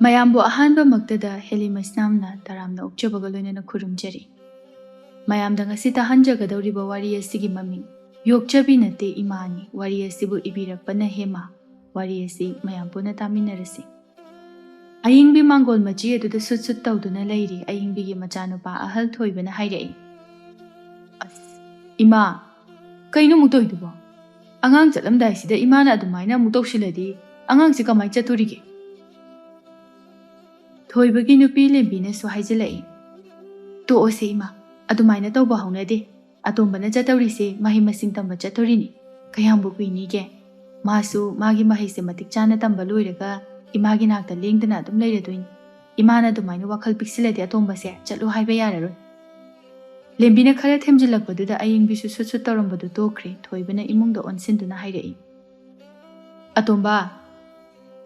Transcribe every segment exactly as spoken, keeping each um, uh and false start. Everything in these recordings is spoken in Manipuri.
ꯃꯌꯥꯝꯕꯨ ꯑꯍꯥꯟꯕꯃꯛꯇꯗ ꯍꯦꯂꯤꯃꯁꯅꯥꯝꯅ ꯇꯔꯥꯝꯅ ꯑꯣꯛꯆꯕꯒ ꯂꯣꯏꯅꯅ ꯈꯨꯔꯨꯝꯖꯔꯤ꯫ ꯃꯌꯥꯝꯗ ꯉꯁꯤ ꯇꯥꯍꯟꯖꯒꯗꯧꯔꯤꯕ ꯋꯥꯔꯤ ꯑꯁꯤꯒꯤ ꯃꯃꯤꯡ ꯌꯣꯛꯆꯕꯤ ꯅꯠꯇꯦ ꯏꯃꯥꯅꯤ꯫ ꯋꯥꯔꯤ ꯑꯁꯤꯕꯨ ꯏꯕꯤꯔꯛꯄꯅ ꯍꯦꯃꯥ꯫ ꯋꯥꯔꯤ ꯑꯁꯤ ꯃꯌꯥꯝ ꯄꯨꯟꯅ ꯇꯥꯃꯤꯟꯅꯔꯁꯤ꯫ ꯑꯌꯤꯡꯕꯤ ꯃꯥꯡꯒꯣꯜ ꯃꯆꯤ ꯑꯗꯨꯗ ꯁꯨꯠ ꯁꯨꯠ ꯇꯧꯗꯨꯅ ꯂꯩꯔꯤ꯫ ꯑꯌꯤꯡꯕꯤꯒꯤ ꯃꯆꯥꯅꯨꯄꯥ ꯑꯍꯜ ꯊꯣꯏꯕꯅ ꯍꯥꯏꯔꯛꯏ, "ꯑꯁ, ꯏꯃꯥ, ꯀꯩꯅꯣ ꯑꯃꯨꯛ ꯇꯧꯔꯤꯗꯨꯕꯣ? ꯑꯉꯥꯡ ꯆꯠꯂꯝꯗꯥꯏꯁꯤꯗ ꯏꯃꯥꯅ ꯑꯗꯨꯃꯥꯏꯅ ꯑꯃꯨꯛ ꯇꯧꯁꯤꯜꯂꯗꯤ ꯑꯉꯥꯡꯁꯦ ꯀꯃꯥꯏꯅ ꯆꯠꯇꯣꯔꯤꯒꯦ?" ꯊꯣꯏꯕꯒꯤ ꯅꯨꯄꯤ ꯂꯦꯝꯕꯤꯅꯁꯨ ꯍꯥꯏꯖꯤꯜꯂꯛꯏ, "ꯇꯣꯛꯑꯣꯁꯦ ꯏꯃꯥ, ꯑꯗꯨꯃꯥꯏꯅ ꯇꯧꯕ ꯍꯧꯅꯗꯦ꯫ ꯑꯇꯣꯝꯕꯅ ꯆꯠꯇꯧꯔꯤꯁꯦ ꯃꯍꯩ ꯃꯁꯤꯡ ꯇꯝꯕ ꯆꯠꯇꯣꯔꯤꯅꯤ꯫ ꯀꯌꯥꯝꯕꯨ ꯀꯨꯏꯅꯤꯒꯦ? ꯃꯥꯁꯨ ꯃꯥꯒꯤ ꯃꯍꯩꯁꯦ ꯃꯇꯤꯛ ꯆꯥꯅ ꯇꯝꯕ ꯂꯣꯏꯔꯒ ꯏꯃꯥꯒꯤ ꯅꯥꯛꯇ ꯂꯦꯡꯗꯅ ꯑꯗꯨꯝ ꯂꯩꯔꯗꯣꯏꯅꯤ꯫ ꯏꯃꯥꯅ ꯑꯗꯨꯃꯥꯏꯅ ꯋꯥꯈꯜ ꯄꯤꯛꯁꯤꯜꯂꯗꯤ ꯑꯇꯣꯝꯕꯁꯦ ꯆꯠꯂꯨ ꯍꯥꯏꯕ ꯌꯥꯔꯔꯣꯏ꯫" ꯂꯦꯝꯕꯤꯅ ꯈꯔ ꯊꯦꯝꯖꯤꯜꯂꯛꯄꯗꯨꯗ ꯑꯌꯤꯡꯕꯤꯁꯨ ꯁꯨꯠ ꯁꯨꯠ ꯇꯧꯔꯝꯕꯗꯨ ꯇꯣꯛꯈ꯭ꯔꯦ꯫ ꯊꯣꯏꯕꯅ ꯏꯃꯨꯡꯗ ꯑꯣꯟꯁꯤꯟꯗꯨꯅ ꯍꯥꯏꯔꯛꯏ, "ꯑꯇꯣꯝꯕ,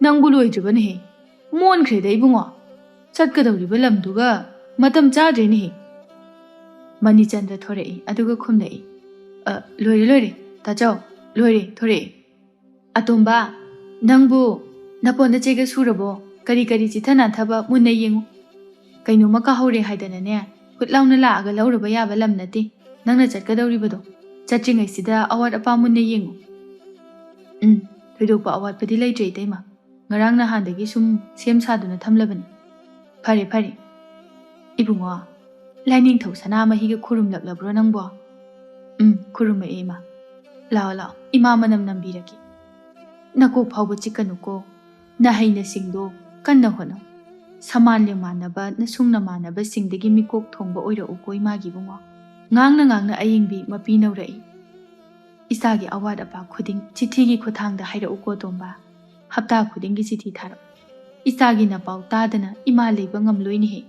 ꯅꯪꯕꯨ ꯂꯣꯏꯗ꯭ꯔꯤꯕꯅꯦꯍꯦ꯫ ꯃꯣꯟꯈ꯭ꯔꯦꯗ ꯏꯕꯨꯡꯉꯣ꯫ ꯆꯠꯀꯗꯧꯔꯤꯕ ꯂꯝꯗꯨꯒ ꯃꯇꯝ ꯆꯥꯗ꯭ꯔꯦꯅꯦꯍꯦ꯫" ꯃꯅꯤꯆꯟꯗ꯭ꯔ ꯊꯣꯔꯛꯏ, ꯑꯗꯨꯒ ꯈꯨꯝꯂꯛꯏ, "ꯑ, ꯂꯣꯏꯔꯦ, ꯂꯣꯏꯔꯦ, ꯇꯥꯆꯧ, ꯂꯣꯏꯔꯦ, ꯊꯣꯔꯛꯑꯦ꯫" "ꯑꯇꯣꯝꯕ, ꯅꯪꯕꯨ ꯅꯄꯣꯠ ꯅꯆꯩꯒ ꯁꯨꯔꯕꯣ? ꯀꯔꯤ ꯀꯔꯤ ꯆꯤꯊ ꯅꯥꯟꯊꯕ ꯃꯨꯟꯅ ꯌꯦꯡꯉꯨ꯫ ꯀꯩꯅꯣꯝꯃ ꯀꯥꯍꯧꯔꯦ ꯍꯥꯏꯗꯅꯅꯦ, ꯍꯨꯠ ꯂꯥꯎꯅ ꯂꯥꯛꯑꯒ ꯂꯧꯔꯨꯕ ꯌꯥꯕ ꯂꯝ ꯅꯠꯇꯦ ꯅꯪꯅ ꯆꯠꯀꯗꯧꯔꯤꯕꯗꯣ꯫ ꯆꯠꯇ꯭ꯔꯤꯉꯩꯁꯤꯗ ꯑꯋꯥꯠ ꯑꯄꯥ ꯃꯨꯟꯅ ꯌꯦꯡꯉꯨ꯫" "ꯎꯝ, ꯊꯣꯏꯗꯣꯛꯄ ꯑꯋꯥꯠꯄꯗꯤ ꯂꯩꯇ꯭ꯔꯦ, ꯏꯇꯩꯃ꯫ ꯉꯔꯥꯡ ꯅꯍꯥꯟꯗꯒꯤ ꯁꯨꯝ ꯁꯦꯝ ꯁꯥꯗꯨꯅ ꯊꯝꯂꯕꯅꯤ꯫" "ꯐꯔꯦ, ꯐꯔꯦ꯫ ꯏꯕꯨꯡꯉꯣ, ꯂꯥꯏꯅꯤꯡꯊꯧ ꯁꯅꯥꯃꯍꯤꯒ ꯈꯨꯔꯨꯝꯂꯛꯂꯕ꯭ꯔꯣ ꯅꯪꯕꯣ?" "ꯎꯝ, ꯈꯨꯔꯨꯝꯃꯛꯑꯦ, ꯏꯃꯥ꯫ ꯂꯥꯛꯑꯣ, ꯂꯥꯛꯑꯣ, ꯏꯃꯥ ꯃꯅꯝ ꯅꯝꯕꯤꯔꯒꯦ꯫ ꯅꯀꯣꯛ ꯐꯥꯎꯕ ꯆꯤꯛꯀꯅꯨꯀꯣ꯫ ꯅꯍꯩ ꯅꯁꯤꯡꯗꯣ ꯀꯟꯅ ꯍꯣꯠꯅꯧ꯫ ꯁꯃꯥꯟ ꯂꯦꯡꯃꯥꯟꯅꯕ ꯅꯁꯨꯡ ꯅꯃꯥꯟꯅꯕꯁꯤꯡꯗꯒꯤ ꯃꯤꯀꯣꯛ ꯊꯣꯡꯕ ꯑꯣꯏꯔꯛꯎꯀꯣ, ꯏꯃꯥꯒꯤ ꯏꯕꯨꯡꯉꯣ꯫" ꯉꯥꯡꯅ ꯉꯥꯡꯅ ꯑꯌꯤꯡꯕꯤ ꯃꯄꯤ ꯅꯧꯔꯛꯏ꯫ "ꯏꯆꯥꯒꯤ ꯑꯋꯥꯠ ꯑꯄꯥ ꯈꯨꯗꯤꯡ ꯆꯤꯊꯤꯒꯤ ꯈꯨꯠꯊꯥꯡꯗ ꯍꯥꯏꯔꯛꯎꯀꯣ, ꯇꯣꯝꯕ꯫ ꯍꯞꯇꯥ ꯈꯨꯗꯤꯡꯒꯤ ꯆꯤꯊꯤ ꯊꯥꯔꯛꯎ꯫ ꯏꯆꯥꯒꯤ ꯅꯄꯥꯎ ꯇꯥꯗꯅ ꯏꯃꯥ ꯂꯩꯕ ꯉꯝꯂꯣꯏꯅꯦꯍꯦ꯫"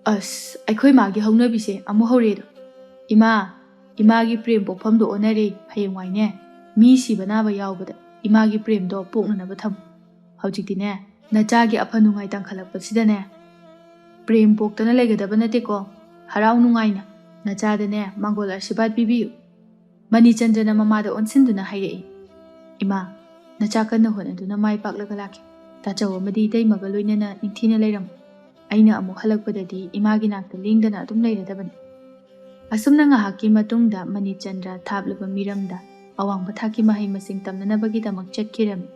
"ꯑꯁ, ꯑꯩꯈꯣꯏ ꯃꯥꯒꯤ ꯍꯧꯅꯕꯤꯁꯦ ꯑꯃꯨꯛ ꯍꯧꯔꯦꯗꯣ꯫ ꯏꯃꯥ, ꯏꯃꯥꯒꯤ ꯄ꯭ꯔꯦꯝ ꯄꯣꯛꯐꯝꯗꯣ ꯑꯣꯟꯅꯔꯦ꯫ ꯍꯌꯦꯡꯋꯥꯏꯅꯦ, ꯃꯤ ꯁꯤꯕ ꯅꯥꯕ ꯌꯥꯎꯕꯗ ꯏꯃꯥꯒꯤ ꯄ꯭ꯔꯦꯝꯗꯣ ꯄꯣꯛꯅꯅꯕ ꯊꯝꯃꯨ꯫ ꯍꯧꯖꯤꯛꯇꯤꯅꯦ, ꯅꯆꯥꯒꯤ ꯑꯐ ꯅꯨꯡꯉꯥꯏ ꯇꯥꯡꯈꯠꯂꯛꯄꯁꯤꯗꯅꯦ, ꯄ꯭ꯔꯦꯝ ꯄꯣꯛꯇꯅ ꯂꯩꯒꯗꯕ ꯅꯠꯇꯦꯀꯣ꯫ ꯍꯔꯥꯎ ꯅꯨꯡꯉꯥꯏꯅ ꯅꯆꯥꯗꯅꯦ ꯃꯥꯡꯒꯣꯜ ꯑꯁꯤꯔꯕꯥꯗ ꯄꯤꯕꯤꯌꯨ꯫" ꯃꯅꯤꯆꯟꯗ꯭ꯔꯅ ꯃꯃꯥꯗ ꯑꯣꯟꯁꯤꯟꯗꯨꯅ ꯍꯥꯏꯔꯛꯏ, "ꯏꯃꯥ, ꯅꯆꯥ ꯀꯟꯅ ꯍꯣꯠꯅꯗꯨꯅ ꯃꯥꯏ ꯄꯥꯛꯂꯒ ꯂꯥꯛꯈꯤ꯫" ꯇꯥꯆꯧ ꯑꯃꯗꯤ ꯏꯇꯩꯃꯒ ꯂꯣꯏꯅꯅ ꯅꯤꯡꯊꯤꯅ ꯂꯩꯔꯝꯃꯨ꯫ ꯑꯩꯅ ꯑꯃꯨꯛ ꯍꯜꯂꯛꯄꯗꯗꯤ ꯏꯃꯥꯒꯤ ꯅꯥꯛꯇ ꯂꯦꯡꯗꯅ ꯑꯗꯨꯝ ꯂꯩꯔꯗꯕꯅꯤ꯫ ꯑꯁꯨꯝꯅ ꯉꯥꯏꯍꯥꯛꯀꯤ ꯃꯇꯨꯡꯗ ꯃꯅꯤꯆꯟꯗ꯭ꯔ ꯊꯥꯞꯂꯕ ꯃꯤꯔꯝꯗ ꯑꯋꯥꯡꯕ ꯊꯥꯛꯀꯤ ꯃꯍꯩ ꯃꯁꯤꯡ ꯇꯝꯅꯅꯕꯒꯤꯗꯃꯛ ꯆꯠꯈꯤꯔꯝꯃꯤ꯫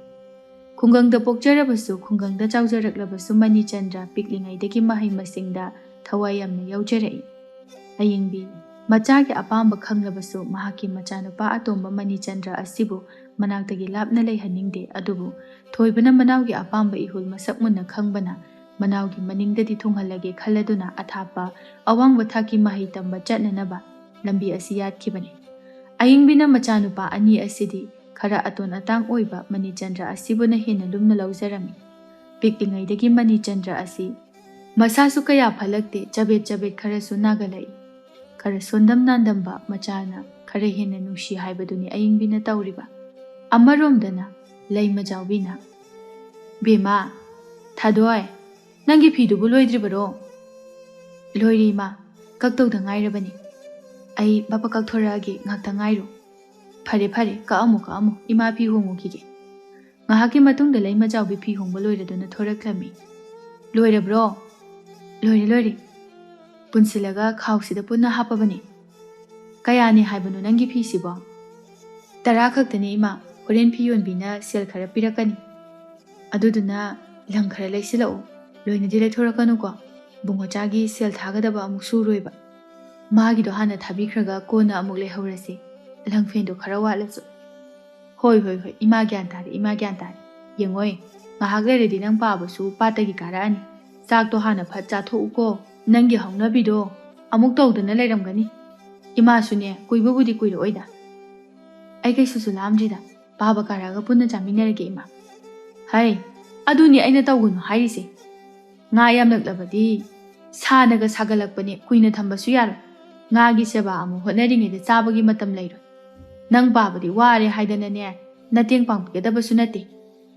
ꯈꯨꯡꯒꯪꯗ ꯄꯣꯛꯆꯔꯕꯁꯨ, ꯈꯨꯡꯒꯪꯗ ꯆꯥꯎꯖꯔꯛꯂꯕꯁꯨ ꯃꯅꯤꯆꯟꯗ꯭ꯔ ꯄꯤꯛꯂꯤꯉꯩꯗꯒꯤ ꯃꯍꯩ ꯃꯁꯤꯡꯗ ꯊꯋꯥꯏ ꯌꯥꯝꯅ ꯌꯥꯎꯖꯔꯛꯏ꯫ ꯑꯌꯤꯡꯕꯤ, ꯃꯆꯥꯒꯤ ꯑꯄꯥꯝꯕ ꯈꯪꯂꯕꯁꯨ ꯃꯍꯥꯛꯀꯤ ꯃꯆꯥꯅꯨꯄꯥ ꯑꯇꯣꯝꯕ ꯃꯅꯤꯆꯟꯗ꯭ꯔ ꯑꯁꯤꯕꯨ ꯃꯅꯥꯛꯇꯒꯤ ꯂꯥꯞꯅ ꯂꯩꯍꯟꯅꯤꯡꯗꯦ꯫ ꯑꯗꯨꯕꯨ ꯊꯣꯏꯕꯅ ꯃꯅꯥꯎꯒꯤ ꯑꯄꯥꯝꯕ ꯏꯍꯨꯜ ꯃꯁꯛ ꯃꯨꯟꯅ ꯈꯪꯕꯅ ꯃꯅꯥꯎꯒꯤ ꯃꯅꯤꯡꯗꯗꯤ ꯊꯨꯡꯍꯜꯂꯒꯦ ꯈꯜꯂꯗꯨꯅ ꯑꯊꯥꯞꯄ ꯑꯋꯥꯡꯕ ꯊꯥꯛꯀꯤ ꯃꯍꯩ ꯇꯝꯕ ꯆꯠꯅꯅꯕ ꯂꯝꯕꯤ ꯑꯁꯤ ꯌꯥꯠꯈꯤꯕꯅꯤ꯫ ꯑꯌꯤꯡꯕꯤꯅ ꯃꯆꯥꯅꯨꯄꯥ ꯑꯅꯤ ꯑꯁꯤꯗꯤ ꯈꯔ ꯑꯇꯣꯟ ꯑꯇꯥꯡ ꯑꯣꯏꯕ ꯃꯅꯤꯆꯟꯗ꯭ꯔ ꯑꯁꯤꯕꯨꯅ ꯍꯦꯟꯅ ꯂꯨꯝꯅ ꯂꯧꯖꯔꯝꯃꯤ꯫ ꯄꯤꯛꯂꯤꯉꯩꯗꯒꯤ ꯃꯅꯤꯆꯟꯗ꯭ꯔ ꯑꯁꯤ ꯃꯁꯥꯁꯨ ꯀꯌꯥ ꯐꯠꯂꯛꯇꯦ, ꯆꯕꯦꯠ ꯆꯕꯦꯠ ꯈꯔꯁꯨ ꯅꯥꯒꯜꯂꯛꯏ꯫ ꯈꯔ ꯁꯣꯟꯗꯝ ꯅꯥꯟꯗꯝꯕ ꯃꯆꯥꯅ ꯈꯔ ꯍꯦꯟꯅ ꯅꯨꯡꯁꯤ ꯍꯥꯏꯕꯗꯨꯅꯤ ꯑꯌꯤꯡꯕꯤꯅ ꯇꯧꯔꯤꯕ꯫ ꯑꯃꯔꯣꯝꯗꯅ ꯂꯩꯃꯖꯥꯎꯕꯤꯅ, "ꯕꯦꯝꯃ, ꯊꯥꯗꯣꯏ, ꯅꯪꯒꯤ ꯐꯤꯗꯨꯕꯨ ꯂꯣꯏꯗ꯭ꯔꯤꯕꯔꯣ?" "ꯂꯣꯏꯔꯦ ꯏꯃꯥ, ꯀꯛꯇꯧꯗ ꯉꯥꯏꯔꯕꯅꯤ꯫ ꯑꯩ ꯕꯕꯥ ꯀꯛꯊꯣꯔꯛꯑꯒꯦ, ꯉꯥꯛꯇ ꯉꯥꯏꯔꯨ꯫" "ꯐꯔꯦ ꯐꯔꯦ, ꯀꯛꯑꯝꯃꯨ ꯀꯛꯑꯝꯃꯨ, ꯏꯃꯥ ꯐꯤ ꯍꯣꯡꯉꯨꯈꯤꯒꯦ꯫" ꯉꯥꯏꯍꯥꯛꯀꯤ ꯃꯇꯨꯡꯗ ꯂꯩꯃꯖꯥꯎꯕꯤ ꯐꯤ ꯍꯣꯡꯕ ꯂꯣꯏꯔꯗꯨꯅ ꯊꯣꯔꯛꯂꯝꯃꯤ꯫ "ꯂꯣꯏꯔꯕ꯭ꯔꯣ?" "ꯂꯣꯏꯔꯦ ꯂꯣꯏꯔꯦ꯫" ꯄꯨꯟꯁꯤꯜꯂꯒ ꯈꯥꯎꯁꯤꯗ ꯄꯨꯟꯅ ꯍꯥꯞꯄꯕꯅꯤ꯫ "ꯀꯌꯥꯅꯤ ꯍꯥꯏꯕꯅꯣ ꯅꯪꯒꯤ ꯐꯤꯁꯤꯕꯣ?" "ꯇꯔꯥ ꯈꯛꯇꯅꯤ ꯏꯃꯥ, ꯍꯣꯔꯦꯟ ꯐꯤ ꯌꯣꯟꯕꯤꯅ ꯁꯦꯜ ꯈꯔ ꯄꯤꯔꯛꯀꯅꯤ꯫ ꯑꯗꯨꯗꯨꯅ ꯂꯪ ꯈꯔ ꯂꯩꯁꯤꯜꯂꯛꯎ, ꯂꯣꯏꯅꯗꯤ ꯂꯩꯊꯣꯔꯛꯀꯅꯨꯀꯣ꯫ ꯕꯨꯡꯉꯣꯆꯥꯒꯤ ꯁꯦꯜ ꯊꯥꯒꯗꯕ ꯑꯃꯨꯛ ꯁꯨꯔꯣꯏꯕ꯫ ꯃꯥꯒꯤꯗꯣ ꯍꯥꯟꯅ ꯊꯥꯕꯤꯈ꯭ꯔꯒ ꯀꯣꯟꯅ ꯑꯃꯨꯛ ꯂꯩꯍꯧꯔꯁꯤ꯫ ꯂꯪ ꯐꯦꯟꯗꯣ ꯈꯔ ꯋꯥꯠꯂꯁꯨ꯫" "ꯍꯣꯏ ꯍꯣꯏ ꯍꯣꯏ, ꯏꯃꯥ ꯒ꯭ꯌꯥꯟ ꯇꯥꯔꯦ, ꯏꯃꯥ ꯒ꯭ꯌꯥꯟ ꯇꯥꯔꯦ꯫ ꯌꯦꯡꯉꯣꯏ, ꯉꯥꯏꯍꯥꯛ ꯂꯩꯔꯗꯤ ꯅꯪ ꯄꯥꯕꯁꯨ ꯄꯥꯠꯇꯒꯤ ꯀꯥꯔꯛꯑꯅꯤ꯫ ꯆꯥꯛꯇꯣ ꯍꯥꯟꯅ ꯐꯠ ꯆꯥꯊꯣꯛꯎꯀꯣ꯫ ꯅꯪꯒꯤ ꯍꯧꯅꯕꯤꯗꯣ ꯑꯃꯨꯛ ꯇꯧꯗꯅ ꯂꯩꯔꯝꯒꯅꯤ꯫ ꯏꯃꯥꯁꯨꯅꯦ, ꯀꯨꯏꯕꯕꯨꯗꯤ ꯀꯨꯏꯔꯛꯑꯣꯏꯗ꯫ ꯑꯩ ꯀꯩꯁꯨꯁꯨ ꯂꯥꯝꯗ꯭ꯔꯤꯗ, ꯄꯥꯕ ꯀꯥꯔꯛꯑꯒ ꯄꯨꯟꯅ ꯆꯥꯃꯤꯟꯅꯔꯒꯦ ꯏꯃꯥ꯫" "ꯍꯩ, ꯑꯗꯨꯅꯤ ꯑꯩꯅ ꯇꯧꯒꯅꯨ ꯍꯥꯏꯔꯤꯁꯦ꯫ ꯉꯥ ꯌꯥꯝꯂꯛꯂꯕꯗꯤ ꯁꯥꯅꯒ ꯁꯥꯒꯠꯂꯛꯄꯅꯦ, ꯀꯨꯏꯅ ꯊꯝꯕꯁꯨ ꯌꯥꯔꯣꯏ꯫ ꯉꯥꯒꯤ ꯁꯦꯕꯥ ꯑꯃꯨꯛ ꯍꯣꯠꯅꯔꯤꯉꯩꯗ ꯆꯥꯕꯒꯤ ꯃꯇꯝ ꯂꯩꯔꯣꯏ꯫ ꯅꯪ ꯄꯥꯕꯗꯤ ꯋꯥꯔꯦ ꯍꯥꯏꯗꯅꯅꯦ, ꯅꯇꯦꯡ ꯄꯥꯡꯕꯤꯒꯗꯕꯁꯨ ꯅꯠꯇꯦ꯫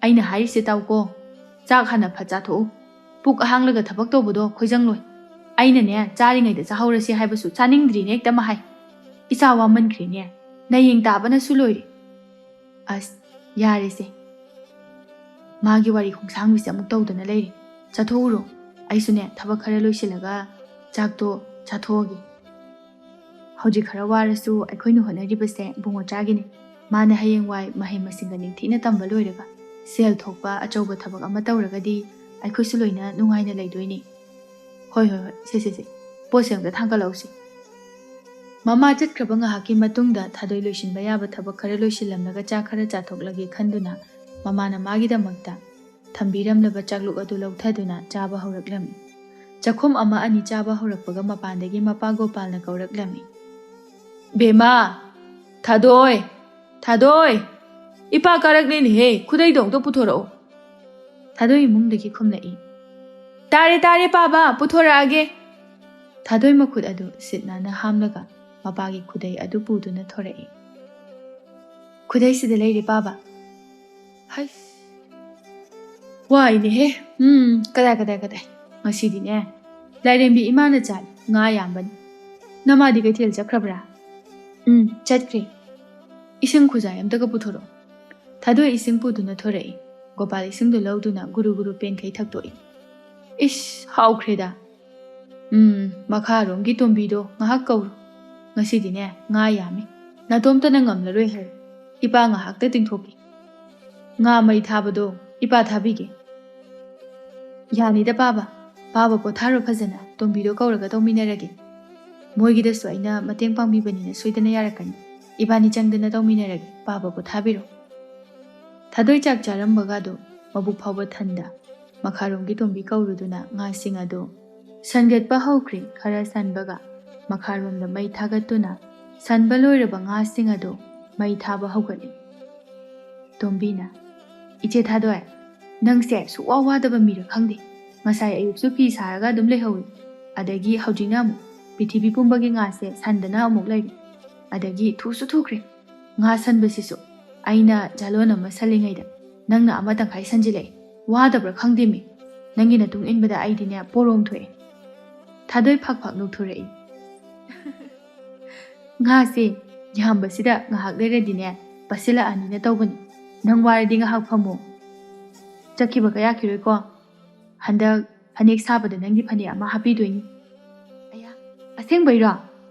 ꯑꯩꯅ ꯍꯥꯏꯔꯤꯁꯦ ꯇꯥꯎꯀꯣ꯫ ꯆꯥꯛ ꯍꯥꯟꯅ ꯐꯠ ꯆꯥꯊꯣꯛꯎ꯫ ꯄꯨꯛ ꯑꯍꯥꯡꯂꯒ ꯊꯕꯛ ꯇꯧꯕꯗꯣ ꯈꯣꯏꯖꯪꯂꯣꯏ꯫ ꯑꯩꯅꯅꯦ, ꯆꯥꯔꯤꯉꯩꯗ ꯆꯥꯍꯧꯔꯁꯤ ꯍꯥꯏꯕꯁꯨ ꯆꯥꯅꯤꯡꯗ꯭ꯔꯤꯅꯦ ꯍꯦꯛꯇ ꯃꯍꯥꯏ꯫ ꯏꯆꯥ ꯋꯥꯃꯟꯈ꯭ꯔꯦꯅꯦ꯫ ꯅꯌꯦꯡ ꯇꯥꯕꯅꯁꯨ ꯂꯣꯏꯔꯦ꯫ ꯑꯁ, ꯌꯥꯔꯦꯁꯦ꯫ ꯃꯥꯒꯤ ꯋꯥꯔꯤ ꯈꯣꯡꯁꯥꯡꯕꯤꯁꯦ ꯑꯃꯨꯛ ꯇꯧꯗꯅ ꯂꯩꯔꯦ꯫ ꯆꯠꯊꯣꯛꯎꯔꯣ, ꯑꯩꯁꯨꯅꯦ ꯊꯕꯛ ꯈꯔ ꯂꯣꯏꯁꯤꯜꯂꯒ ꯆꯥꯛꯇꯣ ꯆꯥꯊꯣꯛꯑꯒꯦ꯫ ꯍꯧꯖꯤꯛ ꯈꯔ ꯋꯥꯔꯁꯨ ꯑꯩꯈꯣꯏꯅ ꯍꯣꯠꯅꯔꯤꯕꯁꯦ ꯏꯕꯨꯡꯉꯣꯆꯥꯒꯤꯅꯤ꯫ ꯃꯥꯅ ꯍꯌꯦꯡꯋꯥꯏ ꯃꯍꯩ ꯃꯁꯤꯡꯒ ꯅꯤꯡꯊꯤꯅ ꯇꯝꯕ ꯂꯣꯏꯔꯒ ꯁꯦꯜ ꯊꯣꯛꯄ ꯑꯆꯧꯕ ꯊꯕꯛ ꯑꯃ ꯇꯧꯔꯒꯗꯤ ꯑꯩꯈꯣꯏꯁꯨ ꯂꯣꯏꯅ ꯅꯨꯡꯉꯥꯏꯅ ꯂꯩꯗꯣꯏꯅꯤ꯫ ꯍꯣꯏ, ꯍꯣꯏ, ꯍꯣꯏ, ꯁꯦ, ꯁꯦ, ꯁꯦ, ꯄꯣꯠꯁꯦ ꯑꯝꯇ ꯊꯥꯡꯒꯠꯂꯛꯎꯁꯦ꯫ ꯃꯃꯥ ꯆꯠꯈ꯭ꯔꯕ ꯉꯥꯏꯍꯥꯛꯀꯤ ꯃꯇꯨꯡꯗ ꯊꯥꯗꯣꯏ ꯂꯣꯏꯁꯤꯟꯕ ꯌꯥꯕ ꯊꯕꯛ ꯈꯔ ꯂꯣꯏꯁꯤꯜꯂꯝꯂꯒ ꯆꯥ ꯈꯔ ꯆꯥꯊꯣꯛꯂꯒꯦ ꯈꯟꯗꯨꯅ ꯃꯃꯥꯅ ꯃꯥꯒꯤꯗꯃꯛꯇ ꯊꯝꯕꯤꯔꯝꯂꯕ ꯆꯥꯛꯂꯨꯛ ꯑꯗꯨ ꯂꯧꯊꯗꯨꯅ ꯆꯥꯕ ꯍꯧꯔꯛꯂꯝꯃꯤ꯫ ꯆꯥꯛꯈꯨꯝ ꯑꯃ ꯑꯅꯤ ꯆꯥꯕ ꯍꯧꯔꯛꯄꯒ ꯃꯄꯥꯟꯗꯒꯤ ꯃꯄꯥ ꯒꯣꯄꯥꯜꯅ ꯀꯧꯔꯛꯂꯝꯃꯤ꯫ "ꯕꯦꯝꯃ! ꯊꯥꯗꯣꯏ! ꯊꯥꯗꯣꯏ! ꯏꯄꯥ ꯀꯥꯔꯛꯂꯦꯅꯦꯍꯦ, ꯈꯨꯗꯩꯗꯣ ꯑꯝꯇ ꯄꯨꯊꯣꯔꯛꯑꯣ꯫" ꯊꯥꯗꯣꯏ ꯏꯃꯨꯡꯗꯒꯤ ꯈꯨꯝꯂꯛꯏ꯫ "ꯇꯥꯔꯦ, ꯇꯥꯔꯦ, ꯄꯥꯕ, ꯄꯨꯊꯣꯔꯛꯑꯒꯦ꯫" ꯊꯥꯗꯣꯏ ꯃꯈꯨꯠ ꯑꯗꯨ ꯁꯤꯠ ꯅꯥꯟꯅ ꯍꯥꯝꯂꯒ ꯃꯄꯥꯒꯤ ꯈꯨꯗꯩ ꯑꯗꯨ ꯄꯨꯗꯨꯅ ꯊꯣꯔꯛꯏ꯫ "ꯈꯨꯗꯩꯁꯤꯗ ꯂꯩꯔꯦ, ꯄꯥꯕ꯫" ꯍꯩꯁ! ꯋꯥꯏꯅꯦꯍꯦ꯫ ꯎꯝ, ꯀꯗꯥꯏ, ꯀꯗꯥꯏ, ꯀꯗꯥꯏ꯫ ꯉꯁꯤꯗꯤꯅꯦ, ꯂꯥꯏꯔꯦꯝꯕꯤ ꯏꯃꯥꯅ ꯆꯥꯏ, ꯉꯥ ꯌꯥꯝꯕꯅꯤ꯫ ꯅꯃꯥꯗꯤ ꯀꯩꯊꯦꯜ ꯆꯠꯈ꯭ꯔꯕ꯭ꯔꯥ? ꯎꯝ, ꯆꯠꯈ꯭ꯔꯦ꯫ ꯏꯁꯤꯡ ꯈꯨꯖꯥꯏ ꯑꯝꯇꯒ ꯄꯨꯊꯣꯔꯛꯑꯣ꯫ ꯊꯥꯗꯣꯏ ꯏꯁꯤꯡ ꯄꯨꯗꯨꯅ ꯊꯣꯔꯛꯏ꯫ ꯒꯣꯄꯥꯜ ꯏꯁꯤꯡꯗꯨ ꯂꯧꯗꯨꯅ ꯒꯨꯔꯨ ꯒꯨꯔꯨ ꯄꯦꯟꯈꯩ ꯊꯛꯇꯣꯛꯏ꯫ ꯏꯁ, ꯍꯥꯎꯈ꯭ꯔꯦꯗ꯫ ꯎꯝ, ꯃꯈꯥꯔꯣꯝꯒꯤ ꯇꯣꯝꯕꯤꯗꯣ ꯉꯥꯏꯍꯥꯛ ꯀꯧꯔꯨ꯫ ꯉꯁꯤꯗꯤꯅꯦ, ꯉꯥ ꯌꯥꯝꯃꯤ꯫ ꯅꯥꯇꯣꯝꯇꯅ ꯉꯝꯂꯔꯣꯏ ꯍꯥꯏ꯫ ꯏꯄꯥ ꯉꯥꯏꯍꯥꯛꯇ ꯇꯤꯡꯊꯣꯛꯀꯦ꯫ ꯉꯥ ꯃꯩ ꯊꯥꯕꯗꯣ ꯏꯄꯥ ꯊꯥꯕꯤꯒꯦ꯫ ꯌꯥꯅꯤꯗ ꯄꯥꯕ꯫ ꯄꯥꯕ ꯄꯣꯊꯥꯔꯣ ꯐꯖꯅ꯫ ꯇꯣꯝꯕꯤꯗꯣ ꯀꯧꯔꯒ ꯇꯧꯃꯤꯟꯅꯔꯒꯦ꯫ ꯃꯣꯏꯒꯤꯗꯁꯨ ꯑꯩꯅ ꯃꯇꯦꯡ ꯄꯥꯡꯕꯤꯕꯅꯤꯅ ꯁꯣꯏꯗꯅ ꯌꯥꯔꯛꯀꯅꯤ꯫ ꯏꯕꯥꯅꯤ ꯆꯪꯗꯅ ꯇꯧꯃꯤꯟꯅꯔꯒꯦ꯫ ꯄꯥꯕ ꯄꯣꯊꯥꯕꯤꯔꯣ꯫ ꯊꯥꯗꯣꯏ ꯆꯥꯛ ꯆꯥꯔꯝꯕꯒꯗꯣ ꯃꯕꯨꯛ ꯐꯥꯎꯕ ꯊꯟꯗ ꯃꯈꯥꯔꯣꯝꯒꯤ ꯇꯣꯝꯕꯤ ꯀꯧꯔꯨꯗꯨꯅ ꯉꯥꯁꯤꯡ ꯑꯗꯨ ꯁꯟꯒꯠꯄ ꯍꯧꯈ꯭ꯔꯦ꯫ ꯈꯔ ꯁꯟꯕꯒ ꯃꯈꯥꯔꯣꯝꯗ ꯃꯩ ꯊꯥꯒꯠꯇꯨꯅ ꯁꯟꯕ ꯂꯣꯏꯔꯕ ꯉꯥꯁꯤꯡ ꯑꯗꯨ ꯃꯩ ꯊꯥꯕ ꯍꯧꯒꯠꯂꯤ꯫ ꯇꯣꯝꯕꯤꯅ, "ꯏꯆꯦ ꯊꯥꯗꯣꯏ, ꯅꯪꯁꯦ ꯁꯨꯛꯋꯥ ꯋꯥꯗꯕ ꯃꯤꯔ ꯈꯪꯗꯦ꯫ ꯉꯁꯥꯏ ꯑꯌꯨꯛꯁꯨ ꯐꯤ ꯁꯥꯔꯒ ꯑꯗꯨꯝ ꯂꯩꯍꯧꯏ꯫ ꯑꯗꯒꯤ ꯍꯧꯖꯤꯛꯅ ꯑꯃꯨꯛ ꯄ꯭ꯔꯤꯊꯤꯕꯤ ꯄꯨꯝꯕꯒꯤ ꯉꯥꯁꯦ ꯁꯟꯗꯅ ꯑꯃꯨꯛ ꯂꯩꯔꯦ꯫ ꯑꯗꯒꯤ ꯊꯨꯁꯨ ꯊꯨꯈ꯭ꯔꯦ꯫ ꯉꯥ ꯁꯟꯕꯁꯤꯁꯨ ꯑꯩꯅ ꯖꯥꯂꯣꯟ ꯑꯃ ꯁꯜꯂꯤꯉꯩꯗ ꯅꯪꯅ ꯑꯃ ꯇꯪꯈꯥꯏ ꯁꯟꯖꯤꯜꯂꯛꯑꯦ꯫ ꯋꯥꯗꯕ꯭ꯔꯥ ꯈꯪꯗꯦꯃꯤ꯫ ꯅꯪꯒꯤ ꯅꯇꯨꯡ ꯏꯟꯕꯗ ꯑꯩꯗꯤꯅꯦ ꯄꯣꯔꯣꯝ ꯊꯣꯛꯑꯦ꯫" ꯊꯥꯗꯣꯏ ꯐꯛ ꯐꯛ ꯅꯣꯛꯊꯣꯔꯛꯏ꯫ "ꯉꯥꯁꯦ ꯌꯥꯝꯕꯁꯤꯗ ꯉꯥꯏꯍꯥꯛ ꯂꯩꯔꯗꯤꯅꯦ ꯄꯠꯁꯤꯜꯂꯛꯑꯅꯤꯅ ꯇꯧꯕꯅꯤ꯫ ꯅꯪ ꯋꯥꯔꯗꯤ ꯉꯥꯏꯍꯥꯛ ꯐꯝꯃꯣ꯫" ꯆꯠꯈꯤꯕꯒ ꯌꯥꯈꯤꯔꯣꯏꯀꯣ꯫ ꯍꯟꯗꯛ ꯐꯅꯦꯛ ꯁꯥꯕꯗ ꯅꯪꯒꯤ ꯐꯅꯦꯛ ꯑꯃ ꯍꯥꯞꯄꯤꯗꯣꯏꯅꯤ꯫ ꯑꯌꯥ, ꯑꯁꯦꯡꯕꯩꯔꯣ?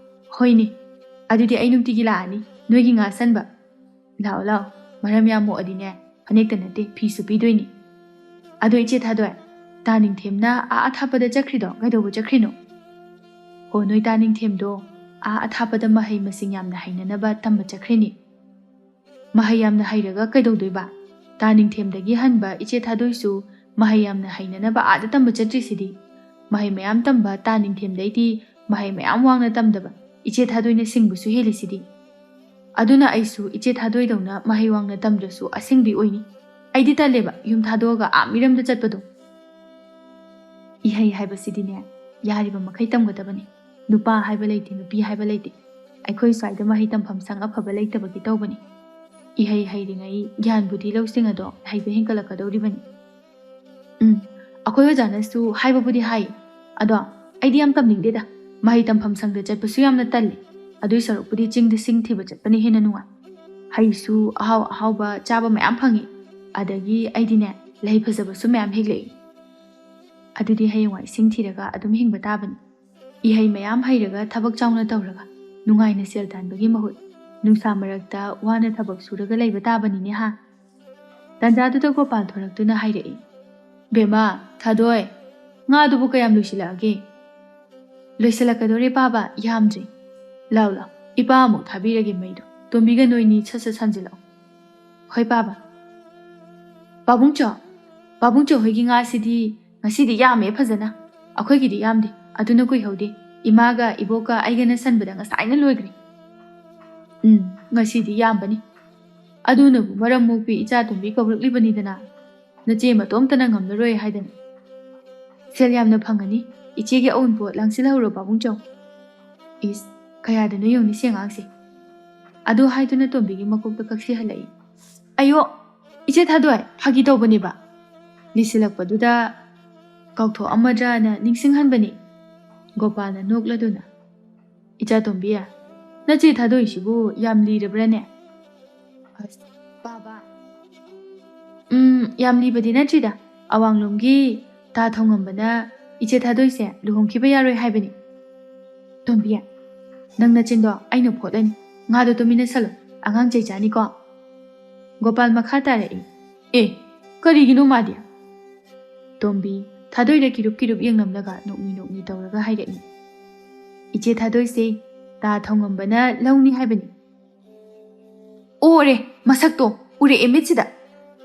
ꯍꯣꯏꯅꯦ꯫ ꯑꯗꯨꯗꯤ ꯑꯩ ꯅꯨꯡꯇꯤꯒꯤ ꯂꯥꯛꯑꯅꯤ, ꯅꯣꯏꯒꯤ ꯉꯥ ꯁꯟꯕ꯫ ꯂꯥꯛꯑꯣ, ꯂꯥꯛꯑꯣ, ꯃꯔꯝ ꯌꯥꯝ ꯃꯣꯛꯑꯗꯤꯅꯦ, ꯐꯅꯦꯛꯇ ꯅꯠꯇꯦ, ꯐꯤꯁꯨ ꯄꯤꯗꯣꯏꯅꯤ꯫ ꯑꯗꯣ ꯏꯆꯦ ꯊꯥꯗꯣꯏ, ꯇꯥ ꯅꯤꯡꯊꯦꯝꯅ ꯑꯥ ꯑꯊꯥꯞꯄꯗ ꯆꯠꯈ꯭ꯔꯤꯗꯣ ꯀꯩꯗꯧꯕ ꯆꯠꯈ꯭ꯔꯤꯅꯣ? ꯑꯣ, ꯅꯣꯏ ꯇꯥ ꯅꯤꯡꯊꯦꯝꯗꯣ ꯑꯥ ꯑꯊꯥꯞꯄꯗ ꯃꯍꯩ ꯃꯁꯤꯡ ꯌꯥꯝꯅ ꯍꯩꯅꯅꯕ ꯇꯝꯕ ꯆꯠꯈ꯭ꯔꯤꯅꯤ꯫ ꯃꯍꯩ ꯌꯥꯝꯅ ꯍꯩꯔꯒ ꯀꯩꯗꯧꯗꯣꯏꯕ? ꯇꯥ ꯅꯤꯡꯊꯦꯝꯗꯒꯤ ꯍꯟꯕ ꯏꯆꯦ ꯊꯥꯗꯣꯏꯁꯨ ꯃꯍꯩ ꯌꯥꯝꯅ ꯍꯩꯅꯅꯕ ꯑꯥꯗ ꯇꯝꯕ ꯆꯠꯇ꯭ꯔꯤꯁꯤꯗꯤ꯫ ꯃꯍꯩ ꯃꯌꯥꯝ ꯇꯝꯕ ꯇꯥ ꯅꯤꯡꯊꯦꯝꯗꯩꯗꯤ ꯃꯍꯩ ꯃꯌꯥꯝ ꯋꯥꯡꯅ ꯇꯝꯗꯕ ꯏꯆꯦ ꯊꯥꯗꯣꯏꯅ ꯁꯤꯡꯕꯁꯨ ꯍꯦꯜꯂꯤꯁꯤꯗꯤ꯫ ꯑꯗꯨꯅ ꯑꯩꯁꯨ ꯏꯆꯦ ꯊꯥꯗꯣꯏꯗꯧꯅ ꯃꯍꯩ ꯋꯥꯡꯅ ꯇꯝꯗ꯭ꯔꯁꯨ ꯑꯁꯤꯡꯕꯤ ꯑꯣꯏꯅꯤ꯫ ꯑꯩꯗꯤ ꯇꯜꯂꯦꯕ ꯌꯨꯝ ꯊꯥꯗꯣꯛꯑꯒ ꯑꯥ ꯃꯤꯔꯝꯗ ꯆꯠꯄꯗꯣ꯫ ꯏꯍꯩ ꯍꯥꯏꯕꯁꯤꯗꯤꯅꯦ, ꯌꯥꯔꯤꯕ ꯃꯈꯩ ꯇꯝꯒꯗꯕꯅꯤ꯫ ꯅꯨꯄꯥ ꯍꯥꯏꯕ ꯂꯩꯇꯦ, ꯅꯨꯄꯤ ꯍꯥꯏꯕ ꯂꯩꯇꯦ꯫ ꯑꯩꯈꯣꯏ ꯁ꯭ꯋꯥꯏꯗ ꯃꯍꯩ ꯇꯝꯐꯝ ꯁꯪ ꯑꯐꯕ ꯂꯩꯇꯕꯒꯤ ꯇꯧꯕꯅꯤ꯫ ꯏꯍꯩ ꯍꯩꯔꯤꯉꯩ ꯒ꯭ꯌꯥꯟ ꯕꯨꯙꯤ ꯂꯧꯁꯤꯡ ꯑꯗꯣ ꯍꯩꯕ ꯍꯦꯟꯒꯠꯂꯛꯀꯗꯧꯔꯤꯕꯅꯤ꯫ ꯎꯝ, ꯑꯩꯈꯣꯏ ꯑꯣꯖꯥꯅꯁꯨ ꯍꯥꯏꯕꯕꯨꯗꯤ ꯍꯥꯏ, ꯑꯗꯣ ꯑꯩꯗꯤ ꯌꯥꯝ ꯇꯝꯅꯤꯡꯗꯦꯗ꯫ ꯃꯍꯩ ꯇꯝꯐꯝ ꯁꯪꯗ ꯆꯠꯄꯁꯨ ꯌꯥꯝꯅ ꯇꯜꯂꯤ꯫ ꯑꯗꯨꯏ ꯁꯔꯨꯛꯄꯨꯗꯤ ꯆꯤꯡꯗ ꯁꯤꯡ ꯊꯤꯕ ꯆꯠꯄꯅ ꯍꯦꯟꯅ ꯅꯨꯡꯉꯥꯏ꯫ ꯍꯩꯁꯨ ꯑꯍꯥꯎ ꯑꯍꯥꯎꯕ ꯆꯥꯕ ꯃꯌꯥꯝ ꯐꯪꯉꯤ꯫ ꯑꯗꯒꯤ ꯑꯩꯗꯤꯅꯦ, ꯂꯩ ꯐꯖꯕꯁꯨ ꯃꯌꯥꯝ ꯍꯦꯛꯂꯛꯏ꯫ ꯑꯗꯨꯗꯤ ꯍꯌꯦꯡꯋꯥꯏ ꯁꯤꯡ ꯊꯤꯔꯒ ꯑꯗꯨꯝ ꯍꯤꯡꯕ ꯇꯥꯕꯅꯤ꯫ ꯏꯍꯩ ꯃꯌꯥꯝ ꯍꯩꯔꯒ ꯊꯕꯛ ꯆꯥꯎꯅ ꯇꯧꯔꯒ ꯅꯨꯡꯉꯥꯏꯅ ꯁꯦꯜ ꯇꯥꯟꯕꯒꯤ ꯃꯍꯨꯠ ꯅꯨꯡꯁꯥ ꯃꯔꯛꯇ ꯋꯥꯅ ꯊꯕꯛ ꯁꯨꯔꯒ ꯂꯩꯕ ꯇꯥꯕꯅꯤꯅꯦ ꯍꯥ? ꯇꯥꯟꯖꯥꯗꯨꯗ ꯒꯣꯄꯥꯜ ꯊꯣꯔꯛꯇꯨꯅ ꯍꯥꯏꯔꯛꯏ, "ꯕꯦꯝꯃ, ꯊꯥꯗꯣꯏ, ꯉꯥꯗꯨꯕꯨ ꯀꯌꯥꯝ ꯂꯣꯏꯁꯤꯜꯂꯛꯑꯒꯦ?" "ꯂꯣꯏꯁꯤꯜꯂꯛꯀꯗꯣꯔꯦ ꯄꯥꯕ, ꯌꯥꯝꯗ꯭ꯔꯦ꯫ ꯂꯥꯎ ꯂꯥꯎ, ꯏꯄꯥ ꯑꯃꯨꯛ ꯊꯥꯕꯤꯔꯒꯦ ꯃꯩꯗꯣ꯫ ꯇꯣꯝꯕꯤꯒ ꯅꯣꯏꯅꯤ ꯁꯠ ꯁꯠ ꯁꯝꯖꯤꯜꯂꯛꯑꯣ꯫" "ꯍꯣꯏ ꯄꯥꯕ꯫" "ꯄꯥꯕꯨꯡꯆꯧ, ꯄꯥꯕꯨꯡꯆꯧ ꯍꯣꯏꯒꯤ ꯉꯥꯁꯤꯗꯤ ꯉꯁꯤꯗꯤ ꯌꯥꯝꯃꯦ ꯐꯖꯅ꯫ ꯑꯩꯈꯣꯏꯒꯤꯗꯤ ꯌꯥꯝꯗꯦ, ꯑꯗꯨꯅ ꯀꯨꯏꯍꯧꯗꯦ꯫ ꯏꯃꯥꯒ ꯏꯕꯣꯛꯀ ꯑꯩꯒꯅ ꯁꯟꯕꯗ ꯉꯁꯥꯏꯅ ꯂꯣꯏꯈ꯭ꯔꯦ꯫" "ꯎꯝ, ꯉꯁꯤꯗꯤ ꯌꯥꯝꯕꯅꯤ꯫ ꯑꯗꯨꯅꯕꯨ ꯃꯔꯝ ꯃꯣꯛꯄꯤ ꯏꯆꯥ ꯇꯣꯝꯕꯤ ꯀꯧꯔꯛꯂꯤꯕꯅꯤꯗꯅ꯫ ꯅꯆꯦ ꯃꯇꯣꯝꯇꯅ ꯉꯝꯂꯔꯣꯏ ꯍꯥꯏꯗꯅ꯫ ꯁꯦꯜ ꯌꯥꯝꯅ ꯐꯪꯉꯅꯤ꯫ ꯏꯆꯦꯒꯤ ꯑꯎꯟꯄꯣꯠ ꯂꯥꯡꯁꯤꯜꯍꯧꯔꯣ ꯄꯥꯕꯨꯡꯆꯧ꯫" "ꯏꯁ, ꯀꯌꯥꯗꯅꯣ ꯌꯦꯡꯉꯨꯅꯦ ꯁꯤ ꯑꯉꯥꯡꯁꯦ꯫" ꯑꯗꯨ ꯍꯥꯏꯗꯨꯅ ꯇꯣꯝꯕꯤꯒꯤ ꯃꯀꯣꯛꯇ ꯀꯛꯁꯤꯍꯜꯂꯛꯏ꯫ "ꯑꯌꯣ, ꯏꯆꯦ ꯊꯥꯗꯣꯏ, ꯐꯥꯒꯤ ꯇꯧꯕꯅꯦꯕ꯫" ꯂꯤꯁꯤꯜꯂꯛꯄꯗꯨꯗ ꯀꯥꯎꯊꯣꯛꯑꯝꯃꯗ꯭ꯔꯅ ꯅꯤꯡꯁꯤꯡꯍꯟꯕꯅꯤ꯫ ꯒꯣꯄꯥꯜꯅ ꯅꯣꯛꯂꯗꯨꯅ, "ꯏꯆꯥ ꯇꯣꯝꯕꯤ, ꯅꯆꯦ ꯊꯥꯗꯣꯏꯁꯤꯕꯨ ꯌꯥꯝ ꯂꯤꯔꯕ꯭ꯔꯥꯅꯦ?" "ꯑꯁ, ꯄꯥꯕ, ꯎꯝ, ꯌꯥꯝ ꯂꯤꯕꯗꯤ ꯅꯠꯇ꯭ꯔꯤꯗ꯫ ꯑꯋꯥꯡꯂꯣꯝꯒꯤ ꯇꯥ ꯊꯣꯡꯉꯝꯕꯅ ꯏꯆꯦ ꯊꯥꯗꯣꯏꯁꯦ ꯂꯨꯍꯣꯡꯈꯤꯕ ꯌꯥꯔꯣꯏ ꯍꯥꯏꯕꯅꯤ꯫ ꯇꯣꯝꯕꯤ, ꯅꯪ ꯅꯆꯤꯟꯗꯣ ꯑꯩꯅ ꯐꯣꯠꯂꯅꯤ꯫ ꯉꯥꯗꯣ ꯇꯨꯃꯤꯟꯅ ꯁꯜꯂꯣ, ꯑꯉꯥꯡ ꯆꯩ ꯆꯥꯅꯤꯀꯣ꯫ ꯒꯣꯄꯥꯜ ꯃꯈꯥ ꯇꯥꯔꯛꯏ꯫ ꯑꯦ, ꯀꯔꯤꯒꯤꯅꯣ ꯃꯥꯗꯤ? ꯇꯣꯝꯕꯤ, ꯊꯥꯗꯣꯏꯗ ꯀꯤꯔꯨꯞ ꯀꯤꯔꯨꯞ ꯌꯦꯡꯂꯝꯂꯒ ꯅꯣꯛꯃꯤ ꯅꯣꯛꯃꯤ ꯇꯧꯔꯒ ꯍꯥꯏꯔꯛꯏ꯫ ꯏꯆꯦ ꯊꯥꯗꯣꯏꯁꯦ ꯇꯥ ꯊꯣꯡꯉꯝꯕꯅ ꯂꯧꯅꯤ ꯍꯥꯏꯕꯅꯤ꯫ ꯑꯣꯔꯦ, ꯃꯁꯛꯇꯣ ꯎꯔꯛꯑꯦ ꯃꯤꯠꯁꯤꯗ꯫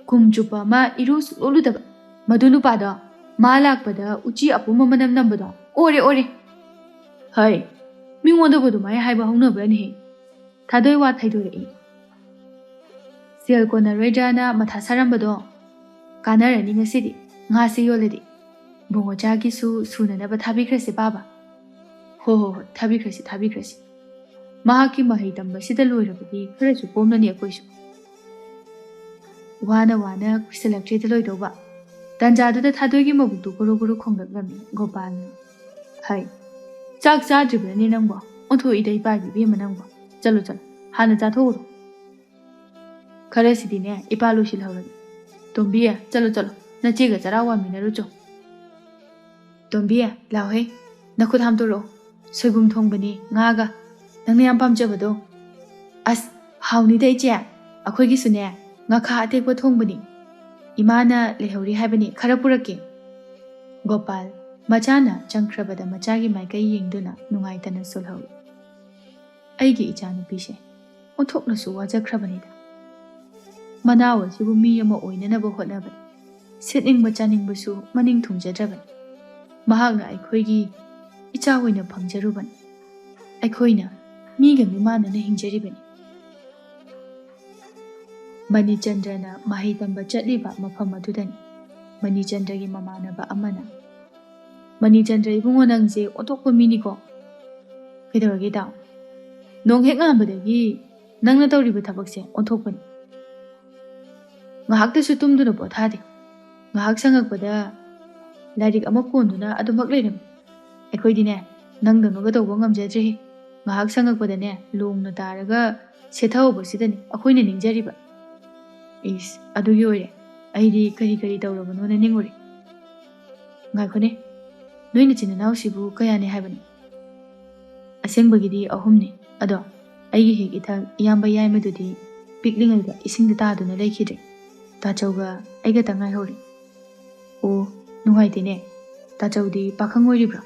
ꯀꯨꯝ ꯆꯨꯞꯄ ꯑꯃ ꯏꯔꯨ ꯁꯨꯛꯂꯨ ꯂꯨꯗꯕ꯫ ꯃꯗꯨ ꯅꯨꯄꯥꯗꯣ ꯃꯥ ꯂꯥꯛꯄꯗ ꯎꯆꯤ ꯑꯄꯨꯝꯕ ꯃꯅꯝ ꯅꯝꯕꯗꯣ꯫ ꯑꯣꯔꯦ, ꯑꯣꯔꯦ꯫ ꯍꯩ, ꯃꯤꯉꯣꯟꯗꯕꯨ ꯑꯗꯨꯃꯥꯏꯅ ꯍꯥꯏꯕ ꯍꯧꯅꯕ꯭ꯔꯅꯦꯍꯦ? ꯊꯥꯗꯣꯏ ꯋꯥ ꯊꯩꯗꯣꯔꯛꯏ꯫ ꯁꯦꯜ ꯀꯣꯟꯅꯔꯣꯏꯗ꯭ꯔꯅ ꯃꯊꯥ ꯁꯥꯔꯝꯕꯗꯣ ꯀꯥꯟꯅꯔꯅꯤ ꯉꯁꯤꯗꯤ, ꯉꯥꯁꯦ ꯌꯣꯜꯂꯗꯤ꯫ ꯕꯨꯡꯉꯣꯆꯥꯒꯤꯁꯨ ꯁꯨꯅꯅꯕ ꯊꯥꯕꯤꯈ꯭ꯔꯁꯤ ꯄꯥꯕ꯫ ꯍꯣ ꯍꯣ ꯍꯣꯏ, ꯊꯥꯕꯤꯈ꯭ꯔꯁꯤ, ꯊꯥꯕꯤꯈ꯭ꯔꯁꯤ꯫ ꯃꯍꯥꯛꯀꯤ ꯃꯍꯩ ꯇꯝꯕꯁꯤꯗ ꯂꯣꯏꯔꯕꯗꯤ ꯈꯔꯁꯨ ꯀꯣꯝꯂꯅꯤ ꯑꯩꯈꯣꯏꯁꯨ꯫ ꯋꯥꯅ ꯋꯥꯅ ꯀꯨꯏꯁꯜꯂꯛꯇ꯭ꯔꯦꯗ ꯂꯣꯏꯗꯧꯕ꯫ ꯇꯥꯟꯖꯥꯗꯨꯗ ꯊꯥꯗꯣꯏꯒꯤ ꯃꯕꯨꯛꯇꯨ ꯒꯨꯔꯨ ꯒꯨꯔꯨ ꯈꯣꯡꯂꯛꯂꯝꯃꯤ ꯒꯣꯄꯥꯜꯅ꯫ ꯍꯩ, ꯆꯥꯛ ꯆꯥꯗ꯭ꯔꯤꯕ꯭ꯔꯅꯦ ꯅꯪꯕꯣ? ꯑꯣꯟꯊꯣꯛꯏꯗ ꯏꯄꯥꯒꯤ ꯏꯕꯦꯝꯃ ꯅꯪꯕꯣ꯫ ꯆꯠꯂꯣ ꯆꯠꯂꯣ, ꯍꯥꯟꯅ ꯆꯥꯊꯣꯛꯎꯔꯣ꯫ ꯈꯔꯁꯤꯗꯤꯅꯦ ꯏꯄꯥ ꯂꯣꯏꯁꯤꯜꯍꯧꯔꯒꯦ꯫ ꯇꯣꯝꯕꯤ, ꯆꯠꯂꯣ ꯆꯠꯂꯣ, ꯅꯆꯦꯒ ꯆꯔꯥ ꯋꯥꯟꯃꯤꯟꯅꯔꯨꯆꯣ꯫ ꯇꯣꯝꯕꯤ, ꯂꯥꯎꯍꯦ, ꯅꯈꯨꯠ ꯍꯥꯝꯗꯣꯔꯛꯑꯣ꯫ ꯁꯣꯏꯕꯨꯝ ꯊꯣꯡꯕꯅꯤ, ꯉꯥꯒ꯫ ꯅꯪꯅ ꯌꯥꯝ ꯄꯥꯝꯖꯕꯗꯣ꯫ ꯑꯁ, ꯍꯥꯎꯅꯤꯗ ꯏꯆꯦ, ꯑꯩꯈꯣꯏꯒꯤꯁꯨꯅꯦ ꯉꯥꯈꯥ ꯑꯇꯦꯛꯄ ꯊꯣꯡꯕꯅꯤ꯫ ꯏꯃꯥꯅ ꯂꯩꯍꯧꯔꯤ ꯍꯥꯏꯕꯅꯤ, ꯈꯔ ꯄꯨꯔꯛꯀꯦ꯫ ꯒꯣꯄꯥꯜ ꯃꯆꯥꯅ ꯆꯪꯈ꯭ꯔꯕꯗ ꯃꯆꯥꯒꯤ ꯃꯥꯏꯀꯩ ꯌꯦꯡꯗꯨꯅ ꯅꯨꯡꯉꯥꯏꯇꯅ ꯁꯣꯜꯍꯧꯏ꯫ ꯑꯩꯒꯤ ꯏꯆꯥꯅꯨꯄꯤꯁꯦ ꯑꯣꯟꯊꯣꯛꯅꯁꯨ ꯋꯥꯖꯈ꯭ꯔꯕꯅꯤꯗ꯫ ꯃꯅꯥꯎ ꯑꯁꯤꯕꯨ ꯃꯤ ꯑꯃ ꯑꯣꯏꯅꯅꯕ ꯍꯣꯠꯅꯕꯗ ꯁꯦꯠꯅꯤꯡꯕ ꯆꯥꯅꯤꯡꯕꯁꯨ ꯃꯅꯤꯡ ꯊꯨꯡꯖꯗ꯭ꯔꯕꯅꯤ꯫ ꯃꯍꯥꯛꯅ ꯑꯩꯈꯣꯏꯒꯤ ꯏꯆꯥ ꯑꯣꯏꯅ ꯐꯪꯖꯔꯨꯕꯅꯤ꯫ ꯑꯩꯈꯣꯏꯅ ꯃꯤꯒ ꯃꯤꯃꯥꯟꯅꯅ ꯍꯤꯡꯖꯔꯤꯕꯅꯤ꯫ ꯃꯅꯤꯆꯟꯗ꯭ꯔꯅ ꯃꯍꯩ ꯇꯝꯕ ꯆꯠꯂꯤꯕ ꯃꯐꯝ ꯑꯗꯨꯗꯅꯤ꯫ ꯃꯅꯤꯆꯟꯗ꯭ꯔꯒꯤ ꯃꯃꯥꯟꯅꯕ ꯑꯃꯅ, "ꯃꯅꯤꯆꯟꯗ꯭ꯔ ꯏꯕꯨꯡꯉꯣ, ꯅꯪꯁꯦ ꯑꯣꯟꯊꯣꯛꯄ ꯃꯤꯅꯤꯀꯣ꯫ ꯀꯩꯗꯧꯔꯒꯦ ꯏꯇꯥꯎ? ꯅꯣꯡ ꯍꯦꯛ ꯉꯥꯟꯕꯗꯒꯤ ꯅꯪꯅ ꯇꯧꯔꯤꯕ ꯊꯕꯛꯁꯦ ꯑꯣꯟꯊꯣꯛꯄꯅꯤ꯫ ꯉꯥꯏꯍꯥꯛꯇꯁꯨ ꯇꯨꯝꯗꯨꯅ ꯄꯣꯊꯥꯗꯦ꯫ ꯉꯥꯏꯍꯥꯛ ꯁꯪꯉꯛꯄꯗ ꯂꯥꯏꯔꯤꯛ ꯑꯃ ꯀꯣꯟꯗꯨꯅ ꯑꯗꯨꯃꯛ ꯂꯩꯔꯝꯃꯤ꯫ ꯑꯩꯈꯣꯏꯗꯤꯅꯦ, ꯅꯪꯗꯧꯅꯒ ꯇꯧꯕ ꯉꯝꯖꯗ꯭ꯔꯦꯍꯦ꯫ ꯉꯥꯏꯍꯥꯛ ꯁꯪꯉꯛꯄꯗꯅꯦ, ꯂꯣꯡꯅ ꯇꯥꯔꯒ ꯁꯦꯠꯊꯍꯧꯕꯁꯤꯗꯅꯤ ꯑꯩꯈꯣꯏꯅ ꯅꯤꯡꯖꯔꯤꯕ꯫" ꯏꯁ, ꯑꯗꯨꯒꯤ ꯑꯣꯏꯔꯦ꯫ ꯑꯩꯗꯤ ꯀꯔꯤ ꯀꯔꯤ ꯇꯧꯔꯕꯅꯣꯅ ꯅꯤꯡꯉꯨꯔꯦ꯫ ꯉꯥꯏꯈꯣꯅꯦ, ꯅꯣꯏ ꯅꯆꯤꯟ ꯅꯅꯥꯎꯁꯤꯕꯨ ꯀꯌꯥꯅꯤ ꯍꯥꯏꯕꯅꯣ? ꯑꯁꯦꯡꯕꯒꯤꯗꯤ ꯑꯍꯨꯝꯅꯤ, ꯑꯗꯣ ꯑꯩꯒꯤ ꯍꯦꯛ ꯏꯊꯛ ꯏꯌꯥꯝꯕ ꯌꯥꯏꯃꯗꯨꯗꯤ ꯄꯤꯛꯂꯤꯉꯩꯗ ꯏꯁꯤꯡꯗ ꯇꯥꯗꯨꯅ ꯂꯩꯈꯤꯗ꯭ꯔꯦ꯫ ꯇꯥꯆꯧꯒ ꯑꯩꯒꯇ ꯉꯥꯏꯍꯧꯔꯦ꯫ ꯑꯣ, ꯅꯨꯡꯉꯥꯏꯇꯦꯅꯦ꯫ ꯇꯥꯆꯧꯗꯤ ꯄꯥꯈꯪ ꯑꯣꯏꯔꯤꯕ꯭ꯔꯣ?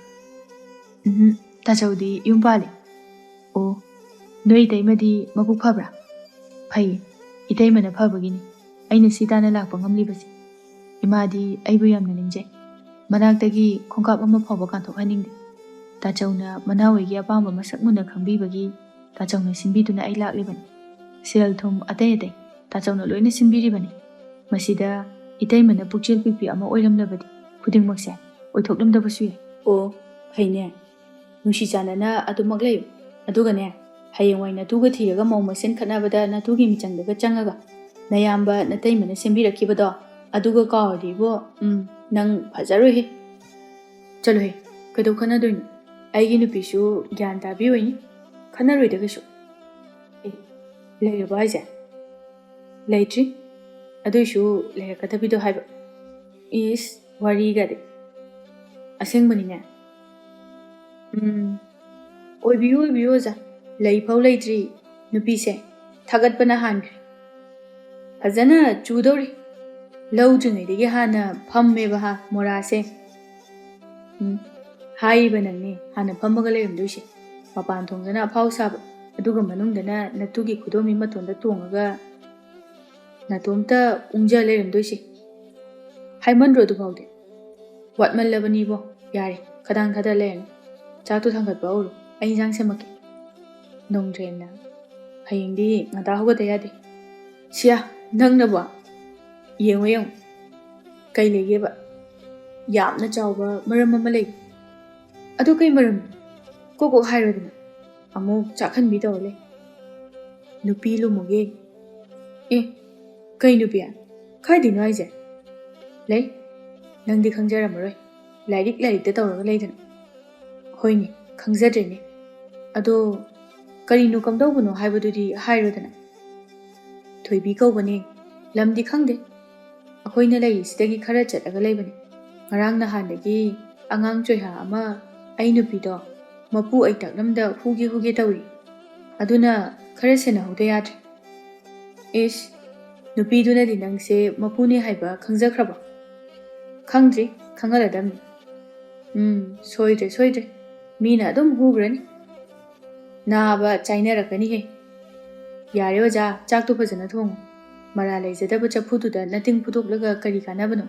ꯎꯝ, ꯇꯥꯆꯧꯗꯤ ꯌꯨꯝ ꯄꯥꯜꯂꯤ꯫ ꯑꯣ, ꯅꯣꯏ ꯏꯇꯩꯃꯗꯤ ꯃꯕꯨꯛ ꯐꯕ꯭ꯔꯥ? ꯐꯩ, ꯏꯇꯩꯃꯅ ꯐꯕꯒꯤꯅꯤ ꯑꯩꯅ ꯁꯤ ꯇꯥꯅ ꯂꯥꯛꯄ ꯉꯝꯂꯤꯕꯁꯦ꯫ ꯏꯃꯥꯗꯤ ꯑꯩꯕꯨ ꯌꯥꯝꯅ ꯅꯤꯡꯖꯩ꯫ ꯃꯅꯥꯛꯇꯒꯤ ꯈꯣꯡꯀꯥꯞ ꯑꯃ ꯐꯥꯎꯕ ꯀꯥꯟꯊꯣꯛꯍꯟꯅꯤꯡꯗꯦ꯫ ꯇꯥꯆꯧꯅ ꯃꯅꯥꯎ ꯑꯣꯏꯒꯤ ꯑꯄꯥꯝꯕ ꯃꯁꯛ ꯃꯨꯟꯅ ꯈꯪꯕꯤꯕꯒꯤ ꯇꯥꯆꯧꯅ ꯁꯤꯟꯕꯤꯗꯨꯅ ꯑꯩ ꯂꯥꯛꯂꯤꯕꯅꯤ꯫ ꯁꯦꯜ ꯊꯨꯝ ꯑꯇꯩ ꯑꯇꯩ ꯇꯥꯆꯧꯅ ꯂꯣꯏꯅ ꯁꯤꯟꯕꯤꯔꯤꯕꯅꯤ꯫ ꯃꯁꯤꯗ ꯏꯇꯩꯃꯅ ꯄꯨꯛꯆꯦꯜ ꯄꯤꯛꯄꯤ ꯑꯃ ꯑꯣꯏꯔꯝꯂꯕꯗꯤ ꯈꯨꯗꯤꯡꯃꯛꯁꯦ ꯑꯣꯏꯊꯣꯛꯂꯝꯗꯕꯁꯨ ꯌꯥꯏ꯫ ꯑꯣ, ꯐꯩꯅꯦ꯫ ꯅꯨꯡꯁꯤ ꯆꯥꯟꯅꯅ ꯑꯗꯨꯃꯛ ꯂꯩꯌꯨ꯫ ꯑꯗꯨꯒꯅꯦ, ꯍꯌꯦꯡꯋꯥꯏ ꯅꯇꯨꯒ ꯊꯤꯔꯒ ꯃꯧ ꯃꯁꯦꯟ ꯈꯠꯅꯕꯗ ꯅꯇꯨꯒꯤ ꯃꯤꯆꯪꯗꯒ ꯆꯪꯉꯒ ꯅꯌꯥꯝꯕ ꯅꯇꯩꯃꯅ ꯁꯦꯝꯕꯤꯔꯛꯈꯤꯕꯗꯣ ꯑꯗꯨꯒ ꯀꯥꯎꯔꯗꯤ ꯏꯕꯣ, ꯎꯝ, ꯅꯪ ꯐꯖꯔꯣꯏꯍꯦ꯫ ꯆꯠꯂꯣꯍꯦ, ꯀꯩꯗꯧ ꯈꯠꯅꯗꯣꯏꯅꯣ? ꯑꯩꯒꯤ ꯅꯨꯄꯤꯁꯨ ꯒ꯭ꯌꯥꯟ ꯇꯥꯕꯤ ꯑꯣꯏꯅꯤ, ꯈꯠꯅꯔꯣꯏꯗ ꯀꯩꯁꯨ꯫ ꯑꯦ, ꯂꯩꯔꯕꯣ ꯍꯥꯏꯁꯦ? ꯂꯩꯇ꯭ꯔꯤ꯫ ꯑꯗꯨꯏꯁꯨ ꯂꯩꯔꯛꯀꯗꯕꯤꯗꯣ ꯍꯥꯏꯕ꯫ ꯏꯁ, ꯋꯥꯔꯤꯒꯗꯤ꯫ ꯑꯁꯦꯡꯕꯅꯤꯅꯦ꯫ ꯎꯝ꯫ ꯑꯣꯏꯕꯤꯌꯨ, ꯑꯣꯏꯕꯤꯌꯨ, ꯑꯣꯖꯥ꯫ ꯂꯩꯐꯥꯎ ꯂꯩꯇ꯭ꯔꯤ ꯅꯨꯄꯤꯁꯦ꯫ ꯊꯥꯒꯠꯄꯅ ꯍꯥꯟꯈ꯭ꯔꯦ꯫ ꯐꯖꯅ ꯆꯨꯗꯧꯔꯤ꯫ ꯂꯧꯗ꯭ꯔꯤꯉꯩꯗꯒꯤ ꯍꯥꯟꯅ ꯐꯝꯃꯦꯕ ꯍꯥ, ꯃꯣꯔꯥꯁꯦ꯫ ꯎꯝ꯫ ꯍꯥꯏꯔꯤꯕ ꯅꯪꯅꯦ ꯍꯥꯟꯅ ꯐꯝꯃꯒ ꯂꯩꯔꯝꯗꯣꯏꯁꯦ꯫ ꯃꯄꯥꯟ ꯊꯣꯡꯗꯅ ꯑꯐꯥꯎ ꯁꯥꯕ, ꯑꯗꯨꯒ ꯃꯅꯨꯡꯗꯅ ꯅꯇꯨꯒꯤ ꯈꯨꯗꯣꯝꯕꯤ ꯃꯇꯣꯟꯗ ꯇꯣꯡꯉꯒ ꯅꯇꯣꯝꯇ ꯎꯪꯖ ꯂꯩꯔꯝꯗꯣꯏꯁꯦ꯫ ꯍꯥꯏꯃꯟꯗ꯭ꯔꯣ ꯑꯗꯨꯐꯥꯎꯗꯤ? ꯋꯥꯠꯃꯜꯂꯕꯅꯤꯕꯣ꯫ ꯌꯥꯔꯦ, ꯈꯗꯥꯡ ꯊꯥꯗ ꯂꯩꯔꯅꯨ꯫ ꯆꯥꯛꯇꯣ ꯊꯥꯡꯒꯠꯄ ꯍꯧꯔꯣ, ꯑꯩ ꯏꯟꯖꯥꯡ ꯁꯦꯝꯃꯛꯀꯦ꯫ ꯅꯣꯡꯗ꯭ꯔꯦꯟꯅ, ꯍꯌꯦꯡꯗꯤ ꯉꯟꯇꯥ ꯍꯧꯒꯠꯇ ꯌꯥꯗꯦ꯫ ꯁꯤꯌꯥ, ꯅꯪꯅꯕꯣ? ꯌꯦꯡꯉꯣ, ꯌꯦꯡꯉꯣ꯫ ꯀꯩ ꯂꯩꯒꯦꯕ? ꯌꯥꯝꯅ ꯆꯥꯎꯕ ꯃꯔꯝ ꯑꯃ ꯂꯩ꯫ ꯑꯗꯨ ꯀꯩ ꯃꯔꯝꯅꯣ? ꯀꯣꯛ ꯀꯣꯛ ꯍꯥꯏꯔꯣꯗꯅ꯫ ꯑꯃꯨꯛ ꯆꯥꯛꯍꯟꯕꯤ ꯇꯧꯔ ꯂꯩ꯫ ꯅꯨꯄꯤ ꯂꯨꯝꯃꯨꯒꯦ꯫ ꯑꯦ, ꯀꯩ ꯅꯨꯄꯤ? ꯀꯥꯏꯗꯩꯅꯣ ꯍꯥꯏꯁꯦ? ꯂꯩ꯫ ꯅꯪꯗꯤ ꯈꯪꯖꯔꯝꯃꯔꯣꯏ꯫ ꯂꯥꯏꯔꯤꯛ, ꯂꯥꯏꯔꯤꯛꯇ ꯇꯧꯔꯒ ꯂꯩꯗꯅ꯫ ꯍꯣꯏꯅꯦ, ꯈꯪꯖꯗ꯭ꯔꯦꯅꯦ꯫ ꯑꯗꯣ ꯀꯔꯤꯅꯣ ꯀꯝꯗꯧꯕꯅꯣ ꯍꯥꯏꯕꯗꯨꯗꯤ ꯍꯥꯏꯔꯣꯗꯅ꯫ ꯊꯣꯏꯕꯤ ꯀꯧꯕꯅꯦ꯫ ꯂꯝꯗꯤ ꯈꯪꯗꯦ꯫ ꯑꯩꯈꯣꯏꯅ ꯂꯩꯔꯤꯁꯤꯗꯒꯤ ꯈꯔ ꯆꯠꯂꯒ ꯂꯩꯕꯅꯤ꯫ ꯉꯔꯥꯡ ꯅꯍꯥꯟꯗꯒꯤ ꯑꯉꯥꯡ ꯆꯣꯏꯍꯥ ꯑꯃ ꯑꯩ ꯅꯨꯄꯤꯗꯣ ꯃꯄꯨ ꯑꯩ ꯇꯥꯛꯂꯝꯗ ꯍꯨꯒꯦ ꯍꯨꯒꯦ ꯇꯧꯔꯤ꯫ ꯑꯗꯨꯅ ꯈꯔ ꯁꯦꯟꯅꯍꯧꯗ ꯌꯥꯗ꯭ꯔꯦ꯫ ꯏꯁ, ꯅꯨꯄꯤꯗꯨꯅꯗꯤ ꯅꯪꯁꯦ ꯃꯄꯨꯅꯦ ꯍꯥꯏꯕ ꯈꯪꯖꯈ꯭ꯔꯕꯣ? ꯈꯪꯗ꯭ꯔꯤ, ꯈꯪꯍꯜꯂꯗꯝꯅꯤ꯫ ꯎꯝ, ꯁꯣꯏꯗ꯭ꯔꯦ, ꯁꯣꯏꯗ꯭ꯔꯦ꯫ ꯃꯤꯅ ꯑꯗꯨꯝ ꯍꯨꯈ꯭ꯔꯅꯤ꯫ ꯅꯥꯕ ꯆꯥꯏꯅꯔꯛꯀꯅꯤꯍꯦ꯫ ꯌꯥꯔꯦ ꯑꯣꯖꯥ, ꯆꯥꯛꯇꯣ ꯐꯖꯅ ꯊꯣꯡꯉꯨ꯫ ꯃꯔꯥ ꯂꯩꯖꯗꯕ ꯆꯐꯨꯗꯨꯗ ꯅꯇꯤꯡ ꯐꯨꯗꯣꯛꯂꯒ ꯀꯔꯤ ꯀꯥꯟꯅꯕꯅꯣ?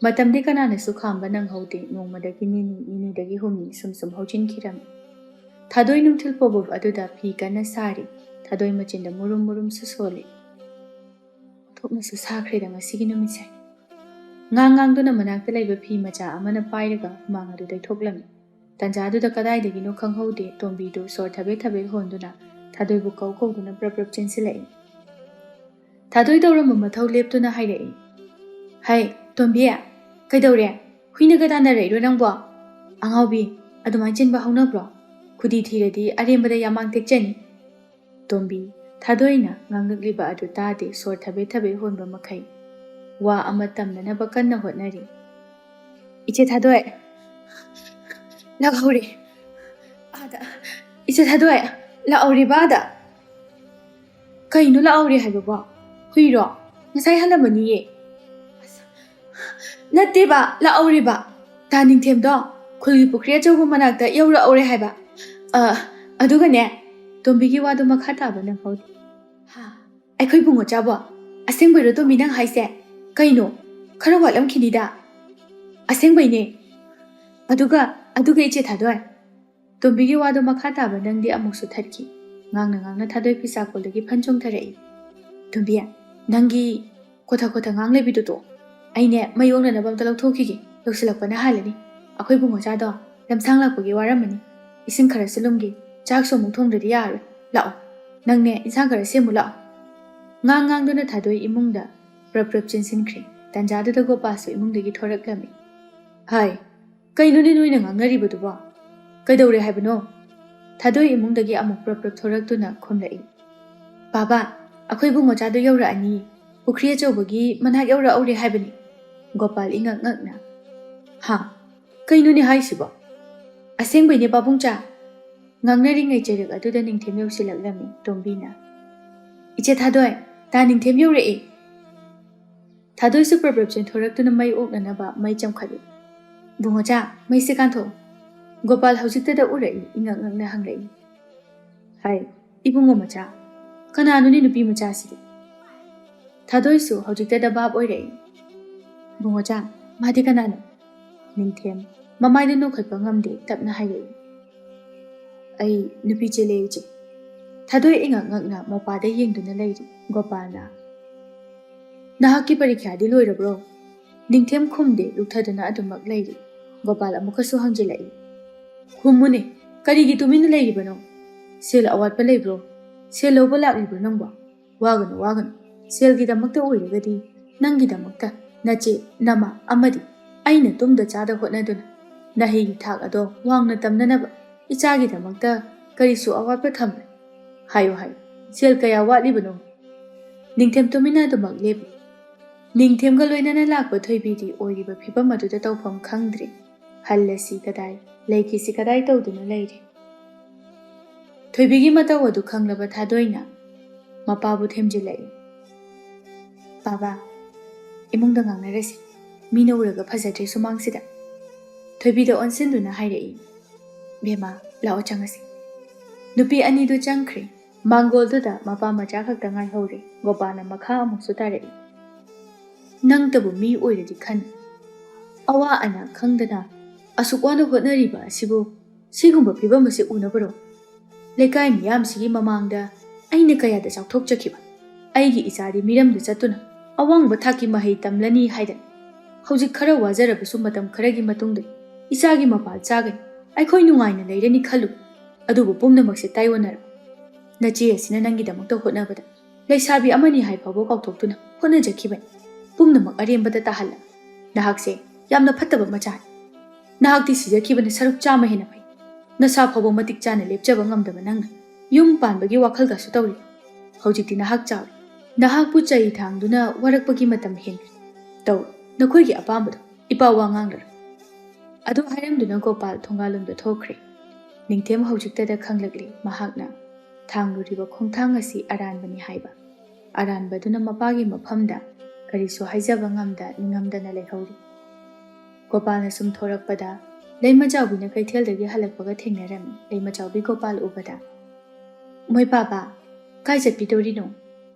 ꯃꯇꯝꯗꯤ ꯀꯅꯥꯅꯁꯨ ꯈꯥꯝꯕ ꯅꯪꯍꯧꯗꯦ꯫ ꯅꯣꯡꯃꯗꯒꯤ ꯅꯤꯅꯤ, ꯅꯤꯅꯤꯗꯒꯤ ꯍꯨꯝꯅꯤ ꯁꯨꯝ ꯁꯨꯝ ꯍꯧꯖꯤꯟꯈꯤꯔꯝꯃꯤ꯫ ꯊꯥꯗꯣꯏ ꯅꯨꯡꯊꯤꯜ ꯄꯣꯕꯣꯞ ꯑꯗꯨꯗ ꯐꯤ ꯀꯟꯅ ꯁꯥꯔꯤ꯫ ꯊꯥꯗꯣꯏ ꯃꯆꯤꯟꯗ ꯃꯨꯔꯨꯝ ꯃꯨꯔꯨꯝꯁꯨ ꯁꯣꯜꯂꯤ꯫ ꯊꯣꯛꯅꯁꯨ ꯁꯥꯈ꯭ꯔꯦꯗ ꯉꯁꯤꯒꯤ ꯅꯨꯃꯤꯠꯁꯦ꯫ ꯉꯥꯡ ꯉꯥꯡꯗꯨꯅ ꯃꯅꯥꯛꯇ ꯂꯩꯕ ꯐꯤ ꯃꯆꯥ ꯑꯃꯅ ꯄꯥꯏꯔꯒ ꯍꯨꯃꯥꯡ ꯑꯗꯨ ꯇꯩꯊꯣꯛꯂꯝꯃꯤ꯫ ꯇꯟꯖꯥꯗꯨꯗ ꯀꯗꯥꯏꯗꯒꯤꯅꯣ ꯈꯪꯍꯧꯗꯦ, ꯇꯣꯝꯕꯤꯗꯨ ꯁꯣꯔ ꯊꯕꯦꯠ ꯊꯕꯦꯠ ꯍꯣꯟꯗꯨꯅ ꯊꯥꯗꯣꯏꯕꯨ ꯀꯧ ꯀꯧꯗꯨꯅ ꯄ꯭ꯔꯞ ꯄ꯭ꯔꯞ ꯆꯦꯟꯁꯤꯜꯂꯛꯏ꯫ ꯊꯥꯗꯣꯏ ꯇꯧꯔꯝꯕ ꯃꯊꯧ ꯂꯦꯞꯇꯨꯅ ꯍꯥꯏꯔꯛꯏ꯫ "ꯍꯩ, ꯇꯣꯝꯕꯤ, ꯀꯩꯗꯧꯔꯦ? ꯍꯨꯏꯅꯒ ꯇꯥꯟꯅꯔꯛꯏꯔꯣ ꯅꯪꯕꯣ? ꯑꯉꯥꯎꯕꯤ, ꯑꯗꯨꯃꯥꯏꯅ ꯆꯦꯟꯕ ꯍꯧꯅꯕ꯭ꯔꯣ? ꯈꯨꯗꯤ ꯊꯤꯔꯗꯤ ꯑꯔꯦꯝꯕꯗ ꯌꯥꯃꯥꯡ ꯇꯦꯛꯆꯅꯤ꯫" ꯇꯣꯝꯕꯤ, ꯊꯥꯗꯣꯏꯅ ꯉꯥꯡꯂꯛꯂꯤꯕ ꯑꯗꯨ ꯇꯥꯗꯦ, ꯁꯣꯔ ꯊꯕꯦꯠ ꯊꯕꯦꯠ ꯍꯣꯟꯕ ꯃꯈꯩ ꯋꯥ ꯑꯃ ꯇꯝꯅꯅꯕ ꯀꯟꯅ ꯍꯣꯠꯅꯔꯤ꯫ "ꯏꯆꯦ ꯊꯥꯗꯣꯏ, ꯂꯥꯛꯍꯧꯔꯦ꯫ ꯑꯥꯗ, ꯏꯆꯦ ꯊꯥꯗꯣꯏ, ꯂꯥꯛꯍꯧꯔꯦꯕ ꯑꯥꯗ꯫" "ꯀꯩꯅꯣ ꯂꯥꯛꯍꯧꯔꯦ ꯍꯥꯏꯕꯕꯣ? ꯍꯨꯏꯔꯣ? ꯉꯁꯥꯏ ꯍꯜꯂꯝꯃꯅꯤꯌꯦ꯫" "ꯑꯁ, ꯅꯠꯇꯦꯕ, ꯂꯥꯛꯍꯧꯔꯦꯕ꯫ ꯇꯥ ꯅꯤꯡꯊꯦꯝꯗꯣ ꯈꯨꯜꯒꯤ ꯄꯨꯈ꯭ꯔꯤ ꯑꯆꯧꯕ ꯃꯅꯥꯛꯇ ꯌꯧꯔꯛꯍꯧꯔꯦ ꯍꯥꯏꯕ꯫ ꯑ, ꯑꯗꯨꯒꯅꯦ," ꯇꯣꯝꯕꯤꯒꯤ ꯋꯥꯗꯨ ꯃꯈꯥ ꯇꯥꯕ ꯅꯪꯍꯧꯗꯦ꯫ "ꯍꯥ? ꯑꯩꯈꯣꯏ ꯕꯨꯡꯉꯣꯆꯥꯕꯣ? ꯑꯁꯦꯡꯕꯩꯔꯣ ꯇꯣꯝꯕꯤ ꯅꯪ ꯍꯥꯏꯁꯦ? ꯀꯩꯅꯣ? ꯈꯔ ꯋꯥꯠꯂꯝꯈꯤꯅꯤꯗ꯫" "ꯑꯁꯦꯡꯕꯩꯅꯦ꯫ ꯑꯗꯨꯒ, ꯑꯗꯨꯒ ꯏꯆꯦ ꯊꯥꯗꯣꯏ꯫" ꯇꯣꯝꯕꯤꯒꯤ ꯋꯥꯗꯣ ꯃꯈꯥ ꯇꯥꯕ ꯅꯪꯗꯤ ꯑꯃꯨꯛꯁꯨ ꯊꯠꯈꯤ꯫ ꯉꯥꯡꯅ ꯉꯥꯡꯅ ꯊꯥꯗꯣꯏ ꯐꯤꯁꯥꯀꯣꯜꯗꯒꯤ ꯐꯟ ꯆꯣꯡꯊꯔꯛꯏ꯫ "ꯇꯣꯝꯕꯤ, ꯅꯪꯒꯤ ꯀꯣꯊ ꯀꯣꯊ ꯉꯥꯡ ꯂꯩꯕꯤꯗꯨ ꯇꯣꯛꯑꯣ꯫ ꯑꯩꯅꯦ ꯃꯩ ꯑꯣꯛꯅꯅꯕ ꯑꯝꯇ ꯂꯧꯊꯣꯛꯈꯤꯒꯦ꯫ ꯌꯧꯁꯤꯜꯂꯛꯄꯅ ꯍꯥꯜꯂꯅꯤ꯫ ꯑꯩꯈꯣꯏ ꯕꯨꯡꯉꯣꯆꯥꯗꯣ ꯂꯝꯁꯥꯡ ꯂꯥꯛꯄꯒꯤ ꯋꯥꯔꯝꯃꯅꯤ꯫ ꯏꯁꯤꯡ ꯈꯔꯁꯨ ꯂꯨꯝꯒꯦ꯫ ꯆꯥꯛꯁꯨ ꯑꯃꯨꯛ ꯊꯣꯡꯗ꯭ꯔꯗꯤ ꯌꯥꯔꯣꯏ꯫ ꯂꯥꯛꯑꯣ꯫ ꯅꯪꯅꯦ ꯏꯟꯁꯥꯡ ꯈꯔ ꯁꯦꯝꯃꯨ ꯂꯥꯛꯑꯣ꯫" ꯉꯥꯡ ꯉꯥꯡꯗꯨꯅ ꯊꯥꯗꯣꯏ ꯏꯃꯨꯡꯗ ꯄ꯭ꯔꯞ ꯄ꯭ꯔꯞ ꯆꯦꯟꯁꯤꯟꯈ꯭ꯔꯦ꯫ ꯇꯟꯖꯥꯗꯨꯗ ꯒꯣꯄꯥꯁꯨ ꯏꯃꯨꯡꯗꯒꯤ ꯊꯣꯔꯛꯂꯝꯃꯤ꯫ "ꯍꯥꯏ, ꯀꯩꯅꯣꯅꯦ ꯅꯣꯏꯅ ꯉꯥꯡꯅꯔꯤꯕꯗꯨꯕꯣ? ꯀꯩꯗꯧꯔꯦ ꯍꯥꯏꯕꯅꯣ?" ꯊꯥꯗꯣꯏ ꯏꯃꯨꯡꯗꯒꯤ ꯑꯃꯨꯛ ꯄ꯭ꯔꯞ ꯄ꯭ꯔꯞ ꯊꯣꯔꯛꯇꯨꯅ ꯈꯨꯝꯂꯛꯏ꯫ "ꯕꯥꯕꯥ, ꯑꯩꯈꯣꯏ ꯕꯨꯡꯉꯣꯆꯥꯗꯣ ꯌꯧꯔꯛꯑꯅꯤ꯫ ꯄꯨꯈ꯭ꯔꯤ ꯑꯆꯧꯕꯒꯤ ꯃꯅꯥꯛ ꯌꯧꯔꯛꯍꯧꯔꯦ ꯍꯥꯏꯕꯅꯤ꯫ ꯒꯣꯄꯥꯜ ꯏꯉꯛ ꯉꯛꯅ, "ꯍꯥ? ꯀꯩꯅꯣꯅꯦ ꯍꯥꯏꯁꯤꯕꯣ? ꯑꯁꯦꯡꯕꯩꯅꯦ ꯄꯥꯕꯨꯡꯆꯥ?" ꯉꯥꯡꯅꯔꯤꯉꯩ ꯆꯩꯔꯛ ꯑꯗꯨꯗ ꯅꯤꯡꯊꯦꯝ ꯌꯧꯁꯤꯜꯂꯛꯂꯝꯃꯤ ꯇꯣꯝꯕꯤꯅ꯫ "ꯏꯆꯦ ꯊꯥꯗꯣꯏ, ꯇꯥ ꯅꯤꯡꯊꯦꯝ ꯌꯧꯔꯛꯑꯦ!" ꯊꯥꯗꯣꯏꯁꯨ ꯄ꯭ꯔꯞ ꯄ꯭ꯔꯞ ꯆꯦꯟꯊꯣꯔꯛꯇꯨꯅ ꯃꯩ ꯑꯣꯛꯅꯅꯕ ꯃꯩ ꯆꯪꯈꯠꯂꯤ꯫ "ꯕꯨꯡꯉꯣꯆꯥ, ꯃꯩꯁꯦ ꯀꯥꯟꯊꯣꯛꯑꯣ꯫" ꯒꯣꯄꯥꯜ ꯍꯧꯖꯤꯛꯇꯗ ꯎꯔꯛꯏ ꯏꯉꯛ ꯉꯛꯅ ꯍꯪꯂꯛꯏ꯫ "ꯍꯥꯏ, ꯏꯕꯨꯡꯉꯣ ꯃꯆꯥ, ꯀꯅꯥꯅꯣꯅꯦ ꯅꯨꯄꯤ ꯃꯆꯥꯁꯤꯗꯤ?" ꯊꯥꯗꯣꯏꯁꯨ ꯍꯧꯖꯤꯛꯇꯗ ꯚꯥꯞ ꯑꯣꯏꯔꯛꯏ꯫ "ꯕꯨꯡꯉꯣꯆꯥ, ꯃꯥꯗꯤ ꯀꯅꯥꯅꯣ?" ꯅꯤꯡꯊꯦꯝ ꯃꯃꯥꯏꯗ ꯅꯣꯛꯈꯠꯄ ꯉꯝꯗꯦ ꯇꯞꯅ ꯍꯥꯏꯔꯛꯏ꯫ "ꯑꯩ ꯅꯨꯄꯤ ꯆꯦꯜꯂꯦ ꯏꯆꯦ꯫" ꯊꯥꯗꯣꯏ ꯏꯉꯛ ꯉꯛꯅ ꯃꯄꯥꯗ ꯌꯦꯡꯗꯨꯅ ꯂꯩꯔꯤ꯫ ꯒꯣꯄꯥꯜꯅ, "ꯅꯍꯥꯛꯀꯤ ꯄꯔꯤꯈ꯭ꯌꯥꯗꯤ ꯂꯣꯏꯔꯕ꯭ꯔꯣ?" ꯅꯤꯡꯊꯦꯝ ꯈꯨꯝꯗꯦ, ꯂꯨꯞꯊꯗꯨꯅ ꯑꯗꯨꯃꯛ ꯂꯩꯔꯤ꯫ ꯒꯣꯄꯥꯜ ꯑꯃꯨꯛꯀꯁꯨ ꯍꯪꯖꯤꯜꯂꯛꯏ꯫ "ꯈꯨꯝꯃꯨꯅꯦ, ꯀꯔꯤꯒꯤ ꯇꯨꯃꯤꯟꯅ ꯂꯩꯔꯤꯕꯅꯣ? ꯁꯦꯜ ꯑꯋꯥꯠꯄ ꯂꯩꯕ꯭ꯔꯣ? ꯁꯦꯜ ꯂꯧꯕ ꯂꯥꯛꯂꯤꯕ꯭ꯔꯣ ꯅꯪꯕꯣ? ꯋꯥꯒꯅꯨ, ꯋꯥꯒꯅꯨ꯫ ꯁꯦꯜꯒꯤꯗꯃꯛꯇ ꯑꯣꯏꯔꯒꯗꯤ ꯅꯪꯒꯤꯗꯃꯛꯇ ꯅꯆꯦ, ꯅꯃꯥ ꯑꯃꯗꯤ ꯑꯩꯅ ꯇꯨꯝꯗ ꯆꯥꯗ ꯍꯣꯠꯅꯗꯨꯅ ꯅꯍꯩꯒꯤ ꯊꯥꯛ ꯑꯗꯣ ꯋꯥꯡꯅ ꯇꯝꯅꯅꯕ ꯏꯆꯥꯒꯤꯗꯃꯛꯇ ꯀꯔꯤꯁꯨ ꯑꯋꯥꯠꯄ ꯊꯝꯂꯣꯏ꯫ ꯍꯥꯏꯌꯨ, ꯍꯥꯏꯌꯨ, ꯁꯦꯜ ꯀꯌꯥ ꯋꯥꯠꯂꯤꯕꯅꯣ?" ꯅꯤꯡꯊꯦꯝ ꯇꯨꯃꯤꯟꯅ ꯑꯗꯨꯃꯛ ꯂꯦꯞꯄꯤ꯫ ꯅꯤꯡꯊꯦꯝꯒ ꯂꯣꯏꯅꯅ ꯂꯥꯛꯄ ꯊꯣꯏꯕꯤꯗꯤ ꯑꯣꯏꯔꯤꯕ ꯐꯤꯕꯝ ꯑꯗꯨꯗ ꯇꯧꯐꯝ ꯈꯪꯗ꯭ꯔꯦ꯫ ꯍꯜꯂꯁꯤ ꯀꯗꯥꯏ, ꯂꯩꯈꯤꯁꯤ ꯀꯗꯥꯏ ꯇꯧꯗꯨꯅ ꯂꯩꯔꯦ꯫ ꯊꯣꯏꯕꯤꯒꯤ ꯃꯇꯧ ꯑꯗꯨ ꯈꯪꯂꯕ ꯊꯥꯗꯣꯏꯅ ꯃꯄꯥꯕꯨ ꯊꯦꯝꯖꯤꯜꯂꯛꯏ꯫ "ꯕꯥꯕꯥ, ꯏꯃꯨꯡꯗ ꯉꯥꯡꯅꯔꯁꯤ꯫ ꯃꯤꯅ ꯎꯔꯒ ꯐꯖꯗ꯭ꯔꯦ ꯁꯨꯃꯥꯡꯁꯤꯗ꯫" ꯊꯣꯏꯕꯤꯗ ꯑꯣꯟꯁꯤꯟꯗꯨꯅ ꯍꯥꯏꯔꯛꯏ꯫ "ꯕꯦꯝꯃ, ꯂꯥꯛꯑꯣ ꯆꯪꯉꯁꯤ꯫" ꯅꯨꯄꯤ ꯑꯅꯤꯗꯨ ꯆꯪꯈ꯭ꯔꯦ꯫ ꯃꯥꯡꯒꯣꯜꯗꯨꯗ ꯃꯄꯥ ꯃꯆꯥ ꯈꯛꯇ ꯉꯥꯏꯍꯧꯔꯦ꯫ ꯒꯣꯄꯥꯜꯅ ꯃꯈꯥ ꯑꯃꯨꯛꯁꯨ ꯇꯥꯔꯛꯏ꯫ "ꯅꯪꯇꯕꯨ ꯃꯤ ꯑꯣꯏꯔꯗꯤ ꯈꯟ꯫ ꯑꯋꯥ ꯑꯅꯥ ꯈꯪꯗꯅ ꯑꯁꯨꯛ ꯋꯥꯅ ꯍꯣꯠꯅꯔꯤꯕ ꯑꯁꯤꯕꯨ ꯁꯤꯒꯨꯝꯕ ꯐꯤꯕꯝ ꯑꯁꯤ ꯎꯅꯕꯔꯣ? ꯂꯩꯀꯥꯏ ꯃꯤꯌꯥꯝꯁꯤꯒꯤ ꯃꯃꯥꯡꯗ ꯑꯩꯅ ꯀꯌꯥꯗ ꯆꯥꯎꯊꯣꯛꯆꯈꯤꯕ? ꯑꯩꯒꯤ ꯏꯆꯥꯗꯤ ꯃꯤꯔꯝꯗ ꯆꯠꯇꯨꯅ ꯑꯋꯥꯡꯕ ꯊꯥꯛꯀꯤ ꯃꯍꯩ ꯇꯝꯂꯅꯤ ꯍꯥꯏꯗꯅ ꯍꯧꯖꯤꯛ ꯈꯔ ꯋꯥꯖꯔꯕꯁꯨ ꯃꯇꯝ ꯈꯔꯒꯤ ꯃꯇꯨꯡꯗ ꯏꯆꯥꯒꯤ ꯃꯄꯥꯜ ꯆꯥꯒꯅꯤ, ꯑꯩꯈꯣꯏ ꯅꯨꯡꯉꯥꯏꯅ ꯂꯩꯔꯅꯤ ꯈꯜꯂꯨ꯫ ꯑꯗꯨꯕꯨ ꯄꯨꯝꯅꯃꯛꯁꯦ ꯇꯥꯏꯑꯣꯟꯅꯔꯣ꯫ ꯅꯆꯦ ꯑꯁꯤꯅ ꯅꯪꯒꯤꯗꯃꯛꯇ ꯍꯣꯠꯅꯕꯗ ꯂꯩꯁꯥꯕꯤ ꯑꯃꯅꯤ ꯍꯥꯏ ꯐꯥꯎꯕ ꯀꯥꯎꯊꯣꯛꯇꯨꯅ ꯍꯣꯠꯅꯖꯈꯤꯕꯅꯤ꯫ ꯄꯨꯝꯅꯃꯛ ꯑꯔꯦꯝꯕꯗ ꯇꯥꯍꯜꯂ꯫ ꯅꯍꯥꯛꯁꯦ ꯌꯥꯝꯅ ꯐꯠꯇꯕ ꯃꯆꯥꯅꯤ꯫ ꯅꯍꯥꯛꯇꯤ ꯁꯤꯖꯈꯤꯕꯅ ꯁꯔꯨꯛ ꯆꯥꯝꯃ ꯍꯦꯟꯅ ꯐꯩ꯫ ꯅꯁꯥ ꯐꯥꯎꯕ ꯃꯇꯤꯛ ꯆꯥꯅ ꯂꯦꯞꯆꯕ ꯉꯝꯗꯕ ꯅꯪꯅ ꯌꯨꯝ ꯄꯥꯟꯕꯒꯤ ꯋꯥꯈꯜꯒꯁꯨ ꯇꯧꯔꯤ꯫ ꯍꯧꯖꯤꯛꯇꯤ ꯅꯍꯥꯛ ꯆꯥꯎꯔꯦ꯫ "ꯅꯍꯥꯛꯄꯨ ꯆꯩ ꯊꯥꯡꯗꯨꯅ ꯋꯥꯔꯛꯄꯒꯤ ꯃꯇꯝ ꯍꯦꯟꯈ꯭ꯔꯦ꯫ ꯇꯧ, ꯅꯈꯣꯏꯒꯤ ꯑꯄꯥꯝꯕꯗꯣ, ꯏꯄꯥ ꯋꯥ ꯉꯥꯡꯂꯔꯣꯏ"꯫ ꯑꯗꯨ ꯍꯥꯏꯔꯝꯗꯨꯅ ꯒꯣꯄꯥꯜ ꯊꯣꯡꯒꯥꯜꯂꯣꯝꯗ ꯊꯣꯛꯈ꯭ꯔꯦ꯫ ꯅꯤꯡꯊꯦꯝ ꯍꯧꯖꯤꯛꯇꯗ ꯈꯪꯂꯛꯂꯤ ꯃꯍꯥꯛꯅ ꯊꯥꯡꯂꯨꯔꯤꯕ ꯈꯣꯡꯊꯥꯡ ꯑꯁꯤ ꯑꯔꯥꯟꯕꯅꯤ ꯍꯥꯏꯕ꯫ ꯑꯔꯥꯟꯕꯗꯨꯅ ꯃꯄꯥꯒꯤ ꯃꯐꯝꯗ ꯀꯔꯤꯁꯨ ꯍꯥꯏꯖꯕ ꯉꯝꯗ ꯅꯤꯡꯉꯝꯗꯅ ꯂꯩꯍꯧꯔꯤ꯫ ꯒꯣꯄꯥꯜꯅ ꯁꯨꯝ ꯊꯣꯔꯛꯄꯗ ꯂꯩꯃꯆꯥꯎꯕꯤꯅ ꯀꯩꯊꯦꯜꯗꯒꯤ ꯍꯜꯂꯛꯄꯒ ꯊꯦꯡꯅꯔꯝꯃꯤ꯫ ꯂꯩꯃꯆꯥꯎꯕꯤ ꯒꯣꯄꯥꯜ ꯎꯕꯗ, "ꯃꯣꯏ ꯄꯥꯕ, ꯀꯥꯏ ꯆꯠꯄꯤꯗꯧꯔꯤꯅꯣ?"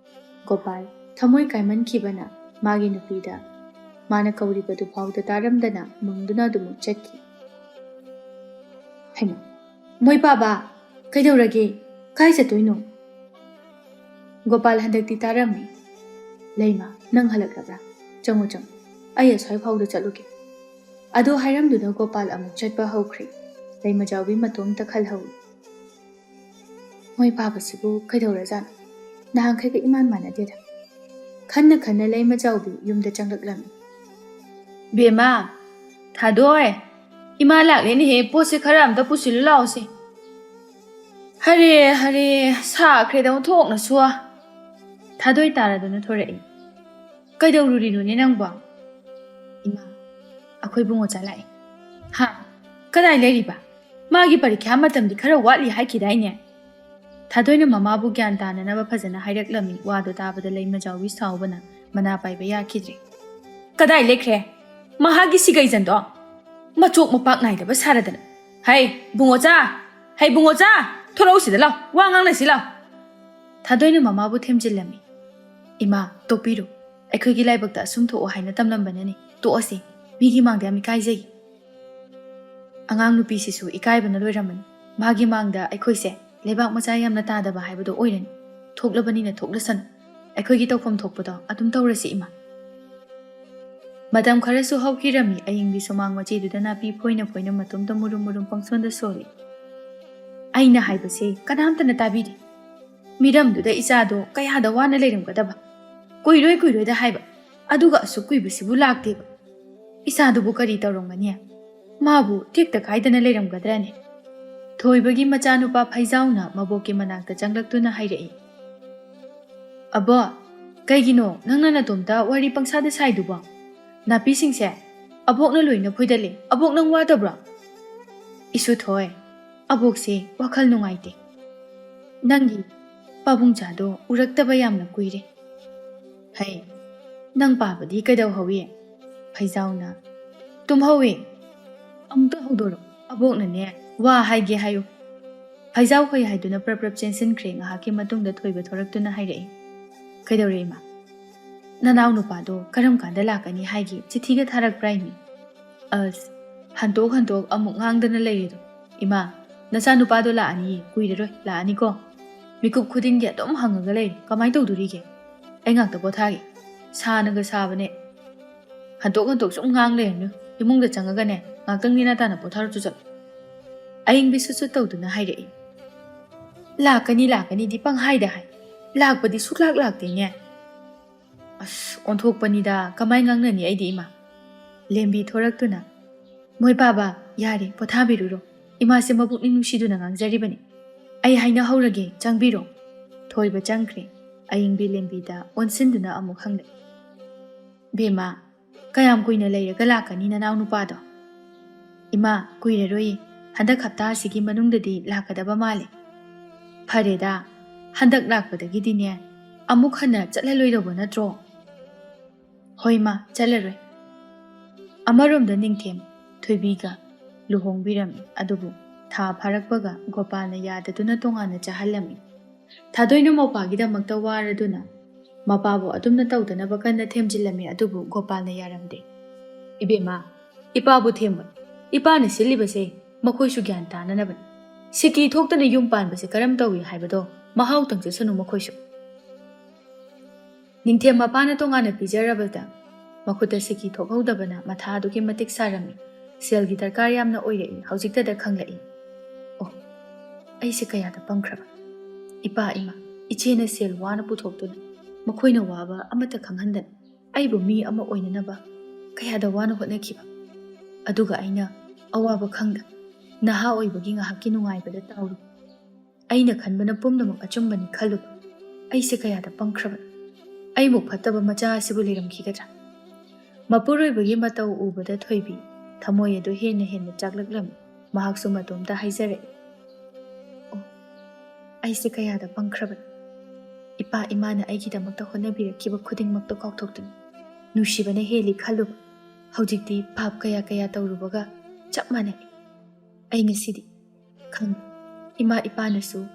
ꯒꯣꯄꯥꯜ ꯊꯃꯣꯏ ꯀꯥꯏꯃꯟꯈꯤꯕꯅ ꯃꯥꯒꯤ ꯅꯨꯄꯤꯗ ꯃꯥꯅ ꯀꯧꯔꯤꯕꯗꯨ ꯐꯥꯎꯗ ꯇꯥꯔꯝꯗꯅ ꯃꯪꯗꯨꯅ ꯑꯗꯨꯃꯛ ꯆꯠꯈꯤ꯫ ꯍꯩꯃꯥ, "ꯃꯣꯏ ꯄꯥꯕ, ꯀꯩꯗꯧꯔꯒꯦ? ꯀꯥꯏ ꯆꯠꯇꯣꯏꯅꯣ?" ꯒꯣꯄꯥꯜ ꯍꯟꯗꯛꯇꯤ ꯇꯥꯔꯝꯃꯤ꯫ "ꯂꯩꯃ, ꯅꯪ ꯍꯜꯂꯛꯂꯕ꯭ꯔꯥ? ꯆꯪꯉꯨ, ꯆꯪꯉꯨ, ꯑꯩ ꯑꯁ꯭ꯋꯥꯏ ꯐꯥꯎꯗ ꯆꯠꯂꯨꯒꯦ"꯫ ꯑꯗꯨ ꯍꯥꯏꯔꯝꯗꯨꯅ ꯒꯣꯄꯥꯜ ꯑꯃꯨꯛ ꯆꯠꯄ ꯍꯧꯈ꯭ꯔꯦ꯫ ꯂꯩꯃꯖꯥꯎꯕꯤ ꯃꯇꯣꯝꯇ ꯈꯜꯍꯧꯏ꯫ "ꯃꯣꯏ ꯄꯥꯕꯁꯤꯕꯨ ꯀꯩꯗꯧꯔꯖꯥꯠꯅꯣ? ꯅꯍꯥꯟꯈꯩꯒ ꯏꯃꯥꯟ ꯃꯥꯟꯅꯗꯦꯗ"꯫ ꯈꯟꯅ ꯈꯟꯅ ꯂꯩꯃꯖꯥꯎꯕꯤ ꯌꯨꯝꯗ ꯆꯪꯂꯛꯂꯝꯃꯤ꯫ "ꯕꯦꯝꯃ, ꯊꯥꯗꯣꯏ, ꯏꯃꯥ ꯂꯥꯛꯂꯦꯅꯦꯍꯦ, ꯄꯣꯠꯁꯦ ꯈꯔ ꯑꯝꯇ ꯄꯨꯁꯤꯜꯂꯨ ꯂꯥꯛꯑꯣꯁꯦ"꯫ "ꯍꯔꯦ, ꯍꯔꯦ, ꯁꯥꯈ꯭ꯔꯦꯗ ꯑꯣꯟꯊꯣꯛꯅꯁꯨ"꯫ ꯊꯥꯗꯣꯏ ꯇꯥꯔꯗꯨꯅ ꯊꯣꯔꯛꯏ꯫ "ꯀꯩꯗꯧꯔꯨꯔꯤꯅꯣꯅꯦ ꯅꯪꯕꯣ?" "ꯏꯃꯥ, ꯑꯩꯈꯣꯏ ꯕꯨꯡꯉꯣꯆꯥ ꯂꯥꯛꯑꯦ"꯫ "ꯍꯥ? ꯀꯗꯥꯏ ꯂꯩꯔꯤꯕ? ꯃꯥꯒꯤ ꯄꯔꯤꯈ꯭ꯌꯥ ꯃꯇꯝꯗꯤ ꯈꯔ ꯋꯥꯠꯂꯤ ꯍꯥꯏꯈꯤꯗꯥꯏꯅꯦ?" ꯊꯥꯗꯣꯏꯅ ꯃꯃꯥꯕꯨ ꯒ꯭ꯌꯥꯟ ꯇꯥꯅꯅꯕ ꯐꯖꯅ ꯍꯥꯏꯔꯛꯂꯝꯃꯤ꯫ ꯋꯥꯗꯨ ꯇꯥꯕꯗ ꯂꯩꯃꯖꯥꯎꯕꯤ ꯁꯥꯎꯕꯅ ꯃꯅꯥ ꯄꯥꯏꯕ ꯌꯥꯈꯤꯗ꯭ꯔꯦ꯫ "ꯀꯗꯥꯏ ꯂꯩꯈ꯭ꯔꯦ ꯃꯍꯥꯛꯀꯤ ꯁꯤꯒꯩꯖꯟꯗꯣ? ꯃꯆꯣꯛ ꯃꯄꯥꯛ ꯅꯥꯏꯗꯕ ꯁꯥꯔꯗꯅ꯫ ꯍꯩ, ꯕꯨꯡꯉꯣꯆꯥ! ꯍꯩ, ꯕꯨꯡꯉꯣꯆꯥ! ꯊꯣꯔꯛꯎ ꯁꯤꯗ ꯂꯥꯎ, ꯋꯥ ꯉꯥꯡꯅꯁꯤ ꯂꯥꯎ"꯫ ꯊꯥꯗꯣꯏꯅ ꯃꯃꯥꯕꯨ ꯊꯦꯝꯖꯤꯜꯂꯝꯃꯤ꯫ "ꯏꯃꯥ, ꯇꯣꯛꯄꯤꯔꯣ꯫ ꯑꯩꯈꯣꯏꯒꯤ ꯂꯥꯏꯕꯛꯇ ꯑꯁꯨꯝ ꯊꯣꯛꯑꯣ ꯍꯥꯏꯅ ꯇꯝꯂꯝꯕꯅꯅꯤ꯫ ꯇꯣꯛꯑꯁꯤ꯫ ꯃꯤꯒꯤ ꯃꯥꯡꯗ ꯌꯥꯝ ꯏꯀꯥꯏꯖꯩ"꯫ ꯑꯉꯥꯡ ꯅꯨꯄꯤꯁꯤꯁꯨ ꯏꯀꯥꯏꯕꯅ ꯂꯣꯏꯔꯝꯃꯅꯤ꯫ ꯃꯥꯒꯤ ꯃꯥꯡꯗ ꯑꯩꯈꯣꯏꯁꯦ ꯂꯩꯕꯥꯛ ꯃꯆꯥ ꯌꯥꯝꯅ ꯇꯥꯗꯕ ꯍꯥꯏꯕꯗꯣ ꯑꯣꯏꯔꯅꯤ꯫ ꯊꯣꯛꯂꯕꯅꯤꯅ ꯊꯣꯛꯂꯁꯅꯨ꯫ ꯑꯩꯈꯣꯏꯒꯤ ꯇꯧꯐꯝ ꯊꯣꯛꯄꯗꯣ ꯑꯗꯨꯝ ꯇꯧꯔꯁꯤ, ꯏꯃꯥ꯫ ꯃꯇꯝ ꯈꯔꯁꯨ ꯍꯧꯈꯤꯔꯝꯃꯤ꯫ ꯑꯏꯪꯕꯤ ꯁꯨꯃꯥꯡ ꯃꯆꯦꯗꯨꯗ ꯅꯥꯄꯤ ꯐꯣꯏꯅ ꯐꯣꯏꯅ ꯃꯇꯣꯝꯇ ꯃꯨꯔꯨꯝ ꯃꯨꯔꯨꯝ ꯄꯪꯁꯣꯟꯗ ꯁꯣꯜꯂꯤ꯫ ꯑꯩꯅ ꯍꯥꯏꯕꯁꯦ ꯀꯅꯥꯝꯇꯅ ꯇꯥꯕꯤꯗꯦ꯫ ꯃꯤꯔꯝꯗꯨꯗ ꯏꯆꯥꯗꯣ ꯀꯌꯥꯗ ꯋꯥꯅ ꯂꯩꯔꯝꯒꯗꯕ꯫ ꯀꯨꯏꯔꯣꯏ ꯀꯨꯏꯔꯣꯏꯗ ꯍꯥꯏꯕ, ꯑꯗꯨꯒ ꯑꯁꯨꯛ ꯀꯨꯏꯕꯁꯤꯕꯨ ꯂꯥꯛꯇꯦꯕ꯫ ꯏꯆꯥꯗꯨꯕꯨ ꯀꯔꯤ ꯇꯧꯔꯝꯒꯅꯤ? ꯃꯥꯕꯨ ꯇꯦꯛꯇ ꯀꯥꯏꯗꯅ ꯂꯩꯔꯝꯒꯗ꯭ꯔꯅꯦ? ꯊꯣꯏꯕꯒꯤ ꯃꯆꯥꯅꯨꯄꯥ ꯐꯩꯖꯥꯎꯅ ꯃꯕꯣꯛꯀꯤ ꯃꯅꯥꯛꯇ ꯆꯪꯂꯛꯇꯨꯅ ꯍꯥꯏꯔꯛꯏ, "ꯑꯕꯣ, "ꯀꯩꯒꯤꯅꯣ ꯅꯪꯅ ꯅꯇꯣꯝꯇ ꯋꯥꯔꯤ ꯄꯪꯁꯥꯗ ꯁꯥꯏꯗꯨꯕꯣ? ꯅꯥꯄꯤꯁꯤꯡꯁꯦ ꯑꯕꯣꯛꯅ ꯂꯣꯏꯅ ꯐꯣꯏꯗꯠꯂꯦ꯫ ꯑꯕꯣꯛ, ꯅꯪ ꯋꯥꯗꯕ꯭ꯔꯣ?" "ꯏꯁꯨ ꯊꯣꯏ, ꯑꯕꯣꯛꯁꯦ ꯋꯥꯈꯜ ꯅꯨꯡꯉꯥꯏꯇꯦ꯫ ꯅꯪꯒꯤ ꯄꯥꯕꯨꯡꯆꯥꯗꯣ ꯎꯔꯛꯇꯕ ꯌꯥꯝꯅ ꯀꯨꯏꯔꯦ꯫ ꯍꯩ, ꯅꯪ ꯄꯥꯕꯗꯤ ꯀꯩꯗꯧꯍꯧꯏ?" ꯐꯩꯖꯥꯎꯅ, "ꯇꯨꯝꯍꯧꯏ꯫ ꯑꯃꯨꯛꯇ ꯍꯧꯗꯣꯔꯛꯎ꯫ ꯑꯕꯣꯛꯅꯅꯦ ꯋꯥ ꯍꯥꯏꯒꯦ ꯍꯥꯏꯌꯨ꯫" ꯐꯩꯖꯥꯎ ꯍꯣꯏ ꯍꯥꯏꯗꯨꯅ ꯄ꯭ꯔꯞ ꯄ꯭ꯔꯞ ꯆꯦꯟꯁꯤꯟꯈ꯭ꯔꯦ꯫ ꯉꯥꯏꯍꯥꯛꯀꯤ ꯃꯇꯨꯡꯗ ꯊꯣꯏꯕ ꯊꯣꯔꯛꯇꯨꯅ ꯍꯥꯏꯔꯛꯏ, "ꯀꯩꯗꯧꯔꯦ ꯏꯃꯥ? ꯅꯅꯥꯎ ꯅꯨꯄꯥꯗꯣ ꯀꯔꯝ ꯀꯥꯟꯗ ꯂꯥꯛꯀꯅꯤ ꯍꯥꯏꯒꯦ? ꯆꯤꯊꯤꯒ ꯊꯥꯔꯛꯄ꯭ꯔꯥ ꯏꯃꯤ?" "ꯑꯁ, ꯍꯟꯇꯣꯛ ꯍꯟꯇꯣꯛ ꯑꯃꯨꯛ ꯉꯥꯡꯗꯅ ꯂꯩꯔꯤꯗꯣ꯫ ꯏꯃꯥ, ꯅꯆꯥꯅꯨꯄꯥꯗꯣ ꯂꯥꯛꯑꯅꯤꯌꯦ, ꯀꯨꯏꯔꯔꯣꯏ, ꯂꯥꯛꯑꯅꯤꯀꯣ꯫ ꯃꯤꯀꯨꯞ ꯈꯨꯗꯤꯡꯒꯤ ꯑꯗꯨꯝ ꯍꯪꯉꯒ ꯂꯩꯔꯦ, ꯀꯃꯥꯏꯅ ꯇꯧꯗꯣꯔꯤꯒꯦ? ꯑꯩ ꯉꯥꯛꯇ ꯄꯣꯊꯥꯒꯦ꯫ ꯁꯥꯅꯒ ꯁꯥꯕꯅꯦ꯫ ꯍꯟꯇꯣꯛ ꯍꯟꯇꯣꯛ ꯁꯨꯝ ꯉꯥꯡ ꯂꯩꯔꯅꯨ, ꯏꯃꯨꯡꯗ ꯆꯪꯉꯒꯅꯦ, ꯉꯥꯛꯇꯪ ꯅꯦꯅꯥ ꯇꯥꯅ ꯄꯣꯊꯥꯔꯨꯆꯣ ꯆꯠꯂꯣ꯫" ꯑꯌꯤꯡꯕꯤ ꯁꯨꯠ ꯁꯨꯠ ꯇꯧꯗꯨꯅ ꯍꯥꯏꯔꯛꯏ, "ꯂꯥꯛꯀꯅꯤ, ꯂꯥꯛꯀꯅꯤꯗꯤ ꯄꯪꯍꯥꯏꯗ ꯍꯥꯏ, ꯂꯥꯛꯄꯗꯤ ꯁꯨꯛꯂꯥꯛ ꯂꯥꯛꯇꯦꯅꯦ꯫ ꯑꯁ, ꯑꯣꯟꯊꯣꯛꯄꯅꯤꯗ, ꯀꯃꯥꯏ ꯉꯥꯡꯅꯅꯤ ꯑꯩꯗꯤ ꯏꯃꯥ?" ꯂꯦꯝꯕꯤ ꯊꯣꯔꯛꯇꯨꯅ, "ꯃꯣꯏ ꯄꯥꯕ, ꯌꯥꯔꯦ, ꯄꯣꯊꯥꯕꯤꯔꯨꯔꯣ꯫ ꯏꯃꯥꯁꯦ ꯃꯄꯨꯛꯅꯤꯡ ꯅꯨꯡꯁꯤꯗꯨꯅ ꯉꯥꯡꯖꯔꯤꯕꯅꯤ꯫ ꯑꯩ ꯍꯥꯏꯅꯍꯧꯔꯒꯦ, ꯆꯪꯕꯤꯔꯣ꯫" ꯊꯣꯏꯕ ꯆꯪꯈ꯭ꯔꯦ꯫ ꯑꯌꯤꯡꯕꯤ ꯂꯦꯝꯕꯤꯗ ꯑꯣꯟꯁꯤꯟꯗꯨꯅ ꯑꯃꯨꯛ ꯍꯪꯂꯛꯏ, "ꯕꯦꯝꯃ, ꯀꯌꯥꯝ ꯀꯨꯏꯅ ꯂꯩꯔꯒ ꯂꯥꯛꯀꯅꯤ ꯅꯅꯥꯎ ꯅꯨꯄꯥꯗꯣ?" "ꯏꯃꯥ, ꯀꯨꯏꯔꯔꯣꯏꯌꯦ꯫ ꯍꯟꯗꯛ ꯍꯞꯇꯥ ꯑꯁꯤꯒꯤ ꯃꯅꯨꯡꯗꯗꯤ ꯂꯥꯛꯀꯗꯕ ꯃꯥꯜꯂꯦ꯫" "ꯐꯔꯦꯗ, ꯍꯟꯗꯛ ꯂꯥꯛꯄꯗꯒꯤꯗꯤꯅꯦ, ꯑꯃꯨꯛ ꯍꯟꯅ ꯆꯠꯂꯂꯣꯏꯗꯧꯕ ꯅꯠꯇ꯭ꯔꯣ?" "ꯍꯣꯏ ꯃꯥ, ꯆꯠꯂꯔꯣꯏ꯫" ꯑꯃꯔꯣꯝꯗ ꯅꯤꯡꯊꯦꯝ ꯊꯣꯏꯕꯤꯒ ꯂꯨꯍꯣꯡꯕꯤꯔꯝꯃꯤ꯫ ꯑꯗꯨꯕꯨ ꯊꯥ ꯐꯥꯔꯛꯄꯒ ꯒꯣꯄꯥꯜꯅ ꯌꯥꯗꯗꯨꯅ ꯇꯣꯉꯥꯟꯅ ꯆꯥꯍꯜꯂꯝꯃꯤ꯫ ꯊꯥꯗꯣꯏꯅ ꯃꯧꯄꯥꯒꯤꯗꯃꯛꯇ ꯋꯥꯔꯗꯨꯅ ꯃꯄꯥꯕꯨ ꯑꯗꯨꯝꯅ ꯇꯧꯗꯅꯕ ꯀꯟꯅ ꯊꯦꯝꯖꯤꯜꯂꯝꯃꯤ, ꯑꯗꯨꯕꯨ ꯒꯣꯄꯥꯜꯅ ꯌꯥꯔꯝꯗꯦ꯫ "ꯏꯕꯦꯝꯃ, ꯏꯄꯥꯕꯨ ꯊꯦꯝꯕ, ꯏꯄꯥꯅ ꯁꯤꯜꯂꯤꯕꯁꯦ ꯃꯈꯣꯏꯁꯨ ꯒ꯭ꯌꯥꯟ ꯇꯥꯅꯅꯕꯅꯤ꯫ ꯁꯤꯀꯤ ꯊꯣꯛꯇꯅ ꯌꯨꯝ ꯄꯥꯟꯕꯁꯦ ꯀꯔꯝ ꯇꯧꯏ ꯍꯥꯏꯕꯗꯣ ꯃꯍꯥꯎ ꯇꯪꯖꯁꯅꯨ ꯃꯈꯣꯏꯁꯨ꯫" ꯅꯤꯡꯊꯦꯝ ꯃꯄꯥꯅ ꯇꯣꯉꯥꯟꯅ ꯄꯤꯖꯔꯕꯗ ꯃꯈꯨꯠꯇ ꯁꯤꯀꯤ ꯊꯣꯛꯍꯧꯗꯕꯅ ꯃꯊꯥ ꯑꯗꯨꯛꯀꯤ ꯃꯇꯤꯛ ꯁꯥꯔꯝꯃꯤ꯫ ꯁꯦꯜꯒꯤ ꯗꯔꯀꯥꯔ ꯌꯥꯝꯅ ꯑꯣꯏꯔꯛꯏ꯫ ꯍꯧꯖꯤꯛꯇꯗ ꯈꯪꯂꯛꯏ꯫ "ꯑꯣ, ꯑꯩꯁꯦ ꯀꯌꯥꯗ ꯄꯪꯈ꯭ꯔꯕ꯫ ꯏꯄꯥ ꯏꯃꯥ, ꯏꯆꯦꯅ ꯁꯦꯜ ꯋꯥꯅ ꯄꯨꯊꯣꯛꯇꯨꯅ, ꯃꯈꯣꯏꯅ ꯋꯥꯕ ꯑꯃꯠꯇ ꯈꯪꯍꯟꯗꯅ ꯑꯩꯕꯨ ꯃꯤ ꯑꯃ ꯑꯣꯏꯅꯅꯕ ꯀꯌꯥꯗ ꯋꯥꯅ ꯍꯣꯠꯅꯈꯤꯕ꯫ ꯑꯗꯨꯒ ꯑꯩꯅ ꯑꯋꯥꯕ ꯈꯪꯗ, ꯅꯍꯥ ꯑꯣꯏꯕꯒꯤ ꯉꯥꯏꯍꯥꯛꯀꯤ ꯅꯨꯡꯉꯥꯏꯕꯗ ꯇꯥꯎꯔꯨ꯫ ꯑꯩꯅ ꯈꯟꯕꯅ ꯄꯨꯝꯅꯃꯛ ꯑꯆꯨꯝꯕꯅꯤ ꯈꯜꯂꯨꯕ꯫ ꯑꯩꯁꯦ ꯀꯌꯥꯗ ꯄꯪꯈ꯭ꯔꯕꯅꯣ꯫ ꯑꯩꯃꯨꯛ ꯐꯠꯇꯕ ꯃꯆꯥ ꯑꯁꯤꯕꯨ ꯂꯩꯔꯝꯈꯤꯒꯗ꯭ꯔꯥ? ꯃꯄꯨꯔꯣꯏꯕꯒꯤ ꯃꯇꯧ ꯎꯕꯗ ꯊꯣꯏꯕꯤ ꯊꯃꯣꯏ ꯑꯗꯨ ꯍꯦꯟꯅ ꯍꯦꯟꯅ ꯆꯥꯛꯂꯛꯂꯝꯃꯤ꯫ ꯃꯍꯥꯛꯁꯨ ꯃꯇꯣꯝꯇ ꯍꯥꯏꯖꯔꯛꯏ, "ꯑꯣ, ꯑꯩꯁꯦ ꯀꯌꯥꯗ ꯄꯪꯈ꯭ꯔꯕꯅꯤ꯫ ꯏꯄꯥ ꯏꯃꯥꯅ ꯑꯩꯒꯤꯗꯃꯛꯇ ꯍꯣꯠꯅꯕꯤꯔꯛꯈꯤꯕ ꯈꯨꯗꯤꯡꯃꯛꯇꯣ ꯀꯥꯎꯊꯣꯛꯇꯨꯅ ꯅꯨꯡꯁꯤꯕꯅ ꯍꯦꯜꯂꯤ ꯈꯜꯂꯨꯕ꯫ ꯍꯧꯖꯤꯛꯇꯤ ꯄꯥꯞ ꯀꯌꯥ ꯀꯌꯥ ꯇꯧꯔꯨꯕꯒ ꯆꯞ ꯃꯥꯟꯅꯩ꯫ ꯑꯩ ꯉꯁꯤꯗꯤ ꯈꯪꯗꯦ, ꯏꯃꯥ ꯏꯄꯥꯅꯁꯨ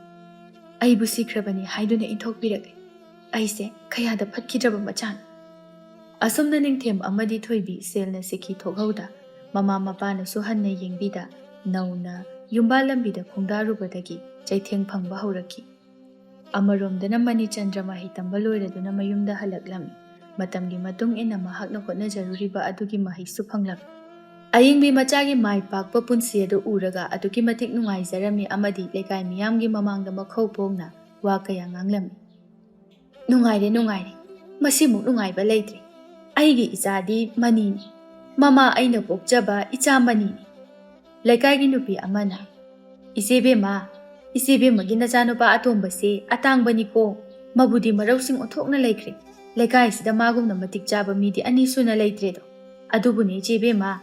ꯑꯩꯕꯨ ꯁꯤꯈ꯭ꯔꯕꯅꯤ ꯍꯥꯏꯗꯨꯅ ꯏꯟꯊꯣꯛꯄꯤꯔꯛꯂꯦ꯫ ꯑꯩꯁꯦ ꯀꯌꯥꯗ ꯐꯠꯈꯤꯗ꯭ꯔꯕ ꯃꯆꯥꯅꯤ!" ꯑꯁꯨꯝꯅ ꯅꯤꯡꯊꯦꯝ ꯑꯃꯗꯤ ꯊꯣꯏꯕꯤ ꯁꯦꯜꯅ ꯁꯤꯈꯤ ꯊꯣꯛꯍꯧꯗ, ꯃꯃꯥ ꯃꯄꯥꯅꯁꯨ ꯍꯟꯅ ꯌꯦꯡꯕꯤꯗ, ꯅꯧꯅ ꯌꯨꯝꯕꯥꯜ ꯂꯝꯕꯤꯗ ꯈꯣꯡꯗꯥꯔꯨꯕꯗꯒꯤ ꯆꯩꯊꯦꯡ ꯐꯪꯕ ꯍꯧꯔꯛꯈꯤ꯫ ꯑꯃꯔꯣꯝꯗꯅ ꯃꯅꯤꯆꯟꯗ꯭ꯔ ꯃꯍꯩ ꯇꯝꯕ ꯂꯣꯏꯔꯗꯨꯅ ꯃꯌꯨꯝꯗ ꯍꯜꯂꯛꯂꯝꯃꯤ꯫ ꯃꯇꯝꯒꯤ ꯃꯇꯨꯡ ꯏꯟꯅ ꯃꯍꯥꯛꯅ ꯍꯣꯠꯅꯖꯔꯨꯔꯤꯕ ꯑꯗꯨꯒꯤ ꯃꯍꯩꯁꯨ ꯐꯪꯂꯝꯃꯤ꯫ ꯑꯌꯤꯡꯕꯤ ꯃꯆꯥꯒꯤ ꯃꯥꯏ ꯄꯥꯛꯄ ꯄꯨꯟꯁꯤ ꯑꯗꯨ ꯎꯔꯒ ꯑꯗꯨꯛꯀꯤ ꯃꯇꯤꯛ ꯅꯨꯡꯉꯥꯏꯖꯔꯝꯃꯤ ꯑꯃꯗꯤ ꯂꯩꯀꯥꯏ ꯃꯤꯌꯥꯝꯒꯤ ꯃꯃꯥꯡꯗ ꯃꯈꯧ ꯄꯣꯡꯅ ꯋꯥ ꯀꯌꯥ ꯉꯥꯡꯂꯝꯃꯤ꯫ "ꯅꯨꯡꯉꯥꯏꯔꯦ, ꯅꯨꯡꯉꯥꯏꯔꯦ꯫ ꯃꯁꯤꯃꯨꯛ ꯅꯨꯡꯉꯥꯏꯕ ꯂꯩꯇ꯭ꯔꯦ꯫ ꯑꯩꯒꯤ ꯏꯆꯥꯗꯤ ꯃꯅꯤꯅꯤ꯫ ꯃꯃꯥ ꯑꯩꯅ ꯄꯣꯛꯆꯕ ꯏꯆꯥ ꯃꯅꯤꯅꯤ꯫" ꯂꯩꯀꯥꯏꯒꯤ ꯅꯨꯄꯤ ꯑꯃꯅ, "ꯏꯆꯦ ꯕꯦꯝꯃ, ꯏꯆꯦ ꯕꯦꯝꯃꯒꯤ ꯅꯆꯥꯅꯨꯄꯥ ꯑꯇꯣꯝꯕꯁꯦ ꯑꯇꯥꯡꯕꯅꯤꯀꯣ꯫ ꯃꯕꯨꯗꯤ ꯃꯔꯧꯁꯤꯡ ꯑꯣꯟꯊꯣꯛꯅ ꯂꯩꯈ꯭ꯔꯦ꯫ ꯂꯩꯀꯥꯏꯁꯤꯗ ꯃꯥꯒꯨꯝꯅ ꯃꯇꯤꯛ ꯆꯥꯕ ꯃꯤꯗꯤ ꯑꯅꯤ ꯁꯨꯅ ꯂꯩꯇ꯭ꯔꯦꯗꯣ꯫ ꯑꯗꯨꯕꯨꯅꯦ ꯏꯆꯦ ꯕꯦꯝꯃ,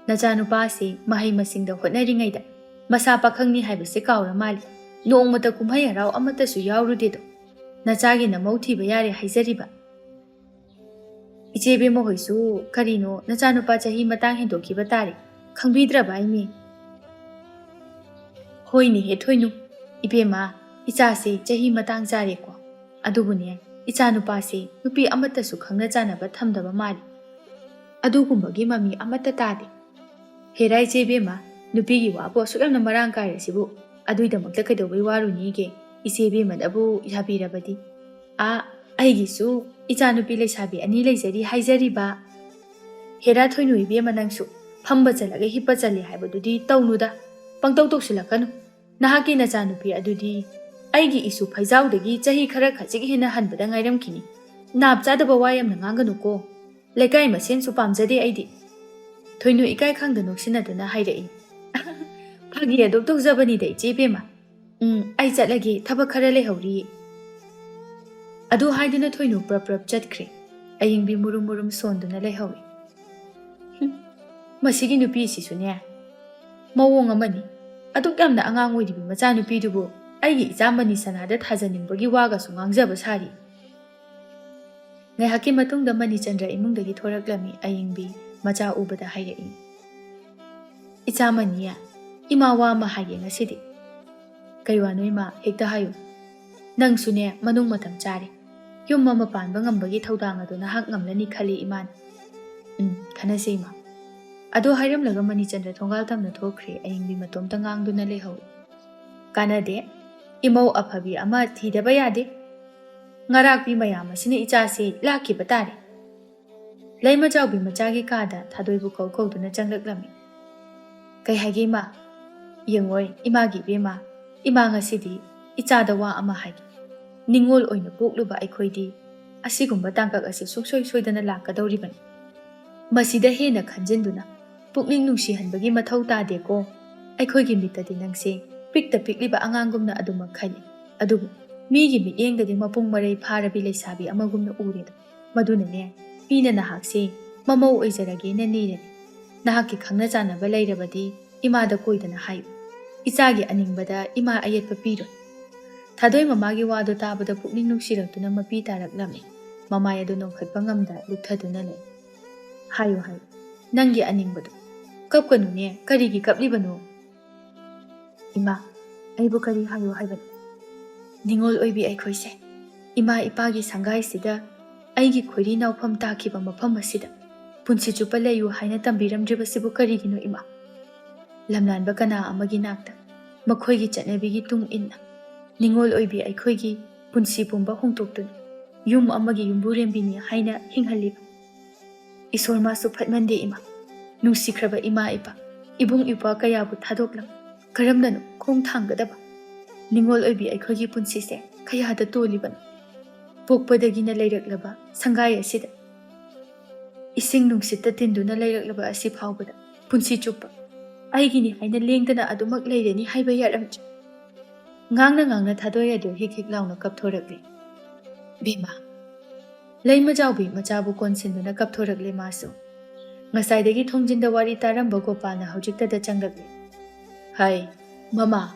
ꯅꯆꯥꯅꯨꯄꯥꯁꯦ ꯃꯍꯩ ꯃꯁꯤꯡꯗ ꯍꯣꯠꯅꯔꯤꯉꯩꯗ ꯃꯁꯥ ꯄꯥꯈꯪꯅꯤ ꯍꯥꯏꯕꯁꯦ ꯀꯥꯎꯔ ꯃꯥꯜꯂꯤ꯫ ꯅꯣꯡꯃꯇ ꯀꯨꯝꯍꯩ ꯍꯔꯥꯎ ꯑꯃꯠꯇꯁꯨ ꯌꯥꯎꯔꯨꯗꯦꯗꯣ꯫ ꯅꯆꯥꯒꯤ ꯅꯃꯧ ꯊꯤꯕ ꯌꯥꯔꯦ ꯍꯥꯏꯖꯔꯤꯕ꯫ ꯏꯆꯦ ꯕꯦꯝꯃ ꯍꯣꯏꯁꯨ ꯀꯔꯤꯅꯣ ꯅꯆꯥꯅꯨꯄꯥ ꯆꯍꯤ ꯃꯇꯥꯡ ꯍꯦꯟꯗꯣꯛꯈꯤꯕ ꯇꯥꯔꯦ, ꯈꯪꯕꯤꯗ꯭ꯔꯕ ꯑꯩꯅꯦ?" "ꯍꯣꯏꯅꯦ ꯍꯦ ꯊꯣꯏꯅꯨ, ꯏꯕꯦꯝꯃ, ꯏꯆꯥꯁꯦ ꯆꯍꯤ ꯃꯇꯥꯡ ꯆꯥꯔꯦꯀꯣ꯫ ꯑꯗꯨꯕꯨꯅꯦ, ꯏꯆꯥꯅꯨꯄꯥꯁꯦ ꯅꯨꯄꯤ ꯑꯃꯠꯇꯁꯨ ꯈꯪꯅ ꯆꯥꯟꯅꯕ ꯊꯝꯗꯕ ꯃꯥꯜꯂꯤ꯫ ꯑꯗꯨꯒꯨꯝꯕꯒꯤ ꯃꯃꯤ ꯑꯃꯠꯇ ꯇꯥꯗꯦ꯫ ꯍꯦꯔꯥ ꯏꯆꯦ ꯏꯕꯦꯝꯃ, ꯅꯨꯄꯤꯒꯤ ꯋꯥꯕꯨ ꯑꯁꯨꯛ ꯌꯥꯝꯅ ꯃꯔꯥꯡ ꯀꯥꯏꯔꯁꯤꯕꯨ ꯑꯗꯨꯏꯗꯃꯛꯇ ꯀꯩꯗꯧꯕꯩ ꯋꯥꯔꯨꯅꯤꯒꯦ? ꯏꯆꯦ ꯏꯕꯦꯝꯃꯅꯕꯨ ꯌꯥꯕꯤꯔꯕꯗꯤ꯫ ꯑꯥ, ꯑꯩꯒꯤꯁꯨ ꯏꯆꯥꯅꯨꯄꯤ ꯂꯩꯁꯥꯕꯤ ꯑꯅꯤ ꯂꯩꯖꯔꯤ ꯍꯥꯏꯖꯔꯤꯕ꯫" "ꯍꯦꯔꯥ ꯊꯣꯏꯅꯨ ꯏꯕꯦꯝꯃ, ꯅꯪꯁꯨ ꯐꯝꯕ ꯆꯠꯂꯒ ꯍꯤꯞꯄ ꯆꯠꯂꯤ ꯍꯥꯏꯕꯗꯨꯗꯤ ꯇꯧꯅꯨꯗ꯫ ꯄꯪꯇꯧ ꯇꯧꯁꯤꯜꯂꯛꯀꯅꯨ꯫ ꯅꯍꯥꯛꯀꯤ ꯅꯆꯥꯅꯨꯄꯤ ꯑꯗꯨꯗꯤ ꯑꯩꯒꯤ ꯏꯁꯨ ꯐꯩꯖꯥꯎꯗꯒꯤ ꯆꯍꯤ ꯈꯔ ꯈꯖꯤꯛ ꯍꯦꯟꯅ ꯍꯟꯕꯗ ꯉꯥꯏꯔꯝꯈꯤꯅꯤ꯫ ꯅꯥꯞ ꯆꯥꯗꯕ ꯋꯥ ꯌꯥꯝꯅ ꯉꯥꯡꯒꯅꯨꯀꯣ꯫ ꯂꯩꯀꯥꯏ ꯃꯁꯦꯟꯁꯨ ꯄꯥꯝꯖꯗꯦ ꯑꯩꯗꯤ꯫" ꯊꯣꯏꯅꯨ ꯏꯀꯥꯏ ꯈꯪꯗ ꯅꯣꯛꯁꯤꯟꯅꯗꯨꯅ ꯍꯥꯏꯔꯛꯏ꯫ "ꯐꯥꯒꯤ ꯑꯗꯨꯝ ꯇꯧꯖꯕꯅꯤꯗ ꯏꯆꯦ ꯏꯕꯦꯝꯃ꯫ ꯎꯝ, ꯑꯩ ꯆꯠꯂꯒꯦ, ꯊꯕꯛ ꯈꯔ ꯂꯩꯍꯧꯔꯤ꯫" ꯑꯗꯨ ꯍꯥꯏꯗꯨꯅ ꯊꯣꯏꯅꯨ ꯄ꯭ꯔꯞ ꯄ꯭ꯔꯞ ꯆꯠꯈ꯭ꯔꯦ꯫ ꯑꯌꯤꯡꯕꯤ ꯃꯨꯔꯨꯝ ꯃꯨꯔꯨꯝ ꯁꯣꯟꯗꯨꯅ ꯂꯩꯍꯧꯏ꯫ "ꯍꯨꯝ, ꯃꯁꯤꯒꯤ ꯅꯨꯄꯤꯁꯤꯁꯨꯅꯦ ꯃꯑꯣꯡ ꯑꯃꯅꯤ꯫ ꯑꯗꯨꯛ ꯌꯥꯝꯅ ꯑꯉꯥꯡ ꯑꯣꯏꯔꯤꯕ ꯃꯆꯥꯅꯨꯄꯤꯗꯨꯕꯨ ꯑꯩꯒꯤ ꯏꯆꯥ ꯃꯅꯤ ꯁꯅꯥꯗ ꯊꯥꯖꯅꯤꯡꯕꯒꯤ ꯋꯥꯒꯁꯨ ꯉꯥꯡꯖꯕ ꯁꯥꯔꯤ"꯫ ꯉꯥꯏꯍꯥꯛꯀꯤ ꯃꯇꯨꯡꯗ ꯃꯅꯤꯆꯟꯗ꯭ꯔ ꯏꯃꯨꯡꯗꯒꯤ ꯊꯣꯔꯛꯂꯝꯃꯤ ꯑꯌꯤꯡꯕꯤ꯫ ꯃꯆꯥ ꯎꯕꯗ ꯍꯥꯏꯔꯛꯏ, "ꯏꯆꯥ ꯃꯅꯤ, ꯏꯃꯥ ꯋꯥ ꯑꯃ ꯍꯥꯏꯒꯦ ꯉꯁꯤꯗꯤ"꯫ "ꯀꯩ ꯋꯥꯅꯣ ꯏꯃꯥ? ꯍꯦꯛꯇ ꯍꯥꯏꯌꯨ꯫ ꯅꯪꯁꯨꯅꯦ ꯃꯅꯨꯡ ꯃꯇꯝ ꯆꯥꯔꯦ꯫ ꯌꯨꯝ ꯑꯃ ꯄꯥꯟꯕ ꯉꯝꯕꯒꯤ ꯊꯧꯗꯥꯡ ꯑꯗꯨ ꯅꯍꯥꯛ ꯉꯝꯂꯅꯤ ꯈꯜꯂꯤ ꯏꯃꯥꯅ"꯫ "ꯎꯝ, ꯈꯟꯅꯁꯦ ꯏꯃꯥ"꯫ ꯑꯗꯨ ꯍꯥꯏꯔꯝꯂꯒ ꯃꯅꯤꯆꯟꯗ꯭ꯔ ꯊꯣꯡꯒꯥꯜ ꯇꯝꯅ ꯊꯣꯛꯈ꯭ꯔꯦ꯫ ꯑꯌꯤꯡꯕꯤ ꯃꯇꯣꯝꯇ ꯉꯥꯡꯗꯨꯅ ꯂꯩꯍꯧꯏ꯫ "ꯀꯥꯟꯅꯗꯦ꯫ ꯏꯃꯧ ꯑꯐꯕꯤ ꯑꯃ ꯊꯤꯗꯕ ꯌꯥꯗꯦ꯫ ꯉꯔꯥꯛꯄꯤ ꯃꯌꯥꯝ ꯑꯁꯤꯅ ꯏꯆꯥꯁꯤ ꯂꯥꯛꯈꯤꯕ ꯇꯥꯔꯦ"꯫ ꯂꯩꯃꯖꯥꯎꯕꯤ ꯃꯆꯥꯒꯤ ꯀꯥꯗ ꯊꯥꯗꯣꯏꯕꯨ ꯀꯧ ꯀꯧꯗꯨꯅ ꯆꯪꯂꯛꯂꯝꯃꯤ꯫ "ꯀꯩ ꯍꯥꯏꯒꯦ ꯏꯃꯥ?" "ꯌꯦꯡꯉꯣꯏ ꯏꯃꯥꯒꯤ ꯏꯕꯦꯝꯃ, ꯏꯃꯥ ꯉꯁꯤꯗꯤ ꯏꯆꯥꯗ ꯋꯥ ꯑꯃ ꯍꯥꯏꯒꯦ꯫ ꯅꯤꯡꯉꯣꯜ ꯑꯣꯏꯅ ꯄꯣꯛꯂꯨꯕ ꯑꯩꯈꯣꯏꯗꯤ ꯑꯁꯤꯒꯨꯝꯕ ꯇꯥꯡꯀꯛ ꯑꯁꯤ ꯁꯨꯡꯁꯣꯏ ꯁꯣꯏꯗꯅ ꯂꯥꯛꯀꯗꯧꯔꯤꯕꯅꯤ꯫ ꯃꯁꯤꯗ ꯍꯦꯟꯅ ꯈꯟꯖꯤꯟꯗꯨꯅ ꯄꯨꯛꯅꯤꯡ ꯅꯨꯡꯁꯤꯍꯟꯕꯒꯤ ꯃꯊꯧ ꯇꯥꯗꯦꯀꯣ꯫ ꯑꯩꯈꯣꯏꯒꯤ ꯃꯤꯠꯇꯗꯤ ꯅꯪꯁꯦ ꯄꯤꯛꯇ ꯄꯤꯛꯂꯤꯕ ꯑꯉꯥꯡꯒꯨꯝꯅ ꯑꯗꯨꯃꯛ ꯈꯜꯂꯤ, ꯑꯗꯨꯕꯨ ꯃꯤꯒꯤ ꯃꯤꯠꯌꯦꯡꯗꯗꯤ ꯃꯄꯨꯡ ꯃꯔꯩ ꯐꯥꯔꯕꯤ ꯂꯩꯁꯥꯕꯤ ꯑꯃꯒꯨꯝꯅ ꯎꯔꯦꯗꯣ꯫ ꯃꯗꯨꯅꯅꯦ, ꯃꯤꯅ ꯅꯍꯥꯛꯁꯦ ꯃꯃꯧ ꯑꯣꯏꯖꯔꯒꯦꯅ ꯅꯤꯔꯅꯤ꯫ ꯅꯍꯥꯛꯀꯤ ꯈꯪꯅ ꯆꯥꯟꯅꯕ ꯂꯩꯔꯕꯗꯤ ꯏꯃꯥꯗ ꯀꯣꯏꯗꯅ ꯍꯥꯏꯌꯨ꯫ ꯏꯆꯥꯒꯤ ꯑꯅꯤꯡꯕꯗ ꯏꯃꯥ ꯑꯌꯦꯠꯄ ꯄꯤꯔꯣꯏ"꯫ ꯊꯥꯗꯣꯏ ꯃꯃꯥꯒꯤ ꯋꯥꯗꯨ ꯇꯥꯕꯗ ꯄꯨꯛꯅꯤꯡ ꯅꯨꯡꯁꯤꯔꯛꯇꯨꯅ ꯃꯄꯤ ꯇꯥꯔꯛꯂꯝꯃꯤ꯫ ꯃꯃꯥꯏ ꯑꯗꯨ ꯅꯣꯛꯈꯠꯄ ꯉꯝꯗ ꯂꯨꯞꯊꯗꯨꯅ ꯂꯩ꯫ "ꯍꯥꯏꯌꯨ, ꯍꯥꯏꯌꯨ, ꯅꯪꯒꯤ ꯑꯅꯤꯡꯕꯗꯨ꯫ ꯀꯞꯀꯅꯨꯅꯦ, ꯀꯔꯤꯒꯤ ꯀꯞꯂꯤꯕꯅꯣ?" "ꯏꯃꯥ, ꯑꯩꯕꯨ ꯀꯔꯤ ꯍꯥꯏꯌꯨ ꯍꯥꯏꯕꯅꯣ? ꯅꯤꯡꯉꯣꯜ ꯑꯣꯏꯕꯤ ꯑꯩꯈꯣꯏꯁꯦ ꯏꯃꯥ ꯏꯄꯥꯒꯤ ꯁꯪꯒꯥꯏꯁꯤꯗ, ꯑꯩꯒꯤ ꯈꯣꯏꯔꯤ ꯅꯥꯎꯐꯝ ꯇꯥꯈꯤꯕ ꯃꯐꯝ ꯑꯁꯤꯗ ꯄꯨꯟꯁꯤ ꯆꯨꯞꯄ ꯂꯩꯌꯨ ꯍꯥꯏꯅ ꯇꯝꯕꯤꯔꯝꯗ꯭ꯔꯤꯕꯁꯤꯕꯨ ꯀꯔꯤꯒꯤꯅꯣ ꯏꯃꯥ? ꯂꯝꯂꯥꯟꯕ ꯀꯅꯥ ꯑꯃꯒꯤ ꯅꯥꯛꯇ ꯃꯈꯣꯏꯒꯤ ꯆꯠꯅꯕꯤꯒꯤ ꯇꯨꯡ ꯏꯟꯅ ꯅꯤꯡꯉꯣꯜ ꯑꯣꯏꯕꯤ ꯑꯩꯈꯣꯏꯒꯤ ꯄꯨꯟꯁꯤ ꯄꯨꯝꯕ ꯍꯣꯡꯗꯣꯛꯇꯨꯅ ꯌꯨꯝ ꯑꯃꯒꯤ ꯌꯨꯝꯕꯨꯔꯦꯝꯕꯤꯅꯤ ꯍꯥꯏꯅ ꯍꯤꯡꯍꯜꯂꯤꯕ? ꯏꯁꯣꯔ ꯃꯥꯁꯨ ꯐꯠꯃꯟꯗꯦ ꯏꯃꯥ꯫ ꯅꯨꯡꯁꯤꯈ꯭ꯔꯕ ꯏꯃꯥ ꯏꯄꯥ, ꯏꯕꯨꯡ ꯏꯄ꯭ꯋꯥ ꯀꯌꯥꯕꯨ ꯊꯥꯗꯣꯛꯂꯝ ꯀꯔꯝꯅꯅꯣ ꯈꯣꯡ ꯊꯥꯡꯒꯗꯕ? ꯅꯤꯡꯉꯣꯜ ꯑꯣꯏꯕꯤ ꯑꯩꯈꯣꯏꯒꯤ ꯄꯨꯟꯁꯤꯁꯦ ꯀꯌꯥꯗ ꯇꯣꯜꯂꯤꯕꯅꯣ? ꯄꯣꯛꯄꯗꯒꯤꯅ ꯂꯩꯔꯛꯂꯕ ꯁꯪꯒꯥꯏ ꯑꯁꯤꯗ ꯏꯁꯤꯡ ꯅꯨꯡꯁꯤꯠꯇ ꯇꯤꯟꯗꯨꯅ ꯂꯩꯔꯛꯂꯕ ꯑꯁꯤ ꯐꯥꯎꯕꯗ ꯄꯨꯟꯁꯤ ꯆꯨꯞꯄ ꯑꯩꯒꯤꯅꯤ ꯍꯥꯏꯅ ꯂꯦꯡꯗꯅ ꯑꯗꯨꯃꯛ ꯂꯩꯔꯅꯤ ꯍꯥꯏꯕ ꯌꯥꯔꯝꯗ꯭ꯔꯦ"꯫ ꯉꯥꯡꯅ ꯉꯥꯡꯅ ꯊꯥꯗꯣꯏ ꯑꯗꯨ ꯍꯤꯛ ꯍꯤꯛ ꯂꯥꯎꯅ ꯀꯞꯊꯣꯔꯛꯂꯤ꯫ ꯕꯦꯝꯃ, ꯂꯩꯃꯖꯥꯎꯕꯤ ꯃꯆꯥꯕꯨ ꯀꯣꯟꯁꯤꯟꯗꯨꯅ ꯀꯞꯊꯣꯔꯛꯂꯦ ꯃꯥꯁꯨ꯫ ꯉꯁꯥꯏꯗꯒꯤ ꯊꯣꯡꯖꯤꯟꯗ ꯋꯥꯔꯤ ꯇꯥꯔꯝꯕ ꯒꯣꯄꯥꯜꯅ ꯍꯧꯖꯤꯛꯇꯗ ꯆꯪꯂꯛꯂꯦ꯫ ꯍꯥꯏ, ꯃꯃꯥ,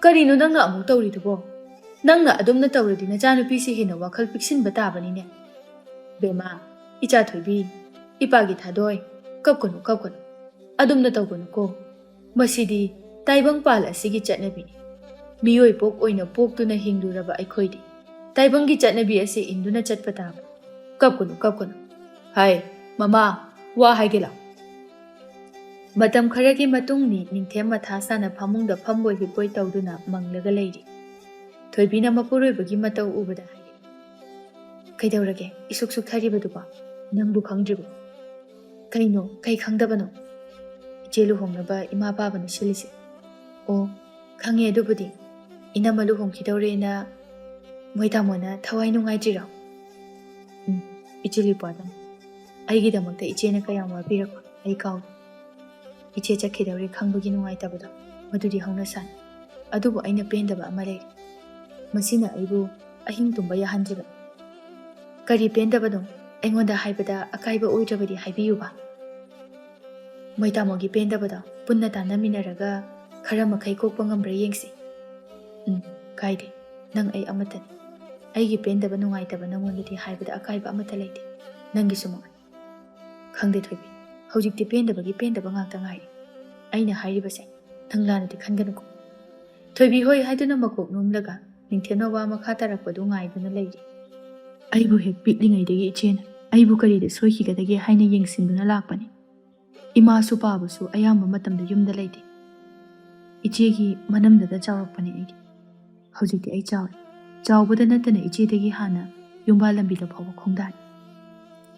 ꯀꯔꯤꯅꯣ ꯅꯪꯅ ꯑꯃꯨꯛ ꯇꯧꯔꯤꯗꯨꯕꯣ? ꯅꯪꯅ ꯑꯗꯨꯝꯅ ꯇꯧꯔꯗꯤ ꯅꯆꯥꯅꯨꯄꯤꯁꯤ ꯍꯦꯟꯅ ꯋꯥꯈꯜ ꯄꯤꯛꯁꯤꯟꯕ ꯇꯥꯕꯅꯤꯅꯦ꯫ ꯕꯦꯝꯃ, ꯏꯆꯥ ꯊꯣꯏꯕꯤ, ꯏꯄꯥꯒꯤ ꯊꯥꯗꯣꯏ, ꯀꯞꯀꯅꯨ, ꯀꯞꯀꯅꯨ꯫ ꯑꯗꯨꯝꯅ ꯇꯧꯒꯅꯨꯀꯣ꯫ ꯃꯁꯤꯗꯤ ꯇꯥꯏꯕꯪ ꯄꯥꯜ ꯑꯁꯤꯒꯤ ꯆꯠꯅꯕꯤꯅꯤ꯫ ꯃꯤꯑꯣꯏ ꯄꯣꯛ ꯑꯣꯏꯅ ꯄꯣꯛꯇꯨꯅ ꯍꯤꯡꯂꯨꯔꯕ ꯑꯩꯈꯣꯏꯗꯤ ꯇꯥꯏꯕꯪꯒꯤ ꯆꯠꯅꯕꯤ ꯑꯁꯤ ꯏꯟꯗꯨꯅ ꯆꯠꯄ ꯇꯥꯕꯅꯤ꯫ ꯀꯞꯀꯅꯨ, ꯀꯞꯀꯅꯨ꯫ ꯍꯥꯏ, ꯃꯃꯥ, ꯋꯥ ꯍꯥꯏꯒꯦ ꯂꯥꯎ꯫ ꯃꯇꯝ ꯈꯔꯒꯤ ꯃꯇꯨꯡꯅꯤ ꯅꯤꯡꯊꯦꯝ ꯃꯊꯥ ꯁꯥꯅ ꯐꯃꯨꯡꯗ ꯐꯝꯕꯣꯏ ꯍꯤꯞꯄꯣꯏ ꯇꯧꯗꯨꯅ ꯃꯪꯂꯒ ꯂꯩꯔꯤ꯫ ꯊꯣꯏꯕꯤꯅ ꯃꯄꯨꯔꯣꯏꯕꯒꯤ ꯃꯇꯧ ꯎꯕꯗ ꯍꯥꯏꯔꯛꯏ, "ꯀꯩꯗꯧꯔꯒꯦ ꯏꯁꯨꯛ ꯁꯨꯛꯊꯔꯤꯕꯗꯨꯕꯣ? ꯅꯪꯕꯨ ꯈꯪꯗ꯭ꯔꯤꯕꯣ? ꯀꯩꯅꯣ, ꯀꯩ ꯈꯪꯗꯕꯅꯣ? ꯏꯆꯦ ꯂꯨꯍꯣꯡꯅꯕ ꯏꯃꯥ ꯄꯥꯕꯅ ꯁꯤꯜꯂꯤꯁꯦ?" "ꯑꯣ, ꯈꯪꯉꯦ ꯑꯗꯨꯕꯨꯗꯤ꯫ ꯏꯅꯝꯃ ꯂꯨꯍꯣꯡꯈꯤꯗꯧꯔꯦꯅ ꯃꯣꯏ ꯇꯥꯃꯣꯅ ꯊꯋꯥꯏ ꯅꯨꯡꯉꯥꯏꯇ꯭ꯔꯤꯔꯣ?" "ꯎꯝ, ꯏꯆꯦ ꯂꯤꯄꯥꯗꯪ꯫ ꯑꯩꯒꯤꯗꯃꯛꯇ ꯏꯆꯦꯅ ꯀꯌꯥꯝ ꯋꯥꯕꯤꯔꯛꯄ ꯑꯩ ꯀꯥꯎꯗꯦ꯫ ꯏꯆꯦ ꯆꯠꯈꯤꯗꯧꯔꯦ ꯈꯪꯕꯒꯤ ꯅꯨꯡꯉꯥꯏꯇꯕꯗꯣ ꯃꯗꯨꯗꯤ ꯍꯧꯅ ꯁꯥꯅꯤ꯫ ꯑꯗꯨꯕꯨ ꯑꯩꯅ ꯄꯦꯟꯗꯕ ꯑꯃ ꯂꯩꯔꯦ꯫ ꯃꯁꯤꯅ ꯑꯩꯕꯨ ꯑꯍꯤꯡ ꯇꯨꯝꯕ ꯌꯥꯍꯟꯗ꯭ꯔꯤꯕꯅꯤ꯫" "ꯀꯔꯤ ꯄꯦꯟꯗꯕꯅꯣ? ꯑꯩꯉꯣꯟꯗ ꯍꯥꯏꯕꯗ ꯑꯀꯥꯏꯕ ꯑꯣꯏꯗ꯭ꯔꯕꯗꯤ ꯍꯥꯏꯕꯤꯌꯨꯕ꯫ ꯃꯣꯏ ꯇꯥꯃꯣꯒꯤ ꯄꯦꯟꯗꯕꯗꯣ ꯄꯨꯟꯅ ꯇꯥꯟꯅꯃꯤꯟꯅꯔꯒ ꯈꯔ ꯃꯈꯩ ꯀꯣꯛꯄ ꯉꯝꯕ꯭ꯔꯥ ꯌꯦꯡꯁꯤ꯫" "ꯎꯝ, ꯀꯥꯏꯗꯦ꯫ ꯅꯪ ꯑꯩ ꯑꯃꯠꯇꯅꯤ꯫ ꯑꯩꯒꯤ ꯄꯦꯟꯗꯕ ꯅꯨꯡꯉꯥꯏꯇꯕ ꯅꯪꯉꯣꯟꯗꯗꯤ ꯍꯥꯏꯕꯗ ꯑꯀꯥꯏꯕ ꯑꯃꯠꯇ ꯂꯩꯇꯦ꯫ ꯅꯪꯒꯤꯁꯨ ꯃꯉꯥꯏ꯫" "ꯈꯪꯗꯦ ꯊꯣꯏꯕꯤ, ꯍꯧꯖꯤꯛꯇꯤ ꯄꯦꯟꯗꯕꯒꯤ ꯄꯦꯟꯗꯕ ꯉꯥꯛꯇ ꯉꯥꯏꯔꯦ꯫ ꯑꯩꯅ ꯍꯥꯏꯔꯤꯕꯁꯦ ꯅꯪ ꯂꯥꯟꯅꯗꯤ ꯈꯟꯒꯅꯨꯀꯣ꯫" ꯊꯣꯏꯕꯤ ꯍꯣꯏ ꯍꯥꯏꯗꯨꯅ ꯃꯀꯣꯛ ꯅꯣꯝꯂꯒ ꯅꯤꯡꯊꯦꯝꯅ ꯋꯥ ꯃꯈꯥ ꯇꯥꯔꯛꯄꯗꯨ ꯉꯥꯏꯗꯨꯅ ꯂꯩꯔꯤ꯫ "ꯑꯩꯕꯨ ꯍꯦꯛ ꯄꯤꯛꯂꯤꯉꯩꯗꯒꯤ ꯏꯆꯦꯅ ꯑꯩꯕꯨ ꯀꯔꯤꯗ ꯁꯣꯏꯈꯤꯒꯗꯒꯦ ꯍꯥꯏꯅ ꯌꯦꯡꯁꯤꯟꯗꯨꯅ ꯂꯥꯛꯄꯅꯤ꯫ ꯏꯃꯥꯁꯨ ꯄꯥꯕꯁꯨ ꯑꯌꯥꯝꯕ ꯃꯇꯝꯗ ꯌꯨꯝꯗ ꯂꯩꯇꯦ꯫ ꯏꯆꯦꯒꯤ ꯃꯅꯝꯗꯗ ꯆꯥꯎꯔꯛꯄꯅꯦ ꯑꯩꯗꯤ꯫ ꯍꯧꯖꯤꯛꯇꯤ ꯑꯩ ꯆꯥꯎꯔꯦ꯫ ꯆꯥꯎꯕꯗ ꯅꯠꯇꯅ ꯏꯆꯦꯗꯒꯤ ꯍꯥꯟꯅ ꯌꯨꯝꯕꯥꯜ ꯂꯝꯕꯤꯗ ꯐꯥꯎꯕ ꯈꯣꯡꯗꯥꯔꯦ꯫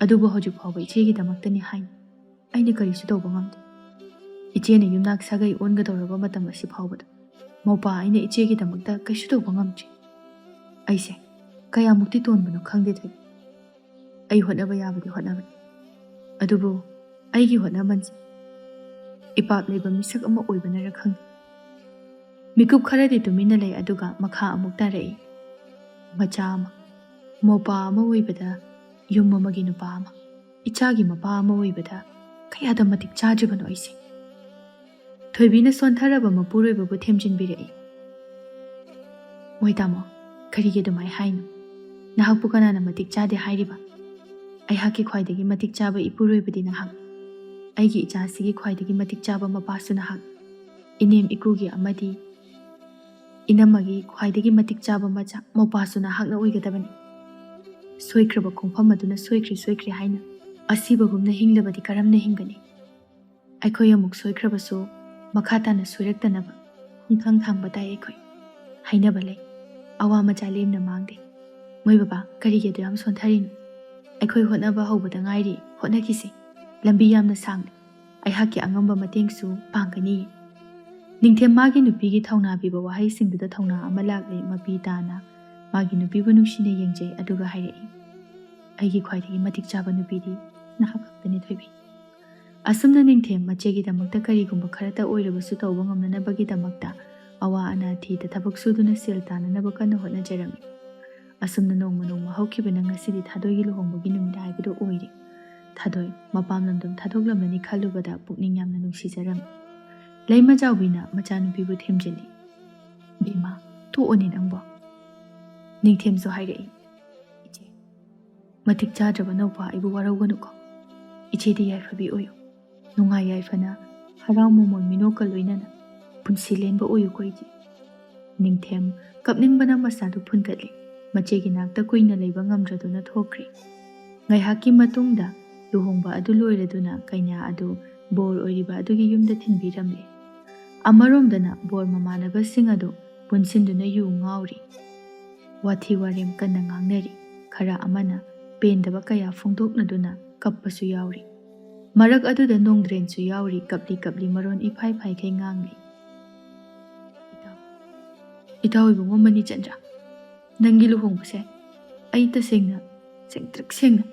ꯑꯗꯨꯕꯨ ꯍꯧꯖꯤꯛ ꯐꯥꯎꯕ ꯏꯆꯦꯒꯤꯗꯃꯛꯇꯅꯤ ꯍꯥꯏꯅ ꯑꯩꯅ ꯀꯔꯤꯁꯨ ꯇꯧꯕ ꯉꯝꯗꯦ꯫ ꯏꯆꯦꯅ ꯌꯨꯝꯅꯥꯛ ꯁꯥꯒꯩ ꯑꯣꯟꯒꯗꯧꯔꯕ ꯃꯇꯝ ꯑꯁꯤ ꯐꯥꯎꯕꯗ ꯃꯧꯄꯥ ꯑꯩꯅ ꯏꯆꯦꯒꯤꯗꯃꯛꯇ ꯀꯩꯁꯨ ꯇꯧꯕ ꯉꯝꯗ꯭ꯔꯤ꯫ ꯑꯩꯁꯦ ꯀꯌꯥꯃꯨꯛꯇꯤ ꯇꯣꯟꯕꯅꯣ ꯈꯪꯗꯦ ꯊꯣꯏꯕꯤ꯫ ꯑꯩ ꯍꯣꯠꯅꯕ ꯌꯥꯕꯗꯤ ꯍꯣꯠꯅꯕꯅꯤ꯫ ꯑꯗꯨꯕꯨ ꯑꯩꯒꯤ ꯍꯣꯠꯅꯃꯟꯁꯦ ꯏꯄꯥꯛ ꯂꯩꯕ ꯃꯤꯁꯛ ꯑꯃ ꯑꯣꯏꯕꯅꯔ ꯈꯪꯗꯦ꯫" ꯃꯤꯀꯨꯞ ꯈꯔꯗꯤ ꯇꯨꯃꯤꯟꯅ ꯂꯩ, ꯑꯗꯨꯒ ꯃꯈꯥ ꯑꯃꯨꯛ ꯇꯥꯔꯛꯏ꯫ "ꯃꯆꯥ ꯑꯃ, ꯃꯧꯄꯥ ꯑꯃ ꯑꯣꯏꯕꯗ ꯌꯨꯝ ꯑꯃꯒꯤ ꯅꯨꯄꯥ ꯑꯃ, ꯏꯆꯥꯒꯤ ꯃꯄꯥ ꯑꯃ ꯑꯣꯏꯕꯗ ꯀꯌꯥꯗ ꯃꯇꯤꯛ ꯆꯥꯗ꯭ꯔꯤꯕꯅꯣ ꯑꯩꯁꯦ꯫ ꯊꯣꯏꯕꯤꯅ ꯁꯣꯟꯊꯔꯕ ꯃꯄꯨꯔꯣꯏꯕꯕꯨ ꯊꯦꯝꯖꯤꯟꯕꯤꯔꯛꯏ꯫ "ꯃꯣꯏ ꯇꯥꯃꯣ, ꯀꯔꯤꯒꯤ ꯑꯗꯨꯃꯥꯏ ꯍꯥꯏꯅꯣ? ꯅꯍꯥꯛꯄꯨ ꯀꯅꯥꯅ ꯃꯇꯤꯛ ꯆꯥꯗꯦ ꯍꯥꯏꯔꯤꯕ? ꯑꯩꯍꯥꯛꯀꯤ ꯈ꯭ꯋꯥꯏꯗꯒꯤ ꯃꯇꯤꯛ ꯆꯥꯕ ꯏꯄꯨꯔꯣꯏꯕꯗꯤ ꯅꯍꯥꯛ꯫ ꯑꯩꯒꯤ ꯏꯆꯥꯁꯤꯒꯤ ꯈ꯭ꯋꯥꯏꯗꯒꯤ ꯃꯇꯤꯛ ꯆꯥꯕ ꯃꯄꯥꯁꯨ ꯅꯍꯥꯛ꯫ ꯏꯅꯦꯝ ꯏꯀꯨꯒꯤ ꯑꯃꯗꯤ ꯏꯅꯝꯃꯒꯤ ꯈ꯭ꯋꯥꯏꯗꯒꯤ ꯃꯇꯤꯛ ꯆꯥꯕ ꯃꯆꯥ ꯃꯧꯄꯥꯁꯨ ꯅꯍꯥꯛꯅ ꯑꯣꯏꯒꯗꯕꯅꯤ꯫ ꯁꯣꯏꯈ꯭ꯔꯕ ꯈꯣꯡꯐꯝ ꯑꯗꯨꯅ ꯁꯣꯏꯈ꯭ꯔꯦ, ꯁꯣꯏꯈ꯭ꯔꯦ ꯍꯥꯏꯅ ꯑꯁꯤꯕꯒꯨꯝꯅ ꯍꯤꯡꯂꯕꯗꯤ ꯀꯔꯝꯅ ꯍꯤꯡꯒꯅꯤ? ꯑꯩꯈꯣꯏ ꯑꯃꯨꯛ ꯁꯣꯏꯈ꯭ꯔꯕꯁꯨ ꯃꯈꯥ ꯇꯥꯅ ꯁꯣꯏꯔꯛꯇꯅꯕ ꯈꯣꯡꯊꯥꯡ ꯊꯥꯡꯕ ꯇꯥꯏ ꯑꯩꯈꯣꯏ꯫ ꯍꯥꯏꯅꯕ ꯂꯩ, ꯑꯋꯥ ꯃꯆꯥ ꯂꯦꯝꯅ ꯃꯥꯡꯗꯦ꯫ ꯃꯣꯏ ꯕꯕꯥ, ꯀꯔꯤꯒꯤ ꯑꯗꯨ ꯌꯥꯝ ꯁꯣꯟꯊꯔꯤꯅꯣ? ꯑꯩꯈꯣꯏ ꯍꯣꯠꯅꯕ ꯍꯧꯕꯗ ꯉꯥꯏꯔꯤ, ꯍꯣꯠꯅꯈꯤꯁꯤ꯫ ꯂꯝꯕꯤ ꯌꯥꯝꯅ ꯁꯥꯡꯂꯤ꯫ ꯑꯩꯍꯥꯛꯀꯤ ꯑꯉꯝꯕ ꯃꯇꯦꯡꯁꯨ ꯄꯥꯡꯒꯅꯤ꯫" ꯅꯤꯡꯊꯦꯝ ꯃꯥꯒꯤ ꯅꯨꯄꯤꯒꯤ ꯊꯧꯅꯥ ꯄꯤꯕ ꯋꯥꯍꯩꯁꯤꯡꯗꯨꯗ ꯊꯧꯅꯥ ꯑꯃ ꯂꯥꯛꯂꯦ꯫ ꯃꯄꯤ ꯇꯥꯅ ꯃꯥꯒꯤ ꯅꯨꯄꯤꯕꯨ ꯅꯨꯡꯁꯤꯅ ꯌꯦꯡꯖꯩ, ꯑꯗꯨꯒ ꯍꯥꯏꯔꯛꯏ, "ꯑꯩꯒꯤ ꯈ꯭ꯋꯥꯏꯗꯒꯤ ꯃꯇꯤꯛ ꯆꯥꯕ ꯅꯨꯄꯤꯗꯤ ꯅꯍꯥꯛ ꯈꯛꯇꯅꯤ, ꯊꯣꯏꯕꯤ꯫" ꯑꯁꯨꯝꯅ ꯅꯤꯡꯊꯦꯝ ꯃꯆꯦꯒꯤꯗꯃꯛꯇ ꯀꯔꯤꯒꯨꯝꯕ ꯈꯔꯇ ꯑꯣꯏꯔꯕꯁꯨ ꯇꯧꯕ ꯉꯝꯅꯅꯕꯒꯤꯗꯃꯛꯇ ꯑꯋꯥ ꯑꯅꯥ ꯊꯤꯗ ꯊꯕꯛ ꯁꯨꯗꯨꯅ ꯁꯦꯜ ꯇꯥꯅꯅꯕ ꯀꯟꯅ ꯍꯣꯠꯅꯖꯔꯝꯃꯤ꯫ ꯑꯁꯨꯝꯅ ꯅꯣꯡꯃ ꯅꯣꯡꯃ ꯍꯧꯈꯤꯕꯅ ꯉꯁꯤꯗꯤ ꯊꯥꯗꯣꯏꯒꯤ ꯂꯨꯍꯣꯡꯕꯒꯤ ꯅꯨꯃꯤꯠ ꯍꯥꯏꯕꯗꯨ ꯑꯣꯏꯔꯦ꯫ ꯊꯥꯗꯣꯏ ꯃꯄꯥꯝ ꯂꯝꯗꯝ ꯊꯥꯗꯣꯛꯂꯝꯂꯅꯤ ꯈꯜꯂꯨꯕꯗ ꯄꯨꯛꯅꯤꯡ ꯌꯥꯝꯅ ꯅꯨꯡꯁꯤꯖꯔꯝꯃꯤ꯫ ꯂꯩꯃꯖꯥꯎꯕꯤꯅ ꯃꯆꯥꯅꯨꯄꯤꯕꯨ ꯊꯦꯝꯖꯤꯜꯂꯤ꯫ "ꯕꯦꯝꯃ, ꯇꯣꯛꯑꯣꯅꯦ ꯅꯪꯕꯣ꯫" ꯅꯤꯡꯊꯦꯝꯁꯨ ꯍꯥꯏꯔꯛꯏ, "ꯏꯆꯦ, ꯃꯇꯤꯛ ꯆꯥꯗ꯭ꯔꯕ ꯅꯧꯄꯥ ꯑꯩꯕꯨ ꯋꯥꯔꯧꯒꯅꯨꯀꯣ꯫ ꯏꯆꯦꯗꯤ ꯌꯥꯏꯐꯕꯤ ꯑꯣꯏꯌꯨ꯫ ꯅꯨꯡꯉꯥꯏ ꯌꯥꯏꯐꯅ ꯍꯔꯥꯎ ꯃꯃꯣꯟ ꯃꯤꯅꯣꯛꯀ ꯂꯣꯏꯅꯅ ꯄꯨꯟꯁꯤ ꯂꯦꯟꯕ ꯑꯣꯏꯌꯨꯀꯣ ꯏꯆꯦ꯫" ꯅꯤꯡꯊꯦꯝ ꯀꯞꯅꯤꯡꯕꯅ ꯃꯁꯥꯗꯨ ꯐꯨꯟꯒꯠꯂꯤ꯫ ꯃꯆꯦꯒꯤ ꯅꯥꯛꯇ ꯀꯨꯏꯅ ꯂꯩꯕ ꯉꯝꯗ꯭ꯔꯗꯨꯅ ꯊꯣꯛꯈ꯭ꯔꯤ꯫ ꯉꯥꯏꯍꯥꯛꯀꯤ ꯃꯇꯨꯡꯗ ꯂꯨꯍꯣꯡꯕ ꯑꯗꯨ ꯂꯣꯏꯔꯗꯨꯅ ꯀꯩꯅꯥ ꯑꯗꯨ ꯕꯣꯔ ꯑꯣꯏꯔꯤꯕ ꯑꯗꯨꯒꯤ ꯌꯨꯝꯗ ꯊꯤꯟꯕꯤꯔꯝꯂꯦ꯫ ꯑꯃꯔꯣꯝꯗꯅ ꯕꯣꯔ ꯃꯃꯥꯟꯅꯕꯁꯤꯡ ꯑꯗꯨ ꯄꯨꯟꯁꯤꯟꯗꯨꯅ ꯌꯨ ꯉꯥꯎꯔꯤ꯫ ꯋꯥꯊꯤ ꯋꯥꯔꯦꯝ ꯀꯟꯅ ꯉꯥꯡꯅꯔꯤ꯫ ꯈꯔ ꯑꯃꯅ ꯄꯦꯟꯗꯕ ꯀꯌꯥ ꯐꯣꯡꯗꯣꯛꯅꯗꯨꯅ ꯀꯞꯄꯁꯨ ꯌꯥꯎꯔꯤ꯫ ꯃꯔꯛ ꯑꯗꯨꯗ ꯅꯣꯡꯗ꯭ꯔꯦꯟꯁꯨ ꯌꯥꯎꯔꯤ, ꯀꯞꯂꯤ ꯀꯞꯂꯤ ꯃꯔꯣꯟ ꯏꯐꯥꯏ ꯐꯥꯏꯈꯩ ꯉꯥꯡꯂꯤ꯫ "ꯏꯇꯥꯎ, ꯏꯇꯥꯎ ꯏꯕꯨꯡꯉꯣ ꯃꯅꯤꯆꯟꯗ꯭ꯔ, ꯅꯪꯒꯤ ꯂꯨꯍꯣꯡꯕꯁꯦ ꯑꯩ ꯇꯁꯦꯡꯅ ꯁꯦꯡꯇ꯭ꯔꯤꯛ ꯁꯦꯡꯅ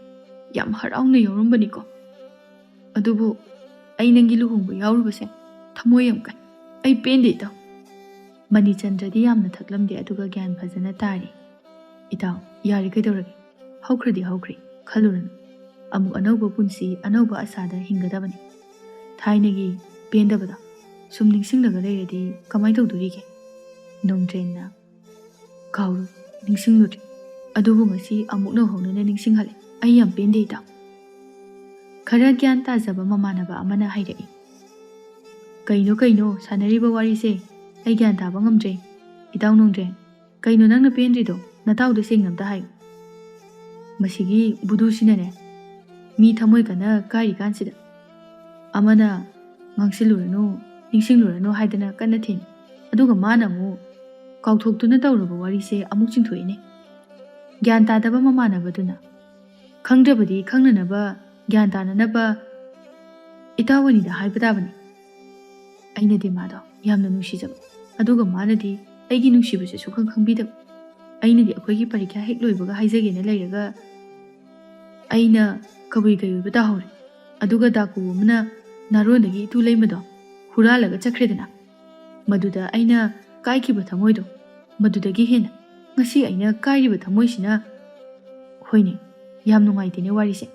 ꯌꯥꯝ ꯍꯔꯥꯎꯅ ꯌꯥꯎꯔꯝꯕꯅꯤꯀꯣ꯫ ꯑꯗꯨꯕꯨ ꯑꯩ ꯅꯪꯒꯤ ꯂꯨꯍꯣꯡꯕ ꯌꯥꯎꯔꯨꯕꯁꯦ ꯊꯃꯣꯏ ꯌꯥꯝ ꯀꯥꯏ꯫ ꯑꯩ ꯄꯦꯟꯗꯦ ꯏꯇꯥꯎ꯫" ꯃꯅꯤꯆꯟꯗ꯭ꯔꯗꯤ ꯌꯥꯝꯅ ꯊꯛꯂꯝꯗꯦ, ꯑꯗꯨꯒ ꯒ꯭ꯌꯥꯟ ꯐꯖꯅ ꯇꯥꯔꯤ꯫ "ꯏꯇꯥꯎ, ꯌꯥꯔꯦ, ꯀꯩꯗꯧꯔꯒꯦ? ꯍꯧꯈ꯭ꯔꯗꯤ ꯍꯧꯈ꯭ꯔꯦ, ꯈꯜꯂꯨꯔꯅꯨ꯫ ꯑꯃꯨꯛ ꯑꯅꯧꯕ ꯄꯨꯟꯁꯤ, ꯑꯅꯧꯕ ꯑꯁꯥꯗ ꯍꯤꯡꯒꯗꯕꯅꯤ꯫ ꯊꯥꯏꯅꯒꯤ ꯄꯦꯟꯗꯕꯗꯣ ꯁꯨꯝ ꯅꯤꯡꯁꯤꯡꯂꯒ ꯂꯩꯔꯗꯤ ꯀꯃꯥꯏ ꯇꯧꯗꯣꯔꯤꯒꯦ? ꯅꯣꯡꯗ꯭ꯔꯦꯟꯅ, ꯀꯥꯎꯔꯨ, ꯅꯤꯡꯁꯤꯡꯂꯨꯗ꯭ꯔꯦ꯫ ꯑꯗꯨꯕꯨ ꯉꯁꯤ ꯑꯃꯨꯛ ꯅꯧꯍꯧꯅꯅ ꯅꯤꯡꯁꯤꯡꯍꯜꯂꯦ꯫ ꯑꯩ ꯌꯥꯝ ꯄꯦꯟꯗꯦ, ꯏꯇꯥꯎ꯫ ꯈꯔ ꯒ꯭ꯌꯥꯟ ꯇꯥꯖꯕ ꯃꯃꯥꯟꯅꯕ ꯑꯃꯅ ꯍꯥꯏꯔꯛꯏ꯫ ꯀꯩꯅꯣ, ꯀꯩꯅꯣ ꯁꯥꯟꯅꯔꯤꯕ ꯋꯥꯔꯤꯁꯦ? ꯑꯩ ꯒ꯭ꯌꯥꯟ ꯇꯥꯕ ꯉꯝꯗ꯭ꯔꯦ, ꯏꯇꯥꯎ ꯅꯣꯡꯗ꯭ꯔꯦꯟ꯫ ꯀꯩꯅꯣ ꯅꯪꯅ ꯄꯦꯟꯗ꯭ꯔꯤꯗꯣ? ꯅꯇꯥꯎꯗ ꯁꯦꯡꯅ ꯑꯝꯇ ꯍꯥꯏꯌꯨ꯫ ꯃꯁꯤꯒꯤ ꯕꯨꯗꯨꯁꯤꯅꯅꯦ, ꯃꯤ ꯊꯃꯣꯏ ꯀꯟꯅ ꯀꯥꯏꯔꯤꯀꯥꯟꯁꯤꯗ ꯑꯃꯅ ꯉꯥꯡꯁꯤꯜꯂꯨꯔꯅꯨ, ꯅꯤꯡꯁꯤꯡꯂꯨꯔꯅꯨ ꯍꯥꯏꯗꯅ ꯀꯟꯅ ꯊꯦꯝꯃꯤ꯫ ꯑꯗꯨꯒ ꯃꯥꯅ ꯑꯃꯨꯛ ꯀꯥꯎꯊꯣꯛꯇꯨꯅ ꯇꯧꯔꯕ ꯋꯥꯔꯤꯁꯦ ꯑꯃꯨꯛ ꯆꯤꯡꯊꯣꯛꯏꯅꯦ꯫ ꯒ꯭ꯌꯥꯟ ꯇꯥꯗꯕ ꯃꯃꯥꯟꯅꯕꯗꯨꯅ, ꯈꯪꯗ꯭ꯔꯕꯗꯤ ꯈꯪꯅꯅꯕ, ꯒ꯭ꯌꯥꯟ ꯇꯥꯅꯅꯕ ꯏꯇꯥꯎ ꯑꯅꯤꯗ ꯍꯥꯏꯕ ꯇꯥꯕꯅꯤ꯫ ꯑꯩꯅꯗꯤ ꯃꯥꯗꯣ ꯌꯥꯝꯅ ꯅꯨꯡꯁꯤꯖꯕ, ꯑꯗꯨꯒ ꯃꯥꯅꯗꯤ ꯑꯩꯒꯤ ꯅꯨꯡꯁꯤꯕꯁꯦ ꯁꯨꯛꯈꯪ ꯈꯪꯕꯤꯗꯕ꯫ ꯑꯩꯅꯗꯤ ꯑꯩꯈꯣꯏꯒꯤ ꯄꯔꯤꯈ꯭ꯌꯥ ꯍꯦꯛ ꯂꯣꯏꯕꯒ ꯍꯥꯏꯖꯒꯦꯅ ꯂꯩꯔꯒ, ꯑꯩꯅ ꯀꯕꯨꯏ ꯀꯩ ꯑꯣꯏꯕ ꯇꯥꯍꯧꯔꯦ꯫ ꯑꯗꯨꯒ ꯗꯥꯀꯨ ꯑꯃꯅ ꯅꯥꯔꯣꯟꯗꯒꯤ ꯏꯇꯨ ꯂꯩꯃꯗꯣ ꯍꯨꯔꯥꯜꯂꯒ ꯆꯠꯈ꯭ꯔꯦꯗꯅ꯫ ꯃꯗꯨꯗ ꯑꯩꯅ ꯀꯥꯏꯈꯤꯕ ꯊꯃꯣꯏꯗꯣ, ꯃꯗꯨꯗꯒꯤ ꯍꯦꯟꯅ ꯉꯁꯤ ꯑꯩꯅ ꯀꯥꯏꯔꯤꯕ ꯊꯃꯣꯏꯁꯤꯅ, ꯍꯣꯏꯅꯦ, ꯌꯥꯝ ꯅꯨꯡꯉꯥꯏꯇꯦꯅꯦ ꯋꯥꯔꯤꯁꯦ꯫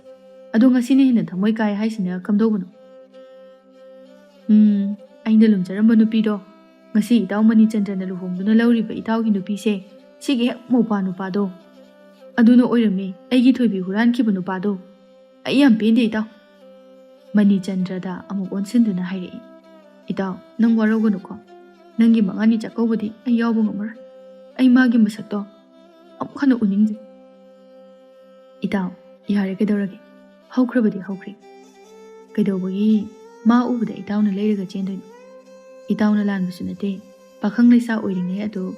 ꯑꯗꯣ ꯉꯁꯤꯅ ꯍꯦꯟꯅ ꯊꯃꯣꯏ ꯀꯥꯏ ꯍꯥꯏꯁꯤꯅ ꯀꯝꯗꯧꯕꯅꯣ? ꯎꯝ, ꯑꯩꯅ ꯂꯨꯝꯖꯔꯝꯕ ꯅꯨꯄꯤꯗꯣ, ꯉꯁꯤ ꯏꯇꯥꯎ ꯃꯅꯤꯆꯟꯗ꯭ꯔꯅ ꯂꯨꯍꯣꯡꯗꯨꯅ ꯂꯧꯔꯤꯕ ꯏꯇꯥꯎꯒꯤ ꯅꯨꯄꯤꯁꯦ, ꯁꯤꯒꯤ ꯍꯦꯛ ꯃꯧꯄꯥ ꯅꯨꯄꯥꯗꯣ, ꯑꯗꯨꯅ ꯑꯣꯏꯔꯝꯃꯦ, ꯑꯩꯒꯤ ꯊꯣꯏꯕꯤ ꯍꯨꯔꯥꯟꯈꯤꯕ ꯅꯨꯄꯥꯗꯣ꯫ ꯑꯩ ꯌꯥꯝ ꯄꯦꯟꯗꯦ, ꯏꯇꯥꯎ꯫ ꯃꯅꯤꯆꯟꯗ꯭ꯔꯗ ꯑꯃꯨꯛ ꯑꯣꯟꯁꯤꯟꯗꯨꯅ ꯍꯥꯏꯔꯛꯏ, "ꯏꯇꯥꯎ, ꯅꯪ ꯋꯥꯔꯧꯒꯅꯨꯀꯣ꯫ ꯅꯪꯒꯤ ꯃꯉꯥꯅꯤ ꯆꯥꯛꯀꯧꯕꯗꯤ ꯑꯩ ꯌꯥꯎꯕ ꯉꯝꯃꯔꯣꯏ꯫ ꯑꯩ ꯃꯥꯒꯤ ꯃꯁꯛꯇꯣ ꯑꯃꯨꯛ ꯍꯟꯅ ꯎꯅꯤꯡꯗꯦ꯫" "ꯏꯇꯥꯎ, ꯌꯥꯔꯦ, ꯀꯩꯗꯧꯔꯒꯦ? ꯍꯧꯈ꯭ꯔꯕꯗꯤ ꯍꯧꯈ꯭ꯔꯦ꯫ ꯀꯩꯗꯧꯕꯒꯤ ꯃꯥ ꯎꯕꯗ ꯏꯇꯥꯎꯅ ꯂꯩꯔꯒ ꯆꯦꯟꯗꯣꯏꯅꯣ? ꯏꯇꯥꯎꯅ ꯂꯥꯟꯕꯁꯨ ꯅꯠꯇꯦ꯫ ꯄꯥꯈꯪ ꯂꯩꯁꯥ ꯑꯣꯏꯔꯤꯉꯩ ꯑꯗꯨ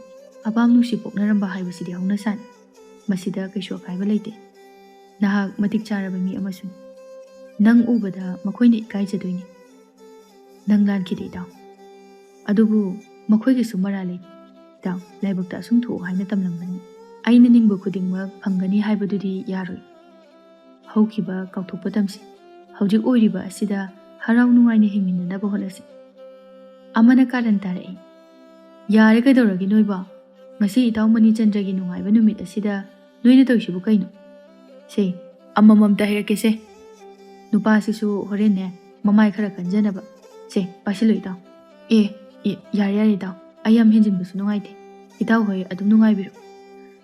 ꯑꯄꯥꯝ ꯅꯨꯡꯁꯤ ꯄꯣꯛꯅꯔꯝꯕ ꯍꯥꯏꯕꯁꯤꯗꯤ ꯍꯧꯅꯁꯥꯅꯤ꯫ ꯃꯁꯤꯗ ꯀꯩꯁꯨ ꯑꯀꯥꯏꯕ ꯂꯩꯇꯦ꯫ ꯅꯍꯥꯛ ꯃꯇꯤꯛ ꯆꯥꯔꯕ ꯃꯤ ꯑꯃꯁꯨꯅꯤ꯫ ꯅꯪ ꯎꯕꯗ ꯃꯈꯣꯏꯅ ꯏꯀꯥꯏꯖꯗꯣꯏꯅꯤ꯫ ꯅꯪ ꯂꯥꯟꯈꯤꯗꯦ, ꯏꯇꯥꯎ꯫ ꯑꯗꯨꯕꯨ ꯃꯈꯣꯏꯒꯤꯁꯨ ꯃꯔꯥꯜ ꯂꯩ꯫ ꯏꯇꯥꯎ, ꯂꯥꯏꯕꯛꯇ ꯑꯁꯨꯝ ꯊꯣꯛꯎ ꯍꯥꯏꯅ ꯇꯝꯂꯝꯕꯅꯤ꯫ ꯑꯩꯅ ꯅꯤꯡꯕ ꯈꯨꯗꯤꯡꯃꯛ ꯐꯪꯒꯅꯤ ꯍꯥꯏꯕꯗꯨꯗꯤ ꯌꯥꯔꯣꯏ꯫ ꯍꯧꯈꯤꯕ ꯀꯥꯎꯊꯣꯛꯄ ꯇꯝꯁꯤ꯫ ꯍꯧꯖꯤꯛ ꯑꯣꯏꯔꯤꯕ ꯑꯁꯤꯗ ꯍꯔꯥꯎ ꯅꯨꯡꯉꯥꯏꯅ ꯍꯤꯡꯃꯤꯟꯅꯅꯕ ꯍꯣꯠꯅꯁꯤ꯫" ꯑꯃꯅ ꯀꯥꯔꯟ ꯇꯥꯔꯛꯏ꯫ "ꯌꯥꯔꯦ, ꯀꯩꯗꯧꯔꯒꯦ ꯅꯣꯏꯕꯣ? ꯉꯁꯤ ꯏꯇꯥꯎ ꯃꯅꯤꯆꯟꯗ꯭ꯔꯒꯤ ꯅꯨꯡꯉꯥꯏꯕ ꯅꯨꯃꯤꯠ ꯑꯁꯤꯗ ꯅꯣꯏꯅ ꯇꯧꯔꯤꯁꯤꯕꯨ ꯀꯩꯅꯣ? ꯁꯦ, ꯑꯃꯃꯝꯇ ꯍꯥꯏꯔꯛꯀꯦꯁꯦ꯫ ꯅꯨꯄꯥꯁꯤꯁꯨ ꯍꯣꯔꯦꯟꯅꯦ ꯃꯃꯥꯏ ꯈꯔ ꯀꯟꯖꯅꯕ꯫ ꯁꯦ, ꯄꯥꯏꯁꯤꯜꯂꯨ ꯏꯇꯥꯎ꯫ ꯑꯦ, ꯑꯦ, ꯌꯥꯔꯦ ꯌꯥꯔꯦ ꯏꯇꯥꯎ, ꯑꯩ ꯌꯥꯝ ꯍꯦꯟꯖꯤꯟꯕꯁꯨ ꯅꯨꯡꯉꯥꯏꯇꯦ꯫ ꯏꯇꯥꯎ ꯍꯣꯏ ꯑꯗꯨꯝ ꯅꯨꯡꯉꯥꯏꯕꯤꯔꯣ꯫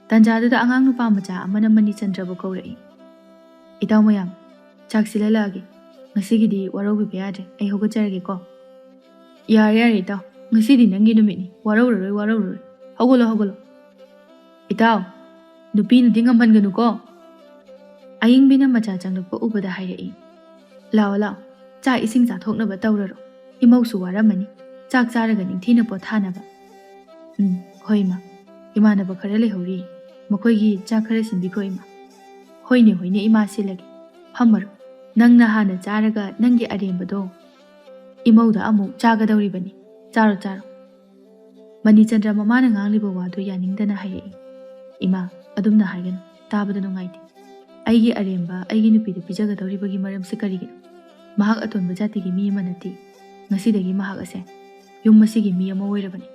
ꯇꯥꯟꯖꯥꯗꯨꯗ ꯑꯉꯥꯡ ꯅꯨꯄꯥ ꯃꯆꯥ ꯑꯃꯅ ꯃꯅꯤꯆꯟꯗ꯭ꯔꯕꯨ ꯀꯧꯔꯛꯏ꯫ ꯏꯇꯥꯎ ꯃꯌꯥꯝ, ꯆꯥꯛ ꯁꯤꯜꯍꯜꯂꯛꯑꯒꯦ꯫ ꯉꯁꯤꯒꯤꯗꯤ ꯋꯥꯔꯧꯕꯤꯕ ꯌꯥꯗ꯭ꯔꯦ, ꯑꯩ ꯍꯧꯒꯠꯆꯔꯒꯦꯀꯣ꯫ ꯌꯥꯔꯦ ꯌꯥꯔꯦ ꯏꯇꯥꯎ, ꯉꯁꯤꯗꯤ ꯅꯪꯒꯤ ꯅꯨꯃꯤꯠꯅꯤ, ꯋꯥꯔꯧꯔꯔꯣꯏ ꯋꯥꯔꯧꯔꯔꯣꯏ꯫ ꯍꯧꯒꯠꯂꯣ ꯍꯧꯒꯠꯂꯣ꯫ ꯏꯇꯥꯎ, ꯅꯨꯄꯤꯅꯗꯤ ꯉꯝꯍꯟꯒꯅꯨꯀꯣ꯫ ꯑꯌꯤꯡꯕꯤꯅ ꯃꯆꯥ ꯆꯪꯂꯛꯄ ꯎꯕꯗ ꯍꯥꯏꯔꯛꯏ, ꯂꯥꯛꯑꯣ ꯂꯥꯛꯑꯣ, ꯆꯥꯛ ꯏꯁꯤꯡ ꯆꯥꯊꯣꯛꯅꯕ ꯇꯧꯔꯔꯣ꯫ ꯏꯃꯧꯁꯨ ꯋꯥꯔꯝꯃꯅꯤ, ꯆꯥꯛ ꯆꯥꯔꯒ ꯅꯤꯡꯊꯤꯅ ꯄꯣꯊꯥꯅꯕ꯫ ꯎꯝ, ꯍꯣꯏ ꯏꯃꯥ, ꯏꯃꯥꯟꯅꯕ ꯈꯔ ꯂꯩꯍꯧꯔꯤ, ꯃꯈꯣꯏꯒꯤ ꯆꯥꯛ ꯈꯔ ꯁꯤꯟꯕꯤꯈꯣ ꯏꯃꯥ꯫ ꯍꯣꯏꯅꯦ ꯍꯣꯏꯅꯦ ꯏꯃꯥ, ꯁꯤꯜꯂꯒꯦ, ꯐꯝꯃꯔꯣ꯫ ꯅꯪꯅ ꯍꯥꯟꯅ ꯆꯥꯔꯒ ꯅꯪꯒꯤ ꯑꯔꯦꯝꯕꯗꯣ ꯏꯃꯧꯗ ꯑꯃꯨꯛ ꯆꯥꯒꯗꯧꯔꯤꯕꯅꯤ꯫ ꯆꯥꯔꯣ ꯆꯥꯔꯣ꯫ ꯃꯅꯤꯆꯟꯗ꯭ꯔ ꯃꯃꯥꯅ ꯉꯥꯡꯂꯤꯕ ꯋꯥꯗꯨ ꯌꯥꯅꯤꯡꯗꯅ ꯍꯥꯏꯔꯛꯏ, ꯏꯃꯥ, ꯑꯗꯨꯝꯅ ꯍꯥꯏꯒꯅꯨ, ꯇꯥꯕꯗ ꯅꯨꯡꯉꯥꯏꯇꯦ꯫ ꯑꯩꯒꯤ ꯑꯔꯦꯝꯕ ꯑꯩꯒꯤ ꯅꯨꯄꯤꯗ ꯄꯤꯖꯒꯗꯧꯔꯤꯕꯒꯤ ꯃꯔꯝꯁꯤ ꯀꯔꯤꯒꯤꯅꯣ? ꯃꯍꯥꯛ ꯑꯇꯣꯟꯕ ꯖꯥꯇꯤꯒꯤ ꯃꯤ ꯑꯃ ꯅꯠꯇꯦ꯫ ꯉꯁꯤꯗꯒꯤ ꯃꯍꯥꯛ ꯑꯁꯦ ꯌꯨꯝ ꯑꯁꯤꯒꯤ ꯃꯤ ꯑꯃ ꯑꯣꯏꯔꯕꯅꯤ꯫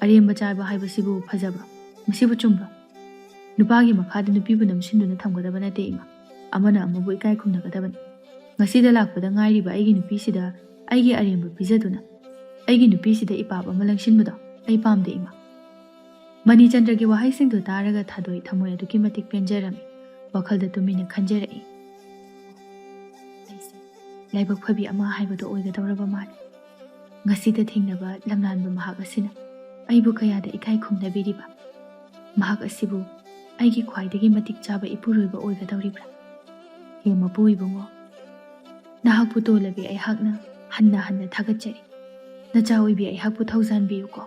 ꯑꯔꯦꯝꯕ ꯆꯥꯕ ꯍꯥꯏꯕꯁꯤꯕꯨ ꯐꯖꯕ꯭ꯔꯣ? ꯃꯁꯤꯕꯨ ꯆꯨꯝꯕ꯭ꯔꯣ? ꯅꯨꯄꯥꯒꯤ ꯃꯈꯥꯗ ꯅꯨꯄꯤꯕꯨ ꯅꯝꯁꯤꯟꯗꯨꯅ ꯊꯝꯒꯗꯕ ꯅꯠꯇꯦ ꯏꯃꯥ꯫ ꯑꯃꯅ ꯑꯃꯕꯨ ꯏꯀꯥꯏ ꯈꯨꯝꯅꯒꯗꯕꯅꯤ꯫ ꯉꯁꯤꯗ ꯂꯥꯛꯄꯗ ꯉꯥꯏꯔꯤꯕ ꯑꯩꯒꯤ ꯅꯨꯄꯤꯁꯤꯗ ꯑꯩꯒꯤ ꯑꯔꯦꯝꯕ ꯄꯤꯖꯗꯨꯅ ꯑꯩꯒꯤ ꯅꯨꯄꯤꯁꯤꯗ ꯏꯄꯥꯞ ꯑꯃ ꯂꯪꯁꯤꯟꯕꯗꯣ ꯑꯩ ꯄꯥꯝꯗꯦ ꯏꯃꯥ꯫ ꯃꯅꯤꯆꯟꯗ꯭ꯔꯒꯤ ꯋꯥꯍꯩꯁꯤꯡꯗꯨ ꯇꯥꯔꯒ ꯊꯥꯗꯣꯏ ꯊꯃꯣꯏ ꯑꯗꯨꯛꯀꯤ ꯃꯇꯤꯛ ꯄꯦꯟꯖꯔꯝꯃꯤ꯫ ꯋꯥꯈꯜꯗ ꯇꯨꯃꯤꯟꯅ ꯈꯟꯖꯔꯛꯏ, ꯑꯩꯁꯦ ꯂꯥꯏꯕꯛ ꯐꯕꯤ ꯑꯃ ꯍꯥꯏꯕꯗꯣ ꯑꯣꯏꯒꯗꯧꯔꯕ ꯃꯥꯜꯂꯦ꯫ ꯉꯁꯤꯗ ꯊꯦꯡꯅꯕ ꯂꯝꯂꯥꯟꯕ ꯃꯍꯥꯛ ꯑꯁꯤꯅ ꯑꯩꯕꯨ ꯀꯌꯥꯗ ꯏꯀꯥꯏ ꯈꯨꯝꯅꯕꯤꯔꯤꯕ? ꯃꯍꯥꯛ ꯑꯁꯤꯕꯨ ꯑꯩꯒꯤ ꯈ꯭ꯋꯥꯏꯗꯒꯤ ꯃꯇꯤꯛ ꯆꯥꯕ ꯏꯄꯨꯔꯣꯏꯕ ꯑꯣꯏꯒꯗꯧꯔꯤꯕ꯭ꯔꯥ? ꯍꯦ ꯃꯄꯨ ꯏꯕꯨꯡꯉꯣ, ꯅꯍꯥꯛꯄꯨ ꯇꯣꯜꯂꯕꯤ ꯑꯩꯍꯥꯛꯅ ꯍꯟꯅ ꯍꯟꯅ ꯊꯥꯒꯠꯆꯔꯤ꯫ ꯅꯆꯥ ꯑꯣꯏꯕꯤ ꯑꯩꯍꯥꯛꯄꯨ ꯊꯧꯖꯥꯟꯕꯤꯌꯨꯀꯣ꯫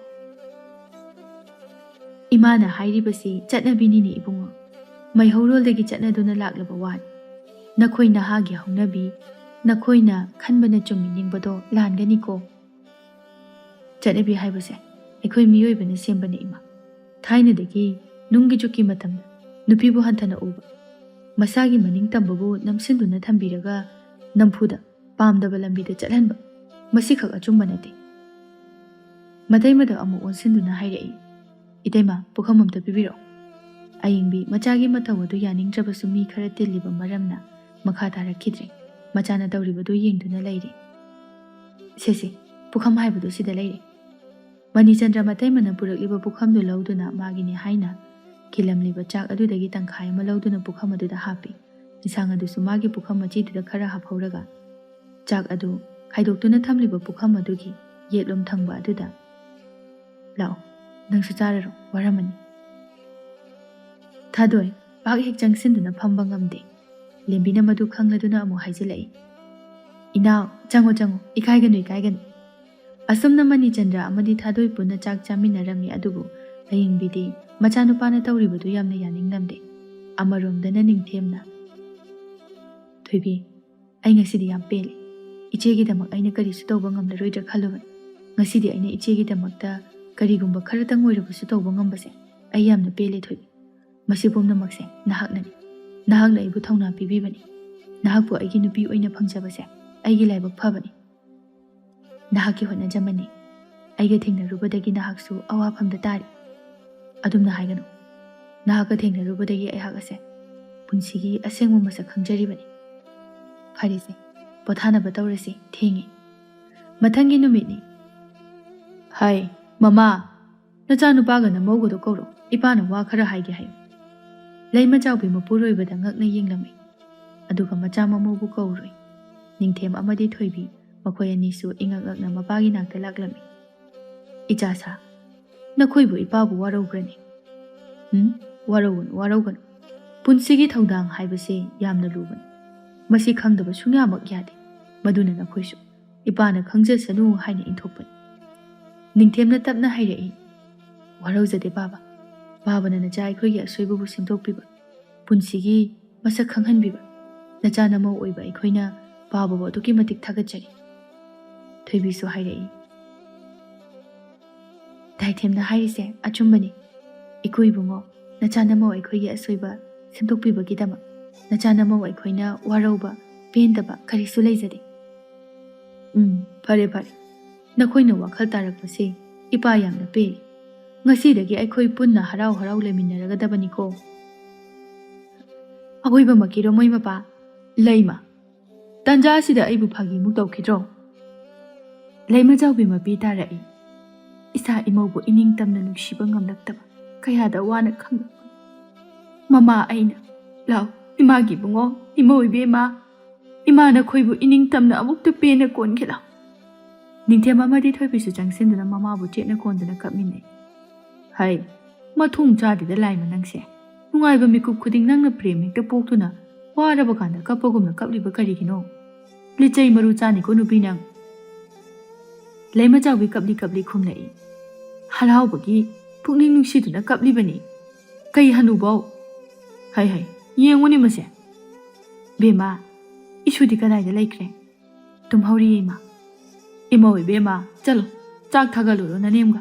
ꯏꯃꯥꯅ ꯍꯥꯏꯔꯤꯕꯁꯤ ꯆꯠꯅꯕꯤꯅꯤꯅꯦ ꯏꯕꯨꯡꯉꯣ꯫ ꯃꯩꯍꯧꯔꯣꯜꯗꯒꯤ ꯆꯠꯅꯗꯨꯅ ꯂꯥꯛꯂꯕ ꯋꯥꯅꯤ꯫ ꯅꯈꯣꯏ ꯅꯍꯥꯒꯤ ꯍꯧꯅꯕꯤ, ꯅꯈꯣꯏꯅ ꯈꯟꯕꯅ ꯆꯨꯝꯃꯤ ꯅꯤꯡꯕꯗꯣ ꯂꯥꯟꯒꯅꯤꯀꯣ꯫ ꯆꯠꯅꯕꯤ ꯍꯥꯏꯕꯁꯦ ꯑꯩꯈꯣꯏ ꯃꯤꯑꯣꯏꯕꯅ ꯁꯦꯝꯕꯅꯤ ꯏꯃꯥ꯫ ꯊꯥꯏꯅꯗꯒꯤ ꯅꯨꯡꯒꯤ ꯖꯨꯛꯀꯤ ꯃꯇꯝꯗ ꯅꯨꯄꯤꯕꯨ ꯍꯟꯊꯅ ꯎꯕ, ꯃꯁꯥꯒꯤ ꯃꯅꯤꯡ ꯇꯝꯕꯕꯨ ꯅꯝꯁꯤꯟꯗꯨꯅ ꯊꯝꯕꯤꯔꯒ ꯅꯝꯐꯨꯗ ꯄꯥꯝꯗꯕ ꯂꯝꯕꯤꯗ ꯆꯠꯍꯟꯕ, ꯃꯁꯤꯈꯛ ꯑꯆꯨꯝꯕ ꯅꯠꯇꯦ꯫ ꯃꯇꯩꯃꯗ ꯑꯃꯨꯛ ꯑꯣꯟꯁꯤꯟꯗꯨꯅ ꯍꯥꯏꯔꯛꯏ, ꯏꯇꯩꯃ, ꯄꯨꯈꯝ ꯑꯝꯇ ꯄꯤꯕꯤꯔꯛꯑꯣ꯫ ꯑꯌꯤꯡꯕꯤ ꯃꯆꯥꯒꯤ ꯃꯇꯧ ꯑꯗꯨ ꯌꯥꯅꯤꯡꯗ꯭ꯔꯕꯁꯨ ꯃꯤ ꯈꯔ ꯇꯤꯜꯂꯤꯕ ꯃꯔꯝꯅ ꯃꯈꯥ ꯇꯥꯔꯛꯈꯤꯗ꯭ꯔꯦ꯫ ꯃꯆꯥꯅ ꯇꯧꯔꯤꯕꯗꯨ ꯌꯦꯡꯗꯨꯅ ꯂꯩꯔꯤ꯫ "ꯁꯦ ꯁꯦ, ꯄꯨꯈꯝ ꯍꯥꯏꯕꯗꯨ ꯁꯤꯗ ꯂꯩꯔꯦ"꯫ ꯃꯅꯤꯆꯟꯗ꯭ꯔ ꯃꯇꯩꯃꯅ ꯄꯨꯔꯛꯂꯤꯕ ꯄꯨꯈꯝꯗꯨ ꯂꯧꯗꯨꯅ ꯃꯥꯒꯤꯅꯤ ꯍꯥꯏꯅ ꯈꯤꯜꯂꯝꯂꯤꯕ ꯆꯥꯛ ꯑꯗꯨꯗꯒꯤ ꯇꯪꯈꯥꯏ ꯑꯃ ꯂꯧꯗꯨꯅ ꯄꯨꯈꯝ ꯑꯗꯨꯗ ꯍꯥꯞꯄꯤ꯫ ꯏꯟꯁꯥꯡ ꯑꯗꯨꯁꯨ ꯃꯥꯒꯤ ꯄꯨꯈꯝ ꯃꯆꯤꯗꯨꯗ ꯈꯔ ꯍꯥꯞꯍꯧꯔꯒ ꯆꯥꯛ ꯑꯗꯨ ꯈꯥꯏꯗꯣꯛꯇꯨꯅ ꯊꯝꯂꯤꯕ ꯄꯨꯈꯝ ꯑꯗꯨꯒꯤ ꯌꯦꯠꯂꯣꯝ ꯊꯪꯕ ꯑꯗꯨꯗ, "ꯂꯥꯛꯑꯣ, ꯅꯪꯁꯨ ꯆꯥꯔꯔꯣ, ꯋꯥꯔꯝꯃꯅꯤ"꯫ ꯊꯥꯗꯣꯏ ꯄꯥꯛ ꯍꯦꯛ ꯆꯪꯁꯤꯟꯗꯨꯅ ꯐꯝꯕ ꯉꯝꯗꯦ꯫ ꯂꯦꯝꯕꯤꯅ ꯃꯗꯨ ꯈꯪꯂꯗꯨꯅ ꯑꯃꯨꯛ ꯍꯥꯏꯖꯤꯜꯂꯛꯏ, "ꯏꯅꯥꯎ, ꯆꯪꯉꯣ, ꯆꯪꯉꯣ, ꯏꯀꯥꯏꯒꯅꯨ, ꯏꯀꯥꯏꯒꯅꯨ"꯫ ꯑꯁꯨꯝꯅ ꯃꯅꯤꯆꯟꯗ꯭ꯔ ꯑꯃꯗꯤ ꯊꯥꯗꯣꯏ ꯄꯨꯟꯅ ꯆꯥꯛ ꯆꯥꯃꯤꯟꯅꯔꯝꯃꯤ, ꯑꯗꯨꯕꯨ ꯑꯌꯤꯡꯕꯤꯗꯤ ꯃꯆꯥꯅꯨꯄꯥꯅ ꯇꯧꯔꯤꯕꯗꯨ ꯌꯥꯝꯅ ꯌꯥꯅꯤꯡꯂꯝꯗꯦ꯫ ꯑꯃꯔꯣꯝꯗꯅ ꯅꯤꯡꯊꯦꯝꯅ, "ꯊꯣꯏꯕꯤ, ꯑꯩ ꯉꯁꯤꯗꯤ ꯌꯥꯝ ꯄꯦꯜꯂꯦ꯫ ꯏꯆꯦꯒꯤꯗꯃꯛ ꯑꯩꯅ ꯀꯔꯤꯁꯨ ꯇꯧꯕ ꯉꯝꯂꯔꯣꯏꯗ꯭ꯔꯥ ꯈꯜꯂꯨꯕꯅꯤ꯫ ꯉꯁꯤꯗꯤ ꯑꯩꯅ ꯏꯆꯦꯒꯤꯗꯃꯛꯇ ꯀꯔꯤꯒꯨꯝꯕ ꯈꯔꯇꯪ ꯑꯣꯏꯔꯕꯁꯨ ꯇꯧꯕ ꯉꯝꯕꯁꯦ ꯑꯩ ꯌꯥꯝꯅ ꯄꯦꯜꯂꯦ, ꯊꯣꯏꯕꯤ꯫ ꯃꯁꯤ ꯄꯨꯝꯅꯃꯛꯁꯦ ꯅꯍꯥꯛꯅꯅꯤ꯫ ꯅꯍꯥꯛꯅ ꯑꯩꯕꯨ ꯊꯧꯅꯥ ꯄꯤꯕꯤꯕꯅꯤ꯫ ꯅꯍꯥꯛꯄꯨ ꯑꯩꯒꯤ ꯅꯨꯄꯤ ꯑꯣꯏꯅ ꯐꯪꯖꯕꯁꯦ ꯑꯩꯒꯤ ꯂꯥꯏꯕꯛ ꯐꯕꯅꯤ꯫ ꯅꯍꯥꯛꯀꯤ ꯍꯣꯠꯅꯖꯃꯟꯅꯤ ꯑꯩꯒ ꯊꯦꯡꯅꯔꯨꯕꯗꯒꯤ ꯅꯍꯥꯛꯁꯨ ꯑꯋꯥꯐꯝꯗ ꯇꯥꯔꯤ"꯫ "ꯑꯗꯨꯝꯅ ꯍꯥꯏꯒꯅꯨ꯫ ꯅꯍꯥꯛꯀ ꯊꯦꯡꯅꯔꯨꯕꯗꯒꯤ ꯑꯩꯍꯥꯛ ꯑꯁꯦ ꯄꯨꯟꯁꯤꯒꯤ ꯑꯁꯦꯡꯕ ꯃꯁꯛ ꯈꯪꯖꯔꯤꯕꯅꯤ"꯫ "ꯐꯔꯦꯁꯦ, ꯄꯣꯊꯥꯅꯕ ꯇꯧꯔꯁꯤ, ꯊꯦꯡꯉꯦ"꯫ ꯃꯊꯪꯒꯤ ꯅꯨꯃꯤꯠꯅꯤ꯫ "ꯍꯥꯏ, ꯃꯃꯥ, ꯅꯆꯥꯅꯨꯄꯥꯒ ꯅꯃꯧꯒꯗꯣ ꯀꯧꯔꯣ, ꯏꯄꯥꯅ ꯋꯥ ꯈꯔ ꯍꯥꯏꯒꯦ" ꯍꯥꯏꯌꯨ꯫ ꯂꯩꯃ ꯆꯥꯎꯕꯤ ꯃꯄꯨꯔꯣꯏꯕꯗ ꯉꯛꯅ ꯌꯦꯡꯂꯝꯃꯤ꯫ ꯑꯗꯨꯒ ꯃꯆꯥ ꯃꯃꯧꯕꯨ ꯀꯧꯔꯨꯏ꯫ ꯅꯤꯡꯊꯦꯝ ꯑꯃꯗꯤ ꯊꯣꯏꯕꯤ, ꯃꯈꯣꯏ ꯑꯅꯤꯁꯨ ꯏꯉꯛ ꯉꯛꯅ ꯃꯄꯥꯒꯤ ꯅꯥꯛꯇ ꯂꯥꯛꯂꯝꯃꯤ꯫ "ꯏꯆꯥ ꯁꯥ, ꯅꯈꯣꯏꯕꯨ ꯏꯄꯥꯕꯨ ꯋꯥꯔꯧꯕ꯭ꯔꯅꯦ?" "ꯎꯝ, ꯋꯥꯔꯧꯒꯅꯨ, ꯋꯥꯔꯧꯒꯅꯨ꯫ ꯄꯨꯟꯁꯤꯒꯤ ꯊꯧꯗꯥꯡ ꯍꯥꯏꯕꯁꯦ ꯌꯥꯝꯅ ꯂꯨꯕꯅꯤ꯫ ꯃꯁꯤ ꯈꯪꯗꯕ ꯁꯨꯡꯌꯥꯃꯛ ꯌꯥꯗꯦ꯫ ꯃꯗꯨꯅ ꯅꯈꯣꯏꯁꯨ ꯏꯄꯥꯅ ꯈꯪꯖꯁꯅꯨ ꯍꯥꯏꯅ ꯏꯟꯊꯣꯛꯄꯅꯤ"꯫ ꯅꯤꯡꯊꯦꯝꯅ ꯇꯞꯅ ꯍꯥꯏꯔꯛꯏ, "ꯋꯥꯔꯧꯖꯗꯦ ꯕꯥꯕꯥ꯫ ꯕꯥꯕꯥꯅ ꯅꯆꯥ ꯑꯩꯈꯣꯏꯒꯤ ꯑꯁꯣꯏꯕꯕꯨ ꯁꯦꯝꯗꯣꯛꯄꯤꯕ, ꯄꯨꯟꯁꯤꯒꯤ ꯃꯁꯛ ꯈꯪꯍꯟꯕꯤꯕ, ꯅꯆꯥ ꯅꯃꯧ ꯑꯣꯏꯕ ꯑꯩꯈꯣꯏꯅ ꯕꯥꯕꯥꯕꯨ ꯑꯗꯨꯛꯀꯤ ꯃꯇꯤꯛ ꯊꯥꯒꯠꯆꯔꯤ"꯫ ꯊꯣꯏꯕꯤꯁꯨ ꯍꯥꯏꯔꯛꯏ, "ꯗꯥꯏꯊꯦꯝꯅ ꯍꯥꯏꯔꯤꯁꯦ ꯑꯆꯨꯝꯕꯅꯤ꯫ ꯏꯀꯨ ꯏꯕꯨꯡꯉꯣ, ꯅꯆꯥ ꯅꯃꯧ ꯑꯩꯈꯣꯏꯒꯤ ꯑꯁꯣꯏꯕ ꯁꯦꯝꯗꯣꯛꯄꯤꯕꯒꯤꯗꯃꯛ ꯅꯆꯥ ꯅꯃꯧ ꯑꯩꯈꯣꯏꯅ ꯋꯥꯔꯧꯕ, ꯄꯦꯟꯗꯕ ꯀꯔꯤꯁꯨ ꯂꯩꯖꯗꯦ"꯫ "ꯎꯝ, ꯐꯔꯦ, ꯐꯔꯦ꯫ ꯅꯈꯣꯏꯅ ꯋꯥꯈꯜ ꯇꯥꯔꯛꯄꯁꯦ ꯏꯄꯥ ꯌꯥꯝꯅ ꯄꯦꯜꯂꯤ꯫ ꯉꯁꯤꯗꯒꯤ ꯑꯩꯈꯣꯏ ꯄꯨꯟꯅ ꯍꯔꯥꯎ ꯍꯔꯥꯎ ꯂꯩꯃꯤꯟꯅꯔꯒꯗꯕꯅꯤꯀꯣ꯫ ꯑꯋꯣꯏꯕꯃꯛꯀꯤꯔꯣ ꯃꯣꯏ ꯃꯄꯥ? ꯂꯩꯃ, ꯇꯥꯟꯖꯥ ꯑꯁꯤꯗ ꯑꯩꯕꯨ ꯐꯥꯒꯤꯃꯨꯛ ꯇꯧꯈꯤꯗ꯭ꯔꯣ? ꯂꯩꯃ ꯆꯥꯎꯕꯤ ꯃꯄꯤ ꯇꯥꯔꯛꯏ꯫ ꯏꯆꯥ ꯏꯃꯧꯕꯨ ꯏꯅꯤꯡ ꯇꯝꯅ ꯅꯨꯡꯁꯤꯕ ꯉꯝꯂꯛꯇꯕ ꯀꯌꯥꯗ ꯋꯥꯅ ꯈꯪꯂꯛꯄ꯫ ꯃꯃꯥ ꯑꯩꯅ, "ꯂꯥꯎ, ꯏꯃꯥꯒꯤ ꯏꯕꯨꯡꯉꯣ, ꯏꯃꯧ ꯏꯕꯦꯝꯃ, ꯏꯃꯥ ꯅꯈꯣꯏꯕꯨ ꯏꯅꯤꯡ ꯇꯝꯅ ꯑꯃꯨꯛꯇ ꯄꯦꯟꯅ ꯀꯣꯟꯒꯦ ꯂꯥꯎ"꯫ ꯅꯤꯡꯊꯦꯝ ꯑꯃꯗꯤ ꯊꯣꯏꯕꯤꯁꯨ ꯆꯪꯁꯤꯟꯗꯨꯅ ꯃꯃꯥꯕꯨ ꯆꯦꯠꯅ ꯀꯣꯟꯗꯨꯅ ꯀꯞꯃꯤꯟꯅꯩ꯫ ꯍꯩ, ꯃꯊꯣꯡ ꯆꯥꯗꯦꯗ ꯂꯥꯏꯃ ꯅꯪꯁꯦ꯫ ꯅꯨꯡꯉꯥꯏꯕ ꯃꯤꯀꯨꯞ ꯈꯨꯗꯤꯡ ꯅꯪꯅ ꯄ꯭ꯔꯦꯝ ꯍꯦꯛꯇ ꯄꯣꯛꯇꯨꯅ ꯋꯥꯔꯕ ꯀꯥꯟꯗ ꯀꯞꯄꯒꯨꯝꯅ ꯀꯞꯂꯤꯕ ꯀꯔꯤꯒꯤꯅꯣ? ꯂꯤꯆꯩ ꯃꯔꯨ ꯆꯥꯅꯤꯀꯣ ꯅꯨꯄꯤ ꯅꯪ꯫ ꯂꯩꯃ ꯆꯥꯎꯕꯤ ꯀꯞꯂꯤ ꯀꯞꯂꯤ ꯈꯨꯝꯂꯛꯏ꯫ ꯍꯔꯥꯎꯕꯒꯤ ꯄꯨꯛꯅꯤꯡ ꯅꯨꯡꯁꯤꯗꯨꯅ ꯀꯞꯂꯤꯕꯅꯤ꯫ ꯀꯩ ꯍꯅꯨꯕꯧ? ꯍꯩ ꯍꯩ, ꯌꯦꯡꯉꯨꯅꯦ ꯃꯁꯦ꯫ ꯕꯦꯝꯃ, ꯏꯁꯨꯗꯤ ꯀꯗꯥꯏꯗ ꯂꯩꯈ꯭ꯔꯦ? ꯇꯨꯝꯍꯧꯔꯤꯌꯦ ꯏꯃꯥ꯫ ꯏꯃꯧ ꯏꯕꯦꯝꯃ, ꯆꯠꯂꯣ, ꯆꯥꯛ ꯊꯥꯒꯠꯂꯨꯔꯣ ꯅꯅꯦꯝꯒ꯫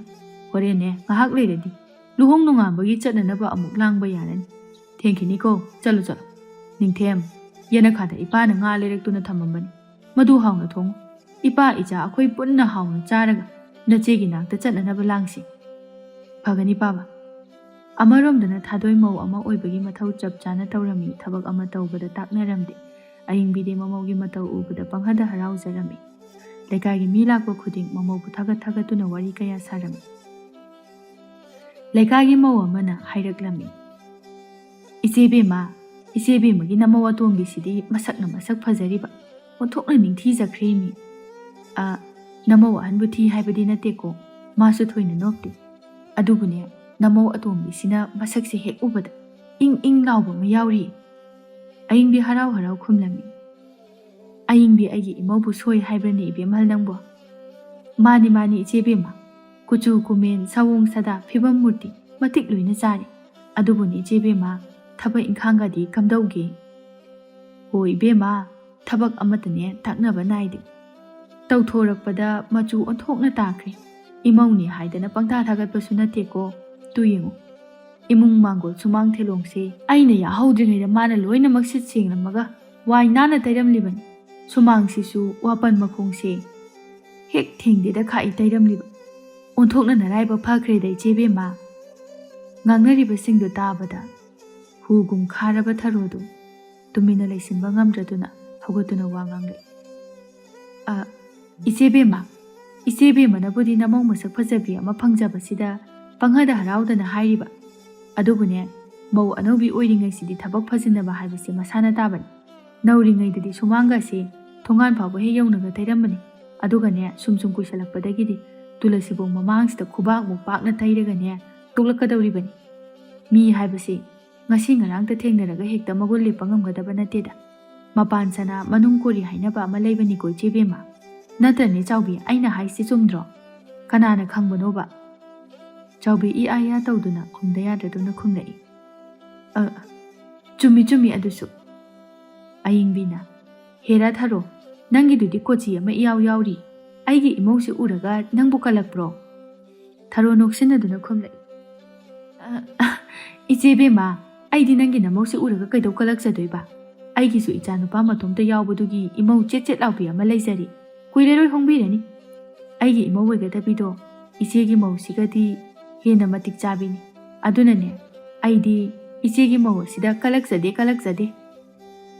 ꯍꯣꯔꯦꯟꯅꯦ ꯉꯥꯏꯍꯥꯛ ꯂꯩꯔꯗꯤ ꯂꯨꯍꯣꯡ ꯅꯣꯡꯉꯥꯟꯕꯒꯤ ꯆꯠꯅꯅꯕ ꯑꯃꯨꯛ ꯂꯥꯡꯕ ꯌꯥꯔꯅꯤ꯫ ꯊꯦꯡꯈꯤꯅꯤꯀꯣ, ꯆꯠꯂꯣ ꯆꯠꯂꯣ꯫ ꯅꯤꯡꯊꯦꯝ, ꯌꯦꯅꯈꯥꯗ ꯏꯄꯥꯅ ꯉꯥ ꯂꯩꯔꯛꯇꯨꯅ ꯊꯝꯃꯝꯕꯅꯤ, ꯃꯗꯨ ꯍꯥꯎꯅ ꯊꯣꯡꯉꯨ꯫ ꯏꯄꯥ ꯏꯆꯥ ꯑꯩꯈꯣꯏ ꯄꯨꯟꯅ ꯍꯥꯎꯅ ꯆꯥꯔꯒ ꯅꯆꯦꯒꯤ ꯅꯥꯛꯇ ꯆꯠꯅꯅꯕ ꯂꯥꯡꯁꯤ꯫ ꯐꯒꯅꯤ ꯄꯥꯕ꯫ ꯑꯃꯔꯣꯝꯗꯅ ꯊꯥꯗꯣꯏ ꯃꯧ ꯑꯃ ꯑꯣꯏꯕꯒꯤ ꯃꯊꯧ ꯆꯞ ꯆꯥꯅ ꯇꯧꯔꯝꯃꯤ, ꯊꯕꯛ ꯑꯃ ꯇꯧꯕꯗ ꯇꯥꯛꯅꯔꯝꯗꯦ꯫ ꯑꯌꯤꯡꯕꯤꯗꯤ ꯃꯃꯧꯒꯤ ꯃꯇꯧ ꯎꯕꯗ ꯄꯪꯍꯗ ꯍꯔꯥꯎꯖꯔꯝꯃꯤ꯫ ꯂꯩꯀꯥꯏꯒꯤ ꯃꯤ ꯂꯥꯛꯄ ꯈꯨꯗꯤꯡ ꯃꯃꯧꯕꯨ ꯊꯥꯒꯠ ꯊꯥꯒꯠꯇꯨꯅ ꯋꯥꯔꯤ ꯀꯌꯥ ꯁꯥꯔꯝꯃꯤ꯫ ꯂꯩꯀꯥꯏꯒꯤ ꯃꯧ ꯑꯃꯅ ꯍꯥꯏꯔꯛꯂꯝꯃꯤ, "ꯏꯆꯦ ꯕꯦꯝꯃ, ꯏꯆꯦ ꯕꯦꯝꯃꯒꯤ ꯅꯃꯧ ꯑꯇꯣꯝꯕꯤꯁꯤꯗꯤ ꯃꯁꯛꯅ ꯃꯁꯛ ꯐꯖꯔꯤꯕ, ꯑꯣꯟꯊꯣꯛꯅ ꯅꯤꯡꯊꯤꯖꯈ꯭ꯔꯦ ꯃꯤ꯫ ꯑ, ꯅꯃꯧ ꯑꯍꯟꯕꯨ ꯊꯤ ꯍꯥꯏꯕꯗꯤ ꯅꯠꯇꯦꯀꯣ, ꯃꯥꯁꯨ ꯊꯣꯏꯅ ꯅꯣꯞꯇꯦ꯫ ꯑꯗꯨꯕꯨꯅꯦ, ꯅꯃꯧ ꯑꯇꯣꯝꯕꯤꯁꯤꯅ ꯃꯁꯛꯁꯦ ꯍꯦꯛ ꯎꯕꯗ ꯏꯪ ꯏꯪ ꯂꯥꯎꯕ ꯑꯃ ꯌꯥꯎꯔꯤ"꯫ ꯑꯌꯤꯡꯕꯤ ꯍꯔꯥꯎ ꯍꯔꯥꯎ ꯈꯨꯝꯂꯝꯃꯤ꯫ "ꯑꯌꯤꯡꯕꯤ ꯑꯩꯒꯤ ꯏꯃꯧꯕꯨ ꯁꯣꯏ ꯍꯥꯏꯕ꯭ꯔꯅꯦ ꯏꯕꯦꯝꯍꯜ ꯅꯪꯕꯣ?" "ꯃꯥꯅꯤ ꯃꯥꯅꯤ ꯏꯆꯦ ꯕꯦꯝꯃ, ꯀꯨꯆꯨ ꯀꯨꯃꯦꯟ, ꯁꯑꯣꯡ ꯁꯥꯗꯥ, ꯐꯤꯕꯝ ꯃꯨꯔꯇꯤ ꯃꯇꯤꯛ ꯂꯣꯏꯅ ꯆꯥꯔꯦ꯫ ꯑꯗꯨꯕꯨꯅꯦ ꯏꯆꯦ ꯕꯦꯝꯃ, ꯊꯕꯛ ꯏꯪꯈꯥꯡꯒꯗꯤ ꯀꯝꯗꯧꯒꯦ?" "ꯍꯣ ꯏꯕꯦꯝꯃ, ꯊꯕꯛ ꯑꯃꯠꯇꯅꯦ ꯇꯥꯛꯅꯕ ꯅꯥꯏꯗꯦ꯫ ꯇꯧꯊꯣꯔꯛꯄꯗ ꯃꯆꯨ ꯑꯣꯟꯊꯣꯛꯅ ꯇꯥꯈ꯭ꯔꯦ꯫ ꯏꯃꯧꯅꯦ ꯍꯥꯏꯗꯅ ꯄꯪꯊꯥ ꯊꯥꯒꯠꯄꯁꯨ ꯅꯠꯇꯦꯀꯣ꯫ ꯇꯨ ꯌꯦꯡꯉꯨ, ꯏꯃꯨꯡ ꯃꯥꯡꯒꯣꯜ ꯁꯨꯃꯥꯡ ꯊꯦꯂꯣꯡꯁꯦ ꯑꯩꯅ ꯌꯥꯍꯧꯗ꯭ꯔꯤꯉꯩꯗ ꯃꯥꯅ ꯂꯣꯏꯅꯃꯛ ꯁꯤꯠ ꯁꯦꯡꯂꯝꯃꯒ ꯋꯥꯏ ꯅꯥꯟꯅ ꯇꯩꯔꯝꯂꯤꯕꯅꯤ꯫ ꯁꯨꯃꯥꯡꯁꯤꯁꯨ ꯋꯥꯄꯟ ꯃꯈꯣꯡꯁꯦ ꯍꯦꯛ ꯊꯦꯡꯗꯦꯗ ꯈꯥꯛꯏ ꯇꯩꯔꯝꯂꯤꯕ꯫ ꯑꯣꯟꯊꯣꯛꯅ ꯅꯔꯥꯏꯕꯛ ꯐꯈ꯭ꯔꯦꯗ, ꯏꯆꯦ ꯕꯦꯝꯃ꯫ ꯉꯥꯡꯅꯔꯤꯕꯁꯤꯡꯗꯨ ꯇꯥꯕꯗ ꯍꯨꯒꯨꯝ ꯈꯥꯔꯕ ꯊꯔꯣꯗꯨ ꯇꯨꯃꯤꯟꯅ ꯂꯩꯁꯤꯟꯕ ꯉꯝꯗ꯭ꯔꯗꯨꯅ ꯍꯧꯒꯠꯇꯨꯅ ꯋꯥ ꯉꯥꯡꯂꯛꯏ꯫ "ꯑ, ꯏꯆꯦ ꯕꯦꯝꯃ, ꯏꯆꯦ ꯕꯦꯝꯃꯅꯕꯨꯗꯤ ꯅꯃꯧ ꯃꯁꯛ ꯐꯖꯕꯤ ꯑꯃ ꯐꯪꯖꯕꯁꯤꯗ ꯄꯪꯍꯗ ꯍꯔꯥꯎꯗꯅ ꯍꯥꯏꯔꯤꯕ꯫ ꯑꯗꯨꯕꯨꯅꯦ, ꯃꯧ ꯑꯅꯧꯕꯤ ꯑꯣꯏꯔꯤꯉꯩꯁꯤꯗꯤ ꯊꯕꯛ ꯐꯖꯤꯟꯅꯕ ꯍꯥꯏꯕꯁꯦ ꯃꯁꯥꯅ ꯇꯥꯕꯅꯤ꯫ ꯅꯧꯔꯤꯉꯩꯗꯗꯤ ꯁꯨꯃꯥꯡꯒꯁꯦ ꯊꯣꯡꯒꯥꯟ ꯐꯥꯎꯕ ꯍꯦꯛ ꯌꯧꯅꯒ ꯇꯩꯔꯝꯕꯅꯤ꯫ ꯑꯗꯨꯒꯅꯦ, ꯁꯨꯝ ꯁꯨꯝ ꯀꯨꯏꯁꯜꯂꯛꯄꯗꯒꯤꯗꯤ ꯇꯨꯂꯁꯤꯕꯣꯡ ꯃꯃꯥꯡꯁꯤꯗ ꯈꯨꯕꯥꯛꯃꯨꯛ ꯄꯥꯛꯅ ꯇꯩꯔꯒꯅꯦ ꯇꯣꯛꯂꯛꯀꯗꯧꯔꯤꯕꯅꯤ꯫ ꯃꯤ ꯍꯥꯏꯕꯁꯤ ꯉꯁꯤ ꯉꯔꯥꯡꯇ ꯊꯦꯡꯅꯔꯒ ꯍꯦꯛꯇ ꯃꯒꯨꯟ ꯂꯦꯞꯄ ꯉꯝꯒꯗꯕ ꯅꯠꯇꯦꯗ꯫ ꯃꯄꯥꯟ ꯁꯅꯥ ꯃꯅꯨꯡ ꯀꯣꯔꯤ ꯍꯥꯏꯅꯕ ꯑꯃ ꯂꯩꯕꯅꯤꯀꯣ, ꯏꯆꯦ ꯕꯦꯝꯃ꯫ ꯅꯠꯇ꯭ꯔꯅꯦ ꯆꯥꯎꯕꯤ, ꯑꯩꯅ ꯍꯥꯏꯁꯤ ꯆꯨꯝꯗ꯭ꯔꯣ?" "ꯀꯅꯥꯅ ꯈꯪꯕꯅꯣꯕ?" ꯆꯥꯎꯕꯤ ꯏ ꯑꯥ ꯏ ꯑꯥ ꯇꯧꯗꯨꯅ ꯈꯨꯝꯗ ꯌꯥꯗ꯭ꯔꯗꯨꯅ ꯈꯨꯝꯂꯛꯏ꯫ "ꯑ, ꯆꯨꯝꯃꯤ, ꯆꯨꯝꯃꯤ ꯑꯗꯨꯁꯨ꯫" ꯑꯌꯤꯡꯕꯤꯅ, "ꯍꯦꯔꯥ ꯊꯔꯣ, ꯅꯪꯒꯤꯗꯨꯗꯤ ꯀꯣꯆꯤ ꯑꯃ ꯏꯌꯥꯎ ꯌꯥꯎꯔꯤ꯫ ꯑꯩꯒꯤ ꯏꯃꯧꯁꯤ ꯎꯔꯒ ꯅꯪꯕꯨ ꯀꯜꯂꯛꯄ꯭ꯔꯣ?" ꯊꯔꯣ ꯅꯣꯛꯁꯤꯟꯅꯗꯨꯅ ꯈꯨꯝꯂꯛꯏ꯫ "ꯑ, ꯑ, ꯏꯆꯦ ꯕꯦꯝꯃ, ꯑꯩꯗꯤ ꯅꯪꯒꯤ ꯅꯃꯧꯁꯤ ꯎꯔꯒ ꯀꯩꯗꯧ ꯀꯜꯂꯛꯆꯗꯣꯏꯕ? ꯑꯩꯒꯤꯁꯨ ꯏꯆꯥ ꯅꯨꯄꯥ ꯃꯇꯣꯝꯇ ꯌꯥꯎꯕꯗꯨꯒꯤ ꯏꯃꯧ ꯆꯦꯠ ꯆꯦꯠ ꯂꯥꯎꯕꯤ ꯑꯃ ꯂꯩꯖꯔꯤ꯫ ꯀꯨꯏꯔꯔꯣꯏ ꯍꯣꯡꯕꯤꯔꯅꯤ꯫ ꯑꯩꯒꯤ ꯏꯃꯧ ꯑꯣꯏꯒꯗꯕꯤꯗꯣ ꯏꯆꯦꯒꯤ ꯃꯧꯁꯤꯒꯗꯤ ꯍꯦꯟꯅ ꯃꯇꯤꯛ ꯆꯥꯕꯤꯅꯤ꯫ ꯑꯗꯨꯅꯅꯦ, ꯑꯩꯗꯤ ꯏꯆꯦꯒꯤ ꯃꯧ ꯑꯁꯤꯗ ꯀꯜꯂꯛꯆꯗꯦ, ꯀꯜꯂꯛꯆꯗꯦ꯫"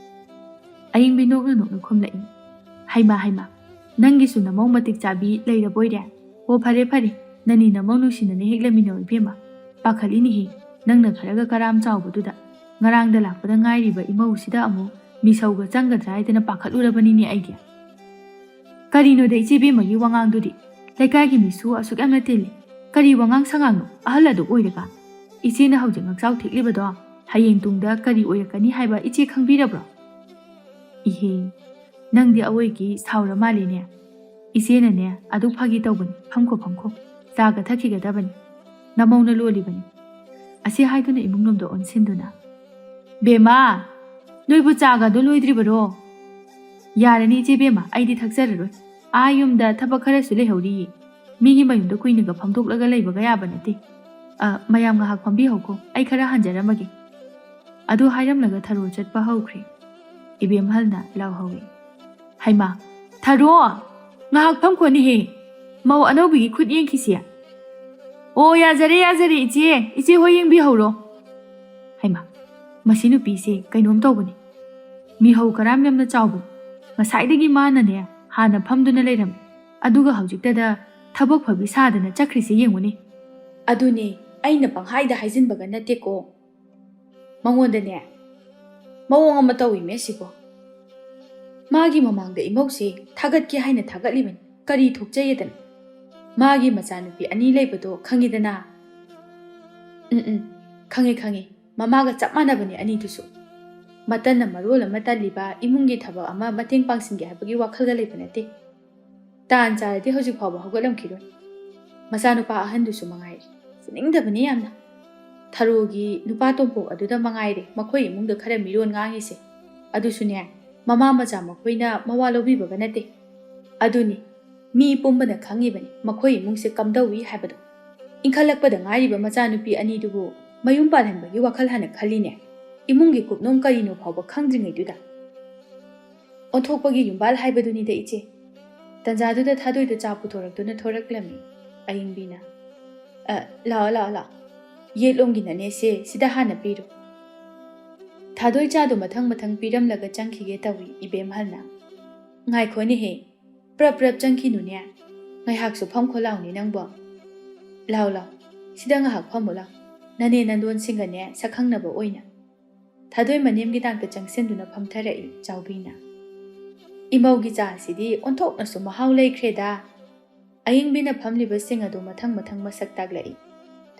ꯑꯌꯤꯡꯕꯤ ꯅꯣꯛꯅ ꯅꯣꯛꯅ ꯈꯨꯝꯂꯛꯏ꯫ "ꯍꯩꯃꯥ, ꯍꯩꯃꯥ, ꯅꯪꯒꯤꯁꯨ ꯅꯃꯧ ꯃꯇꯤꯛ ꯆꯥꯕꯤ ꯂꯩꯔꯕꯣꯏꯔꯦ? ꯑꯣ, ꯐꯔꯦ, ꯐꯔꯦ, ꯅꯅꯤ ꯅꯃꯧ ꯅꯨꯡꯁꯤꯅꯅ ꯍꯦꯛ ꯂꯩꯃꯤꯟꯅꯧ ꯏꯕꯦꯝꯃ꯫ ꯄꯥꯈꯠꯂꯤꯅꯦꯍꯦ, ꯅꯪꯅ ꯈꯔꯒ ꯀꯔꯥꯝ ꯆꯥꯎꯕꯗꯨꯗ꯫ ꯉꯔꯥꯡꯗ ꯂꯥꯛꯄꯗ ꯉꯥꯏꯔꯤꯕ ꯏꯃꯧꯁꯤꯗ ꯑꯃꯨꯛ ꯃꯤꯁꯧꯒ ꯆꯪꯒꯗ꯭ꯔꯥ ꯍꯥꯏꯗꯅ ꯄꯥꯈꯠꯂꯨꯔꯕꯅꯤꯅꯦ ꯑꯩꯗꯤ꯫" "ꯀꯔꯤꯅꯣꯗ ꯏꯆꯦ ꯕꯦꯝꯃꯒꯤ ꯋꯥꯉꯥꯡꯗꯨꯗꯤ? ꯂꯩꯀꯥꯏꯒꯤ ꯃꯤꯁꯨ ꯑꯁꯨꯛ ꯌꯥꯝꯅ ꯇꯤꯜꯂꯤ꯫ ꯀꯔꯤ ꯋꯥꯉꯥꯡ ꯁꯉꯥꯡꯅꯣ ꯑꯍꯜ ꯑꯗꯨ ꯑꯣꯏꯔꯒ? ꯏꯆꯦꯅ ꯍꯧꯖꯤꯛ ꯉꯛꯆꯥꯎ ꯊꯦꯛꯂꯤꯕꯗꯣ ꯍꯌꯦꯡ ꯇꯨꯡꯗ ꯀꯔꯤ ꯑꯣꯏꯔꯛꯀꯅꯤ ꯍꯥꯏꯕ ꯏꯆꯦ ꯈꯪꯕꯤꯔꯕ꯭ꯔꯣ?" "ꯏꯍꯦ, ꯅꯪꯗꯤ ꯑꯋꯣꯏꯒꯤ ꯁꯥꯎꯔ ꯃꯥꯜꯂꯦꯅꯦ꯫ ꯏꯆꯦꯅꯅꯦ ꯑꯗꯨ ꯐꯥꯒꯤ ꯇꯧꯕꯅꯤ꯫ ꯐꯝꯈꯣ, ꯐꯝꯈꯣ꯫ ꯆꯥꯒ ꯊꯛꯈꯤꯒꯗꯕꯅꯤ꯫ ꯅꯃꯧꯅ ꯂꯣꯜꯂꯤꯕꯅꯤ꯫" ꯑꯁꯤ ꯍꯥꯏꯗꯨꯅ ꯏꯃꯨꯡꯂꯣꯝꯗ ꯑꯣꯟꯁꯤꯟꯗꯨꯅ, "ꯕꯦꯝꯃ, ꯅꯣꯏꯕꯨ ꯆꯥꯒꯗꯣ ꯂꯣꯏꯗ꯭ꯔꯤꯕꯔꯣ?" "ꯌꯥꯔꯅꯤ ꯏꯆꯦ ꯕꯦꯝꯃ, ꯑꯩꯗꯤ ꯊꯛꯆꯔꯔꯣꯏ꯫ ꯑꯥ ꯌꯨꯝꯗ ꯊꯕꯛ ꯈꯔꯁꯨ ꯂꯩꯍꯧꯔꯤꯌꯦ꯫ ꯃꯤꯒꯤ ꯃꯌꯨꯝꯗ ꯀꯨꯏꯅꯒ ꯐꯝꯗꯣꯛꯂꯒ ꯂꯩꯕꯒ ꯌꯥꯕ ꯅꯠꯇꯦ꯫ ꯑ, ꯃꯌꯥꯝ ꯉꯥꯏꯍꯥꯛ ꯐꯝꯕꯤꯍꯧꯈꯣ, ꯑꯩ ꯈꯔ ꯍꯟꯖꯔꯝꯃꯒꯦ꯫" ꯑꯗꯨ ꯍꯥꯏꯔꯝꯂꯒ ꯊꯔꯣ ꯆꯠꯄ ꯍꯧꯈ꯭ꯔꯦ꯫ ꯏꯕꯦꯝꯍꯜꯅ ꯂꯥꯎꯍꯧꯏ, "ꯍꯩꯃꯥ, ꯊꯔꯣ! ꯉꯥꯏꯍꯥꯛ ꯐꯝꯈꯣꯅꯦꯍꯦ꯫ ꯃꯧ ꯑꯅꯧꯕꯤꯒꯤ ꯈꯨꯠ ꯌꯦꯡꯈꯤꯁꯤ꯫ "ꯑꯣ, ꯌꯥꯖꯔꯦ, ꯌꯥꯖꯔꯦ, ꯏꯆꯦ, ꯏꯆꯦ ꯍꯣꯏ ꯌꯦꯡꯕꯤꯍꯧꯔꯣ꯫" ꯍꯩꯃꯥ, ꯃꯁꯤ ꯅꯨꯄꯤꯁꯦ ꯀꯩꯅꯣꯝ ꯇꯧꯕꯅꯤ꯫ ꯃꯤꯍꯧ ꯀꯔꯝ ꯌꯥꯝꯅ ꯆꯥꯎꯕꯅꯤ꯫ ꯉꯁꯥꯏꯗꯒꯤ ꯃꯥꯅꯅꯦ ꯍꯥꯟꯅ ꯐꯝꯗꯨꯅ ꯂꯩꯔꯝꯃꯤ, ꯑꯗꯨꯒ ꯍꯧꯖꯤꯛꯇꯗ ꯊꯕꯛ ꯐꯕꯤ ꯁꯥꯗꯅ ꯆꯠꯈ꯭ꯔꯤꯁꯦ ꯌꯦꯡꯉꯨꯅꯦ꯫ ꯑꯗꯨꯅꯦ, ꯑꯩꯅ ꯄꯪꯍꯥꯏꯗ ꯍꯥꯏꯖꯤꯟꯕꯒ ꯅꯠꯇꯦꯀꯣ꯫ ꯃꯉꯣꯟꯗꯅꯦ ꯃꯑꯣꯡ ꯑꯃ ꯇꯧꯏꯃꯦ ꯑꯁꯤꯕꯣ꯫ ꯃꯥꯒꯤ ꯃꯃꯥꯡꯗ ꯏꯃꯧꯁꯦ ꯊꯥꯒꯠꯀꯦ ꯍꯥꯏꯅ ꯊꯥꯒꯠꯂꯤꯕꯅꯤ꯫ ꯀꯔꯤ ꯊꯣꯛꯆꯩꯌꯦꯗꯅ? ꯃꯥꯒꯤ ꯃꯆꯥꯅꯨꯄꯤ ꯑꯅꯤ ꯂꯩꯕꯗꯣ ꯈꯪꯉꯤꯗꯅ? ꯎꯝ, ꯎꯝ, ꯈꯪꯉꯦ, ꯈꯪꯉꯦ꯫ ꯃꯃꯥꯒ ꯆꯞ ꯃꯥꯟꯅꯕꯅꯦ ꯑꯅꯤꯗꯨꯁꯨ꯫ ꯃꯇꯟꯅ ꯃꯔꯣꯜ ꯑꯃ ꯇꯜꯂꯤꯕ, ꯏꯃꯨꯡꯒꯤ ꯊꯕꯛ ꯑꯃ ꯃꯇꯦꯡ ꯄꯥꯡꯁꯤꯟꯒꯦ ꯍꯥꯏꯕꯒꯤ ꯋꯥꯈꯜꯒ ꯂꯩꯕ ꯅꯠꯇꯦ꯫ ꯇꯥꯟ ꯆꯥꯔꯗꯤ ꯍꯧꯖꯤꯛ ꯐꯥꯎꯕ ꯍꯧꯒꯠꯂꯝꯈꯤꯔꯣꯏ꯫ ꯃꯆꯥꯅꯨꯄꯥ ꯑꯍꯟꯗꯨꯁꯨ ꯃꯉꯥꯏꯔꯦ, ꯐꯨꯅꯤꯡꯗꯕꯅꯤ ꯌꯥꯝꯅ꯫ ꯊꯔꯣꯒꯤ ꯅꯨꯄꯥ ꯇꯣꯝꯄꯣꯛ ꯑꯗꯨꯗ ꯃꯉꯥꯏꯔꯦ ꯃꯈꯣꯏ ꯏꯃꯨꯡꯗ ꯈꯔ ꯃꯤꯔꯣꯟ ꯉꯥꯡꯉꯤꯁꯦ꯫ ꯑꯗꯨꯁꯨꯅꯦ, ꯃꯃꯥ ꯃꯆꯥ ꯃꯈꯣꯏꯅ ꯃꯋꯥ ꯂꯧꯕꯤꯕꯒ ꯅꯠꯇꯦ꯫ ꯑꯗꯨꯅꯤ, ꯃꯤ ꯄꯨꯝꯕꯅ ꯈꯪꯉꯤꯕꯅꯤ ꯃꯈꯣꯏ ꯏꯃꯨꯡꯁꯦ ꯀꯝꯗꯧꯏ ꯍꯥꯏꯕꯗꯣ꯫ ꯏꯟꯈꯠꯂꯛꯄꯗ ꯉꯥꯏꯔꯤꯕ ꯃꯆꯥꯅꯨꯄꯤ ꯑꯅꯤꯗꯨꯕꯨ ꯃꯌꯨꯝ ꯄꯥꯜꯍꯟꯕꯒꯤ ꯋꯥꯈꯜ ꯍꯥꯟꯅ ꯈꯜꯂꯤꯅꯦ, ꯏꯃꯨꯡꯒꯤ ꯀꯨꯞꯅꯣꯝ ꯀꯔꯤꯅꯣ ꯐꯥꯎꯕ ꯈꯪꯗ꯭ꯔꯤꯉꯩꯗꯨꯗ꯫ ꯑꯣꯟꯊꯣꯛꯄꯒꯤ ꯌꯨꯝꯕꯥꯜ ꯍꯥꯏꯕꯗꯨꯅꯤꯗ, ꯏꯆꯦ꯫ ꯇꯟꯖꯥꯗꯨꯗ ꯊꯥꯗꯣꯏꯗ ꯆꯥ ꯄꯨꯊꯣꯔꯛꯇꯨꯅ ꯊꯣꯔꯛꯂꯝꯃꯤ ꯑꯌꯤꯡꯕꯤꯅ꯫ "ꯑ, ꯂꯥꯛꯑꯣ, ꯂꯥꯛꯑꯣ, ꯂꯥꯛꯑꯣ꯫ ꯌꯦꯠꯂꯣꯝꯒꯤ ꯅꯅꯦꯁꯦ ꯁꯤꯗ ꯍꯥꯟꯅ ꯄꯤꯔꯣ꯫" ꯊꯥꯗꯣꯏ ꯆꯥꯗꯣ ꯃꯊꯪ ꯃꯊꯪ ꯄꯤꯔꯝꯂꯒ ꯆꯪꯈꯤꯒꯦ ꯇꯧꯏ ꯏꯕꯦꯝꯍꯜꯅ꯫ "ꯉꯥꯏꯈꯣꯅꯦꯍꯦ, ꯄ꯭ꯔꯞ ꯄ꯭ꯔꯞ ꯆꯪꯈꯤꯅꯨꯅꯦ꯫ ꯉꯥꯏꯍꯥꯛꯁꯨ ꯐꯝꯈꯣ ꯂꯥꯎꯅꯦ ꯅꯪꯕꯣ꯫ ꯂꯥꯎ, ꯂꯥꯎ, ꯁꯤꯗ ꯉꯥꯏꯍꯥꯛ ꯐꯝꯃꯨ ꯂꯥꯎ꯫ ꯅꯅꯦ ꯅꯟꯗꯣꯟꯁꯤꯡꯒꯅꯦ ꯁꯛꯈꯪꯅꯕ ꯑꯣꯏꯅ꯫" ꯊꯥꯗꯣꯏ ꯃꯅꯦꯝꯒꯤ ꯇꯥꯡꯗ ꯆꯪꯁꯤꯟꯗꯨꯅ ꯐꯝꯊꯔꯛꯏ ꯆꯥꯎꯕꯤꯅ꯫ "ꯏꯃꯧꯒꯤ ꯆꯥꯁꯤꯗꯤ ꯑꯣꯟꯊꯣꯛꯅꯁꯨ ꯃꯍꯥꯎ ꯂꯩꯈ꯭ꯔꯦꯗ꯫" ꯑꯌꯤꯡꯕꯤꯅ ꯐꯝꯂꯤꯕꯁꯤꯡ ꯑꯗꯨ ꯃꯊꯪ ꯃꯊꯪ ꯃꯁꯛ ꯇꯥꯛꯂꯛꯏ꯫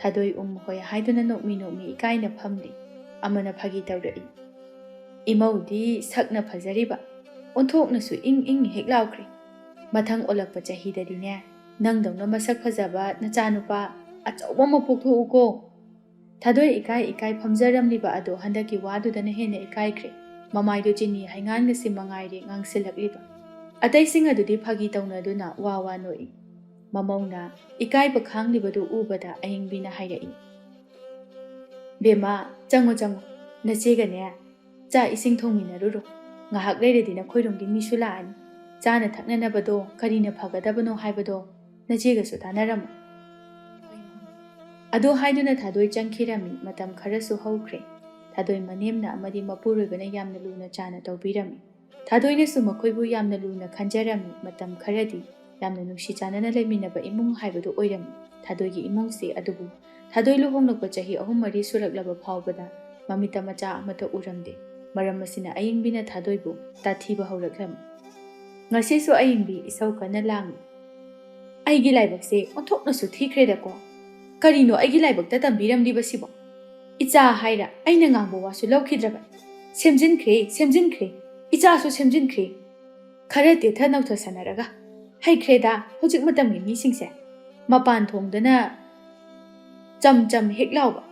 ꯊꯥꯗꯣꯏ ꯎꯝ ꯍꯣꯏ ꯍꯥꯏꯗꯨꯅ ꯅꯣꯛꯃꯤ ꯅꯣꯛꯃꯤ ꯏꯀꯥꯏꯅ ꯐꯝꯂꯤ꯫ ꯑꯃꯅ ꯐꯥꯒꯤ ꯇꯧꯔꯛꯏ꯫ "ꯏꯃꯧꯗꯤ ꯁꯛꯅ ꯐꯖꯔꯤꯕ, ꯑꯣꯟꯊꯣꯛꯅꯁꯨ ꯏꯪ ꯏꯪ ꯍꯦꯛ ꯂꯥꯎꯈ꯭ꯔꯦ꯫ ꯃꯊꯪ ꯑꯣꯜꯂꯛꯄ ꯆꯍꯤꯗꯗꯤꯅꯦ, ꯅꯪꯗꯧꯅ ꯃꯁꯛ ꯐꯖꯕ ꯅꯆꯥꯅꯨꯄꯥ ꯑꯆꯧꯕ ꯑꯃ ꯄꯣꯛꯊꯣꯛꯎꯀꯣ꯫" ꯊꯥꯗꯣꯏ ꯏꯀꯥꯏ ꯏꯀꯥꯏ ꯐꯝꯖꯔꯝꯂꯤꯕ ꯑꯗꯣ ꯍꯟꯗꯛꯀꯤ ꯋꯥꯗꯨꯗꯅ ꯍꯦꯟꯅ ꯏꯀꯥꯏꯈ꯭ꯔꯦ꯫ ꯃꯃꯥꯏꯗꯣ ꯆꯤꯅꯤ ꯍꯩꯉꯥꯟꯒꯁꯤ ꯃꯉꯥꯏꯔꯦ ꯉꯥꯡꯁꯤꯜꯂꯛꯂꯤꯕ꯫ ꯑꯇꯩꯁꯤꯡ ꯑꯗꯨꯗꯤ ꯐꯥꯒꯤ ꯇꯧꯅꯗꯨꯅ ꯋꯥ ꯋꯥ ꯅꯣꯛꯏ꯫ ꯃꯃꯧꯅ ꯏꯀꯥꯏꯕ ꯈꯥꯡꯂꯤꯕꯗꯨ ꯎꯕꯗ ꯑꯌꯤꯡꯕꯤꯅ ꯍꯥꯏꯔꯛꯏ, "ꯕꯦꯝꯃ, ꯆꯪꯉꯨ, ꯆꯪꯉꯨ꯫ ꯅꯆꯦꯒꯅꯦ ꯆꯥꯛ ꯏꯁꯤꯡ ꯊꯣꯡꯃꯤꯟꯅꯔꯨꯔꯣ꯫ ꯉꯥꯏꯍꯥꯛ ꯂꯩꯔꯗꯤ ꯅꯈꯣꯏꯔꯣꯝꯒꯤ ꯃꯤꯁꯨ ꯂꯥꯛꯑꯅꯤ꯫ ꯆꯥꯅ ꯊꯛꯅꯅꯕꯗꯣ ꯀꯔꯤꯅ ꯐꯒꯗꯕꯅꯣ ꯍꯥꯏꯕꯗꯣ ꯅꯆꯦꯒꯁꯨ ꯇꯥꯟꯅꯔꯝꯃꯨ꯫" ꯑꯗꯨ ꯍꯥꯏꯗꯨꯅ ꯊꯥꯗꯣꯏ ꯆꯪꯈꯤꯔꯝꯃꯤ꯫ ꯃꯇꯝ ꯈꯔꯁꯨ ꯍꯧꯈ꯭ꯔꯦ꯫ ꯊꯥꯗꯣꯏ ꯃꯅꯦꯝꯅ ꯑꯃꯗꯤ ꯃꯄꯨꯔꯣꯏꯕꯅ ꯌꯥꯝꯅ ꯂꯨꯅ ꯆꯥꯅ ꯇꯧꯕꯤꯔꯝꯃꯤ꯫ ꯊꯥꯗꯣꯏꯅꯁꯨ ꯃꯈꯣꯏꯕꯨ ꯌꯥꯝꯅ ꯂꯨꯅ ꯈꯟꯖꯔꯝꯃꯤ꯫ ꯃꯇꯝ ꯈꯔꯗꯤ ꯌꯥꯝꯅ ꯅꯨꯡꯁꯤ ꯆꯥꯟꯅꯅ ꯂꯩꯃꯤꯟꯅꯕ ꯏꯃꯨꯡ ꯍꯥꯏꯕꯗꯨ ꯑꯣꯏꯔꯝꯃꯤ꯫ ꯊꯥꯗꯣꯏꯒꯤ ꯏꯃꯨꯡꯁꯦ ꯑꯗꯨꯕꯨ ꯊꯥꯗꯣꯏ ꯂꯨꯍꯣꯡꯂꯛꯄ ꯆꯍꯤ ꯑꯍꯨꯝ ꯃꯔꯤ ꯁꯨꯔꯛꯂꯕ ꯐꯥꯎꯕꯗ ꯃꯃꯤꯠꯇ ꯃꯆꯥ ꯑꯃꯠꯇ ꯎꯔꯝꯗꯦ꯫ ꯃꯔꯝ ꯑꯁꯤꯅ ꯑꯌꯤꯡꯕꯤꯅ ꯊꯥꯗꯣꯏꯕꯨ ꯇꯥꯊꯤꯕ ꯍꯧꯔꯛꯂꯝꯃꯤ꯫ ꯉꯁꯤꯁꯨ ꯑꯌꯤꯡꯕꯤ ꯏꯁꯧ ꯀꯟꯅ ꯂꯥꯡꯏ꯫ "ꯑꯩꯒꯤ ꯂꯥꯏꯕꯛꯁꯦ ꯑꯣꯟꯊꯣꯛꯅꯁꯨ ꯊꯤꯈ꯭ꯔꯦꯗꯀꯣ꯫ ꯀꯔꯤꯅꯣ ꯑꯩꯒꯤ ꯂꯥꯏꯕꯛꯇ ꯇꯝꯕꯤꯔꯝꯂꯤꯕꯁꯤꯕꯣ? ꯏꯆꯥ ꯍꯥꯏꯔ ꯑꯩꯅ ꯉꯥꯡꯕ ꯋꯥꯁꯨ ꯂꯧꯈꯤꯗ꯭ꯔꯕꯅꯤ꯫ ꯁꯦꯝꯖꯤꯟꯈ꯭ꯔꯦ, ꯁꯦꯝꯖꯤꯟꯈ꯭ꯔꯦ, ꯏꯆꯥꯁꯨ ꯁꯦꯝꯖꯤꯟꯈ꯭ꯔꯦ꯫ ꯈꯔ ꯇꯦꯊ ꯅꯧꯊꯁꯟꯅꯔꯒ꯫ ꯍꯩꯈ꯭ꯔꯦꯗ ꯍꯧꯖꯤꯛ ꯃꯇꯝꯒꯤ ꯃꯤꯁꯤꯡꯁꯦ꯫ ꯃꯄꯥꯟ ꯊꯣꯡꯗꯅ ꯆꯝ ꯆꯝ ꯍꯦꯛ ꯂꯥꯎꯕ,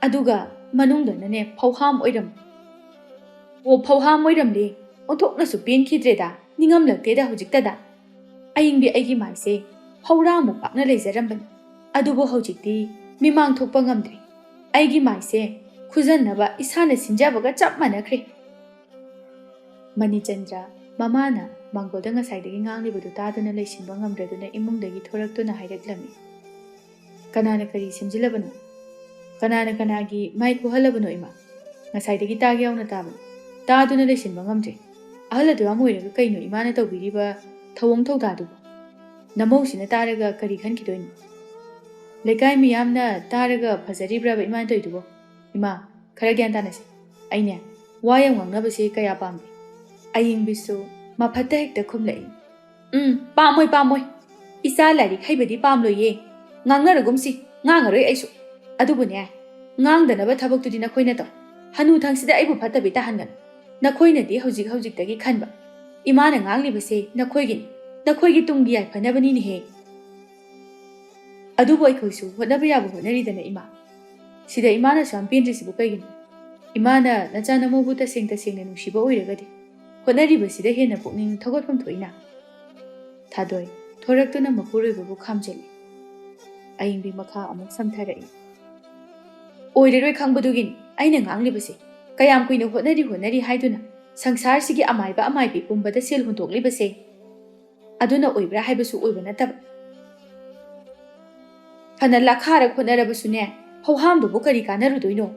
ꯑꯗꯨꯒ ꯃꯅꯨꯡꯗꯅꯅꯦ ꯐꯧꯍꯥꯝ ꯑꯣꯏꯔꯝꯕ꯫ ꯑꯣ, ꯐꯧꯍꯥꯝ ꯑꯣꯏꯔꯝꯂꯦ꯫ ꯑꯣꯟꯊꯣꯛꯅꯁꯨ ꯄꯦꯟꯈꯤꯗ꯭ꯔꯦꯗ, ꯅꯤꯡꯉꯝꯂꯛꯇꯦꯗ ꯍꯧꯖꯤꯛꯇꯗ꯫ ꯑꯌꯤꯡꯕꯤ ꯑꯩꯒꯤ ꯃꯥꯏꯁꯦ ꯐꯧꯔꯥꯃꯨꯛ ꯄꯥꯛꯅ ꯂꯩꯖꯔꯝꯕꯅꯤ, ꯑꯗꯨꯕꯨ ꯍꯧꯖꯤꯛꯇꯤ ꯃꯤꯃꯥꯡ ꯊꯣꯛꯄ ꯉꯝꯗ꯭ꯔꯦ꯫ ꯑꯩꯒꯤ ꯃꯥꯏꯁꯦ ꯈꯨꯖꯟꯅꯕ ꯏꯁꯥꯅ ꯁꯤꯟꯖꯕꯒ ꯆꯞ ꯃꯥꯟꯅꯈ꯭ꯔꯦ꯫" ꯃꯅꯤꯆꯟꯗ꯭ꯔ ꯃꯃꯥꯅ ꯃꯥꯡꯒꯣꯜꯗ ꯉꯁꯥꯏꯗꯒꯤ ꯉꯥꯡꯂꯤꯕꯗꯨ ꯇꯥꯗꯨꯅ ꯂꯩꯁꯤꯟꯕ ꯉꯝꯗ꯭ꯔꯗꯨꯅ ꯏꯃꯨꯡꯗꯒꯤ ꯊꯣꯔꯛꯇꯨꯅ ꯍꯥꯏꯔꯛꯂꯝꯃꯤ꯫ "ꯀꯅꯥꯅ ꯀꯔꯤ ꯁꯦꯝꯖꯤꯜꯂꯕꯅꯣ? ꯀꯅꯥꯅ ꯀꯅꯥꯒꯤ ꯃꯥꯏ ꯈꯨꯍꯜꯂꯕꯅꯣ, ꯏꯃꯥ? ꯉꯁꯥꯏꯗꯒꯤ ꯇꯥꯒꯦ ꯌꯥꯎꯅ ꯇꯥꯕꯅꯤ꯫ ꯇꯥꯗꯨꯅ ꯂꯩꯁꯤꯟꯕ ꯉꯝꯗ꯭ꯔꯦ꯫ ꯑꯍꯜ ꯑꯗꯨ ꯌꯥꯝ ꯑꯣꯏꯔꯒ ꯀꯩꯅꯣ ꯏꯃꯥꯅ ꯇꯧꯕꯤꯔꯤꯕ ꯊꯧꯑꯣꯡ ꯊꯧꯗꯥꯗꯨꯕꯨ? ꯅꯃꯧꯁꯤꯅ ꯇꯥꯔꯒ ꯀꯔꯤ ꯈꯟꯈꯤꯗꯣꯏꯅꯣ? ꯂꯩꯀꯥꯏ ꯃꯤꯌꯥꯝꯅ ꯇꯥꯔꯒ ꯐꯖꯔꯤꯕ꯭ꯔꯕ ꯏꯃꯥꯅ ꯇꯧꯔꯤꯗꯨꯕꯣ? ꯏꯃꯥ, ꯈꯔ ꯒ꯭ꯌꯥꯟ ꯇꯥꯅꯁꯦ꯫ ꯑꯩꯅꯦ, ꯋꯥ ꯌꯥꯝ ꯉꯥꯡꯅꯕꯁꯦ ꯀꯌꯥ ꯄꯥꯝꯗꯦ꯫" ꯑꯌꯤꯡꯕꯤꯁꯨ ꯃꯐꯠꯇ ꯍꯦꯛꯇ ꯈꯨꯝꯂꯛꯏ꯫ "ꯎꯝ, ꯄꯥꯝꯃꯣꯏ, ꯄꯥꯝꯃꯣꯏ꯫ ꯏꯆꯥ ꯂꯥꯏꯔꯤꯛ ꯍꯩꯕꯗꯤ ꯄꯥꯝꯂꯣꯏꯌꯦ꯫ ꯉꯥꯡꯅꯔꯒꯨꯝꯁꯤ, ꯉꯥꯡꯉꯔꯣꯏ ꯑꯩꯁꯨ꯫ ꯑꯗꯨꯕꯨꯅꯦ, ꯉꯥꯡꯗꯅꯕ ꯊꯕꯛꯇꯨꯗꯤ ꯅꯈꯣꯏꯅ ꯇꯧ꯫ ꯍꯅꯨ ꯊꯪꯁꯤꯗ ꯑꯩꯕꯨ ꯐꯠꯇꯕꯤ ꯇꯥꯍꯟꯒꯅꯨ꯫ ꯅꯈꯣꯏꯅꯗꯤ ꯍꯧꯖꯤꯛ ꯍꯧꯖꯤꯛꯇꯒꯤ ꯈꯟꯕ꯫ ꯏꯃꯥꯅ ꯉꯥꯡꯂꯤꯕꯁꯦ ꯅꯈꯣꯏꯒꯤꯅꯤ, ꯅꯈꯣꯏꯒꯤ ꯇꯨꯡꯒꯤ ꯌꯥꯏꯐꯅꯕꯅꯤꯅꯦꯍꯦ꯫ ꯑꯗꯨꯕꯨ ꯑꯩꯈꯣꯏꯁꯨ ꯍꯣꯠꯅꯕ ꯌꯥꯕ ꯍꯣꯠꯅꯔꯤꯗꯅ, ꯏꯃꯥ꯫ ꯁꯤꯗ ꯏꯃꯥꯅꯁꯨ ꯌꯥꯝ ꯄꯦꯟꯗ꯭ꯔꯤꯁꯤꯕꯨ ꯀꯩꯒꯤꯅꯣ? ꯏꯃꯥꯅ ꯅꯆꯥ ꯅꯃꯧꯕꯨ ꯇꯁꯦꯡ ꯇꯁꯦꯡꯅ ꯅꯨꯡꯁꯤꯕ ꯑꯣꯏꯔꯒꯗꯤ ꯍꯣꯠꯅꯔꯤꯕꯁꯤꯗ ꯍꯦꯟꯅ ꯄꯨꯛꯅꯤꯡ ꯊꯧꯒꯠꯐꯝ ꯊꯣꯛꯏꯅ꯫" ꯊꯥꯗꯣꯏ ꯊꯣꯔꯛꯇꯨꯅ ꯃꯄꯨꯔꯣꯏꯕꯕꯨ ꯈꯥꯝꯖꯜꯂꯤ꯫ ꯑꯌꯤꯡꯕꯤ ꯃꯈꯥ ꯑꯃꯨꯛ ꯁꯝꯊꯔꯛꯏ꯫ "ꯑꯣꯏꯔꯔꯣꯏ ꯈꯪꯕꯗꯨꯒꯤꯅꯤ ꯑꯩꯅ ꯉꯥꯡꯂꯤꯕꯁꯦ꯫ ꯀꯌꯥꯝ ꯀꯨꯏꯅ ꯍꯣꯠꯅꯔꯤ ꯍꯣꯠꯅꯔꯤ ꯍꯥꯏꯗꯨꯅ ꯁꯪꯁꯥꯔꯁꯤꯒꯤ ꯑꯃꯥꯏꯕ ꯑꯃꯥꯏꯕꯤ ꯄꯨꯝꯕꯗ ꯁꯦꯜ ꯍꯨꯟꯗꯣꯛꯂꯤꯕꯁꯦ꯫ ꯑꯗꯨꯅ ꯑꯣꯏꯕ꯭ꯔꯥ ꯍꯥꯏꯕꯁꯨ ꯑꯣꯏꯕ ꯅꯠꯇꯕ꯫" ꯐꯅ ꯂꯥꯈꯥꯔ ꯈꯣꯠꯅꯔꯕꯁꯨꯅꯦ, ꯐꯧꯍꯥꯝꯗꯨꯕꯨ ꯀꯔꯤ ꯀꯥꯟꯅꯔꯨꯗꯣꯏꯅꯣ?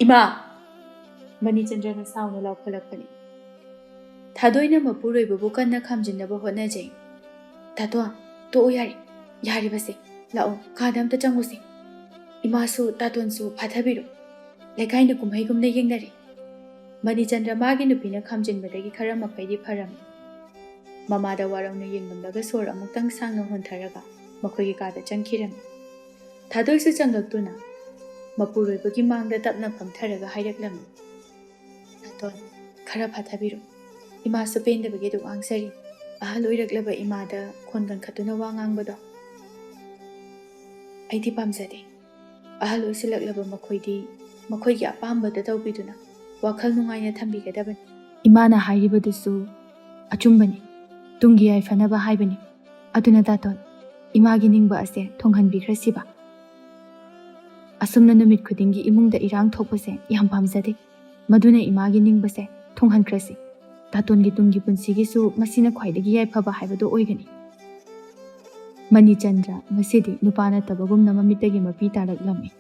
ꯏꯃꯥ! ꯃꯅꯤꯆꯟꯗ꯭ꯔꯅ ꯁꯥꯎꯅ ꯂꯥꯎꯈꯠꯂꯛꯄꯅꯤ꯫ ꯊꯥꯗꯣꯏꯅ ꯃꯄꯨꯔꯣꯏꯕꯕꯨ ꯀꯟꯅ ꯈꯥꯝꯖꯤꯟꯅꯕ ꯍꯣꯠꯅꯖꯩ꯫ "ꯇꯥꯇꯣꯟ, ꯇꯣꯛꯑꯣ ꯌꯥꯔꯦ꯫ ꯌꯥꯔꯤꯕꯁꯦ꯫ ꯂꯥꯛꯑꯣ, ꯀꯥꯗ ꯑꯝꯇ ꯆꯪꯉꯨꯁꯦ꯫ ꯏꯃꯥꯁꯨ ꯇꯥꯇꯣꯟꯁꯨ ꯐꯥꯊꯕꯤꯔꯣ꯫ ꯂꯩꯀꯥꯏꯅ ꯀꯨꯝꯍꯩꯒꯨꯝꯅ ꯌꯦꯡꯅꯔꯦ꯫" ꯃꯅꯤꯆꯟꯗ꯭ꯔ ꯃꯥꯒꯤ ꯅꯨꯄꯤꯅ ꯈꯥꯝꯖꯤꯟꯕꯗꯒꯤ ꯈꯔ ꯃꯈꯩꯗꯤ ꯐꯔꯝꯃꯤ꯫ ꯃꯃꯥꯗ ꯋꯥꯔꯧꯅ ꯌꯦꯡꯂꯝꯂꯒ ꯁꯣꯔ ꯑꯃꯨꯛꯇꯪ ꯁꯥꯡꯅ ꯍꯣꯟꯊꯔꯒ ꯃꯈꯣꯏꯒꯤ ꯀꯥꯗ ꯆꯪꯈꯤꯔꯝꯃꯤ꯫ ꯊꯥꯗꯣꯏꯁꯨ ꯆꯪꯂꯛꯇꯨꯅ ꯃꯄꯨꯔꯣꯏꯕꯒꯤ ꯃꯥꯡꯗ ꯇꯞꯅ ꯐꯝꯊꯔꯒ ꯍꯥꯏꯔꯛꯂꯝꯃꯤ, "ꯇꯥꯇꯣꯟ, ꯈꯔ ꯐꯥꯊꯕꯤꯔꯣ꯫ ꯏꯃꯥꯁꯨ ꯄꯦꯟꯗꯕꯒꯤ ꯑꯗꯨꯛ ꯉꯥꯡꯖꯔꯤ꯫ ꯑꯍꯜ ꯑꯣꯏꯔꯛꯂꯕ ꯏꯃꯥꯗ ꯈꯣꯟ ꯀꯟꯈꯠꯇꯨꯅ ꯋꯥ ꯉꯥꯡꯕꯗꯣ ꯑꯩꯗꯤ ꯄꯥꯝꯖꯗꯦ꯫ ꯑꯍꯜ ꯑꯣꯏꯁꯤꯜꯂꯛꯂꯕ ꯃꯈꯣꯏꯗꯤ ꯃꯈꯣꯏꯒꯤ ꯑꯄꯥꯝꯕꯗ ꯇꯧꯕꯤꯗꯨꯅ ꯋꯥꯈꯜ ꯅꯨꯡꯉꯥꯏꯅ ꯊꯝꯕꯤꯒꯗꯕꯅꯤ꯫" ꯏꯃꯥꯅ ꯍꯥꯏꯔꯤꯕꯗꯨꯁꯨ ꯑꯆꯨꯝꯕꯅꯤ꯫ ꯇꯨꯡꯒꯤ ꯌꯥꯏꯐꯅꯕ ꯍꯥꯏꯕꯅꯤ꯫ ꯑꯗꯨꯅ ꯇꯥꯇꯣꯟ, ꯏꯃꯥꯒꯤ ꯅꯤꯡꯕ ꯑꯁꯦ ꯊꯨꯡꯍꯟꯕꯤꯈ꯭ꯔꯁꯤꯕ꯫ ꯑꯁꯨꯝꯅ ꯅꯨꯃꯤꯠ ꯈꯨꯗꯤꯡꯒꯤ ꯏꯃꯨꯡꯗ ꯏꯔꯥꯡ ꯊꯣꯛꯄꯁꯦ ꯌꯥꯝ ꯄꯥꯝꯖꯗꯦ꯫ ꯃꯗꯨꯅ ꯏꯃꯥꯒꯤ ꯅꯤꯡꯕꯁꯦ ꯊꯨꯡꯍꯟꯈ꯭ꯔꯁꯤ꯫ ꯇꯥꯇꯣꯟꯒꯤ ꯇꯨꯡꯒꯤ ꯄꯨꯟꯁꯤꯒꯤꯁꯨ ꯃꯁꯤꯅ ꯈ꯭ꯋꯥꯏꯗꯒꯤ ꯌꯥꯏꯐꯕ ꯍꯥꯏꯕꯗꯨ ꯑꯣꯏꯒꯅꯤ꯫ ꯃꯅꯤꯆꯟꯗ꯭ꯔ ꯉꯁꯤꯗꯤ ꯅꯨꯄꯥ ꯅꯠꯇꯕꯒꯨꯝꯅ ꯃꯃꯤꯠꯇꯒꯤ ꯃꯄꯤ ꯇꯥꯔꯛꯂꯝꯃꯤ꯫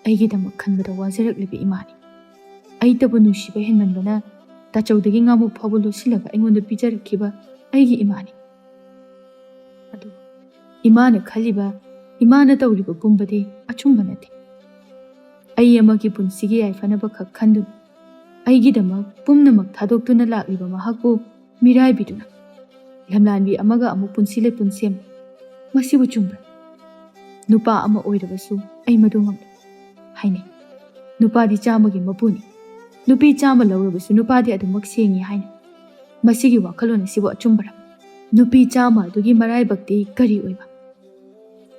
ꯑꯩꯒꯤꯗꯃꯛ ꯈꯟꯕꯗ ꯋꯥꯖꯔꯛꯂꯤꯕ ꯏꯃꯥꯅꯤ꯫ ꯑꯩꯇꯕꯨ ꯅꯨꯡꯁꯤꯕ ꯍꯦꯟꯃꯟꯕꯅ ꯇꯥꯆꯧꯗꯒꯤ ꯉꯥꯃꯨꯛ ꯐꯥꯎꯕ ꯂꯣꯠꯁꯤꯜꯂꯒ ꯑꯩꯉꯣꯟꯗ ꯄꯤꯖꯔꯛꯈꯤꯕ ꯑꯩꯒꯤ ꯏꯃꯥꯅꯤ꯫ ꯑꯗꯨ ꯏꯃꯥꯅ ꯈꯜꯂꯤꯕ, ꯏꯃꯥꯅ ꯇꯧꯔꯤꯕ ꯄꯨꯝꯕꯗꯤ ꯑꯆꯨꯝꯕ ꯅꯠꯇꯦ꯫ ꯑꯩ ꯑꯃꯒꯤ ꯄꯨꯟꯁꯤꯒꯤ ꯌꯥꯏꯐꯅꯕ ꯈꯛ ꯈꯟꯗꯨꯅ ꯑꯩꯒꯤꯗꯃꯛ ꯄꯨꯝꯅꯃꯛ ꯊꯥꯗꯣꯛꯇꯨꯅ ꯂꯥꯛꯂꯤꯕ ꯃꯍꯥꯛꯄꯨ ꯃꯤꯔꯥꯏꯕꯤꯗꯨꯅ ꯂꯝꯂꯥꯟꯕꯤ ꯑꯃꯒ ꯑꯃꯨꯛ ꯄꯨꯟꯁꯤ ꯂꯩꯄꯨꯟ ꯁꯦꯝ꯫ ꯃꯁꯤꯕꯨ ꯆꯨꯝꯕ꯭ꯔꯥ? ꯅꯨꯄꯥ ꯑꯃ ꯑꯣꯏꯔꯕꯁꯨ ꯑꯩ ꯃꯗꯨ ꯉꯝꯂꯣꯏ ꯍꯥꯏꯅꯩ꯫ ꯅꯨꯄꯥꯗꯤ ꯆꯥꯝꯃꯒꯤ ꯃꯄꯨꯅꯤ꯫ ꯅꯨꯄꯤ ꯆꯥꯝꯃ ꯂꯧꯔꯕꯁꯨ ꯅꯨꯄꯥꯗꯤ ꯑꯗꯨꯃꯛ ꯁꯦꯡꯉꯤ ꯍꯥꯏꯅꯩ꯫ ꯃꯁꯤꯒꯤ ꯋꯥꯈꯜꯂꯣꯟ ꯑꯁꯤꯕꯨ ꯑꯆꯨꯝꯕꯔꯥ? ꯅꯨꯄꯤ ꯆꯥꯝꯃ ꯑꯗꯨꯒꯤ ꯃꯔꯥꯏꯕꯛꯇꯤ ꯀꯔꯤ ꯑꯣꯏꯕ?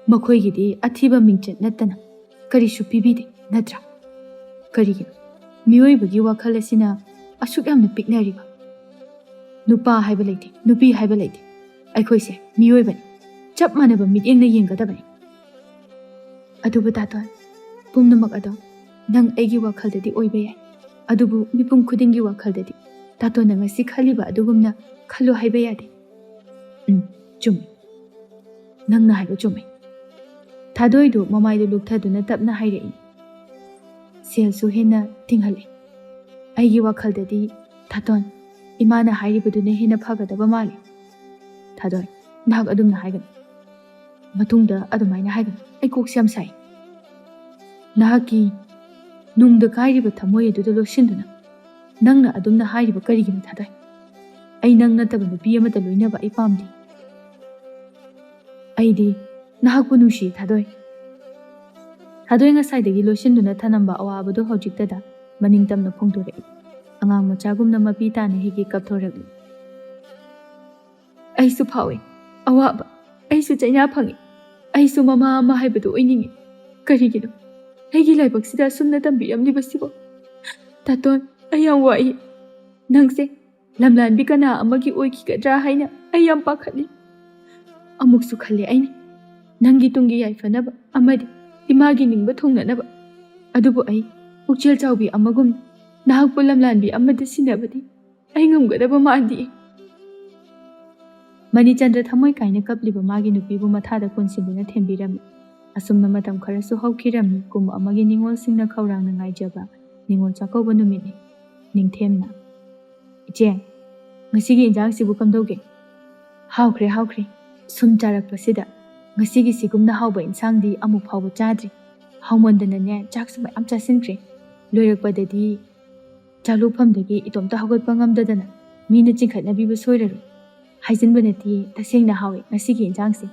ꯃꯈꯣꯏꯒꯤꯗꯤ ꯑꯊꯤꯕ ꯃꯤꯡꯆꯠ ꯅꯠꯇꯅ ꯀꯔꯤꯁꯨ ꯄꯤꯕꯤꯗꯦ, ꯅꯠꯇ꯭ꯔꯥ? ꯀꯔꯤꯒꯤꯅꯣ ꯃꯤꯑꯣꯏꯕꯒꯤ ꯋꯥꯈꯜ ꯑꯁꯤꯅ ꯑꯁꯨꯛ ꯌꯥꯝꯅ ꯄꯤꯛꯅꯔꯤꯕ? ꯅꯨꯄꯥ ꯍꯥꯏꯕ ꯂꯩꯇꯦ, ꯅꯨꯄꯤ ꯍꯥꯏꯕ ꯂꯩꯇꯦ꯫ ꯑꯩꯈꯣꯏꯁꯦ ꯃꯤꯑꯣꯏꯕꯅꯤ꯫ ꯆꯞ ꯃꯥꯟꯅꯕ ꯃꯤꯠꯌꯦꯡꯅ ꯌꯦꯡꯒꯗꯕꯅꯤ꯫ ꯑꯗꯨꯕꯨ ꯇꯥꯇꯣꯟ, ꯄꯨꯝꯅꯃꯛ ꯑꯗꯣ ꯅꯪ ꯑꯩꯒꯤ ꯋꯥꯈꯜꯗꯗꯤ ꯑꯣꯏꯕ ꯌꯥꯏ, ꯑꯗꯨꯕꯨ ꯃꯤꯄꯨꯝ ꯈꯨꯗꯤꯡꯒꯤ ꯋꯥꯈꯜꯗꯗꯤ ꯇꯥꯇꯣꯟꯅ ꯉꯁꯤ ꯈꯜꯂꯤꯕ ꯑꯗꯨꯒꯨꯝꯅ ꯈꯜꯂꯨ ꯍꯥꯏꯕ ꯌꯥꯗꯦ꯫ ꯎꯝ, ꯆꯨꯝꯃꯤ꯫ ꯅꯪꯅ ꯍꯥꯏꯕ ꯆꯨꯝꯃꯤ꯫ ꯊꯥꯗꯣꯏꯗꯨ ꯃꯃꯥꯏꯗꯨ ꯂꯨꯞꯊꯗꯨꯅ ꯇꯞꯅ ꯍꯥꯏꯔꯛꯏ꯫ "ꯁꯦꯜꯁꯨ ꯍꯦꯟꯅ ꯇꯤꯡꯍꯜꯂꯦ꯫ ꯑꯩꯒꯤ ꯋꯥꯈꯜꯗꯗꯤ, ꯊꯥꯇꯣꯟ, ꯏꯃꯥꯅ ꯍꯥꯏꯔꯤꯕꯗꯨꯅ ꯍꯦꯟꯅ ꯐꯒꯗꯕ ꯃꯥꯜꯂꯦ꯫ ꯊꯥꯗꯣꯏ, ꯅꯍꯥꯛ ꯑꯗꯨꯝꯅ ꯍꯥꯏꯒꯅꯨ꯫ ꯃꯇꯨꯡꯗ ꯑꯗꯨꯃꯥꯏꯅ ꯍꯥꯏꯒꯅꯨ꯫ ꯑꯩ ꯀꯣꯛꯁꯦ ꯌꯥꯝ ꯁꯥꯏ꯫ ꯅꯍꯥꯛꯀꯤ ꯅꯨꯡꯗ ꯀꯥꯏꯔꯤꯕ ꯊꯃꯣꯏ ꯑꯗꯨꯗ ꯂꯣꯠꯁꯤꯟꯗꯨꯅ ꯅꯪꯅ ꯑꯗꯨꯝꯅ ꯍꯥꯏꯔꯤꯕ ꯀꯔꯤꯒꯤꯅꯣ, ꯊꯥꯗꯣꯏ? ꯑꯩ ꯅꯪ ꯅꯠꯇꯕ ꯅꯨꯄꯤ ꯑꯃꯗ ꯂꯣꯏꯅꯕ ꯑꯩ ꯄꯥꯝꯗꯦ꯫ ꯑꯩꯗꯤ ꯅꯍꯥꯛꯄꯨ ꯅꯨꯡꯁꯤꯌꯦ, ꯊꯥꯗꯣꯏ꯫" ꯊꯥꯗꯣꯏ ꯉꯁꯥꯏꯗꯒꯤ ꯂꯣꯏꯁꯤꯟꯗꯨꯅ ꯊꯅꯝꯕ ꯑꯋꯥꯕꯗꯨ ꯍꯧꯖꯤꯛꯇꯗ ꯃꯅꯤꯡ ꯇꯝꯅ ꯐꯣꯡꯗꯣꯔꯛꯏ꯫ ꯑꯉꯥꯡ ꯃꯆꯥꯒꯨꯝꯅ ꯃꯄꯤ ꯇꯥꯅ ꯍꯤꯒꯤ ꯀꯞꯊꯣꯔꯛꯂꯤ꯫ "ꯑꯩꯁꯨ ꯐꯥꯎꯏ ꯑꯋꯥꯕ, ꯑꯩꯁꯨ ꯆꯩꯅꯥ ꯐꯪꯏ, ꯑꯩꯁꯨ ꯃꯃꯥ ꯑꯃ ꯍꯥꯏꯕꯗꯨ ꯑꯣꯏꯅꯤꯡꯏ꯫ ꯀꯔꯤꯒꯤꯅꯣ ꯑꯩꯒꯤ ꯂꯥꯏꯕꯛꯁꯤꯗ ꯑꯁꯨꯝꯅ ꯇꯝꯕꯤꯔꯝꯂꯤꯕꯁꯤꯕꯣ? ꯊꯥꯇꯣꯟ, ꯑꯩ ꯌꯥꯝ ꯋꯥꯏ꯫ ꯅꯪꯁꯦ ꯂꯝꯂꯥꯟꯕꯤ ꯀꯅꯥ ꯑꯃꯒꯤ ꯑꯣꯏꯈꯤꯒꯗ꯭ꯔꯥ ꯍꯥꯏꯅ ꯑꯩ ꯌꯥꯝ ꯄꯥꯈꯠꯂꯤ꯫ ꯑꯃꯨꯛꯁꯨ ꯈꯜꯂꯦ ꯑꯩꯅ, ꯅꯪꯒꯤ ꯇꯨꯡꯒꯤ ꯌꯥꯏꯐꯅꯕ ꯑꯃꯗꯤ ꯏꯃꯥꯒꯤ ꯅꯤꯡꯕ ꯊꯨꯡꯅꯅꯕ꯫ ꯑꯗꯨꯕꯨ ꯑꯩ ꯄꯨꯛꯆꯦꯜ ꯆꯥꯎꯕꯤ ꯑꯃꯒꯨꯝ ꯅꯍꯥꯛꯄꯨ ꯂꯝꯂꯥꯟꯕꯤ ꯑꯃꯗ ꯁꯤꯟꯅꯕꯗꯤ ꯑꯩ ꯉꯝꯒꯗꯕ ꯃꯥꯟꯗꯦ꯫" ꯃꯅꯤꯆꯟꯗ꯭ꯔ ꯊꯃꯣꯏ ꯀꯥꯏꯅ ꯀꯞꯂꯤꯕ ꯃꯥꯒꯤ ꯅꯨꯄꯤꯕꯨ ꯃꯊꯥꯗ ꯀꯣꯟꯁꯤꯟꯗꯨꯅ ꯊꯦꯝꯕꯤꯔꯝꯃꯤ꯫ ꯑꯁꯨꯝꯅ ꯃꯇꯝ ꯈꯔꯁꯨ ꯍꯧꯈꯤꯔꯝꯃꯤ꯫ ꯀꯨꯝ ꯑꯃꯒꯤ ꯅꯤꯉꯣꯜꯁꯤꯡꯅ ꯈꯧꯔꯥꯡꯅ ꯉꯥꯏꯖꯕ ꯅꯤꯉꯣꯜ ꯆꯥꯛꯀꯧꯕ ꯅꯨꯃꯤꯠꯅꯤ꯫ ꯅꯤꯡꯊꯦꯝꯅ, "ꯏꯆꯦ, ꯉꯁꯤꯒꯤ ꯏꯟꯖꯥꯡꯁꯤꯕꯨ ꯀꯝꯗꯧꯒꯦ?" "ꯍꯥꯎꯈ꯭ꯔꯦ, ꯍꯥꯎꯈ꯭ꯔꯦ꯫ ꯁꯨꯝ ꯆꯥꯔꯛꯄꯁꯤꯗ ꯉꯁꯤꯒꯤ ꯁꯤꯒꯨꯝꯅ ꯍꯥꯎꯕ ꯏꯟꯁꯥꯡꯗꯤ ꯑꯃꯨꯛ ꯐꯥꯎꯕ ꯆꯥꯗ꯭ꯔꯤ꯫ ꯍꯥꯎꯃꯟꯗꯅꯅꯦ, ꯆꯥꯛꯁꯨ ꯃꯌꯥꯝ ꯆꯥꯁꯤꯟꯈ꯭ꯔꯦ꯫ ꯂꯣꯏꯔꯛꯄꯗꯗꯤ ꯆꯥꯛꯂꯨꯛꯐꯝꯗꯒꯤ ꯏꯇꯣꯝꯇ ꯍꯧꯒꯠꯄ ꯉꯝꯗꯗꯅ ꯃꯤꯅ ꯆꯤꯡꯈꯠꯅꯕꯤꯕ ꯁꯣꯏꯔꯔꯣꯏ꯫ ꯍꯥꯏꯖꯤꯟꯕ ꯅꯠꯇꯦ, ꯇꯁꯦꯡꯅ ꯍꯥꯎꯏ ꯉꯁꯤꯒꯤ ꯏꯟꯁꯥꯡꯁꯦ꯫"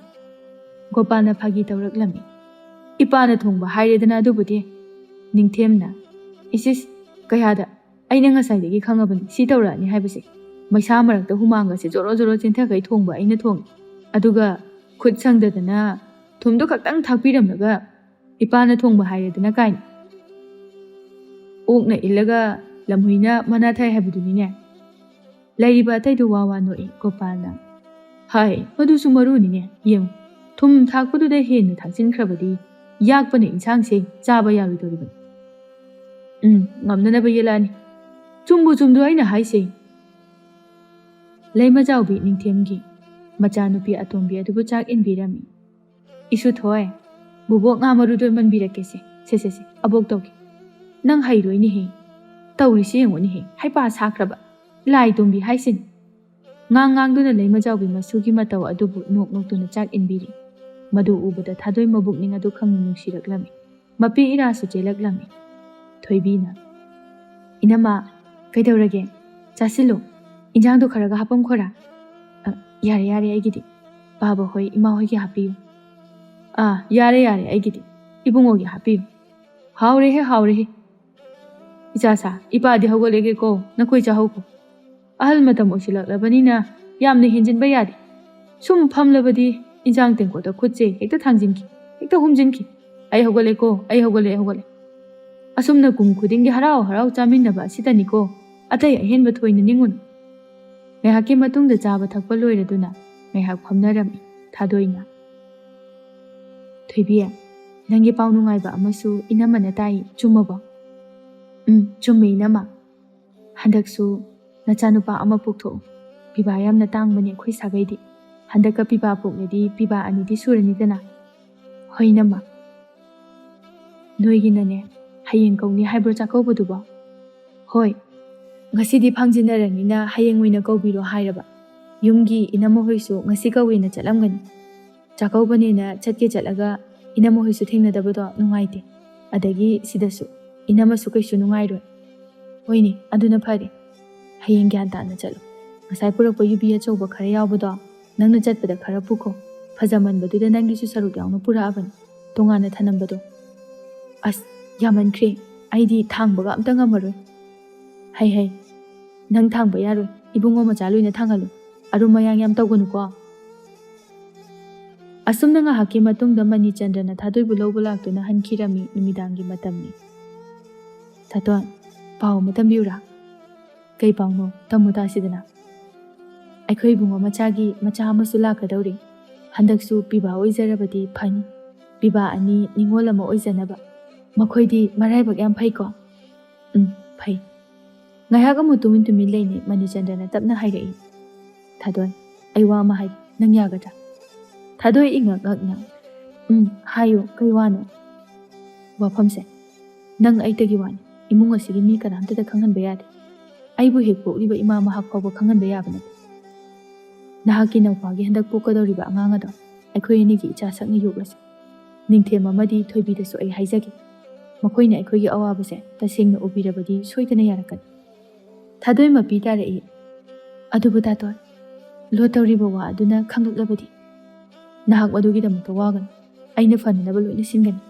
ꯒꯣꯄꯥꯜꯅ ꯐꯥꯒꯤ ꯇꯧꯔꯛꯂꯝꯃꯤ꯫ "ꯏꯄꯥꯅ ꯊꯣꯡꯕ ꯍꯥꯏꯔꯦꯗꯅ ꯑꯗꯨꯕꯨꯗꯤ꯫" ꯅꯤꯡꯊꯦꯝꯅ, "ꯏꯁ ꯏꯁ, ꯀꯌꯥꯗ? ꯑꯩꯅ ꯉꯁꯥꯏꯗꯒꯤ ꯈꯪꯉꯕꯅꯤ ꯁꯤ ꯇꯧꯔꯛꯑꯅꯤ ꯍꯥꯏꯕꯁꯦ꯫ ꯃꯩꯁꯥ ꯃꯔꯛꯇ ꯍꯨꯃꯥꯡꯒꯁꯦ ꯖꯣꯔꯣ ꯖꯣꯔꯣ ꯆꯦꯟꯊꯈꯩ ꯊꯣꯡꯕ ꯑꯩꯅ ꯊꯣꯡꯉꯤ꯫ ꯑꯗꯨꯒ ꯈꯨꯠ ꯁꯪꯗꯗꯅ ꯊꯨꯝꯗꯣ ꯈꯛꯇꯪ ꯊꯥꯛꯄꯤꯔꯝꯂꯒ ꯏꯄꯥꯅ ꯊꯣꯡꯕ ꯍꯥꯏꯔꯦꯗꯅ ꯀꯥꯏꯅ꯫ ꯑꯣꯛꯅ ꯏꯜꯂꯒ ꯂꯝꯍꯨꯏꯅ ꯃꯅꯥ ꯊꯥꯏ ꯍꯥꯏꯕꯗꯨꯅꯤꯅꯦ꯫" ꯂꯩꯔꯤꯕ ꯑꯇꯩꯗꯨ ꯋꯥ ꯋꯥ ꯅꯣꯛꯏ꯫ ꯒꯣꯄꯥꯜꯅ, "ꯍꯥꯏ, ꯃꯗꯨꯁꯨ ꯃꯔꯨꯅꯤꯅꯦ꯫ ꯌꯦꯡꯉꯨ, ꯊꯨꯝ ꯊꯥꯛꯄꯗꯨꯗ ꯍꯦꯟꯅ ꯊꯥꯛꯆꯤꯟꯈ꯭ꯔꯕꯗꯤ ꯌꯥꯛꯄꯅ ꯏꯟꯁꯥꯡꯁꯦ ꯆꯥꯕ ꯌꯥꯔꯣꯏꯗꯧꯔꯤꯕꯅꯤ꯫ ꯎꯝ, ꯉꯝꯅꯅꯕ ꯌꯦꯜꯂꯛꯑꯅꯤ꯫ ꯆꯨꯝꯕꯨ ꯆꯨꯝꯗ꯭ꯔꯣ ꯑꯩꯅ ꯍꯥꯏꯁꯦ?" ꯂꯩꯃꯖꯥꯎꯕꯤ ꯅꯤꯡꯊꯦꯝꯒꯤ ꯃꯆꯥꯅꯨꯄꯤ ꯑꯇꯣꯝꯕꯤ ꯑꯗꯨꯕꯨ ꯆꯥꯛ ꯏꯟꯕꯤꯔꯝꯃꯤ꯫ "ꯏꯁꯨꯊꯣꯏ, "ꯕꯣꯕꯣꯛ, ꯉꯥ ꯃꯔꯨꯗꯣ ꯃꯟꯕꯤꯔꯛꯀꯦꯁꯦ꯫ ꯁꯦ, ꯁꯦ, ꯁꯦ, ꯑꯕꯣꯛ ꯇꯧꯒꯦ꯫ ꯅꯪ ꯍꯩꯔꯣꯏꯅꯦꯍꯦ꯫ ꯇꯧꯔꯤꯁꯤ ꯌꯦꯡꯉꯨꯅꯦꯍꯦ, ꯍꯩꯄꯥ ꯁꯥꯈ꯭ꯔꯕ꯫ ꯂꯥꯏ ꯇꯣꯝꯕꯤ ꯍꯥꯏꯁꯤꯅꯤ꯫" ꯉꯥꯡ ꯉꯥꯡꯗꯨꯅ ꯂꯩꯃꯖꯥꯎꯕꯤ ꯃꯁꯨꯒꯤ ꯃꯇꯧ ꯑꯗꯨꯕꯨ ꯅꯣꯛ ꯅꯣꯛꯇꯨꯅ ꯆꯥꯛ ꯏꯟꯕꯤꯔꯤ꯫ ꯃꯗꯨ ꯎꯕꯗ ꯊꯥꯗꯣꯏ ꯃꯕꯨꯛꯅꯤꯡ ꯑꯗꯨ ꯈꯪꯅꯨꯡ ꯅꯨꯡꯁꯤꯔꯛꯂꯝꯃꯤ꯫ ꯃꯄꯤ ꯏꯔꯥꯁꯨ ꯆꯦꯜꯂꯛꯂꯝꯃꯤ꯫ ꯊꯣꯏꯕꯤꯅ, "ꯏꯅꯝꯃ, ꯀꯩꯗꯧꯔꯒꯦ? ꯆꯥꯁꯤꯜꯂꯨ꯫ ꯏꯟꯖꯥꯡꯗꯣ ꯈꯔꯒ ꯍꯥꯄꯝꯈꯣꯔꯥ?" "ꯑ, ꯌꯥꯔꯦ, ꯌꯥꯔꯦ, ꯑꯩꯒꯤꯗꯤ꯫ ꯄꯥꯕ ꯍꯣꯏ, ꯏꯃꯥ ꯍꯣꯏꯒꯤ ꯍꯥꯞꯄꯤꯌꯨ꯫" "ꯑꯥ, ꯌꯥꯔꯦ, ꯌꯥꯔꯦ, ꯑꯩꯒꯤꯗꯤ꯫ ꯏꯕꯨꯡꯉꯣꯒꯤ ꯍꯥꯞꯄꯤꯌꯨ꯫" "ꯍꯥꯎꯔꯦꯍꯦ, ꯍꯥꯎꯔꯦꯍꯦ꯫ ꯏꯆꯥꯁꯥ, ꯏꯄꯥꯗꯤ ꯍꯧꯒꯠꯂꯒꯦꯀꯣ, ꯅꯈꯣꯏ ꯆꯥꯍꯧꯀꯣ꯫ ꯑꯍꯜ ꯃꯇꯝ ꯑꯣꯏꯁꯤꯜꯂꯛꯂꯕꯅꯤꯅ ꯌꯥꯝꯅ ꯍꯦꯟꯖꯤꯟꯕ ꯌꯥꯗꯦ꯫ ꯁꯨꯝ ꯐꯝꯂꯕꯗꯤ ꯏꯟꯖꯥꯡ ꯇꯦꯡꯀꯣꯠꯇ ꯈꯨꯠꯁꯦ ꯍꯦꯛꯇ ꯊꯥꯡꯖꯤꯟꯈꯤ, ꯍꯦꯛꯇ ꯍꯨꯝꯖꯤꯟꯈꯤ꯫ ꯑꯩ ꯍꯧꯒꯠꯂꯦꯀꯣ, ꯑꯩ ꯍꯧꯒꯠꯂꯦ, ꯑꯩ ꯍꯧꯒꯠꯂꯦ꯫" ꯑꯁꯨꯝꯅ ꯀꯨꯝ ꯈꯨꯗꯤꯡꯒꯤ ꯍꯔꯥꯎ ꯍꯔꯥꯎ ꯆꯥꯃꯤꯟꯅꯕ ꯑꯁꯤꯗꯅꯤꯀꯣ꯫ ꯑꯇꯩ ꯑꯍꯦꯟꯕ ꯊꯣꯏꯅ ꯅꯤꯡꯉꯨꯅꯨ꯫ ꯉꯥꯏꯍꯥꯛꯀꯤ ꯃꯇꯨꯡꯗ ꯆꯥꯕ ꯊꯛꯄ ꯂꯣꯏꯔꯗꯨꯅ ꯉꯥꯏꯍꯥꯛ ꯐꯝꯅꯔꯝꯃꯤ ꯊꯥꯗꯣꯏꯅ꯫ "ꯊꯣꯏꯕꯤ, ꯅꯪꯒꯤ ꯄꯥꯎ ꯅꯨꯡꯉꯥꯏꯕ ꯑꯃꯁꯨ ꯏꯅꯝꯃꯅ ꯇꯥꯏ, ꯆꯨꯝꯃꯕꯣ?" "ꯎꯝ, ꯆꯨꯝꯃꯦ ꯏꯅꯝꯃ꯫ ꯍꯟꯗꯛꯁꯨ ꯅꯆꯥꯅꯨꯄꯥ ꯑꯃ ꯄꯣꯛꯊꯣꯛꯎ꯫ ꯄꯤꯕꯥ ꯌꯥꯝꯅ ꯇꯥꯡꯕꯅꯦ ꯑꯩꯈꯣꯏ ꯁꯥꯒꯩꯗꯤ꯫ ꯍꯟꯗꯛꯀ ꯄꯤꯕꯥ ꯄꯣꯛꯂꯗꯤ ꯄꯤꯕꯥ ꯑꯅꯤꯗꯤ ꯁꯨꯔꯅꯤꯗꯅ꯫" "ꯍꯣꯏ ꯏꯅꯝꯃ꯫ ꯅꯣꯏꯒꯤꯅꯅꯦ, ꯍꯌꯦꯡ ꯀꯧꯅꯤ ꯍꯥꯏꯕ꯭ꯔꯣ ꯆꯥꯛꯀꯧꯕꯗꯨꯕꯣ?" "ꯍꯣꯏ꯫ ꯉꯁꯤꯗꯤ ꯐꯥꯡꯖꯤꯟꯅꯔꯅꯤꯅ ꯍꯌꯦꯡ ꯑꯣꯏꯅ ꯀꯧꯕꯤꯔꯣ ꯍꯥꯏꯔꯕ꯫ ꯌꯨꯝꯒꯤ ꯏꯅꯝꯃ ꯍꯣꯏꯁꯨ ꯉꯁꯤ ꯀꯧꯋꯦꯅ ꯆꯠꯂꯝꯒꯅꯤ꯫ ꯆꯥꯛꯀꯧꯕꯅꯦꯅ ꯆꯠꯀꯦ ꯆꯠꯂꯒ ꯏꯅꯝꯃ ꯍꯣꯏꯁꯨ ꯊꯦꯡꯅꯗꯕꯗꯣ ꯅꯨꯡꯉꯥꯏꯇꯦ꯫ ꯑꯗꯒꯤ ꯁꯤꯗꯁꯨ ꯏꯅꯝꯃꯁꯨ ꯀꯩꯁꯨ ꯅꯨꯡꯉꯥꯏꯔꯣꯏ꯫" "ꯍꯣꯏꯅꯦ, ꯑꯗꯨꯅ ꯐꯔꯦ꯫ ꯍꯌꯦꯡ ꯒ꯭ꯌꯥꯟ ꯇꯥꯅ ꯆꯠꯂꯨ꯫ ꯉꯁꯥꯏ ꯄꯨꯔꯛꯄ ꯌꯨꯕꯤ ꯑꯆꯧꯕ ꯈꯔ ꯌꯥꯎꯕꯗꯣ ꯅꯪꯅ ꯆꯠꯄꯗ ꯈꯔ ꯄꯨꯈꯣ꯫ ꯐꯖꯃꯟꯕꯗꯨꯗ ꯅꯪꯒꯤꯁꯨ ꯁꯔꯨꯛ ꯌꯥꯎꯅ ꯄꯨꯔꯛꯑꯕꯅꯤ, ꯇꯣꯉꯥꯟꯅ ꯊꯅꯝꯕꯗꯣ꯫" "ꯑꯁ, ꯌꯥꯝꯃꯟꯈ꯭ꯔꯦ꯫ ꯑꯩꯗꯤ ꯊꯥꯡꯕꯒ ꯑꯝꯇ ꯉꯝꯃꯔꯣꯏ꯫" "ꯍꯩ ꯍꯩ, ꯅꯪ ꯊꯥꯡꯕ ꯌꯥꯔꯣꯏ꯫ ꯏꯕꯨꯡꯉꯣ ꯃꯆꯥ ꯂꯣꯏꯅ ꯊꯥꯡꯍꯜꯂꯨ꯫ ꯑꯔꯨꯝ ꯑꯌꯥꯡ ꯌꯥꯝ ꯇꯧꯒꯅꯨꯀꯣ꯫" ꯑꯁꯨꯝꯅ ꯉꯥꯏꯍꯥꯛꯀꯤ ꯃꯇꯨꯡꯗ ꯃꯅꯤꯆꯟꯗ꯭ꯔꯅ ꯊꯥꯗꯣꯏꯕꯨ ꯂꯧꯕ ꯂꯥꯛꯇꯨꯅ ꯍꯟꯈꯤꯔꯝꯃꯤ꯫ ꯅꯨꯃꯤꯗꯥꯡꯒꯤ ꯃꯇꯝꯅꯤ꯫ "ꯊꯥꯗꯣꯏ, ꯄꯥꯎ ꯑꯃ ꯇꯝꯕꯤꯌꯨꯔꯥ?" "ꯀꯩ ꯄꯥꯎꯅꯣ? ꯇꯝꯃꯨ ꯇꯥꯁꯤꯗꯅ꯫" "ꯑꯩꯈꯣꯏ ꯏꯕꯨꯡꯉꯣ ꯃꯆꯥꯒꯤ ꯃꯆꯥ ꯑꯃꯁꯨ ꯂꯥꯛꯀꯗꯧꯔꯤ꯫ ꯍꯟꯗꯛꯁꯨ ꯄꯤꯕꯥ ꯑꯣꯏꯖꯔꯕꯗꯤ ꯐꯅꯤ꯫ ꯄꯤꯕꯥ ꯑꯅꯤ ꯅꯤꯉꯣꯜ ꯑꯃ ꯑꯣꯏꯖꯅꯕ꯫ ꯃꯈꯣꯏꯗꯤ ꯃꯔꯥꯏꯕꯛ ꯌꯥꯝ ꯐꯩꯀꯣ?" "ꯎꯝ, ꯐꯩ꯫" ꯉꯥꯏꯍꯥꯛ ꯑꯃꯨꯛ ꯇꯨꯃꯤꯟ ꯇꯨꯃꯤꯟ ꯂꯩꯅꯩ꯫ ꯃꯅꯤꯆꯟꯗ꯭ꯔꯅ ꯇꯞꯅ ꯍꯥꯏꯔꯛꯏ, "ꯊꯥꯗꯣꯏ, ꯑꯩ ꯋꯥ ꯑꯃ ꯍꯥꯏꯒꯦ, ꯅꯪ ꯌꯥꯒꯗ꯭ꯔꯥ?" ꯊꯥꯗꯣꯏ ꯏꯉꯛ ꯉꯛꯅ, "ꯎꯝ, ꯍꯥꯏꯌꯨ, ꯀꯩ ꯋꯥꯅꯣ?" "ꯋꯥꯐꯝꯁꯦ, ꯅꯪ ꯑꯩꯇꯒꯤ ꯋꯥꯅꯤ, ꯏꯃꯨꯡ ꯑꯁꯤꯒꯤ ꯃꯤ ꯀꯅꯥꯝꯇꯗ ꯈꯪꯍꯟꯕ ꯌꯥꯗꯦ꯫ ꯑꯩꯕꯨ ꯍꯦꯛ ꯄꯣꯛꯂꯤꯕ ꯏꯃꯥ ꯃꯍꯥꯛ ꯐꯥꯎꯕ ꯈꯪꯍꯟꯕ ꯌꯥꯕ ꯅꯠꯇꯦ꯫ ꯅꯍꯥꯛꯀꯤ ꯅꯧꯄꯥꯒꯤ ꯍꯟꯗꯛ ꯄꯣꯛꯀꯗꯧꯔꯤꯕ ꯑꯉꯥꯡ ꯑꯗꯣ ꯑꯩꯈꯣꯏ ꯑꯅꯤꯒꯤ ꯏꯆꯥ ꯁꯛꯅ ꯌꯣꯛꯂꯁꯤ꯫ ꯅꯤꯡꯊꯦꯝ ꯑꯃꯗꯤ ꯊꯣꯏꯕꯤꯗꯁꯨ ꯑꯩ ꯍꯥꯏꯖꯒꯦ꯫ ꯃꯈꯣꯏꯅ ꯑꯩꯈꯣꯏꯒꯤ ꯑꯋꯥꯕꯁꯦ ꯇꯁꯦꯡꯅ ꯎꯕꯤꯔꯕꯗꯤ ꯁꯣꯏꯗꯅ ꯌꯥꯔꯛꯀꯅꯤ꯫" ꯊꯥꯗꯣꯏ ꯃꯄꯤ ꯇꯥꯔꯛꯏ꯫ "ꯑꯗꯨꯕꯨ ꯇꯥꯇꯣꯟ, ꯂꯣꯠꯇꯧꯔꯤꯕ ꯋꯥ ꯑꯗꯨꯅ ꯈꯪꯂꯛꯂꯕꯗꯤ ꯅꯍꯥꯛ ꯃꯗꯨꯒꯤꯗꯃꯛꯇ ꯋꯥꯒꯅꯨ꯫ ꯑꯩꯅ ꯐꯅꯅꯕ ꯂꯣꯏꯅ ꯁꯤꯟꯒꯅꯤ꯫"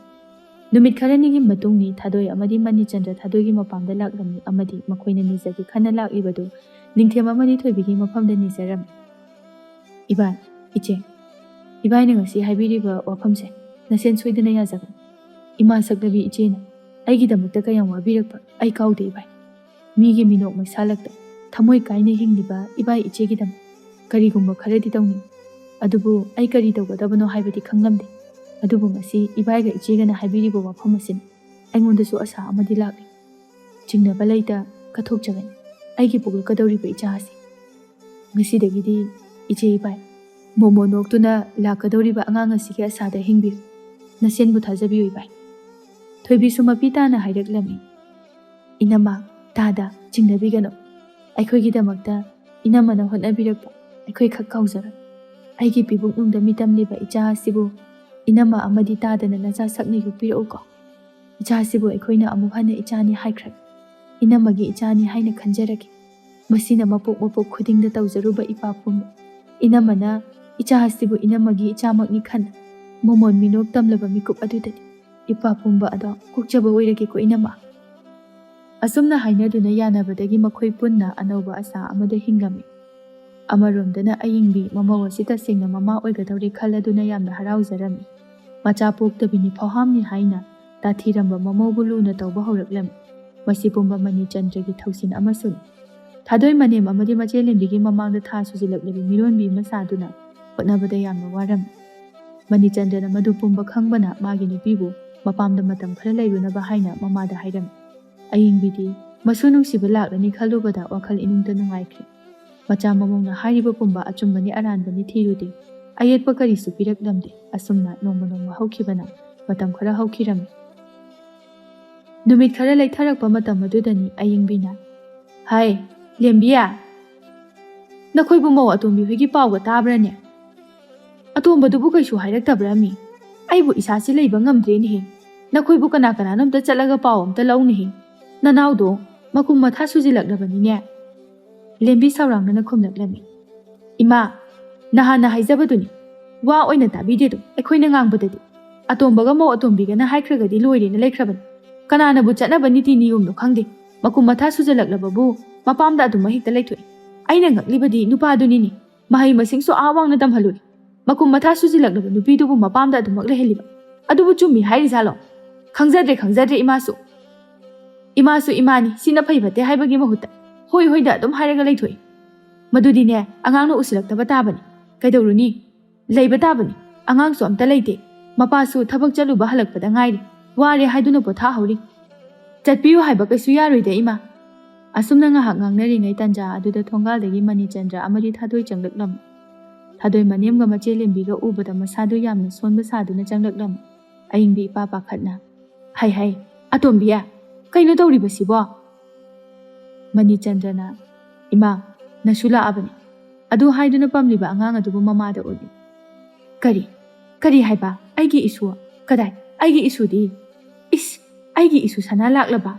ꯅꯨꯃꯤꯠ ꯈꯔꯅꯤꯒꯤ ꯃꯇꯨꯡꯅꯤ꯫ ꯊꯥꯗꯣꯏ ꯑꯃꯗꯤ ꯃꯅꯤꯆꯟꯗ꯭ꯔ ꯊꯥꯗꯣꯏꯒꯤ ꯃꯄꯥꯝꯗ ꯂꯥꯛꯂꯝꯃꯤ ꯑꯃꯗꯤ ꯃꯈꯣꯏꯅ ꯅꯤꯖꯒꯦ ꯈꯟꯅ ꯂꯥꯛꯂꯤꯕꯗꯨ ꯅꯤꯡꯊꯦꯝ ꯑꯃꯗꯤ ꯊꯣꯏꯕꯤꯒꯤ ꯃꯐꯝꯗ ꯅꯤꯖꯔꯝꯃꯤ꯫ "ꯏꯕꯥꯏ, ꯏꯆꯦ, ꯏꯕꯥꯏꯅ ꯉꯁꯤ ꯍꯥꯏꯕꯤꯔꯤꯕ ꯋꯥꯐꯝꯁꯦ ꯅꯁꯦꯟ ꯁꯣꯏꯗꯅ ꯌꯥꯖꯒꯅꯤ꯫ ꯏꯃꯥ ꯁꯛꯂꯕꯤ ꯏꯆꯦꯅ ꯑꯩꯒꯤꯗꯃꯛꯇ ꯀꯌꯥꯝ ꯋꯥꯕꯤꯔꯛꯄ ꯑꯩ ꯀꯥꯎꯗꯦ ꯏꯕꯥꯏ꯫ ꯃꯤꯒꯤ ꯃꯤꯅꯣꯛ ꯃꯩꯁꯥꯂꯛꯇ ꯊꯃꯣꯏ ꯀꯥꯏꯅ ꯍꯤꯡꯂꯤꯕ ꯏꯕꯥꯏ ꯏꯆꯦꯒꯤꯗꯃꯛ ꯀꯔꯤꯒꯨꯝꯕ ꯈꯔꯗꯤ ꯇꯧꯅꯤꯡꯏ꯫ ꯑꯗꯨꯕꯨ ꯑꯩ ꯀꯔꯤ ꯇꯧꯒꯗꯕꯅꯣ ꯍꯥꯏꯕꯗꯤ ꯈꯪꯂꯝꯗꯦ꯫ ꯑꯗꯨꯕꯨ ꯉꯁꯤ ꯏꯕꯥꯏꯒ ꯏꯆꯦꯒꯅ ꯍꯥꯏꯕꯤꯔꯤꯕ ꯋꯥꯐꯝ ꯑꯁꯤꯅ ꯑꯩꯉꯣꯟꯗꯁꯨ ꯑꯁꯥ ꯑꯃꯗꯤ ꯂꯥꯛꯂꯤ꯫ ꯆꯤꯡꯅꯕ ꯂꯩꯇ ꯀꯠꯊꯣꯛꯆꯒꯅꯤ ꯑꯩꯒꯤ ꯄꯣꯛꯂꯛꯀꯗꯧꯔꯤꯕ ꯏꯆꯥ ꯑꯁꯤ꯫ ꯉꯁꯤꯗꯒꯤꯗꯤ ꯏꯆꯦ ꯏꯕꯥꯏ, ꯃꯣꯃꯣ ꯅꯣꯛꯇꯨꯅ ꯂꯥꯛꯀꯗꯧꯔꯤꯕ ꯑꯉꯥꯡ ꯑꯁꯤꯒꯤ ꯑꯁꯥꯗ ꯍꯤꯡꯕꯤꯌꯨ꯫ ꯅꯁꯦꯟꯕꯨ ꯊꯥꯖꯕꯤꯌꯨ ꯏꯕꯥꯏ꯫" ꯊꯣꯏꯕꯤꯁꯨ ꯃꯄꯤ ꯇꯥꯅ ꯍꯥꯏꯔꯛꯂꯝꯃꯤ꯫ "ꯏꯅꯝꯃ, ꯇꯥꯗ ꯆꯤꯡꯅꯕꯤꯒꯅꯨ꯫ ꯑꯩꯈꯣꯏꯒꯤꯗꯃꯛꯇ ꯏꯅꯝꯃꯅ ꯍꯣꯠꯅꯕꯤꯔꯛꯄ ꯑꯩꯈꯣꯏ ꯈꯛ ꯀꯥꯎꯖꯔꯣꯏ꯫ ꯑꯩꯒꯤ ꯄꯤꯕꯨꯛꯅꯨꯡꯗ ꯃꯤꯇꯝꯂꯤꯕ ꯏꯆꯥ ꯑꯁꯤꯕꯨ ꯏꯅꯝꯃ ꯑꯃꯗꯤ ꯇꯥꯗꯅ ꯅꯆꯥ ꯁꯛꯅ ꯌꯣꯛꯄꯤꯔꯛꯎꯀꯣ꯫ ꯏꯆꯥꯁꯤꯕꯨ ꯑꯩꯈꯣꯏꯅ ꯑꯃꯨꯛ ꯍꯟꯅ ꯏꯆꯥꯅꯤ ꯍꯥꯏꯈ꯭ꯔꯦ꯫ ꯏꯅꯝꯃꯒꯤ ꯏꯆꯥꯅꯤ ꯍꯥꯏꯅ ꯈꯟꯖꯔꯒꯦ꯫ ꯃꯁꯤꯅ ꯃꯄꯣꯛ ꯃꯄꯣꯛ ꯈꯨꯗꯤꯡꯗ ꯇꯧꯖꯔꯨꯕ ꯏꯄꯥ ꯄꯨꯝꯕ꯫ ꯏꯅꯝꯃꯅ ꯏꯆꯥ ꯑꯁꯤꯕꯨ ꯏꯅꯝꯃꯒꯤ ꯏꯆꯥꯃꯛꯅꯤ ꯈꯟꯅ ꯃꯃꯣꯟ ꯃꯤꯅꯣꯛ ꯇꯝꯂꯕ ꯃꯤꯀꯨꯞ ꯑꯗꯨꯗꯅꯤ ꯏꯄꯥ ꯄꯨꯝꯕ ꯑꯗꯣ ꯀꯣꯛꯆꯕ ꯑꯣꯏꯔꯒꯦꯀꯣ ꯏꯅꯝꯃ꯫" ꯑꯁꯨꯝꯅ ꯍꯥꯏꯅꯗꯨꯅ ꯌꯥꯅꯕꯗꯒꯤ ꯃꯈꯣꯏ ꯄꯨꯟꯅ ꯑꯅꯧꯕ ꯑꯁꯥ ꯑꯃꯗ ꯍꯤꯡꯂꯝꯃꯤ꯫ ꯑꯃꯔꯣꯝꯗꯅ ꯑꯌꯤꯡꯕꯤ ꯃꯃꯧ ꯑꯁꯤ ꯇꯁꯦꯡꯅ ꯃꯃꯥ ꯑꯣꯏꯒꯗꯧꯔꯦ ꯈꯜꯂꯗꯨꯅ ꯌꯥꯝꯅ ꯍꯔꯥꯎꯖꯔꯝꯃꯤ꯫ ꯃꯆꯥ ꯄꯣꯛꯇꯕꯤꯅꯤ ꯐꯥꯎꯍꯥꯝꯅꯤ ꯍꯥꯏꯅ ꯇꯥꯊꯤꯔꯝꯕ ꯃꯃꯧꯕꯨ ꯂꯨꯅ ꯇꯧꯕ ꯍꯧꯔꯛꯂꯝꯃꯤ꯫ ꯃꯁꯤ ꯄꯨꯝꯕ ꯃꯅꯤꯆꯟꯗ꯭ꯔꯒꯤ ꯊꯧꯁꯤꯟ ꯑꯃꯁꯨꯅꯤ꯫ ꯊꯥꯗꯣꯏ ꯃꯅꯦꯝ ꯑꯃꯗꯤ ꯃꯆꯦ ꯂꯦꯝꯕꯤꯒꯤ ꯃꯃꯥꯡꯗ ꯊꯥ ꯁꯨꯖꯤꯜꯂꯛꯂꯕꯤ ꯃꯤꯔꯣꯟꯕꯤ ꯑꯃ ꯁꯥꯗꯨꯅ ꯍꯣꯠꯅꯕꯗ ꯌꯥꯝꯅ ꯋꯥꯔꯝꯃꯤ꯫ ꯃꯅꯤꯆꯟꯗ꯭ꯔꯅ ꯃꯗꯨ ꯄꯨꯝꯕ ꯈꯪꯕꯅ ꯃꯥꯒꯤ ꯅꯨꯄꯤꯕꯨ ꯃꯄꯥꯝꯗ ꯃꯇꯝ ꯈꯔ ꯂꯩꯔꯨꯅꯕ ꯍꯥꯏꯅ ꯃꯃꯥꯗ ꯍꯥꯏꯔꯝꯃꯤ꯫ ꯑꯌꯤꯡꯕꯤꯗꯤ ꯃꯁꯨ ꯅꯨꯡꯁꯤꯕ ꯂꯥꯛꯂꯅꯤ ꯈꯜꯂꯨꯕꯗ ꯋꯥꯈꯜ ꯏꯅꯨꯡꯗ ꯅꯨꯡꯉꯥꯏꯈ꯭ꯔꯦ꯫ ꯃꯆꯥ ꯃꯃꯧꯅ ꯍꯥꯏꯔꯤꯕ ꯄꯨꯝꯕ ꯑꯆꯨꯝꯕꯅꯤ ꯑꯔꯥꯟꯕꯅꯤ ꯊꯤꯔꯨꯗꯦ꯫ ꯑꯌꯦꯠꯄ ꯀꯔꯤꯁꯨ ꯄꯤꯔꯛꯂꯝꯗꯦ꯫ ꯑꯁꯨꯝꯅ ꯅꯣꯡꯃ ꯅꯣꯡꯃ ꯍꯧꯈꯤꯕꯅ ꯃꯇꯝ ꯈꯔ ꯍꯧꯈꯤꯔꯝꯃꯤ꯫ ꯅꯨꯃꯤꯠ ꯈꯔ ꯂꯩꯊꯔꯛꯄ ꯃꯇꯝ ꯑꯗꯨꯗꯅꯤ ꯑꯌꯤꯡꯕꯤꯅ, "ꯍꯥꯏ, ꯂꯦꯝꯕꯤꯌꯥ, ꯅꯈꯣꯏꯕꯨ ꯃꯧ ꯑꯇꯣꯝꯕꯤ ꯍꯣꯏꯒꯤ ꯄꯥꯎꯒ ꯇꯥꯕ꯭ꯔꯥꯅꯦ? ꯑꯇꯣꯝꯕꯗꯨꯕꯨ ꯀꯩꯁꯨ ꯍꯥꯏꯔꯛꯇꯕ꯭ꯔꯥꯃꯤ? ꯑꯩꯕꯨ ꯏꯁꯥꯁꯤ ꯂꯩꯕ ꯉꯝꯗ꯭ꯔꯦꯅꯦꯍꯦ꯫ ꯅꯈꯣꯏꯕꯨ ꯀꯅꯥ ꯀꯅꯥꯅꯣ ꯑꯝꯇ ꯆꯠꯂꯒ ꯄꯥꯎ ꯑꯝꯇ ꯂꯧꯅꯦꯍꯦ꯫ ꯅꯅꯥꯎꯗꯣ ꯃꯀꯨꯝ ꯃꯊꯥ ꯁꯨꯖꯤꯜꯂꯛꯂꯕꯅꯤꯅꯦ꯫" ꯂꯦꯝꯕꯤ ꯁꯥꯎꯔꯥꯡꯅꯅ ꯈꯨꯝꯂꯛꯂꯝꯃꯤ, "ꯏꯃꯥ, ꯅꯍꯥꯟꯅ ꯍꯥꯏꯖꯕꯗꯨꯅꯤ, ꯋꯥ ꯑꯣꯏꯅ ꯇꯥꯕꯤꯗꯦꯗꯣ ꯑꯩꯈꯣꯏꯅ ꯉꯥꯡꯕꯗꯗꯤ꯫ ꯑꯇꯣꯝꯕꯒ ꯃꯧ ꯑꯇꯣꯝꯕꯤꯒꯅ ꯍꯥꯏꯈ꯭ꯔꯒꯗꯤ ꯂꯣꯏꯔꯦꯅ ꯂꯩꯈ꯭ꯔꯕꯅꯤ꯫ ꯀꯅꯥꯅꯕꯨ ꯆꯠꯅꯕ ꯅꯤꯇꯤ ꯅꯤꯌꯣꯝꯅꯣ ꯈꯪꯗꯦ꯫ ꯃꯀꯨꯝ ꯃꯊꯥ ꯁꯨꯖꯜꯂꯛꯂꯕꯕꯨ ꯃꯄꯥꯝꯗ ꯑꯗꯨꯃꯛ ꯍꯦꯛꯇ ꯂꯩꯊꯣꯛꯏ꯫ ꯑꯩꯅ ꯉꯛꯂꯤꯕꯗꯤ ꯅꯨꯄꯥꯗꯨꯅꯤꯅꯦ꯫ ꯃꯍꯩ ꯃꯁꯤꯡꯁꯨ ꯑꯥ ꯋꯥꯡꯅ ꯇꯝꯍꯜꯂꯨꯔꯦ꯫ ꯃꯀꯨꯝ ꯃꯊꯥ ꯁꯨꯖꯤꯜꯂꯛꯂꯕ ꯅꯨꯄꯤꯗꯨꯕꯨ ꯃꯄꯥꯝꯗ ꯑꯗꯨꯃꯛ ꯂꯩꯍꯜꯂꯤꯕ꯫ ꯑꯗꯨꯕꯨ ꯆꯨꯝꯃꯤ ꯍꯥꯏꯔꯤꯖꯥꯠꯂꯣ? ꯈꯪꯖꯗ꯭ꯔꯦ, ꯈꯪꯖꯗ꯭ꯔꯦ ꯏꯃꯥꯁꯨ꯫ ꯏꯃꯥꯁꯨ ꯏꯃꯥꯅꯤ, ꯁꯤꯅ ꯐꯩ ꯐꯠꯇꯦ ꯍꯥꯏꯕꯒꯤ ꯃꯍꯨꯠꯇ ꯍꯣꯏ ꯍꯣꯏꯗ ꯑꯗꯨꯝ ꯍꯥꯏꯔꯒ ꯂꯩꯊꯣꯛꯏ꯫ ꯃꯗꯨꯗꯤꯅꯦ, ꯑꯉꯥꯡꯅ ꯎꯁꯤꯜꯂꯛꯇꯕ ꯇꯥꯕꯅꯤ꯫ ꯀꯩꯗꯧꯔꯨꯅꯤ? ꯂꯩꯕ ꯇꯥꯕꯅꯤ꯫ ꯑꯉꯥꯡꯁꯨ ꯑꯝꯇ ꯂꯩꯇꯦ꯫ ꯃꯄꯥꯁꯨ ꯊꯕꯛ ꯆꯠꯂꯨꯕ ꯍꯜꯂꯛꯄꯗ ꯉꯥꯏꯔꯤ꯫ ꯋꯥꯔꯦ ꯍꯥꯏꯗꯨꯅ ꯄꯣꯊꯥꯍꯧꯔꯤ꯫ ꯆꯠꯄꯤꯌꯨ ꯍꯥꯏꯕ ꯀꯩꯁꯨ ꯌꯥꯔꯣꯏꯗ, ꯏꯃꯥ꯫" ꯑꯁꯨꯝꯅ ꯉꯥꯏꯍꯥꯛ ꯉꯥꯡꯅꯔꯤꯉꯩ ꯇꯟꯖꯥ ꯑꯗꯨꯗ ꯊꯣꯡꯒꯥꯜꯗꯒꯤ ꯃꯅꯤꯆꯟꯗ꯭ꯔ ꯑꯃꯗꯤ ꯊꯥꯗꯣꯏ ꯆꯪꯂꯛꯂꯝꯃꯤ꯫ ꯊꯥꯗꯣꯏ ꯃꯅꯦꯝꯒ ꯃꯆꯦ ꯂꯦꯝꯕꯤꯒ ꯎꯕꯗ ꯃꯁꯥꯗꯨ ꯌꯥꯝꯅ ꯁꯣꯟꯕ ꯁꯥꯗꯨꯅ ꯆꯪꯂꯛꯂꯝꯃꯤ꯫ ꯑꯌꯤꯡꯕꯤ ꯏꯄꯥ ꯄꯥꯈꯠꯅ, "ꯍꯩ ꯍꯩ, ꯑꯇꯣꯝꯕꯤ, ꯀꯩꯅꯣ ꯇꯧꯔꯤꯕꯁꯤꯕꯣ?" ꯃꯅꯤꯆꯟꯗ꯭ꯔꯅ, "ꯏꯃꯥ, ꯅꯁꯨ ꯂꯥꯛꯑꯕꯅꯤ꯫" ꯑꯗꯨ ꯍꯥꯏꯗꯨꯅ ꯄꯝꯂꯤꯕ ꯑꯉꯥꯡ ꯑꯗꯨꯕꯨ ꯃꯃꯥꯗ ꯎꯠꯂꯤ꯫ "ꯀꯔꯤ? ꯀꯔꯤ ꯍꯥꯏꯕ? ꯑꯩꯒꯤ ꯏꯁꯨ? ꯀꯗꯥꯏ? ꯑꯩꯒꯤ ꯏꯁꯨꯗꯤ? ꯏꯁ! ꯑꯩꯒꯤ ꯏꯁꯨ ꯁꯅꯥ ꯂꯥꯛꯂꯕ?"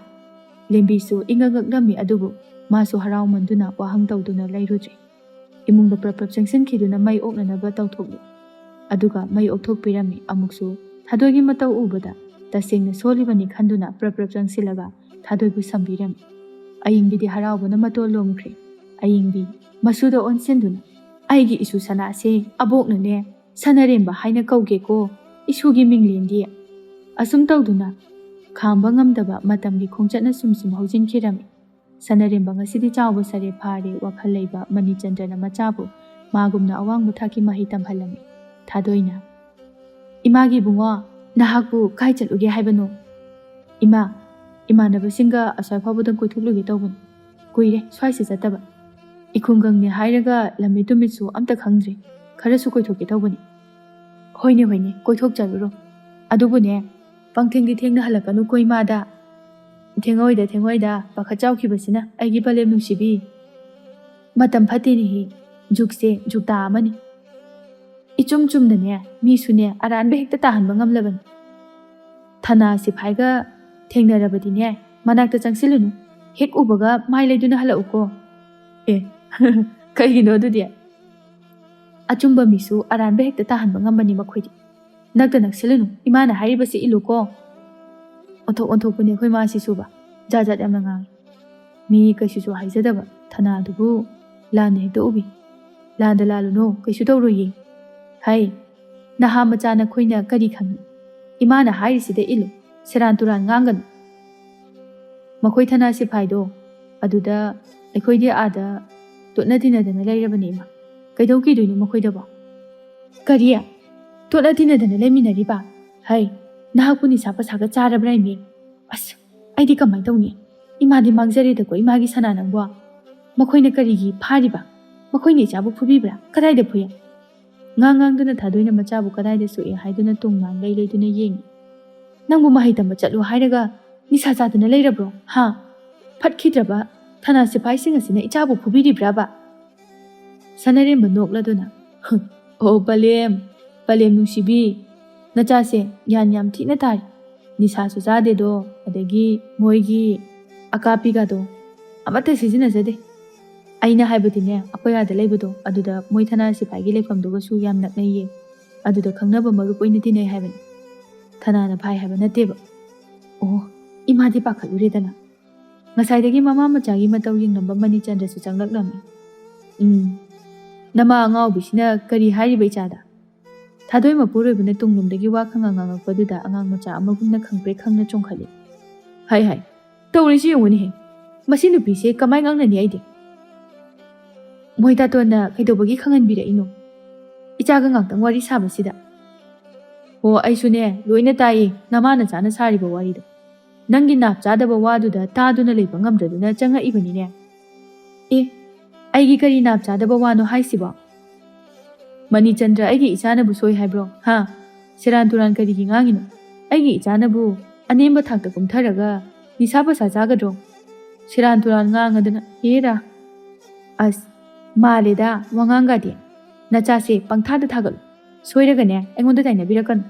ꯂꯦꯝꯕꯤꯁꯨ ꯏꯉꯛ ꯉꯛꯂꯝꯃꯤ, ꯑꯗꯨꯕꯨ ꯃꯥꯁꯨ ꯍꯔꯥꯎꯃꯟꯗꯨꯅ ꯋꯥꯍꯪ ꯇꯧꯗꯨꯅ ꯂꯩꯔꯨꯗ꯭ꯔꯦ꯫ ꯏꯃꯨꯡꯗ ꯄ꯭ꯔꯞ ꯄ꯭ꯔꯞ ꯆꯪꯁꯤꯟꯈꯤꯗꯨꯅ ꯃꯩ ꯑꯣꯛꯅꯅꯕ ꯇꯧꯊꯣꯛꯂꯤ꯫ ꯑꯗꯨꯒ ꯃꯩ ꯑꯣꯛꯊꯣꯛꯄꯤꯔꯝꯃꯤ꯫ ꯑꯃꯨꯛꯁꯨ ꯊꯥꯗꯣꯏꯒꯤ ꯃꯇꯧ ꯎꯕꯗ ꯇꯁꯦꯡꯅ ꯁꯣꯜꯂꯤꯕꯅꯤ ꯈꯟꯗꯨꯅ ꯄ꯭ꯔꯞ ꯄ꯭ꯔꯞ ꯆꯪꯁꯤꯜꯂꯒ ꯊꯥꯗꯣꯏꯕꯨ ꯁꯝꯕꯤꯔꯝꯃꯤ꯫ ꯑꯌꯤꯡꯕꯤꯗꯤ ꯍꯔꯥꯎꯕꯅ ꯃꯇꯣꯟ ꯂꯣꯝꯈ꯭ꯔꯦ꯫ ꯑꯌꯤꯡꯕꯤ ꯃꯁꯨꯗ ꯑꯣꯟꯁꯤꯟꯗꯨꯅ, "ꯑꯩꯒꯤ ꯏꯁꯨ ꯁꯅꯥꯁꯦ ꯑꯕꯣꯛꯅꯅꯦ ꯁꯅꯔꯦꯝꯕ ꯍꯥꯏꯅ ꯀꯧꯒꯦꯀꯣ, ꯏꯁꯨꯒꯤ ꯃꯤꯡꯂꯦꯟꯗꯤ꯫" ꯑꯁꯨꯝ ꯇꯧꯗꯨꯅ ꯈꯥꯝꯕ ꯉꯝꯗꯕ ꯃꯇꯝꯒꯤ ꯈꯣꯡꯆꯠꯅ ꯁꯨꯝ ꯁꯨꯝ ꯍꯧꯖꯤꯟꯈꯤꯔꯝꯃꯤ꯫ ꯁꯅꯔꯦꯝꯕ ꯉꯁꯤꯗꯤ ꯆꯥꯎꯕ ꯁꯥꯔꯦ ꯐꯥꯔꯦ ꯋꯥꯈꯜ ꯂꯩꯕ ꯃꯅꯤꯆꯟꯗ꯭ꯔꯅ ꯃꯆꯥꯕꯨ ꯃꯥꯒꯨꯝꯅ ꯑꯋꯥꯡꯕ ꯊꯥꯛꯀꯤ ꯃꯍꯩ ꯇꯝꯍꯜꯂꯝꯃꯤ꯫ ꯊꯥꯗꯣꯏꯅ, "ꯏꯃꯥꯒꯤ ꯏꯕꯨꯡꯉꯣ, ꯅꯍꯥꯛꯄꯨ ꯀꯥꯏ ꯆꯠꯂꯨꯒꯦ ꯍꯥꯏꯕꯅꯣ?" "ꯏꯃꯥ, ꯏꯃꯥꯟꯅꯕꯁꯤꯡꯒ ꯑꯁ꯭ꯋꯥꯏ ꯐꯥꯎꯕꯗ ꯀꯣꯏꯊꯣꯛꯂꯨꯒꯦ ꯇꯧꯕꯅꯤ꯫ ꯀꯨꯏꯔꯦ ꯁ꯭ꯋꯥꯏꯁꯤ ꯆꯠꯇꯕ꯫ ꯏꯈꯨꯡꯒꯪꯅꯦ ꯍꯥꯏꯔꯒ ꯂꯝꯃꯤꯠ ꯇꯨꯃꯤꯠꯁꯨ ꯑꯝꯇ ꯈꯪꯗ꯭ꯔꯤ꯫ ꯈꯔꯁꯨ ꯀꯣꯏꯊꯣꯛꯀꯦ ꯇꯧꯕꯅꯤ꯫ ꯍꯣꯏꯅꯦ, ꯍꯣꯏꯅꯦ, ꯀꯣꯏꯊꯣꯛꯆꯔꯨꯔꯣ꯫ ꯑꯗꯨꯕꯨꯅꯦ, ꯄꯪꯊꯦꯡꯗꯤ ꯊꯦꯡꯅ ꯍꯜꯂꯛꯀꯅꯨꯀꯣ ꯏꯃꯥꯗ꯫ ꯊꯦꯡꯉꯣꯏꯗ, ꯊꯦꯡꯉꯣꯏꯗ, ꯄꯥꯈꯠ ꯆꯥꯎꯈꯤꯕꯁꯤꯅ ꯑꯩꯒꯤ ꯄꯂꯦꯝ ꯅꯨꯡꯁꯤꯕꯤ꯫ ꯃꯇꯝ ꯐꯠꯇꯦꯅꯦꯍꯦ, ꯖꯨꯒꯁꯦ ꯖꯨꯒꯇꯥ ꯑꯃꯅꯤ꯫ ꯏꯆꯨꯝ ꯆꯨꯝꯅꯅꯦ, ꯃꯤꯁꯨꯅꯦ, ꯑꯔꯥꯟꯕ ꯍꯦꯛꯇ ꯇꯥꯍꯟꯕ ꯉꯝꯂꯕꯅꯤ꯫ ꯊꯅꯥ ꯁꯤꯐꯥꯏꯒ ꯊꯦꯡꯅꯔꯕꯗꯤꯅꯦ, ꯃꯅꯥꯛꯇ ꯆꯪꯁꯤꯜꯂꯨꯅꯨ꯫ ꯍꯦꯛ ꯎꯕꯒ ꯃꯥꯏ ꯂꯩꯗꯨꯅ ꯍꯜꯂꯛꯎꯀꯣ꯫ ꯑꯦ, ꯀꯩꯒꯤꯅꯣ ꯑꯗꯨꯗꯤ? ꯑꯆꯨꯝꯕ ꯃꯤꯁꯨ ꯑꯔꯥꯟꯕ ꯍꯦꯛꯇ ꯇꯥꯍꯟꯕ ꯉꯝꯕꯅꯤ ꯃꯈꯣꯏꯗꯤ꯫ ꯅꯛꯇ ꯅꯛꯁꯤꯜꯂꯨꯅꯨ, ꯏꯃꯥꯅ ꯍꯥꯏꯔꯤꯕꯁꯤ ꯏꯜꯂꯨꯀꯣ꯫ ꯑꯣꯟꯊꯣꯛ ꯑꯣꯟꯊꯣꯛꯄꯅꯤ ꯑꯩꯈꯣꯏ ꯃꯥꯁꯤꯁꯨꯕ, ꯖꯥꯠ ꯖꯥꯠ ꯌꯥꯝꯅ ꯉꯥꯡꯉꯤ꯫ ꯃꯤ ꯀꯩꯁꯨꯁꯨ ꯍꯥꯏꯖꯗꯕ ꯊꯅꯥꯗꯨꯕꯨ ꯂꯥꯟꯅ ꯍꯦꯛꯇ ꯎꯕꯤ꯫ ꯂꯥꯟꯗ ꯂꯥꯜꯂꯨꯅꯨ, ꯀꯩꯁꯨ ꯇꯧꯔꯣꯏꯌꯦ꯫ ꯍꯥꯏ, ꯅꯍꯥ ꯃꯆꯥ ꯅꯈꯣꯏꯅ ꯀꯔꯤ ꯈꯪꯉꯤ? ꯏꯃꯥꯅ ꯍꯥꯏꯔꯤꯁꯤꯗ ꯏꯜꯂꯨ, ꯁꯦꯔꯥꯟ ꯇꯨꯔꯥꯟ ꯉꯥꯡꯒꯅꯨ꯫ ꯃꯈꯣꯏ ꯊꯅꯥ ꯁꯤꯐꯥꯏꯗꯣ ꯑꯗꯨꯗ ꯑꯩꯈꯣꯏꯗꯤ ꯑꯥꯗ ꯇꯣꯠꯅ ꯇꯤꯟꯅꯗꯅ ꯂꯩꯔꯕꯅꯦ ꯏꯃꯥ꯫ ꯀꯩꯗꯧꯈꯤꯗꯣꯏꯅꯣ ꯃꯈꯣꯏꯗꯕꯣ? ꯀꯔꯤ? ꯇꯣꯠꯅ ꯇꯤꯟꯅꯗꯅ ꯂꯩꯃꯤꯟꯅꯔꯤꯕ? ꯍꯩ, ꯅꯍꯥꯛꯄꯨ ꯅꯤꯁꯥ ꯄꯁꯥꯒ ꯆꯥꯔꯕ꯭ꯔꯥ ꯏꯃꯦ? ꯑꯁ, ꯑꯩꯗꯤ ꯀꯃꯥꯏꯅ ꯇꯧꯅꯤ? ꯏꯃꯥꯗꯤ ꯃꯥꯡꯖꯔꯦꯗꯀꯣ ꯏꯃꯥꯒꯤ ꯁꯅꯥ ꯅꯪꯕꯣ꯫ ꯃꯈꯣꯏꯅ ꯀꯔꯤꯒꯤ ꯐꯥꯔꯤꯕ? ꯃꯈꯣꯏꯅ ꯏꯆꯥꯕꯨ ꯐꯨꯕꯤꯕ꯭ꯔꯥ? ꯀꯗꯥꯏꯗ ꯐꯨꯏ? ꯉꯥꯡ ꯉꯥꯡꯗꯨꯅ ꯊꯥꯗꯣꯏꯅ ꯃꯆꯥꯕꯨ ꯀꯗꯥꯏꯗ ꯁꯣꯛꯑꯦ ꯍꯥꯏꯗꯨꯅ ꯇꯨꯡ ꯃꯥꯡ ꯂꯩ ꯂꯩꯗꯨꯅ ꯌꯦꯡꯉꯤ꯫ ꯅꯪꯕꯨ ꯃꯍꯩ ꯇꯝꯕ ꯆꯠꯂꯨ ꯍꯥꯏꯔꯒ ꯅꯤꯁꯥ ꯆꯥꯗꯨꯅ ꯂꯩꯔꯕ꯭ꯔꯣ? ꯍꯥ? ꯐꯠꯈꯤꯗ꯭ꯔꯕ ꯊꯅꯥ ꯁꯤꯐꯥꯏꯁꯤꯡ ꯑꯁꯤꯅ ꯏꯆꯥꯕꯨ ꯐꯨꯕꯤꯔꯤꯕ꯭ꯔꯥꯕ? ꯁꯅꯔꯦꯝꯕ ꯅꯣꯛꯂꯗꯨꯅ, "ꯑꯣ ꯄꯂꯦꯝ, ꯄꯂꯦꯝ ꯅꯨꯡꯁꯤꯕꯤ, ꯅꯆꯥꯁꯦ ꯒ꯭ꯌꯥꯟ ꯌꯥꯝ ꯊꯤꯅ ꯇꯥꯔꯤ꯫ ꯅꯤꯁꯥꯁꯨ ꯆꯥꯗꯦꯗꯣ, ꯑꯗꯒꯤ ꯃꯣꯏꯒꯤ ꯑꯀꯥꯞꯄꯤꯒꯗꯣ ꯑꯃꯠꯇ ꯁꯤꯖꯤꯟꯅꯖꯗꯦ꯫ ꯑꯩꯅ ꯍꯥꯏꯕꯗꯤꯅꯦ, ꯑꯩꯈꯣꯏ ꯑꯥꯗ ꯂꯩꯕꯗꯣ, ꯑꯗꯨꯗ ꯃꯣꯏ ꯊꯅꯥ ꯁꯤꯐꯥꯏꯒꯤ ꯂꯩꯐꯝꯗꯨꯒꯁꯨ ꯌꯥꯝ ꯅꯛꯅꯩꯌꯦ꯫ ꯑꯗꯨꯗ ꯈꯪꯅꯕ ꯃꯔꯨꯞ ꯑꯣꯏꯅ ꯇꯤꯟꯅꯩ ꯍꯥꯏꯕꯅꯤ꯫ ꯊꯅꯥꯅ ꯐꯥꯏ ꯍꯥꯏꯕ ꯅꯠꯇꯦꯕ꯫" ꯑꯣ, ꯏꯃꯥꯗꯤ ꯄꯥꯈꯠꯂꯨꯔꯦꯗꯅ꯫ ꯉꯁꯥꯏꯗꯒꯤ ꯃꯃꯥ ꯃꯆꯥꯒꯤ ꯃꯇꯧ ꯌꯦꯡꯂꯝꯕ ꯃꯅꯤꯆꯟꯗ꯭ꯔꯁꯨ ꯆꯪꯂꯛꯂꯝꯃꯤ꯫ "ꯎꯝ, ꯅꯃꯥ ꯑꯉꯥꯎꯕꯤꯁꯤꯅ ꯀꯔꯤ ꯍꯥꯏꯔꯤꯕ ꯏꯆꯥꯗ?" ꯊꯥꯗꯣꯏ ꯃꯄꯨꯔꯣꯏꯕꯅ ꯇꯨꯡꯂꯣꯝꯗꯒꯤ ꯋꯥ ꯈꯪꯉ ꯉꯥꯡꯉꯛꯄꯗꯨꯗ ꯑꯉꯥꯡ ꯃꯆꯥ ꯑꯃꯒꯨꯝꯅ ꯈꯪꯄ꯭ꯔꯦꯛ ꯈꯪꯅ ꯆꯣꯡꯈꯠꯂꯤ꯫ "ꯍꯥꯏ ꯍꯥꯏ, ꯇꯧꯔꯤꯁꯤ ꯌꯦꯡꯉꯨꯅꯦꯍꯦ꯫ ꯃꯁꯤ ꯅꯨꯄꯤꯁꯦ ꯀꯃꯥꯏ ꯉꯥꯡꯅꯅꯤ ꯑꯩꯗꯤ?" "ꯃꯣꯏ ꯇꯥꯇꯣꯟꯅ ꯀꯩꯗꯧꯕꯒꯤ ꯈꯪꯍꯟꯕꯤꯔꯛꯏꯅꯣ? ꯏꯆꯥꯒ ꯉꯥꯛꯇꯪ ꯋꯥꯔꯤ ꯁꯥꯕꯁꯤꯗ?" "ꯑꯣ, ꯑꯩꯁꯨꯅꯦ, ꯂꯣꯏꯅ ꯇꯥꯏꯌꯦ, ꯅꯃꯥ ꯅꯆꯥꯅ ꯁꯥꯔꯤꯕ ꯋꯥꯔꯤꯗꯣ꯫ ꯅꯪꯒꯤ ꯅꯥꯞ ꯆꯥꯗꯕ ꯋꯥꯗꯨꯗ ꯇꯥꯗꯨꯅ ꯂꯩꯕ ꯉꯝꯗ꯭ꯔꯗꯨꯅ ꯆꯪꯉꯛꯏꯕꯅꯤꯅꯦ꯫" "ꯑꯦ, ꯑꯩꯒꯤ ꯀꯔꯤ ꯅꯥꯞ ꯆꯥꯗꯕ ꯋꯥꯅꯣ ꯍꯥꯏꯁꯤꯕꯣ?" "ꯃꯅꯤꯆꯟꯗ꯭ꯔ ꯑꯩꯒꯤ ꯏꯆꯥꯅꯕꯨ ꯁꯣꯏ ꯍꯥꯏꯕ꯭ꯔꯣ? ꯍꯥ? ꯁꯦꯔꯥꯟ ꯇꯨꯔꯥꯟ ꯀꯔꯤꯒꯤ ꯉꯥꯡꯉꯤꯅꯣ? ꯑꯩꯒꯤ ꯏꯆꯥꯅꯕꯨ ꯑꯅꯦꯝꯕ ꯊꯥꯛꯇ ꯀꯨꯝꯊꯔꯒ ꯅꯤꯁꯥ ꯄꯁꯥ ꯆꯥꯒꯗ꯭ꯔꯣ?" ꯁꯦꯔꯥꯟ ꯇꯨꯔꯥꯟ ꯉꯥꯡꯉꯗꯅ, ꯍꯦꯔꯥ꯫ ꯑꯁ, ꯃꯥꯜꯂꯦꯗ ꯋꯥꯉꯥꯡꯒꯗꯤ꯫ ꯅꯆꯥꯁꯦ ꯄꯪꯊꯥꯗ ꯊꯥꯒꯠꯂꯨ꯫ ꯁꯣꯏꯔꯒꯅꯦ ꯑꯩꯉꯣꯟꯗ ꯇꯥꯏꯅꯕꯤꯔꯛꯀꯅꯨ꯫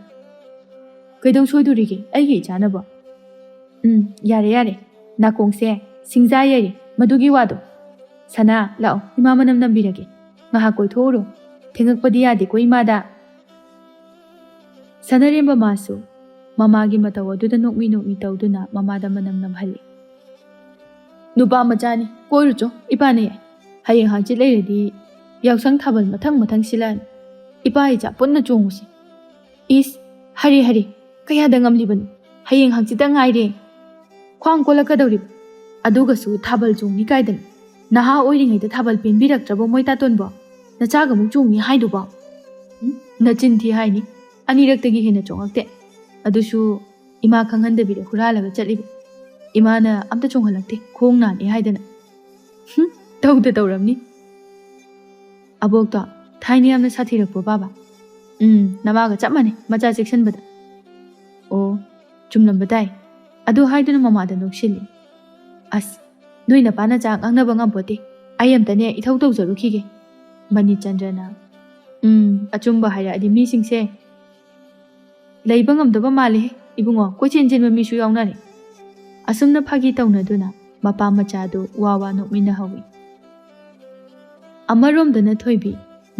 "ꯀꯩꯗꯧ ꯁꯣꯏꯗꯣꯔꯤꯒꯦ ꯑꯩꯒꯤ ꯏꯆꯥꯅꯕꯣ?" "ꯎꯝ, ꯌꯥꯔꯦ, ꯌꯥꯔꯦ꯫ ꯅꯥꯀꯣꯡꯁꯦ ꯁꯤꯡꯖꯥ ꯌꯩꯔꯦ ꯃꯗꯨꯒꯤ ꯋꯥꯗꯣ꯫ ꯁꯅꯥ, ꯂꯥꯛꯑꯣ, ꯏꯃꯥ ꯃꯅꯝ ꯅꯝꯕꯤꯔꯒꯦ꯫ ꯉꯥꯏꯍꯥꯛ ꯀꯣꯏꯊꯣꯛꯎꯔꯣ꯫ ꯊꯦꯡꯉꯛꯄꯗꯤ ꯌꯥꯗꯦꯀꯣ ꯏꯃꯥꯗ꯫" ꯁꯅꯔꯦꯝꯕ ꯃꯥꯁꯨ ꯃꯃꯥꯒꯤ ꯃꯇꯧ ꯑꯗꯨꯗ ꯅꯣꯛꯃꯤ ꯅꯣꯛꯃꯤ ꯇꯧꯗꯨꯅ ꯃꯃꯥꯗ ꯃꯅꯝ ꯅꯝꯍꯜꯂꯤ꯫ "ꯅꯨꯄꯥ ꯃꯆꯥꯅꯤ, ꯀꯣꯏꯔꯨꯆꯣ, ꯏꯄꯥꯅ ꯌꯥꯏ꯫ ꯍꯌꯦꯡ ꯍꯪꯆꯤꯠ ꯂꯩꯔꯗꯤ ꯌꯥꯎꯁꯪ ꯊꯥꯕꯜ ꯃꯊꯪ ꯃꯊꯪ ꯁꯤꯜꯂꯛꯑꯅꯤ꯫ ꯏꯄꯥ ꯏꯆꯥ ꯄꯨꯟꯅ ꯆꯣꯡꯉꯨꯁꯤ꯫" "ꯏꯁ, ꯍꯔꯦ ꯍꯔꯦ, ꯀꯌꯥꯗ ꯉꯝꯂꯤꯕꯅꯣ? ꯍꯌꯦꯡ ꯍꯪꯆꯤꯠꯇ ꯉꯥꯏꯔꯦ꯫ ꯈ꯭ꯋꯥꯡ ꯀꯣꯜꯂꯛꯀꯗꯧꯔꯤꯕ꯫ ꯑꯗꯨꯒꯁꯨ ꯊꯥꯕꯜ ꯆꯣꯡꯅꯤ ꯀꯥꯏꯗꯅ꯫ ꯅꯍꯥ ꯑꯣꯏꯔꯤꯉꯩꯗ ꯊꯥꯕꯜ ꯄꯦꯟꯕꯤꯔꯛꯇ꯭ꯔꯕꯣ ꯃꯣꯏ ꯇꯥꯇꯣꯟꯕꯣ? ꯅꯆꯥꯒ ꯑꯃꯨꯛ ꯆꯣꯡꯅꯤ ꯍꯥꯏꯗꯨꯕꯣ?" "ꯎꯝ, ꯅꯆꯤꯟ ꯊꯤ ꯍꯥꯏꯅꯤ꯫ ꯑꯅꯤꯔꯛꯇꯒꯤ ꯍꯦꯟꯅ ꯆꯣꯡꯉꯛꯇꯦ꯫ ꯑꯗꯨꯁꯨ ꯏꯃꯥ ꯈꯪꯍꯟꯗꯕꯤꯗ ꯍꯨꯔꯥꯜꯂꯒ ꯆꯠꯂꯤꯕ꯫ ꯏꯃꯥꯅ ꯑꯝꯇ ꯆꯣꯡꯍꯜꯂꯛꯇꯦ, ꯈꯣꯡ ꯅꯥꯅꯤ ꯍꯥꯏꯗꯅ꯫" "ꯍꯨꯝ, ꯇꯧꯗ ꯇꯧꯔꯝꯅꯤ꯫" "ꯑꯕꯣꯛꯇꯣ ꯊꯥꯏꯅ ꯌꯥꯝꯅ ꯁꯥꯊꯤꯔꯛꯄ꯭ꯔꯣ ꯕꯥꯕꯥ?" "ꯎꯝ, ꯅꯃꯥꯒ ꯆꯞ ꯃꯥꯟꯅꯩ, ꯃꯆꯥ ꯆꯦꯛꯁꯤꯟꯕꯗ꯫" "ꯑꯣ, ꯆꯨꯝꯂꯝꯕ ꯇꯥꯏ꯫" ꯑꯗꯨ ꯍꯥꯏꯗꯨꯅ ꯃꯃꯥꯗ ꯅꯣꯛꯁꯤꯜꯂꯤ꯫ "ꯑꯁ, ꯅꯣꯏ ꯅꯄꯥ ꯅꯆꯥ ꯉꯥꯡꯅꯕ ꯉꯝꯄꯣꯠꯇꯦ꯫ ꯑꯩ ꯑꯝꯇꯅꯦ ꯏꯊꯧ ꯇꯧꯖꯔꯨꯈꯤꯒꯦ꯫" ꯃꯅꯤꯆꯟꯗ꯭ꯔꯅ, "ꯎꯝ, ꯑꯆꯨꯝꯕ ꯍꯥꯏꯔꯛꯑꯗꯤ ꯃꯤꯁꯤꯡꯁꯦ ꯂꯩꯕ ꯉꯝꯗꯕ ꯃꯥꯜꯂꯦꯍꯦ ꯏꯕꯨꯡꯉꯣ, ꯀꯣꯏꯆꯦꯟ ꯆꯦꯟꯕ ꯃꯤꯁꯨ ꯌꯥꯎꯅꯔꯦ꯫" ꯑꯁꯨꯝꯅ ꯐꯥꯒꯤ ꯇꯧꯅꯗꯨꯅ ꯃꯄꯥ ꯃꯆꯥꯗꯨ ꯋꯥ ꯋꯥ ꯅꯣꯛꯃꯤꯟꯅꯍꯧꯏ꯫ ꯑꯃꯔꯣꯝꯗꯅ ꯊꯣꯏꯕꯤ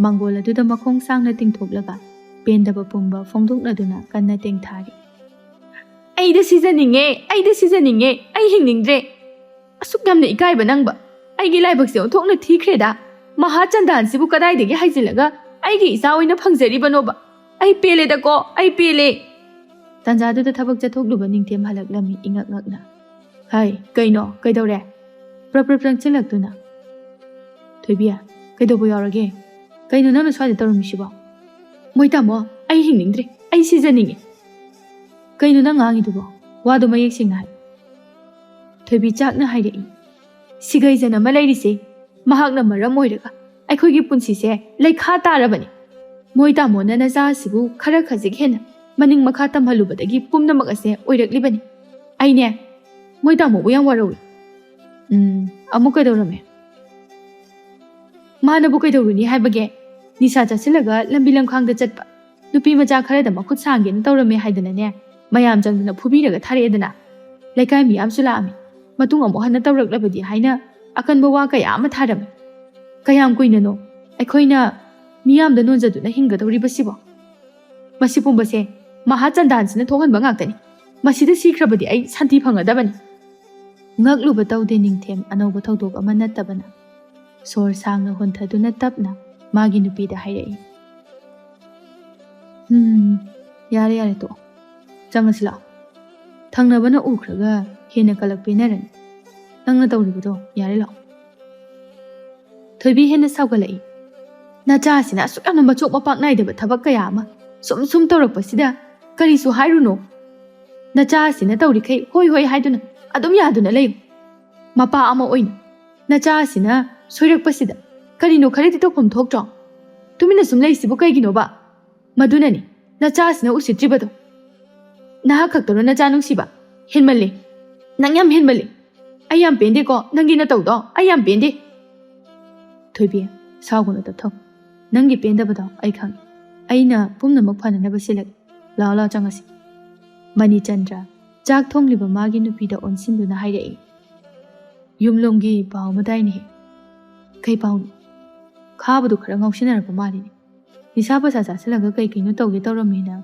ꯃꯥꯡꯒꯣꯜ ꯑꯗꯨꯗ ꯃꯈꯣꯡ ꯁꯥꯡꯅ ꯇꯤꯡꯊꯣꯛꯂꯒ ꯄꯦꯟꯗꯕ ꯄꯨꯝꯕ ꯐꯣꯡꯗꯣꯛꯅꯗꯨꯅ ꯀꯟꯅ ꯇꯦꯡꯊꯥꯔꯤ꯫ "ꯑꯩꯗ ꯁꯤꯖꯅꯤꯡꯉꯦ, ꯑꯩꯗ ꯁꯤꯖꯅꯤꯡꯉꯦ, ꯑꯩ ꯍꯤꯡꯅꯤꯡꯗ꯭ꯔꯦ꯫ ꯑꯁꯨꯛ ꯌꯥꯝꯅ ꯏꯀꯥꯏꯕ ꯅꯪꯕ꯫ ꯑꯩꯒꯤ ꯂꯥꯏꯕꯛꯁꯦ ꯑꯣꯟꯊꯣꯛꯅ ꯊꯤꯈ꯭ꯔꯦꯗ꯫ ꯃꯍꯥ ꯆꯟꯗꯥꯟꯁꯤꯕꯨ ꯀꯗꯥꯏꯗꯒꯤ ꯍꯩꯖꯤꯜꯂꯒ ꯑꯩꯒꯤ ꯏꯆꯥ ꯑꯣꯏꯅ ꯐꯪꯖꯔꯤꯕꯅꯣꯕ? ꯑꯩ ꯄꯦꯜꯂꯦꯗꯀꯣ, ꯑꯩ ꯄꯦꯜꯂꯦ꯫" ꯇꯥꯟꯖꯥꯗꯨꯗ ꯊꯕꯛ ꯆꯠꯊꯣꯛꯂꯨꯕ ꯅꯤꯡꯊꯦꯝ ꯍꯜꯂꯛꯂꯝꯃꯤ ꯏꯉꯛ ꯉꯛꯅ꯫ "ꯍꯥꯏ, ꯀꯩꯅꯣ? ꯀꯩꯗꯧꯔꯦ? ꯄ꯭ꯔꯞ ꯄ꯭ꯔꯞ ꯆꯪꯁꯤꯜꯂꯛꯇꯨꯅ꯫" "ꯊꯣꯏꯕꯤ, ꯀꯩꯗꯧꯕ ꯌꯥꯎꯔꯒꯦ? ꯀꯩꯅꯣ ꯅꯪꯅ ꯁ꯭ꯋꯥꯏꯗ ꯇꯧꯔꯝꯃꯤꯁꯤꯕꯣ?" "ꯃꯣꯏ ꯇꯥꯃꯣ, ꯑꯩ ꯍꯤꯡꯅꯤꯡꯗ꯭ꯔꯦ, ꯑꯩ ꯁꯤꯖꯅꯤꯡꯉꯦ꯫" "ꯀꯩꯅꯣ ꯅꯪ ꯉꯥꯡꯉꯤꯗꯨꯕꯣ? ꯋꯥꯗꯣ ꯃꯌꯦꯛ ꯁꯦꯡꯅ ꯍꯥꯏ꯫" ꯊꯣꯏꯕꯤ ꯆꯥꯛꯅ ꯍꯥꯏꯔꯛꯏ꯫ "ꯁꯤꯒꯩꯖꯅ ꯑꯃ ꯂꯩꯔꯤꯁꯦ, ꯃꯍꯥꯛꯅ ꯃꯔꯝ ꯑꯣꯏꯔꯒ ꯑꯩꯈꯣꯏꯒꯤ ꯄꯨꯟꯁꯤꯁꯦ ꯂꯩꯈꯥ ꯇꯥꯔꯕꯅꯤ꯫ ꯃꯣꯏ ꯇꯥꯃꯣꯅ ꯅꯆꯥ ꯑꯁꯤꯕꯨ ꯈꯔ ꯈꯖꯤꯛ ꯍꯦꯟꯅ ꯃꯅꯤꯡ ꯃꯈꯥ ꯇꯝꯍꯜꯂꯨꯕꯗꯒꯤ ꯄꯨꯝꯅꯃꯛ ꯑꯁꯦ ꯑꯣꯏꯔꯛꯂꯤꯕꯅꯤ꯫ ꯑꯩꯅꯦ, ꯃꯣꯏ ꯇꯥꯃꯣꯕꯨ ꯌꯥꯝ ꯋꯥꯔꯧꯏ꯫ ꯎꯝ, ꯑꯃꯨꯛ ꯀꯩꯗꯧꯔꯝꯃꯦ? ꯃꯥꯅꯕꯨ ꯀꯩꯗꯧꯔꯨꯅꯤ ꯍꯥꯏꯕꯒꯦ? ꯅꯤꯁꯥ ꯆꯥꯁꯤꯜꯂꯒ ꯂꯝꯕꯤ ꯂꯝꯈꯥꯡꯗ ꯆꯠꯄ ꯅꯨꯄꯤ ꯃꯆꯥ ꯈꯔꯗ ꯃꯈꯨꯠ ꯁꯥꯡꯒꯦꯅ ꯇꯧꯔꯝꯃꯦ ꯍꯥꯏꯗꯅꯅꯦ, ꯃꯌꯥꯝ ꯆꯪꯗꯅ ꯐꯨꯕꯤꯔꯒ ꯊꯥꯔꯛꯑꯦꯗꯅ꯫ ꯂꯩꯀꯥꯏ ꯃꯤꯌꯥꯝꯁꯨ ꯂꯥꯛꯑꯝꯃꯤ꯫ ꯃꯇꯨꯡ ꯑꯃꯨꯛ ꯍꯟꯅ ꯇꯧꯔꯛꯂꯕꯗꯤ ꯍꯥꯏꯅ ꯑꯀꯟꯕ ꯋꯥ ꯀꯌꯥ ꯑꯃ ꯊꯥꯔꯝꯃꯤ꯫ ꯀꯌꯥꯝ ꯀꯨꯏꯅꯅꯣ ꯑꯩꯈꯣꯏꯅ ꯃꯤꯌꯥꯝꯗ ꯅꯣꯟꯖꯗꯨꯅ ꯍꯤꯡꯒꯗꯧꯔꯤꯕꯁꯤꯕꯣ? ꯃꯁꯤ ꯄꯨꯝꯕꯁꯦ ꯃꯍꯥꯆꯟꯗꯥꯟꯁꯤꯅ ꯊꯣꯛꯍꯟꯕ ꯉꯥꯛꯇꯅꯤ꯫ ꯃꯁꯤꯗ ꯁꯤꯈ꯭ꯔꯕꯗꯤ ꯑꯩ ꯁꯥꯟꯇꯤ ꯐꯪꯒꯗꯕꯅꯤ꯫ ꯉꯛꯂꯨꯕ ꯇꯧꯗꯦ ꯅꯤꯡꯊꯦꯝ ꯑꯅꯧꯕ ꯊꯧꯗꯣꯛ ꯑꯃ ꯅꯠꯇꯕꯅ꯫ ꯁꯣꯔ ꯁꯥꯡꯅ ꯍꯣꯟꯊꯗꯨꯅ ꯇꯞꯅ ꯃꯥꯒꯤ ꯅꯨꯄꯤꯗ ꯍꯥꯏꯔꯛꯏ꯫ "ꯍꯝ, ꯌꯥꯔꯦ, ꯌꯥꯔꯦ, ꯇꯣꯛꯑꯣ꯫ ꯆꯪꯉꯁꯤ ꯂꯥꯛꯑꯣ꯫ ꯊꯪꯅꯕꯅ ꯎꯈ꯭ꯔꯒ ꯍꯦꯟꯅ ꯀꯂꯛ ꯄꯦꯟꯅꯔꯅꯤ꯫ ꯅꯪꯅ ꯇꯧꯔꯤꯕꯗꯣ ꯌꯥꯔꯦ, ꯂꯥꯛꯑꯣ꯫" ꯊꯣꯏꯕꯤ ꯍꯦꯟꯅ ꯁꯥꯎꯒꯠꯂꯛꯏ꯫ "ꯅꯆꯥꯁꯤꯅ ꯑꯁꯨꯛ ꯌꯥꯝꯅ ꯃꯆꯣꯛ ꯃꯄꯥꯛ ꯅꯥꯏꯗꯕ ꯊꯕꯛ ꯀꯌꯥ ꯑꯃ ꯁꯨꯝ ꯁꯨꯝ ꯇꯧꯔꯛꯄꯁꯤꯗ ꯀꯔꯤꯁꯨ ꯍꯥꯏꯔꯨꯅꯣ꯫ ꯅꯆꯥꯁꯤꯅ ꯇꯧꯔꯤꯈꯩ ꯍꯣꯏ ꯍꯣꯏ ꯍꯥꯏꯗꯨꯅ ꯑꯗꯨꯝ ꯌꯥꯗꯨꯅ ꯂꯩꯌꯨ꯫ ꯃꯄꯥ ꯑꯃ ꯑꯣꯏꯅ ꯅꯆꯥꯁꯤꯅ ꯁꯣꯏꯔꯛꯄꯁꯤꯗ ꯀꯔꯤꯅꯣ ꯈꯔꯗꯤ ꯇꯧꯐꯝ ꯊꯣꯛꯇ꯭ꯔꯣ? ꯇꯨꯃꯤꯟꯅ ꯁꯨꯝ ꯂꯩꯁꯤꯕꯨ ꯀꯩꯒꯤꯅꯣꯕ? ꯃꯗꯨꯅꯅꯤ ꯅꯆꯥꯁꯤꯅ ꯎꯁꯤꯠꯇ꯭ꯔꯤꯕꯗꯣ꯫ ꯅꯍꯥꯛ ꯈꯛꯇꯔꯣ ꯅꯆꯥ ꯅꯨꯡꯁꯤꯕ? ꯍꯦꯟꯃꯜꯂꯦ꯫ ꯅꯪ ꯌꯥꯝ ꯍꯦꯟꯃꯜꯂꯦ꯫ ꯑꯩ ꯌꯥꯝ ꯄꯦꯟꯗꯦꯀꯣ, ꯅꯪꯒꯤ ꯅꯇꯧꯗꯣ ꯑꯩ ꯌꯥꯝ ꯄꯦꯟꯗꯦ꯫" "ꯊꯣꯏꯕꯤ, ꯁꯥꯎꯒꯅꯨ, ꯇꯞꯊꯧ꯫ ꯅꯪꯒꯤ ꯄꯦꯟꯗꯕꯗꯣ ꯑꯩ ꯈꯪꯉꯤ꯫ ꯑꯩꯅ ꯄꯨꯝꯅꯃꯛ ꯐꯅꯅꯕ ꯁꯤꯜꯂꯒꯦ꯫ ꯂꯥꯛꯑꯣ, ꯂꯥꯛꯑꯣ, ꯆꯪꯉꯁꯤ꯫" ꯃꯅꯤꯆꯟꯗ꯭ꯔ ꯆꯥꯛ ꯊꯣꯡꯂꯤꯕ ꯃꯥꯒꯤ ꯅꯨꯄꯤꯗ ꯑꯣꯟꯁꯤꯟꯗꯨꯅ ꯍꯥꯏꯔꯛꯏ꯫ "ꯌꯨꯝꯂꯣꯝꯒꯤ ꯄꯥꯎ ꯑꯃ ꯇꯥꯏꯅꯦꯍꯦ꯫" "ꯀꯩ ꯄꯥꯎꯅꯣ?" "ꯈꯥꯕꯗꯨ ꯈꯔ ꯉꯥꯎꯁꯤꯟꯅꯔꯛꯄ ꯃꯥꯜꯂꯤꯅꯦ꯫ ꯅꯤꯁꯥ ꯄꯁꯥ ꯆꯥꯁꯤꯜꯂꯒ ꯀꯩ ꯀꯩꯅꯣ ꯇꯧꯒꯦ ꯇꯧꯔꯝꯃꯦꯅ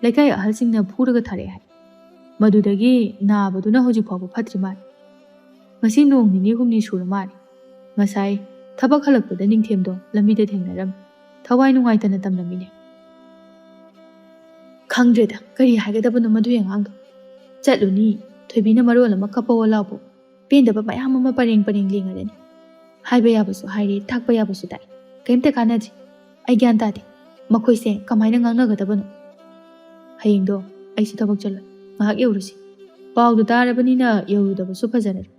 ꯂꯩꯀꯥꯏ ꯑꯍꯜꯁꯤꯡꯅ ꯐꯨꯔꯒ ꯊꯥꯔꯛꯑꯦ ꯍꯥꯏ꯫ ꯃꯗꯨꯗꯒꯤ ꯅꯥꯕꯗꯨꯅ ꯍꯧꯖꯤꯛ ꯐꯥꯎꯕ ꯐꯠꯇ꯭ꯔꯤ ꯃꯥꯜꯂꯦ꯫ ꯉꯁꯤ ꯅꯣꯡ ꯅꯤꯅꯤ ꯍꯨꯝꯅꯤ ꯁꯨꯔ ꯃꯥꯜꯂꯦ꯫ ꯉꯁꯥꯏ ꯊꯕꯛ ꯍꯜꯂꯛꯄꯗ ꯅꯤꯡꯊꯦꯝꯗꯣ ꯂꯝꯕꯤꯗ ꯊꯦꯡꯅꯔꯝꯃꯤ꯫ ꯊꯋꯥꯏ ꯅꯨꯡꯉꯥꯏꯇꯅ ꯇꯝꯂꯝꯃꯤꯅꯦ꯫" "ꯈꯪꯗ꯭ꯔꯦꯗ, ꯀꯔꯤ ꯍꯥꯏꯒꯗꯕꯅꯣ ꯃꯗꯨꯒꯤ ꯑꯉꯥꯡꯗꯣ꯫ ꯆꯠꯂꯨꯅꯤ, ꯊꯣꯏꯕꯤꯅ ꯃꯔꯣꯜ ꯑꯃ ꯀꯞꯄꯋꯣ ꯂꯥꯎꯕ꯫ ꯄꯦꯟꯗꯕ ꯃꯌꯥꯝ ꯑꯃ ꯄꯔꯦꯡ ꯄꯔꯦꯡ ꯂꯦꯡꯉꯔꯅꯤ꯫ ꯍꯥꯏꯕ ꯌꯥꯕꯁꯨ ꯍꯥꯏꯔꯦ, ꯇꯥꯛꯄ ꯌꯥꯕꯁꯨ ꯇꯥꯛꯑꯦ꯫ ꯀꯩꯝꯇ ꯀꯥꯟꯅꯗ꯭ꯔꯦ꯫ ꯑꯩ ꯒ꯭ꯌꯥꯟ ꯇꯥꯗꯦ꯫ ꯃꯈꯣꯏꯁꯦ ꯀꯃꯥꯏꯅ ꯉꯥꯡꯅꯒꯗꯕꯅꯣ?" "ꯍꯌꯦꯡꯗꯣ ꯑꯩꯁꯨ ꯊꯕꯛ ꯆꯠꯂꯣꯏ꯫ ꯉꯥꯏꯍꯥꯛ ꯌꯧꯔꯨꯁꯤ꯫ ꯄꯥꯎꯗꯨ ꯇꯥꯔꯕꯅꯤꯅ ꯌꯧꯔꯨꯗꯕꯁꯨ ꯐꯖꯔꯔꯣꯏ꯫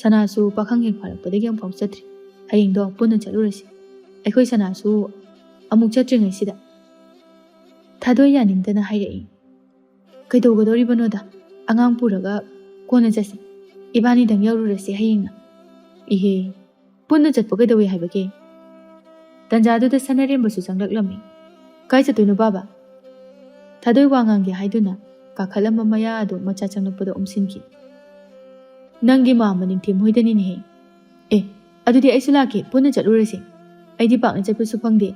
ꯁꯅꯥꯁꯨ ꯄꯥꯈꯪ ꯍꯦꯛ ꯐꯥꯔꯛꯄꯗꯒꯤ ꯑꯃꯨꯛꯐꯥꯎ ꯆꯠꯇ꯭ꯔꯤ꯫ ꯍꯌꯦꯡꯗꯣ ꯄꯨꯟꯅ ꯆꯠꯂꯨꯔꯁꯤ꯫ ꯑꯩꯈꯣꯏ ꯁꯅꯥꯁꯨ ꯑꯃꯨꯛ ꯆꯠꯇ꯭ꯔꯤꯉꯩꯁꯤꯗ꯫ ꯊꯥꯗꯣꯏ ꯌꯥꯅꯤꯡꯗꯅ ꯍꯥꯏꯔꯛꯏ, "ꯀꯩꯗꯧꯒꯗꯧꯔꯤꯕꯅꯣꯗ? ꯑꯉꯥꯡ ꯄꯨꯔꯒ ꯀꯣꯟꯅ ꯆꯠꯁꯤ꯫ ꯏꯕꯥꯅꯤꯗꯪ ꯌꯧꯔꯨꯔꯁꯤ ꯍꯌꯦꯡꯅ꯫" "ꯏꯍꯦ, ꯄꯨꯟꯅ ꯆꯠꯄ ꯀꯩꯗꯧꯋꯦ ꯍꯥꯏꯕꯒꯦ?" ꯇꯟꯖꯥꯗꯨꯗ ꯁꯅꯥꯔꯦꯝꯕꯁꯨ ꯆꯪꯂꯛꯂꯝꯃꯤ꯫ "ꯀꯥꯏ ꯆꯠꯇꯣꯏꯅꯣ ꯕꯥꯕꯥ?" ꯊꯥꯗꯣꯏ ꯋꯥ ꯉꯥꯡꯒꯦ ꯍꯥꯏꯗꯨꯅ ꯀꯥꯈꯠꯂꯝꯕ ꯃꯌꯥ ꯑꯗꯨ ꯃꯆꯥ ꯆꯪꯂꯛꯄꯗ ꯎꯝꯁꯤꯟꯈꯤ꯫ "ꯅꯪꯒꯤ ꯃꯥꯝꯃ ꯅꯤꯡꯊꯦꯝ ꯍꯣꯏꯗꯅꯤꯅꯦꯍꯦ꯫ ꯑꯦ, ꯑꯗꯨꯗꯤ ꯑꯩꯁꯨ ꯂꯥꯛꯀꯦ, ꯄꯨꯟꯅ ꯆꯠꯂꯨꯔꯁꯦ꯫ ꯑꯩꯗꯤ ꯄꯥꯛꯅ ꯆꯠꯄꯁꯨ ꯐꯪꯗꯦ,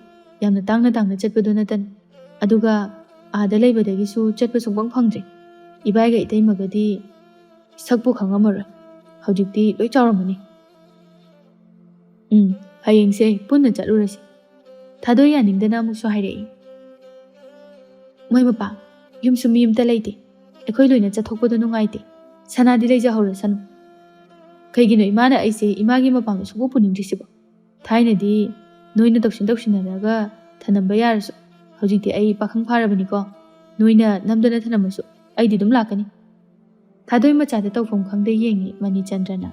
ꯌꯥꯝꯅ ꯇꯥꯡꯅ ꯇꯥꯡꯅ ꯆꯠꯄꯗꯨ ꯅꯠꯇꯅ꯫ ꯑꯗꯨꯒ ꯑꯥꯗ ꯂꯩꯕꯗꯒꯤꯁꯨ ꯆꯠꯄ ꯁꯨꯡꯐꯪ ꯐꯪꯗ꯭ꯔꯦ꯫ ꯏꯕꯥꯏꯒ ꯏꯇꯩꯃꯒꯗꯤ ꯁꯛꯄꯨ ꯈꯪꯉꯝꯃꯔꯣꯏ, ꯍꯧꯖꯤꯛꯇꯤ ꯂꯣꯏ ꯆꯥꯎꯔꯝꯃꯅꯤ꯫" "ꯎꯝ, ꯍꯌꯦꯡꯁꯦ ꯄꯨꯟꯅ ꯆꯠꯂꯨꯔꯁꯤ꯫" ꯊꯥꯗꯣꯏ ꯌꯥꯅꯤꯡꯗꯅ ꯑꯃꯨꯛꯁꯨ ꯍꯥꯏꯔꯛꯏ꯫ "ꯃꯣꯏ ꯃꯄꯥ, ꯌꯨꯝꯁꯨ ꯃꯤ ꯑꯝꯇ ꯂꯩꯇꯦ, ꯑꯩꯈꯣꯏ ꯂꯣꯏꯅ ꯆꯠꯊꯣꯛꯄꯗꯣ ꯅꯨꯡꯉꯥꯏꯇꯦ꯫ ꯁꯅꯥꯗꯤ ꯂꯩꯖꯍꯧꯔꯁꯅꯨ꯫ ꯀꯩꯒꯤꯅꯣ ꯏꯃꯥꯅ ꯑꯩꯁꯦ ꯏꯃꯥꯒꯤ ꯃꯄꯥꯝꯗ ꯁꯨꯡꯄꯨ ꯄꯨꯅꯤꯡꯗ꯭ꯔꯤꯁꯤꯕꯣ? ꯊꯥꯏꯅꯗꯤ ꯅꯣꯏꯅ ꯇꯧꯁꯤꯟ ꯇꯧꯁꯤꯟꯅꯔꯒ ꯊꯅꯝꯕ ꯌꯥꯔꯁꯨ, ꯍꯧꯖꯤꯛꯇꯤ ꯑꯩ ꯄꯥꯈꯪ ꯐꯥꯔꯕꯅꯤꯀꯣ꯫ ꯅꯣꯏꯅ ꯅꯝꯗꯅ ꯊꯅꯝꯃꯁꯨ ꯑꯩꯗꯤ ꯑꯗꯨꯝ ꯂꯥꯛꯀꯅꯤ꯫" ꯊꯥꯗꯣꯏ ꯃꯆꯥꯗ ꯇꯧꯐꯝ ꯈꯪꯗ ꯌꯦꯡꯉꯤ ꯃꯅꯤꯆꯟꯗ꯭ꯔꯅ꯫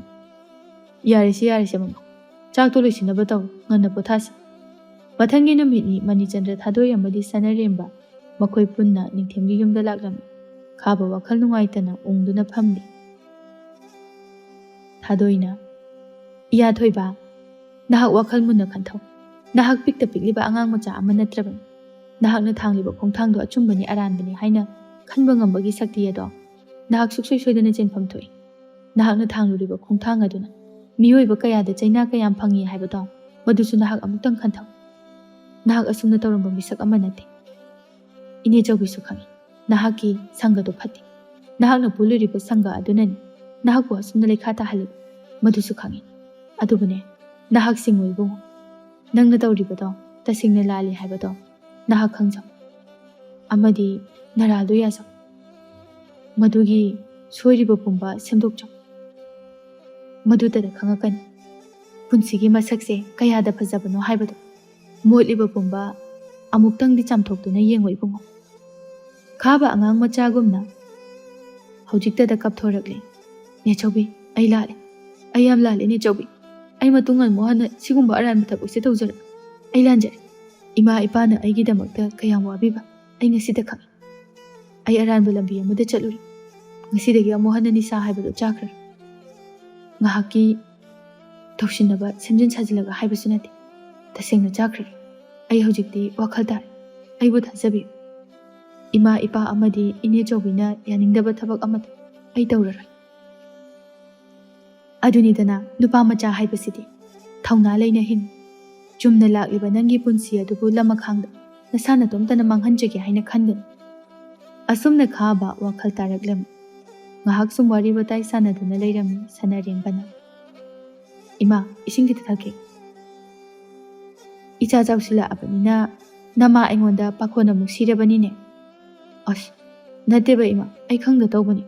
"ꯌꯥꯔꯦꯁꯦ, ꯌꯥꯔꯦꯁꯦ ꯃꯃꯥ, ꯆꯥꯛꯇꯣ ꯂꯣꯏꯁꯤꯟꯅꯕ ꯇꯧ, ꯉꯟꯅ ꯄꯣꯊꯥꯁꯤ꯫" ꯃꯊꯪꯒꯤ ꯅꯨꯃꯤꯠꯅꯤ ꯃꯅꯤꯆꯟꯗ꯭ꯔ, ꯊꯥꯗꯣꯏ ꯑꯃꯗꯤ ꯁꯅꯥꯔꯦꯝꯕ ꯃꯈꯣꯏ ꯄꯨꯟꯅ ꯅꯤꯡꯊꯦꯝꯒꯤ ꯌꯨꯝꯗ ꯂꯥꯛꯂꯝꯃꯤ꯫ ꯈꯥꯕ ꯋꯥꯈꯜ ꯅꯨꯡꯉꯥꯏꯇꯅ ꯎꯪꯗꯨꯅ ꯐꯝꯂꯤ꯫ ꯊꯥꯗꯣꯏꯅ, "ꯏꯌꯥ ꯊꯣꯏꯕ, ꯅꯍꯥꯛ ꯋꯥꯈꯜ ꯃꯨꯟꯅ ꯈꯟꯊꯧ꯫ ꯅꯍꯥꯛ ꯄꯤꯛꯇ ꯄꯤꯛꯂꯤꯕ ꯑꯉꯥꯡ ꯃꯆꯥ ꯑꯃ ꯅꯠꯇ꯭ꯔꯕꯅꯤ꯫ ꯅꯍꯥꯛꯅ ꯊꯥꯡꯂꯤꯕ ꯈꯣꯡꯊꯥꯡꯗꯣ ꯑꯆꯨꯝꯕꯅꯤ ꯑꯔꯥꯟꯕꯅꯤ ꯍꯥꯏꯅ ꯈꯟꯕ ꯉꯝꯕꯒꯤ ꯁꯛꯇꯤ ꯑꯗꯣ ꯅꯍꯥꯛ ꯁꯨꯡꯁꯣꯏ ꯁꯣꯏꯗꯅ ꯆꯦꯟꯐꯝ ꯊꯣꯛꯏ꯫ ꯅꯍꯥꯛꯅ ꯊꯥꯡꯂꯨꯔꯤꯕ ꯈꯣꯡꯊꯥꯡ ꯑꯗꯨꯅ ꯃꯤꯑꯣꯏꯕ ꯀꯌꯥꯗ ꯆꯩꯅꯥ ꯀꯌꯥꯝ ꯐꯪꯉꯤ ꯍꯥꯏꯕꯗꯣ, ꯃꯗꯨꯁꯨ ꯅꯍꯥꯛ ꯑꯃꯨꯛꯇꯪ ꯈꯟꯊꯧ꯫ ꯅꯍꯥꯛ ꯑꯁꯨꯝꯅ ꯇꯧꯔꯝꯕ ꯃꯤꯁꯛ ꯑꯃ ꯅꯠꯇꯦ꯫ ꯏꯅꯦꯆꯧꯕꯤꯁꯨ ꯈꯪꯏ, ꯅꯍꯥꯛꯀꯤ ꯁꯪꯒꯗꯨ ꯐꯠꯇꯦ꯫ ꯅꯍꯥꯛꯅ ꯄꯨꯜꯂꯨꯔꯤꯕ ꯁꯪꯒ ꯑꯗꯨꯅꯅꯤ ꯅꯍꯥꯛꯄꯨ ꯑꯁꯨꯝꯅ ꯂꯩꯈꯥ ꯇꯥꯍꯜꯂꯤꯕ, ꯃꯗꯨꯁꯨ ꯈꯪꯏ꯫ ꯑꯗꯨꯕꯨꯅꯦ, ꯅꯍꯥꯛ ꯁꯤꯡꯉꯨ ꯏꯕꯨꯡꯉꯣ꯫ ꯅꯪꯅ ꯇꯧꯔꯤꯕꯗꯣ ꯇꯁꯦꯡꯅ ꯂꯥꯜꯂꯤ ꯍꯥꯏꯕꯗꯣ ꯅꯍꯥꯛ ꯈꯪꯖꯧ꯫ ꯑꯃꯗꯤ ꯅꯔꯥꯜꯗꯨ ꯌꯥꯖꯧ꯫ ꯃꯗꯨꯒꯤ ꯁꯣꯏꯔꯤꯕ ꯄꯨꯝꯕ ꯁꯦꯝꯗꯣꯛꯆꯧ꯫ ꯃꯗꯨꯗꯗ ꯈꯪꯉꯛꯀꯅꯤ ꯄꯨꯟꯁꯤꯒꯤ ꯃꯁꯛꯁꯦ ꯀꯌꯥꯗ ꯐꯖꯕꯅꯣ ꯍꯥꯏꯕꯗꯣ꯫ ꯃꯣꯠꯂꯤꯕ ꯄꯨꯝꯕ ꯑꯃꯨꯛꯇꯪꯗꯤ ꯆꯥꯝꯊꯣꯛꯇꯨꯅ ꯌꯦꯡꯉꯨ ꯏꯕꯨꯡꯉꯣ꯫" ꯈꯥꯕ ꯑꯉꯥꯡ ꯃꯆꯥꯒꯨꯝꯅ ꯍꯧꯖꯤꯛꯇꯗ ꯀꯞꯊꯣꯔꯛꯂꯦ꯫ "ꯅꯦꯆꯧꯕꯤ, ꯑꯩ ꯂꯥꯜꯂꯦ꯫ ꯑꯩ ꯌꯥꯝ ꯂꯥꯜꯂꯦ ꯅꯦꯆꯧꯕꯤ꯫ ꯑꯩ ꯃꯇꯨꯡ ꯑꯃꯨꯛ ꯍꯟꯅ ꯁꯤꯒꯨꯝꯕ ꯑꯔꯥꯟꯕ ꯊꯕꯛꯁꯦ ꯇꯧꯖꯔꯣꯏ꯫ ꯑꯩ ꯂꯥꯟꯖꯔꯦ꯫" ꯏꯃꯥ ꯏꯄꯥꯅ ꯑꯩꯒꯤꯗꯃꯛꯇ ꯀꯌꯥꯝ ꯋꯥꯕꯤꯕ ꯑꯩ ꯉꯁꯤꯗ ꯈꯪꯏ꯫ ꯑꯩ ꯑꯔꯥꯟꯕ ꯂꯝꯕꯤ ꯑꯃꯗ ꯆꯠꯂꯨꯔꯦ꯫ ꯉꯁꯤꯗꯒꯤ ꯑꯃꯨꯛ ꯍꯟꯅ ꯅꯤꯁꯥ ꯍꯥꯏꯕꯗꯨ ꯆꯥꯈ꯭ꯔꯦ꯫ ꯉꯥꯏꯍꯥꯛꯀꯤ ꯇꯧꯁꯤꯟꯅꯕ ꯁꯦꯝꯖꯤꯟ ꯁꯥꯖꯤꯜꯂꯒ ꯍꯥꯏꯕꯁꯨ ꯅꯠꯇꯦ꯫ ꯇꯁꯦꯡꯅ ꯆꯥꯈ꯭ꯔꯦ꯫ ꯑꯩ ꯍꯧꯖꯤꯛꯇꯤ ꯋꯥꯈꯜ ꯇꯥꯔꯦ꯫ ꯑꯩꯕꯨ ꯊꯥꯖꯕꯤꯌꯨ꯫ ꯏꯃꯥ ꯏꯄꯥ ꯑꯃꯗꯤ ꯏꯅꯦꯆꯧꯕꯤꯅ ꯌꯥꯅꯤꯡꯗꯕ ꯊꯕꯛ ꯑꯃꯠꯇ ꯑꯩ ꯇꯧꯔꯔꯣꯏ꯫ ꯑꯗꯨꯅꯤꯗꯅ ꯅꯨꯄꯥ ꯃꯆꯥ ꯍꯥꯏꯕꯁꯤꯗꯤ꯫ ꯊꯧꯅꯥ ꯂꯩꯅ ꯍꯤꯡ꯫ ꯆꯨꯝꯅ ꯂꯥꯛꯂꯤꯕ ꯅꯪꯒꯤ ꯄꯨꯟꯁꯤ ꯑꯗꯨꯕꯨ ꯂꯃꯈꯥꯡꯗ ꯅꯁꯥ ꯅꯇꯣꯝꯇꯅ ꯃꯥꯡꯍꯟꯖꯒꯦ ꯍꯥꯏꯅ ꯈꯟꯒꯅꯨ꯫ ꯑꯁꯨꯝꯅ ꯈꯥꯕ ꯋꯥꯈꯜ ꯇꯥꯔꯛꯂꯝꯃꯤ꯫ ꯉꯥꯏꯍꯥꯛ ꯁꯨꯝ ꯋꯥꯔꯤ ꯋꯥꯇꯥꯏ ꯁꯥꯟꯅꯗꯨꯅ ꯂꯩꯔꯝꯃꯤ ꯁꯅꯥꯔꯦꯝꯕꯅ꯫ "ꯏꯃꯥ, ꯏꯁꯤꯡ ꯈꯤꯇ ꯊꯛꯀꯦ꯫ ꯏꯆꯥ ꯆꯥꯎꯁꯤꯜꯂꯛꯑꯕꯅꯤꯅ ꯅꯃꯥ ꯑꯩꯉꯣꯟꯗ ꯄꯥꯈꯣꯟ ꯑꯃꯨꯛ ꯁꯤꯔꯕꯅꯤꯅꯦ?" "ꯑꯁ, ꯅꯠꯇꯦꯕ ꯏꯃꯥ, ꯑꯩ ꯈꯪꯗ ꯇꯧꯕꯅꯤ꯫"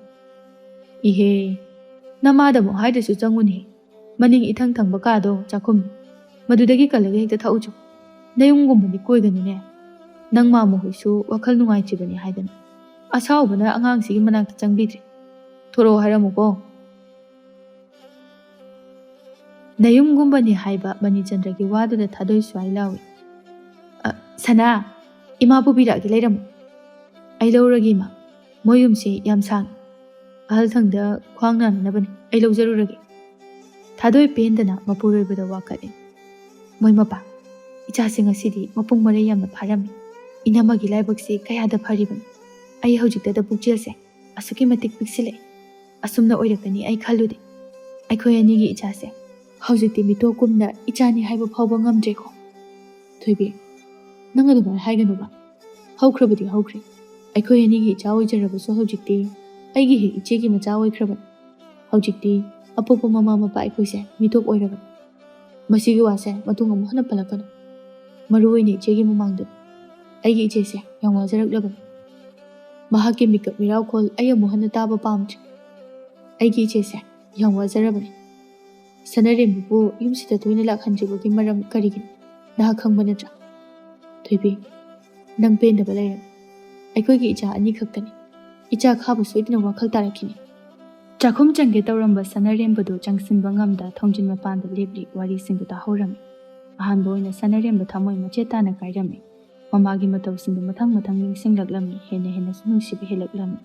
"ꯏꯍꯦ, ꯅꯃꯥꯗ ꯑꯃꯨꯛ ꯍꯥꯏꯗ꯭ꯔꯁꯨ ꯆꯪꯉꯨꯅꯦ꯫ ꯃꯅꯤꯡ ꯏꯊꯪ ꯊꯪꯕ ꯀꯥꯗꯣ ꯆꯥꯛꯈꯨꯝꯅꯤ꯫ ꯃꯗꯨꯗꯒꯤ ꯀꯜꯂꯒ ꯍꯦꯛꯇ ꯊꯛꯎꯆꯣ꯫ ꯅꯌꯨꯝꯒꯨꯝꯕꯗꯤ ꯀꯣꯏꯒꯅꯨꯅꯦ꯫ ꯅꯪ ꯃꯥꯃ ꯍꯣꯏꯁꯨ ꯋꯥꯈꯜ ꯅꯨꯡꯉꯥꯏꯇ꯭ꯔꯤꯕꯅꯤ ꯍꯥꯏꯗꯅ꯫ ꯑꯁꯥꯎꯕꯅ ꯑꯉꯥꯡꯁꯤꯒꯤ ꯃꯅꯥꯛꯇ ꯆꯪꯕꯤꯗ꯭ꯔꯤ꯫ ꯊꯣꯔꯛꯑꯣ ꯍꯥꯏꯔꯝꯃꯨꯀꯣ꯫" ꯅꯌꯨꯝꯒꯨꯝꯕꯅꯤ ꯍꯥꯏꯕ ꯃꯅꯤꯆꯟꯗ꯭ꯔꯒꯤ ꯋꯥꯗꯨꯗ ꯊꯥꯗꯣꯏ ꯁ꯭ꯋꯥꯏ ꯂꯥꯎꯏ꯫ "ꯑ, ꯁꯅꯥ, ꯏꯃꯥ ꯄꯨꯕꯤꯔꯛꯑꯒꯦ, ꯂꯩꯔꯝꯃꯨ꯫" "ꯑꯩ ꯂꯧꯔꯒꯦ ꯏꯃꯥ꯫ ꯃꯣꯏ ꯌꯨꯝꯁꯤ ꯌꯥꯝ ꯁꯥꯡꯉꯤ꯫ ꯑꯍꯜ ꯊꯪꯗ ꯈ꯭ꯋꯥꯡ ꯅꯥꯅꯅꯕꯅꯤ꯫ ꯑꯩ ꯂꯧꯖꯔꯨꯔꯒꯦ꯫" ꯊꯥꯗꯣꯏ ꯄꯦꯟꯗꯅ ꯃꯄꯨꯔꯣꯏꯕꯗ ꯋꯥꯀꯠꯂꯤ꯫ "ꯃꯣꯏ ꯃꯄꯥ, ꯏꯆꯥꯁꯤ ꯉꯁꯤꯗꯤ ꯃꯄꯨꯡ ꯃꯔꯩ ꯌꯥꯝꯅ ꯐꯥꯔꯝꯃꯤ꯫ ꯏꯅꯝꯃꯒꯤ ꯂꯥꯏꯕꯛꯁꯤ ꯀꯌꯥꯗ ꯐꯔꯤꯕꯅꯤ꯫ ꯑꯩ ꯍꯧꯖꯤꯛꯇꯗ ꯄꯨꯛꯆꯦꯜꯁꯦ ꯑꯁꯨꯛꯀꯤ ꯃꯇꯤꯛ ꯄꯤꯛꯁꯤꯜꯂꯛꯏ꯫ ꯑꯁꯨꯝꯅ ꯑꯣꯏꯔꯛꯀꯅꯤ ꯑꯩ ꯈꯜꯂꯨꯗꯦ꯫ ꯑꯩꯈꯣꯏ ꯑꯅꯤꯒꯤ ꯏꯆꯥꯁꯦ ꯍꯧꯖꯤꯛꯇꯤ ꯃꯤꯇꯣꯞꯀꯨꯝꯅ ꯏꯆꯥꯅꯤ ꯍꯥꯏꯕ ꯐꯥꯎꯕ ꯉꯝꯗ꯭ꯔꯦꯀꯣ꯫" "ꯊꯣꯏꯕꯤ, ꯅꯪ ꯑꯗꯨꯃꯥꯏꯅ ꯍꯥꯏꯒꯅꯨꯕ꯫ ꯍꯧꯈ꯭ꯔꯕꯗꯤ ꯍꯧꯈ꯭ꯔꯦ꯫ ꯑꯩꯈꯣꯏ ꯑꯅꯤꯒꯤ ꯏꯆꯥ ꯑꯣꯏꯖꯔꯕꯁꯨ ꯍꯧꯖꯤꯛꯇꯤ ꯑꯩꯒꯤ ꯍꯦꯛ ꯏꯆꯦꯒꯤ ꯃꯆꯥ ꯑꯣꯏꯈ꯭ꯔꯕꯅꯤ꯫ ꯍꯧꯖꯤꯛꯇꯤ ꯑꯄꯣꯛꯄ ꯃꯃꯥ ꯃꯄꯥ ꯑꯩꯈꯣꯏꯁꯦ ꯃꯤꯇꯣꯞ ꯑꯣꯏꯔꯕꯅꯤ꯫ ꯃꯁꯤꯒꯤ ꯋꯥꯁꯦ ꯃꯇꯨꯡ ꯑꯃꯨꯛ ꯍꯟꯅ ꯄꯜꯂꯛꯀꯅꯨ꯫ ꯃꯔꯨ ꯑꯣꯏꯅ ꯏꯆꯦꯒꯤ ꯃꯃꯥꯡꯗ꯫ ꯑꯩꯒꯤ ꯏꯆꯦꯁꯦ ꯌꯥꯝ ꯋꯥꯖꯔꯛꯂꯕꯅꯤ꯫ ꯃꯍꯥꯛꯀꯤ ꯃꯤꯀꯞ ꯃꯤꯔꯥꯎꯈꯣꯜ ꯑꯩ ꯑꯃꯨꯛ ꯍꯟꯅ ꯇꯥꯕ ꯄꯥꯝꯗ꯭ꯔꯦ꯫ ꯑꯩꯒꯤ ꯏꯆꯦꯁꯦ ꯌꯥꯝ ꯋꯥꯖꯔꯕꯅꯤ꯫ ꯁꯅꯥꯔꯦꯝꯕꯕꯨ ꯌꯨꯝꯁꯤꯗ ꯇꯣꯏꯅ ꯂꯥꯛꯍꯟꯗ꯭ꯔꯤꯕꯒꯤ ꯃꯔꯝ ꯀꯔꯤꯒꯤꯅꯣ ꯅꯍꯥꯛ ꯈꯪꯕ ꯅꯠꯇ꯭ꯔꯥ? ꯊꯣꯏꯕꯤ, ꯅꯪ ꯄꯦꯟꯗꯕ ꯂꯩꯔꯅꯨ꯫ ꯑꯩꯈꯣꯏꯒꯤ ꯏꯆꯥ ꯑꯅꯤꯈꯛꯇꯅꯤ꯫ ꯏꯆꯥ ꯈꯥꯕ ꯁꯣꯏꯗꯅ ꯋꯥꯈꯜ ꯇꯥꯔꯛꯈꯤꯅꯤ꯫" ꯆꯥꯛꯈꯨꯝ ꯆꯪꯒꯦ ꯇꯧꯔꯝꯕ ꯁꯅꯥꯔꯦꯝꯕꯗꯨ ꯆꯪꯁꯤꯟꯕ ꯉꯝꯗ ꯊꯣꯡꯖꯤꯟ ꯃꯄꯥꯟꯗ ꯂꯦꯞꯂꯤ ꯋꯥꯔꯤꯁꯤꯡꯗꯨ ꯇꯥꯍꯧꯔꯝꯃꯤ꯫ ꯑꯍꯥꯟꯕ ꯑꯣꯏꯅ ꯁꯅꯥꯔꯦꯝꯕ ꯊꯃꯣꯏ ꯃꯆꯦꯠ ꯇꯥꯅ ꯀꯥꯏꯔꯝꯃꯤ꯫ ꯃꯃꯥꯒꯤ ꯃꯇꯧꯁꯤꯡꯗꯨ ꯃꯊꯪ ꯃꯊꯪ ꯅꯤꯡꯁꯤꯡꯂꯛꯂꯝꯃꯤ, ꯍꯦꯟꯅ ꯍꯦꯟꯅꯁꯨ ꯅꯨꯡꯁꯤꯕ ꯍꯦꯜꯂꯛꯂꯝꯃꯤ꯫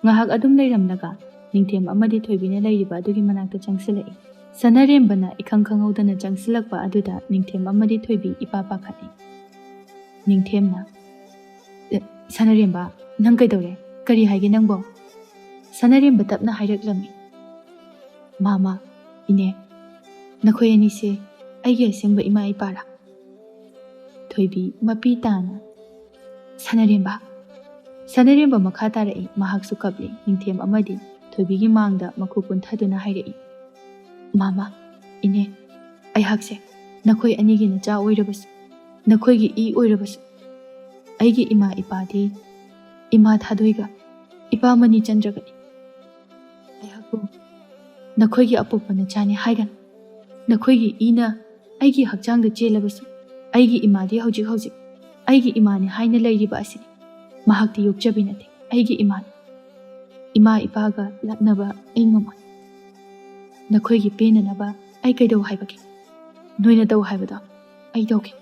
ꯉꯥꯏꯍꯥꯛ ꯑꯗꯨꯝ ꯂꯩꯔꯝꯂꯒ ꯅꯤꯡꯊꯦꯝ ꯑꯃꯗꯤ ꯊꯣꯏꯕꯤꯅ ꯂꯩꯔꯤꯕ ꯑꯗꯨꯒꯤ ꯃꯅꯥꯛꯇ ꯆꯪꯁꯤꯜꯂꯛꯏ꯫ ꯁꯅꯥꯔꯦꯝꯕꯅ ꯏꯈꯪ ꯈꯪꯍꯧꯗꯅ ꯆꯪꯁꯤꯜꯂꯛꯄ ꯑꯗꯨꯗ ꯅꯤꯡꯊꯦꯝ ꯑꯃꯗꯤ ꯊꯣꯏꯕꯤ ꯏꯄꯥ ꯄꯥꯈꯠꯂꯤ꯫ ꯅꯤꯡꯊꯦꯝꯅ, "ꯑꯦ, ꯁꯅꯥꯔꯦꯝꯕ, ꯅꯪ ꯀꯩꯗꯧꯔꯦ? ꯀꯔꯤ ꯍꯥꯏꯒꯦ ꯅꯪꯕꯣ?" ꯁꯅꯥꯔꯦꯝꯕ ꯇꯞꯅ ꯍꯥꯏꯔꯛꯂꯝꯃꯤ꯫ "ꯃꯥꯃ, ꯏꯅꯦ, ꯅꯈꯣꯏ ꯑꯅꯤꯁꯦ ꯑꯩꯒꯤ ꯑꯁꯦꯡꯕ ꯏꯃꯥ ꯏꯄꯥꯔꯥ?" ꯊꯣꯏꯕꯤ ꯃꯄꯤ ꯇꯥꯅ, "ꯁꯅꯥꯔꯦꯝꯕ!" ꯁꯅꯥꯔꯦꯝꯕ ꯃꯈꯥ ꯇꯥꯔꯛꯏ, ꯃꯍꯥꯛꯁꯨ ꯀꯞꯂꯤ꯫ ꯅꯤꯡꯊꯦꯝ ꯑꯃꯗꯤ ꯊꯣꯏꯕꯤꯒꯤ ꯃꯥꯡꯗ ꯃꯈꯨ ꯀꯨꯟꯊꯗꯨꯅ ꯍꯥꯏꯔꯛꯏ, "ꯃꯥꯃ, ꯏꯅꯦ, ꯑꯩꯍꯥꯛꯁꯦ ꯅꯈꯣꯏ ꯑꯅꯤꯒꯤ ꯅꯆꯥ ꯑꯣꯏꯔꯕꯁꯨ, ꯅꯈꯣꯏꯒꯤ ꯏ ꯑꯣꯏꯔꯕꯁꯨ, ꯑꯩꯒꯤ ꯏꯃꯥ ꯏꯄꯥꯗꯤ ꯏꯃꯥ ꯊꯥꯗꯣꯏꯒ ꯏꯄꯥ ꯃꯅꯤꯆꯟꯗ꯭ꯔꯒꯅꯤ꯫ ꯑꯩꯍꯥꯛꯄꯨ ꯅꯈꯣꯏꯒꯤ ꯑꯄꯣꯛꯄ ꯅꯆꯥꯅꯤ ꯍꯥꯏꯒꯅꯨ꯫ ꯅꯈꯣꯏꯒꯤ ꯏꯅ ꯑꯩꯒꯤ ꯍꯛꯆꯥꯡꯗ ꯆꯦꯜꯂꯕꯁꯨ, ꯑꯩꯒꯤ ꯏꯃꯥꯗꯤ ꯍꯧꯖꯤꯛ ꯍꯧꯖꯤꯛ ꯑꯩꯒꯤ ꯏꯃꯥꯅꯤ ꯍꯥꯏꯅ ꯂꯩꯔꯤꯕ ꯑꯁꯤꯅꯤ꯫ ꯃꯍꯥꯛꯇꯤ ꯌꯣꯛꯆꯕꯤ ꯅꯠꯇꯦ, ꯑꯩꯒꯤ ꯏꯃꯥꯅꯤ꯫ ꯏꯃꯥ ꯏꯄꯥꯒ ꯂꯥꯛꯅꯕ ꯑꯩ ꯉꯝꯃꯣꯏ꯫ ꯅꯈꯣꯏꯒꯤ ꯄꯦꯟꯅꯅꯕ ꯑꯩ ꯀꯩꯗꯧ ꯍꯥꯏꯕꯒꯦ? ꯅꯣꯏꯅ ꯇꯧ ꯍꯥꯏꯕꯗꯣ ꯑꯩ ꯇꯧꯒꯦ꯫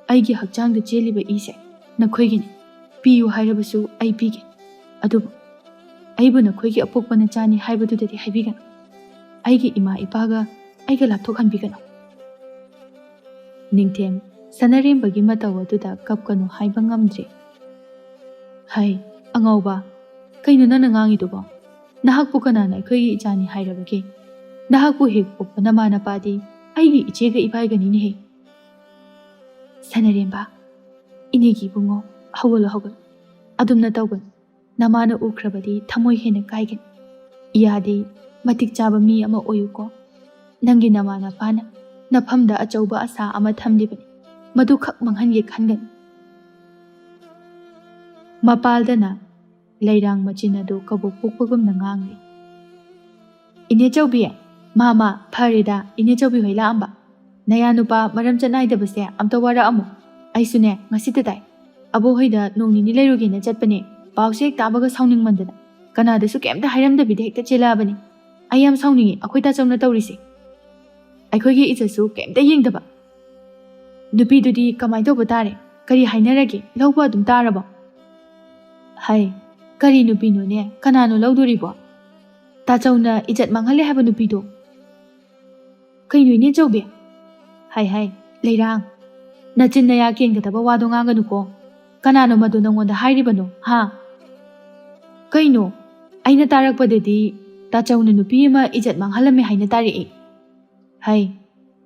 ꯑꯩꯒꯤ ꯍꯛꯆꯥꯡꯗ ꯆꯦꯜꯂꯤꯕ ꯏꯁꯦ ꯅꯈꯣꯏꯒꯤꯅꯤ꯫ ꯄꯤꯌꯨ ꯍꯥꯏꯔꯕꯁꯨ ꯑꯩ ꯄꯤꯒꯦ꯫ ꯑꯗꯨꯕꯨ ꯑꯩꯕꯨ ꯅꯈꯣꯏꯒꯤ ꯑꯄꯣꯛꯄ ꯅꯆꯥꯅꯤ ꯍꯥꯏꯕꯗꯨꯗꯗꯤ ꯍꯥꯏꯕꯤꯒꯅꯨ꯫ ꯑꯩꯒꯤ ꯏꯃꯥ ꯏꯄꯥꯒ ꯑꯩꯒ ꯂꯥꯞꯊꯣꯛꯍꯟꯕꯤꯒꯅꯨ꯫" ꯅꯤꯡꯊꯦꯝ ꯁꯅꯥꯔꯦꯝꯕꯒꯤ ꯃꯇꯧ ꯑꯗꯨꯗ ꯀꯞꯀꯅꯨ ꯍꯥꯏꯕ ꯉꯝꯗ꯭ꯔꯦ꯫ "ꯍꯩ, ꯑꯉꯥꯎꯕ, ꯀꯩꯅꯣ ꯅꯪꯅ ꯉꯥꯡꯉꯤꯗꯨꯕꯣ? ꯅꯍꯥꯛꯄꯨ ꯀꯅꯥꯅ ꯑꯩꯈꯣꯏꯒꯤ ꯏꯆꯥꯅꯤ ꯍꯥꯏꯔꯕꯒꯦ? ꯅꯍꯥꯛꯄꯨ ꯍꯦꯛ ꯄꯣꯛꯄ ꯅꯃꯥ ꯅꯄꯥꯗꯤ ꯑꯩꯒꯤ ꯏꯆꯦꯒ ꯏꯕꯥꯏꯒꯅꯤꯅꯦꯍꯦ꯫" "ꯁꯅꯥꯔꯦꯝꯕ, ꯏꯅꯦꯒꯤ ꯏꯕꯨꯡꯉꯣ, ꯍꯧꯒꯠꯂꯣ, ꯍꯧꯒꯠꯂꯣ꯫ ꯑꯗꯨꯝꯅ ꯇꯧꯒꯅꯨ꯫ ꯅꯃꯥꯅ ꯎꯈ꯭ꯔꯕꯗꯤ ꯊꯃꯣꯏ ꯍꯦꯟꯅ ꯀꯥꯏꯒꯅꯤ꯫ ꯏꯌꯥꯗꯤ ꯃꯇꯤꯛ ꯆꯥꯕ ꯃꯤ ꯑꯃ ꯑꯣꯏꯌꯨꯀꯣ꯫ ꯅꯪꯒꯤ ꯅꯃꯥ ꯅꯄꯥꯅ ꯅꯐꯝꯗ ꯑꯆꯧꯕ ꯑꯁꯥ ꯑꯃ ꯊꯝꯂꯤꯕꯅꯤ꯫ ꯃꯗꯨꯈꯛ ꯃꯥꯡꯍꯟꯒꯦ ꯈꯟꯒꯅꯨ꯫" ꯃꯄꯥꯜꯗꯅ ꯂꯩꯔꯥꯡ ꯃꯆꯤꯟ ꯑꯗꯨ ꯀꯕꯣꯛ ꯄꯣꯛꯄꯒꯨꯝꯅ ꯉꯥꯡꯂꯤ꯫ "ꯏꯅꯦ ꯆꯧꯕꯤ, ꯃꯥꯃ, ꯐꯔꯦꯗ, ꯏꯅꯦ ꯆꯧꯕꯤ ꯍꯣꯏ ꯂꯥꯛꯑꯝꯕ꯫ ꯅꯌꯥ ꯅꯨꯄꯥ ꯃꯔꯝ ꯆꯠ ꯅꯥꯏꯗꯕꯁꯦ ꯑꯝꯇ ꯋꯥꯔꯛꯑꯝꯃꯣ꯫ ꯑꯩꯁꯨꯅꯦ, ꯉꯁꯤꯇ ꯇꯥꯏ꯫ ꯑꯕꯣꯛ ꯍꯣꯏꯗ ꯅꯣꯡ ꯅꯤꯅꯤ ꯂꯩꯔꯨꯒꯦꯅ ꯆꯠꯄꯅꯦ꯫ ꯄꯥꯎꯁꯦ ꯍꯦꯛ ꯇꯥꯕꯒ ꯁꯥꯎꯅꯤꯡꯃꯟꯗꯅ ꯀꯅꯥꯗꯁꯨ ꯀꯩꯝꯇ ꯍꯥꯏꯔꯝꯗꯕꯤꯗ ꯍꯦꯛꯇ ꯆꯦꯜꯂꯛꯑꯕꯅꯤ꯫ ꯑꯩ ꯌꯥꯝ ꯁꯥꯎꯅꯤꯡꯉꯤ ꯑꯩꯈꯣꯏ ꯇꯥꯆꯧꯅ ꯇꯧꯔꯤꯁꯦ꯫ ꯑꯩꯈꯣꯏꯒꯤ ꯏꯖꯠꯁꯨ ꯀꯩꯝꯇ ꯌꯦꯡꯗꯕ꯫ ꯅꯨꯄꯤꯗꯨꯗꯤ ꯀꯃꯥꯏꯅ ꯇꯧꯕ ꯇꯥꯔꯦ? ꯀꯔꯤ ꯍꯥꯏꯅꯔꯒꯦ? ꯂꯧꯕ ꯑꯗꯨꯝ ꯇꯥꯔꯕꯣ? ꯍꯩ, ꯀꯔꯤ ꯅꯨꯄꯤꯅꯣꯅꯦ? ꯀꯅꯥꯅꯣ ꯂꯧꯗꯣꯔꯤꯕꯣ? ꯇꯥꯆꯧꯅ ꯏꯖꯠ ꯃꯥꯡꯍꯜꯂꯦ ꯍꯥꯏꯕ ꯅꯨꯄꯤꯗꯣ꯫ ꯀꯩꯅꯣ ꯏꯅꯦꯆꯧꯕꯤ? ꯍꯥꯏ ꯍꯥꯏ, ꯂꯩꯔꯥꯡ, ꯅꯆꯤꯟ ꯅꯌꯥ ꯀꯦꯟꯒꯗꯕ ꯋꯥꯗꯣ ꯉꯥꯡꯒꯅꯨꯀꯣ꯫ ꯀꯅꯥꯅꯣ ꯃꯗꯨ ꯅꯪꯉꯣꯟꯗ ꯍꯥꯏꯔꯤꯕꯅꯣ, ꯍꯥ? ꯀꯩꯅꯣ? ꯑꯩꯅ ꯇꯥꯔꯛꯄꯗꯗꯤ ꯇꯥꯆꯧꯅ ꯅꯨꯄꯤ ꯑꯃ ꯏꯖꯠ ꯃꯥꯡꯍꯜꯂꯝꯃꯦ ꯍꯥꯏꯅ ꯇꯥꯔꯛꯏ꯫ ꯍꯩ,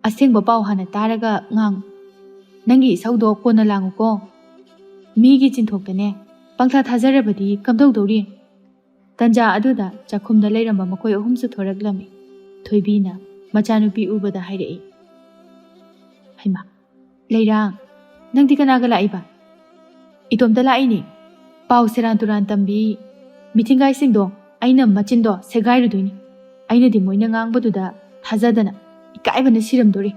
ꯑꯁꯦꯡꯕ ꯄꯥꯎ ꯍꯥꯟꯅ ꯇꯥꯔꯒ ꯉꯥꯡ꯫ ꯅꯪꯒꯤ ꯏꯁꯧꯗꯣ ꯀꯣꯟꯅ ꯂꯥꯡꯉꯨꯀꯣ꯫ ꯃꯤꯒꯤ ꯆꯤꯟꯊꯣꯛꯇꯅꯦ ꯄꯪꯊꯥ ꯊꯥꯖꯔꯕꯗꯤ ꯀꯝꯗꯧꯗꯧꯔꯤ? ꯇꯟꯖꯥ ꯑꯗꯨꯗ ꯆꯥꯛꯈꯨꯝꯗ ꯂꯩꯔꯝꯕ ꯃꯈꯣꯏ ꯑꯍꯨꯝꯁꯨ ꯊꯣꯔꯛꯂꯝꯃꯤ꯫ ꯊꯣꯏꯕꯤꯅ ꯃꯆꯥꯅꯨꯄꯤ ꯎꯕꯗ ꯍꯥꯏꯔꯛꯏ, "ꯍꯩꯃꯥ, ꯂꯩꯔꯥꯡ, ꯅꯪꯗꯤ ꯀꯅꯥꯒ ꯂꯥꯛꯏꯕ?" "ꯏꯇꯣꯝꯇ ꯂꯥꯛꯏꯅꯦ꯫ ꯄꯥꯎ ꯁꯦꯔꯥꯟ ꯇꯨꯔꯥꯟ ꯇꯝꯕꯤ ꯃꯤꯊꯤꯡꯒꯥꯏꯁꯤꯡꯗꯣ ꯑꯩꯅ ꯃꯆꯤꯟꯗꯣ ꯁꯦꯒꯥꯏꯔꯨꯗꯣꯏꯅꯤ꯫ ꯑꯩꯅꯗꯤ ꯃꯣꯏꯅ ꯉꯥꯡꯕꯗꯨꯗ ꯊꯥꯖꯗꯅ ꯏꯀꯥꯏꯕꯅ ꯁꯤꯔꯝꯗꯣꯔꯦ꯫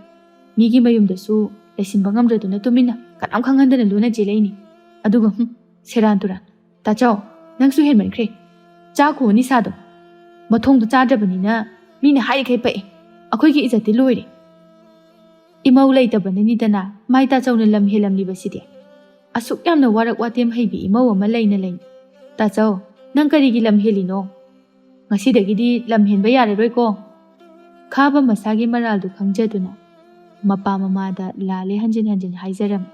ꯃꯤꯒꯤ ꯃꯌꯨꯝꯗꯁꯨ ꯂꯩꯁꯤꯟꯕ ꯉꯝꯗꯗꯨꯅ ꯇꯨꯃꯤꯟꯅ ꯀꯅꯥꯝ ꯈꯪꯍꯟꯗꯅ ꯂꯣꯟꯅ ꯆꯦꯜꯂꯛꯏꯅꯤ꯫ ꯑꯗꯨꯒ, ꯍꯨꯝ, ꯁꯦꯔꯥꯟ ꯇꯨꯔꯥꯟ꯫ ꯇꯥꯆꯧ, ꯅꯪꯁꯨ ꯍꯦꯟꯃꯟꯈ꯭ꯔꯦ꯫ ꯆꯥꯈꯣ ꯅꯤꯁꯥꯗꯣ꯫ ꯃꯊꯣꯡꯗꯣ ꯆꯥꯗ꯭ꯔꯕꯅꯤꯅ ꯃꯤꯅ ꯍꯥꯏꯔꯤꯈꯩ ꯄꯛꯑꯦ꯫ ꯑꯩꯈꯣꯏꯒꯤ ꯏꯖꯠꯇꯤ ꯂꯣꯏꯔꯦ꯫ ꯏꯃꯧ ꯂꯩꯇꯕꯅꯅꯤꯗꯅ ꯃꯥꯏ ꯇꯥꯆꯧꯅ ꯂꯝ ꯍꯦꯜꯂꯝꯂꯤꯕꯁꯤꯗꯤ꯫ ꯑꯁꯨꯛ ꯌꯥꯝꯅ ꯋꯥꯔꯛ ꯋꯥꯇꯦꯝ ꯍꯩꯕꯤ ꯏꯃꯧ ꯑꯃ ꯂꯩꯅ ꯂꯩꯅ꯫ ꯇꯥꯆꯧ, ꯅꯪ ꯀꯔꯤꯒꯤ ꯂꯝ ꯍꯦꯜꯂꯤꯅꯣ? ꯉꯁꯤꯗꯒꯤꯗꯤ ꯂꯝ ꯍꯦꯟꯕ ꯌꯥꯔꯔꯣꯏꯀꯣ꯫" ꯈꯥꯕ ꯃꯁꯥꯒꯤ ꯃꯔꯥꯜꯗꯨ ꯈꯪꯖꯗꯨꯅ ꯃꯄꯥ ꯃꯃꯥꯗ ꯂꯥꯜꯂꯦ ꯍꯟꯖꯤꯟ ꯍꯟꯖꯤꯟ ꯍꯥꯏꯖꯔꯝꯃꯤ꯫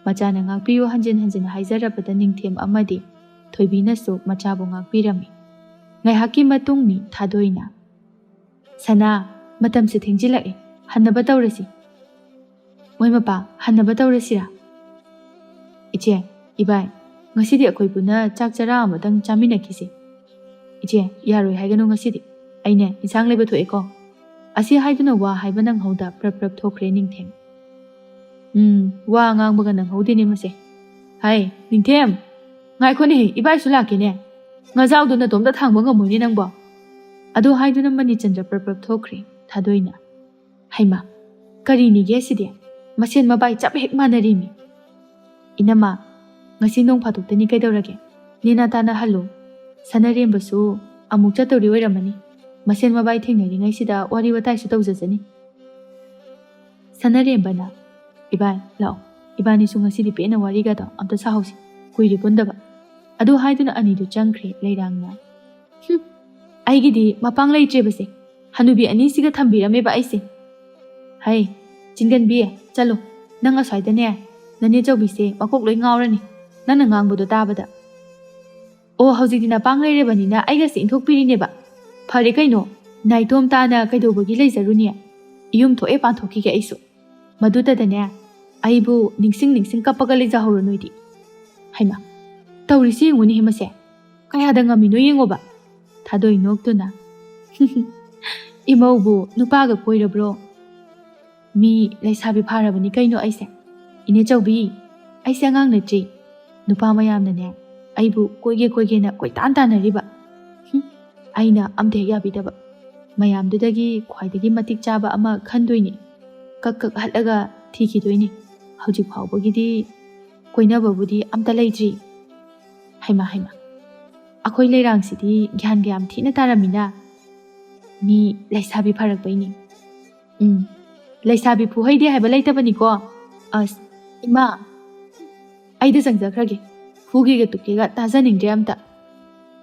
ꯃꯆꯥꯅ ꯉꯥꯛꯄꯤꯌꯨ ꯍꯟꯖꯤꯟ ꯍꯟꯖꯤꯟ ꯍꯥꯏꯖꯔꯕꯗ ꯅꯤꯡꯊꯦꯝ ꯑꯃꯗꯤ ꯊꯣꯏꯕꯤꯅꯁꯨ ꯃꯆꯥꯕꯨ ꯉꯥꯛꯄꯤꯔꯝꯃꯤ꯫ ꯉꯥꯏꯍꯥꯛꯀꯤ ꯃꯇꯨꯡ ꯃꯤ ꯊꯥꯗꯣꯏꯅ, "ꯁꯅꯥ, ꯃꯇꯝꯁꯦ ꯊꯦꯡꯖꯤꯜꯂꯛꯑꯦ, ꯍꯟꯅꯕ ꯇꯧꯔꯁꯤ꯫" "ꯃꯣꯏ ꯃꯄꯥ, ꯍꯟꯅꯕ ꯇꯧꯔꯁꯤꯔꯥ?" "ꯏꯆꯦ, ꯏꯕꯥꯏ, ꯉꯁꯤꯗꯤ ꯑꯩꯈꯣꯏ ꯄꯨꯟꯅ ꯆꯥꯛ ꯆꯔꯥ ꯑꯃꯇꯪ ꯆꯥꯃꯤꯟꯅꯈꯤꯁꯤ꯫" "ꯏꯆꯦ, ꯌꯥꯔꯣꯏ ꯍꯥꯏꯒꯅꯨ ꯉꯁꯤꯗꯤ꯫ ꯑꯩꯅꯦ ꯏꯟꯁꯥꯡ ꯂꯩꯕ ꯊꯣꯛꯑꯦꯀꯣ꯫" ꯑꯁꯤ ꯍꯥꯏꯗꯨꯅ ꯋꯥ ꯍꯥꯏꯕ ꯅꯪꯍꯧꯗ ꯄ꯭ꯔꯞ ꯄ꯭ꯔꯞ ꯊꯣꯛꯈ꯭ꯔꯦ ꯅꯤꯡꯊꯦꯝ꯫ "ꯎꯝ, ꯋꯥ ꯉꯥꯡꯕꯒ ꯅꯪꯍꯧꯗꯦꯅꯦ ꯃꯁꯦ꯫ ꯍꯥꯏ, ꯅꯤꯡꯊꯦꯝ, ꯉꯥꯏꯈꯣꯅꯦꯍꯦ, ꯏꯕꯥꯏꯁꯨ ꯂꯥꯛꯀꯦꯅꯦ꯫ ꯉꯥꯖꯥꯎꯗꯣ ꯅꯇꯣꯝꯇ ꯊꯥꯡꯕ ꯉꯝꯃꯣꯏꯅꯦ ꯅꯪꯕꯣ꯫" ꯑꯗꯨ ꯍꯥꯏꯗꯨꯅ ꯃꯅꯤꯆꯟꯗ꯭ꯔ ꯄ꯭ꯔꯞ ꯄ꯭ꯔꯞ ꯊꯣꯛꯈ꯭ꯔꯦ ꯊꯥꯗꯣꯏꯅ꯫ ꯍꯩꯃꯥ, ꯀꯔꯤꯅꯤꯒꯦ ꯁꯤꯗꯤ? ꯃꯁꯦꯟ ꯃꯕꯥꯏ ꯆꯞ ꯍꯦꯛ ꯃꯥꯟꯅꯔꯤꯃꯤ꯫ "ꯏꯅꯝꯃ, ꯉꯁꯤ ꯅꯣꯡ ꯐꯥꯗꯣꯛꯇꯅꯤ ꯀꯩꯗꯧꯔꯒꯦ? ꯅꯦꯅꯥ ꯇꯥꯅ ꯍꯜꯂꯨ꯫ ꯁꯅꯔꯦꯝꯕꯁꯨ ꯑꯃꯨꯛ ꯆꯠꯇꯧꯔꯤ ꯑꯣꯏꯔꯝꯃꯅꯤ꯫ ꯃꯁꯦꯟ ꯃꯕꯥꯏ ꯊꯦꯡꯅꯔꯤꯉꯩꯁꯤꯗ ꯋꯥꯔꯤ ꯋꯥꯇꯥꯏꯁꯨ ꯇꯧꯖꯁꯅꯤ꯫" ꯁꯅꯔꯦꯝꯕꯅ, "ꯏꯕꯥꯏ, ꯂꯥꯛꯑꯣ, ꯏꯕꯥꯅꯤꯁꯨ ꯉꯁꯤꯗꯤ ꯄꯦꯟꯅ ꯋꯥꯔꯤꯒꯗꯣ ꯑꯝꯇ ꯁꯥꯍꯧꯁꯤ, ꯀꯨꯏꯔꯦ ꯄꯨꯟꯗꯕ"꯫ ꯑꯗꯨ ꯍꯥꯏꯗꯨꯅ ꯑꯅꯤꯗꯨ ꯆꯪꯈ꯭ꯔꯦ ꯂꯩꯔꯥꯡꯅ꯫ "ꯍꯨꯝ, ꯑꯩꯒꯤꯗꯤ ꯃꯄꯥꯡ ꯂꯩꯇ꯭ꯔꯦꯕꯁꯦ, ꯍꯅꯨꯕꯤ ꯑꯅꯤꯁꯤꯒ ꯊꯝꯕꯤꯔꯝꯃꯦꯕ ꯑꯩꯁꯦ꯫ ꯍꯩ, ꯆꯤꯡꯒꯟꯕꯤ, ꯆꯠꯂꯣ, ꯅꯪ ꯑꯁ꯭ꯋꯥꯏꯗꯅꯦ, ꯅꯅꯦ ꯆꯧꯕꯤꯁꯦ ꯃꯀꯣꯛ ꯂꯣꯏ ꯉꯥꯎꯔꯅꯤ, ꯅꯪꯅ ꯉꯥꯡꯕꯗꯣ ꯇꯥꯕꯗ"꯫ "ꯑꯣ, ꯍꯧꯖꯤꯛꯇꯤ ꯅꯄꯥꯡ ꯂꯩꯔꯕꯅꯤꯅ ꯑꯩꯒꯁꯦ ꯏꯟꯊꯣꯛꯄꯤꯔꯤꯅꯦꯕ꯫ ꯐꯔꯦ ꯀꯩꯅꯣ, ꯅꯥꯏꯇꯣꯝ ꯇꯥꯅ ꯀꯩꯗꯧꯕꯒꯤ ꯂꯩꯖꯔꯨꯅꯤ? ꯏꯌꯨꯝ ꯊꯣꯛꯑꯦ ꯄꯥꯟꯊꯣꯛꯈꯤꯒꯦ ꯑꯩꯁꯨ"꯫ ꯃꯗꯨꯗꯗꯅꯦ, ꯑꯩꯕꯨ ꯅꯤꯡꯁꯤꯡ ꯅꯤꯡꯁꯤꯡ ꯀꯞꯄꯒ ꯂꯩꯖꯍꯧꯔꯣ ꯅꯣꯏꯗꯤ꯫ ꯍꯩꯃꯥ, ꯇꯧꯔꯤꯁꯤ ꯌꯦꯡꯉꯨꯅꯦꯍꯦ ꯃꯁꯦ꯫ ꯀꯌꯥꯗ ꯉꯝꯃꯤꯅꯣ ꯌꯦꯡꯉꯣꯕ꯫ ꯊꯥꯗꯣꯏ ꯅꯣꯛꯇꯨꯅ, "ꯏꯃꯧꯕꯨ ꯅꯨꯄꯥꯒ ꯀꯣꯏꯔꯕ꯭ꯔꯣ? ꯃꯤ ꯂꯩꯁꯥꯕꯤ ꯐꯥꯔꯕꯅꯤ ꯀꯩꯅꯣ ꯑꯩꯁꯦ꯫ ꯏꯅꯦ ꯆꯧꯕꯤ, ꯑꯩꯁꯦ ꯑꯉꯥꯡ ꯅꯠꯇ꯭ꯔꯤ꯫ ꯅꯨꯄꯥ ꯃꯌꯥꯝꯅꯅꯦ ꯑꯩꯕꯨ ꯀꯣꯏꯒꯦ ꯀꯣꯏꯒꯦꯅ ꯀꯣꯏꯇꯥꯟ ꯇꯥꯟꯅꯔꯤꯕ꯫ ꯍꯨꯝ, ꯑꯩꯅ ꯑꯝꯇ ꯍꯦꯛ ꯌꯥꯕꯤꯗꯕ꯫ ꯃꯌꯥꯝꯗꯨꯗꯒꯤ ꯈ꯭ꯋꯥꯏꯗꯒꯤ ꯃꯇꯤꯛ ꯆꯥꯕ ꯑꯃ ꯈꯟꯗꯣꯏꯅꯤ꯫ ꯀꯛ ꯀꯛ ꯍꯠꯂꯒ ꯊꯤꯈꯤꯗꯣꯏꯅꯤ꯫ ꯍꯧꯖꯤꯛ ꯐꯥꯎꯕꯒꯤꯗꯤ ꯀꯣꯏꯅꯕꯕꯨꯗꯤ ꯑꯝꯇ ꯂꯩꯇ꯭ꯔꯤ"꯫ ꯍꯩꯃꯥ ꯍꯩꯃꯥ, ꯑꯩꯈꯣꯏ ꯂꯩꯔꯥꯡꯁꯤꯗꯤ ꯒ꯭ꯌꯥꯟꯒ ꯌꯥꯝ ꯊꯤꯅ ꯇꯥꯔꯝꯃꯤꯅ꯫ ꯃꯤ ꯂꯩꯁꯥꯕꯤ ꯐꯔꯛꯄꯩꯅꯤ꯫ ꯎꯝ, ꯂꯩꯁꯥꯕꯤ ꯐꯨꯍꯩꯗꯦ ꯍꯥꯏꯕ ꯂꯩꯇꯕꯅꯤꯀꯣ꯫ ꯑꯁ, ꯏꯃꯥ, ꯑꯩꯗ ꯆꯪꯖꯈ꯭ꯔꯒꯦ꯫ ꯐꯨꯒꯦꯒ ꯇꯨꯞꯀꯦꯒ ꯇꯥꯖꯅꯤꯡꯗ꯭ꯔꯦ ꯑꯝꯇ꯫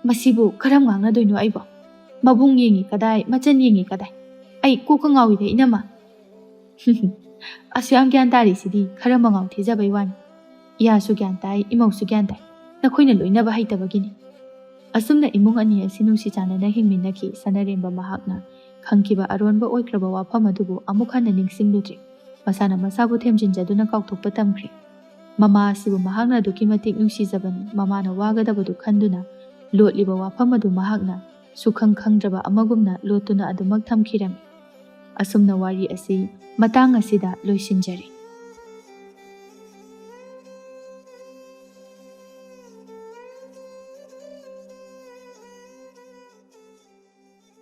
ꯃꯁꯤꯕꯨ ꯀꯔꯝ ꯉꯥꯡꯅꯗꯣꯏꯅꯣ ꯑꯩꯕꯣ? ꯃꯕꯨꯡ ꯌꯦꯡꯉꯤ ꯀꯗꯥꯏ, ꯃꯆꯟ ꯌꯦꯡꯉꯤ ꯀꯗꯥꯏ? ꯑꯩ ꯀꯣꯛꯀ ꯉꯥꯎꯏꯗ, ꯏꯅꯝꯃ꯫ ꯑꯁꯨ ꯌꯥꯝ ꯒ꯭ꯌꯥꯟ ꯇꯥꯔꯤꯁꯤꯗꯤ ꯈꯔ ꯃꯉꯥꯎ ꯊꯤꯖꯕꯩ ꯋꯥꯅꯤ꯫ ꯏꯌꯥꯁꯨ ꯒ꯭ꯌꯥꯟ ꯇꯥꯏ, ꯏꯃꯧꯁꯨ ꯒ꯭ꯌꯥꯟ ꯇꯥꯏ꯫ ꯅꯈꯣꯏꯅ ꯂꯣꯏꯅꯕ ꯍꯩꯇꯕꯒꯤꯅꯤ꯫ ꯑꯁꯨꯝꯅ ꯏꯃꯨꯡ ꯑꯅꯤ ꯑꯁꯤ ꯅꯨꯡꯁꯤ ꯆꯥꯟꯅꯅ ꯍꯤꯡꯃꯤꯟꯅꯈꯤ꯫ ꯁꯅꯔꯦꯝꯕ ꯃꯍꯥꯛꯅ ꯈꯪꯈꯤꯕ ꯑꯔꯣꯟꯕ ꯑꯣꯏꯈ꯭ꯔꯕ ꯋꯥꯐꯝ ꯑꯗꯨꯕꯨ ꯑꯃꯨꯛ ꯍꯟꯅ ꯅꯤꯡꯁꯤꯡꯂꯨꯗ꯭ꯔꯦ꯫ ꯃꯁꯥꯅ ꯃꯁꯥꯕꯨ ꯊꯦꯝꯖꯤꯟꯖꯗꯨꯅ ꯀꯥꯎꯊꯣꯛꯄ ꯇꯝꯈ꯭ꯔꯦ꯫ ꯃꯃꯥ ꯑꯁꯤꯕꯨ ꯃꯍꯥꯛꯅ ꯑꯗꯨꯛꯀꯤ ꯃꯇꯤꯛ ꯅꯨꯡꯁꯤꯖꯕꯅꯤ꯫ ꯃꯃꯥꯅ ꯋꯥꯒꯗꯕꯗꯨ ꯈꯟꯗꯨꯅ ꯂꯣꯠꯂꯤꯕ ꯋꯥꯐꯝ ꯑꯗꯨ ꯃꯍꯥꯛꯅ ꯁꯨꯈꯪ ꯈꯪꯗ꯭ꯔꯕ ꯑꯃꯒꯨꯝꯅ ꯂꯣꯠꯇꯨꯅ ꯑꯗꯨꯃꯛ ꯊꯝꯈꯤꯔꯝꯃꯤ꯫ ꯑꯁꯨꯝꯅ ꯋꯥꯔꯤ ꯑꯁꯤ ꯃꯇꯥꯡ ꯑꯁꯤꯗ ꯂꯣꯏꯁꯤꯟꯖꯔꯦ꯫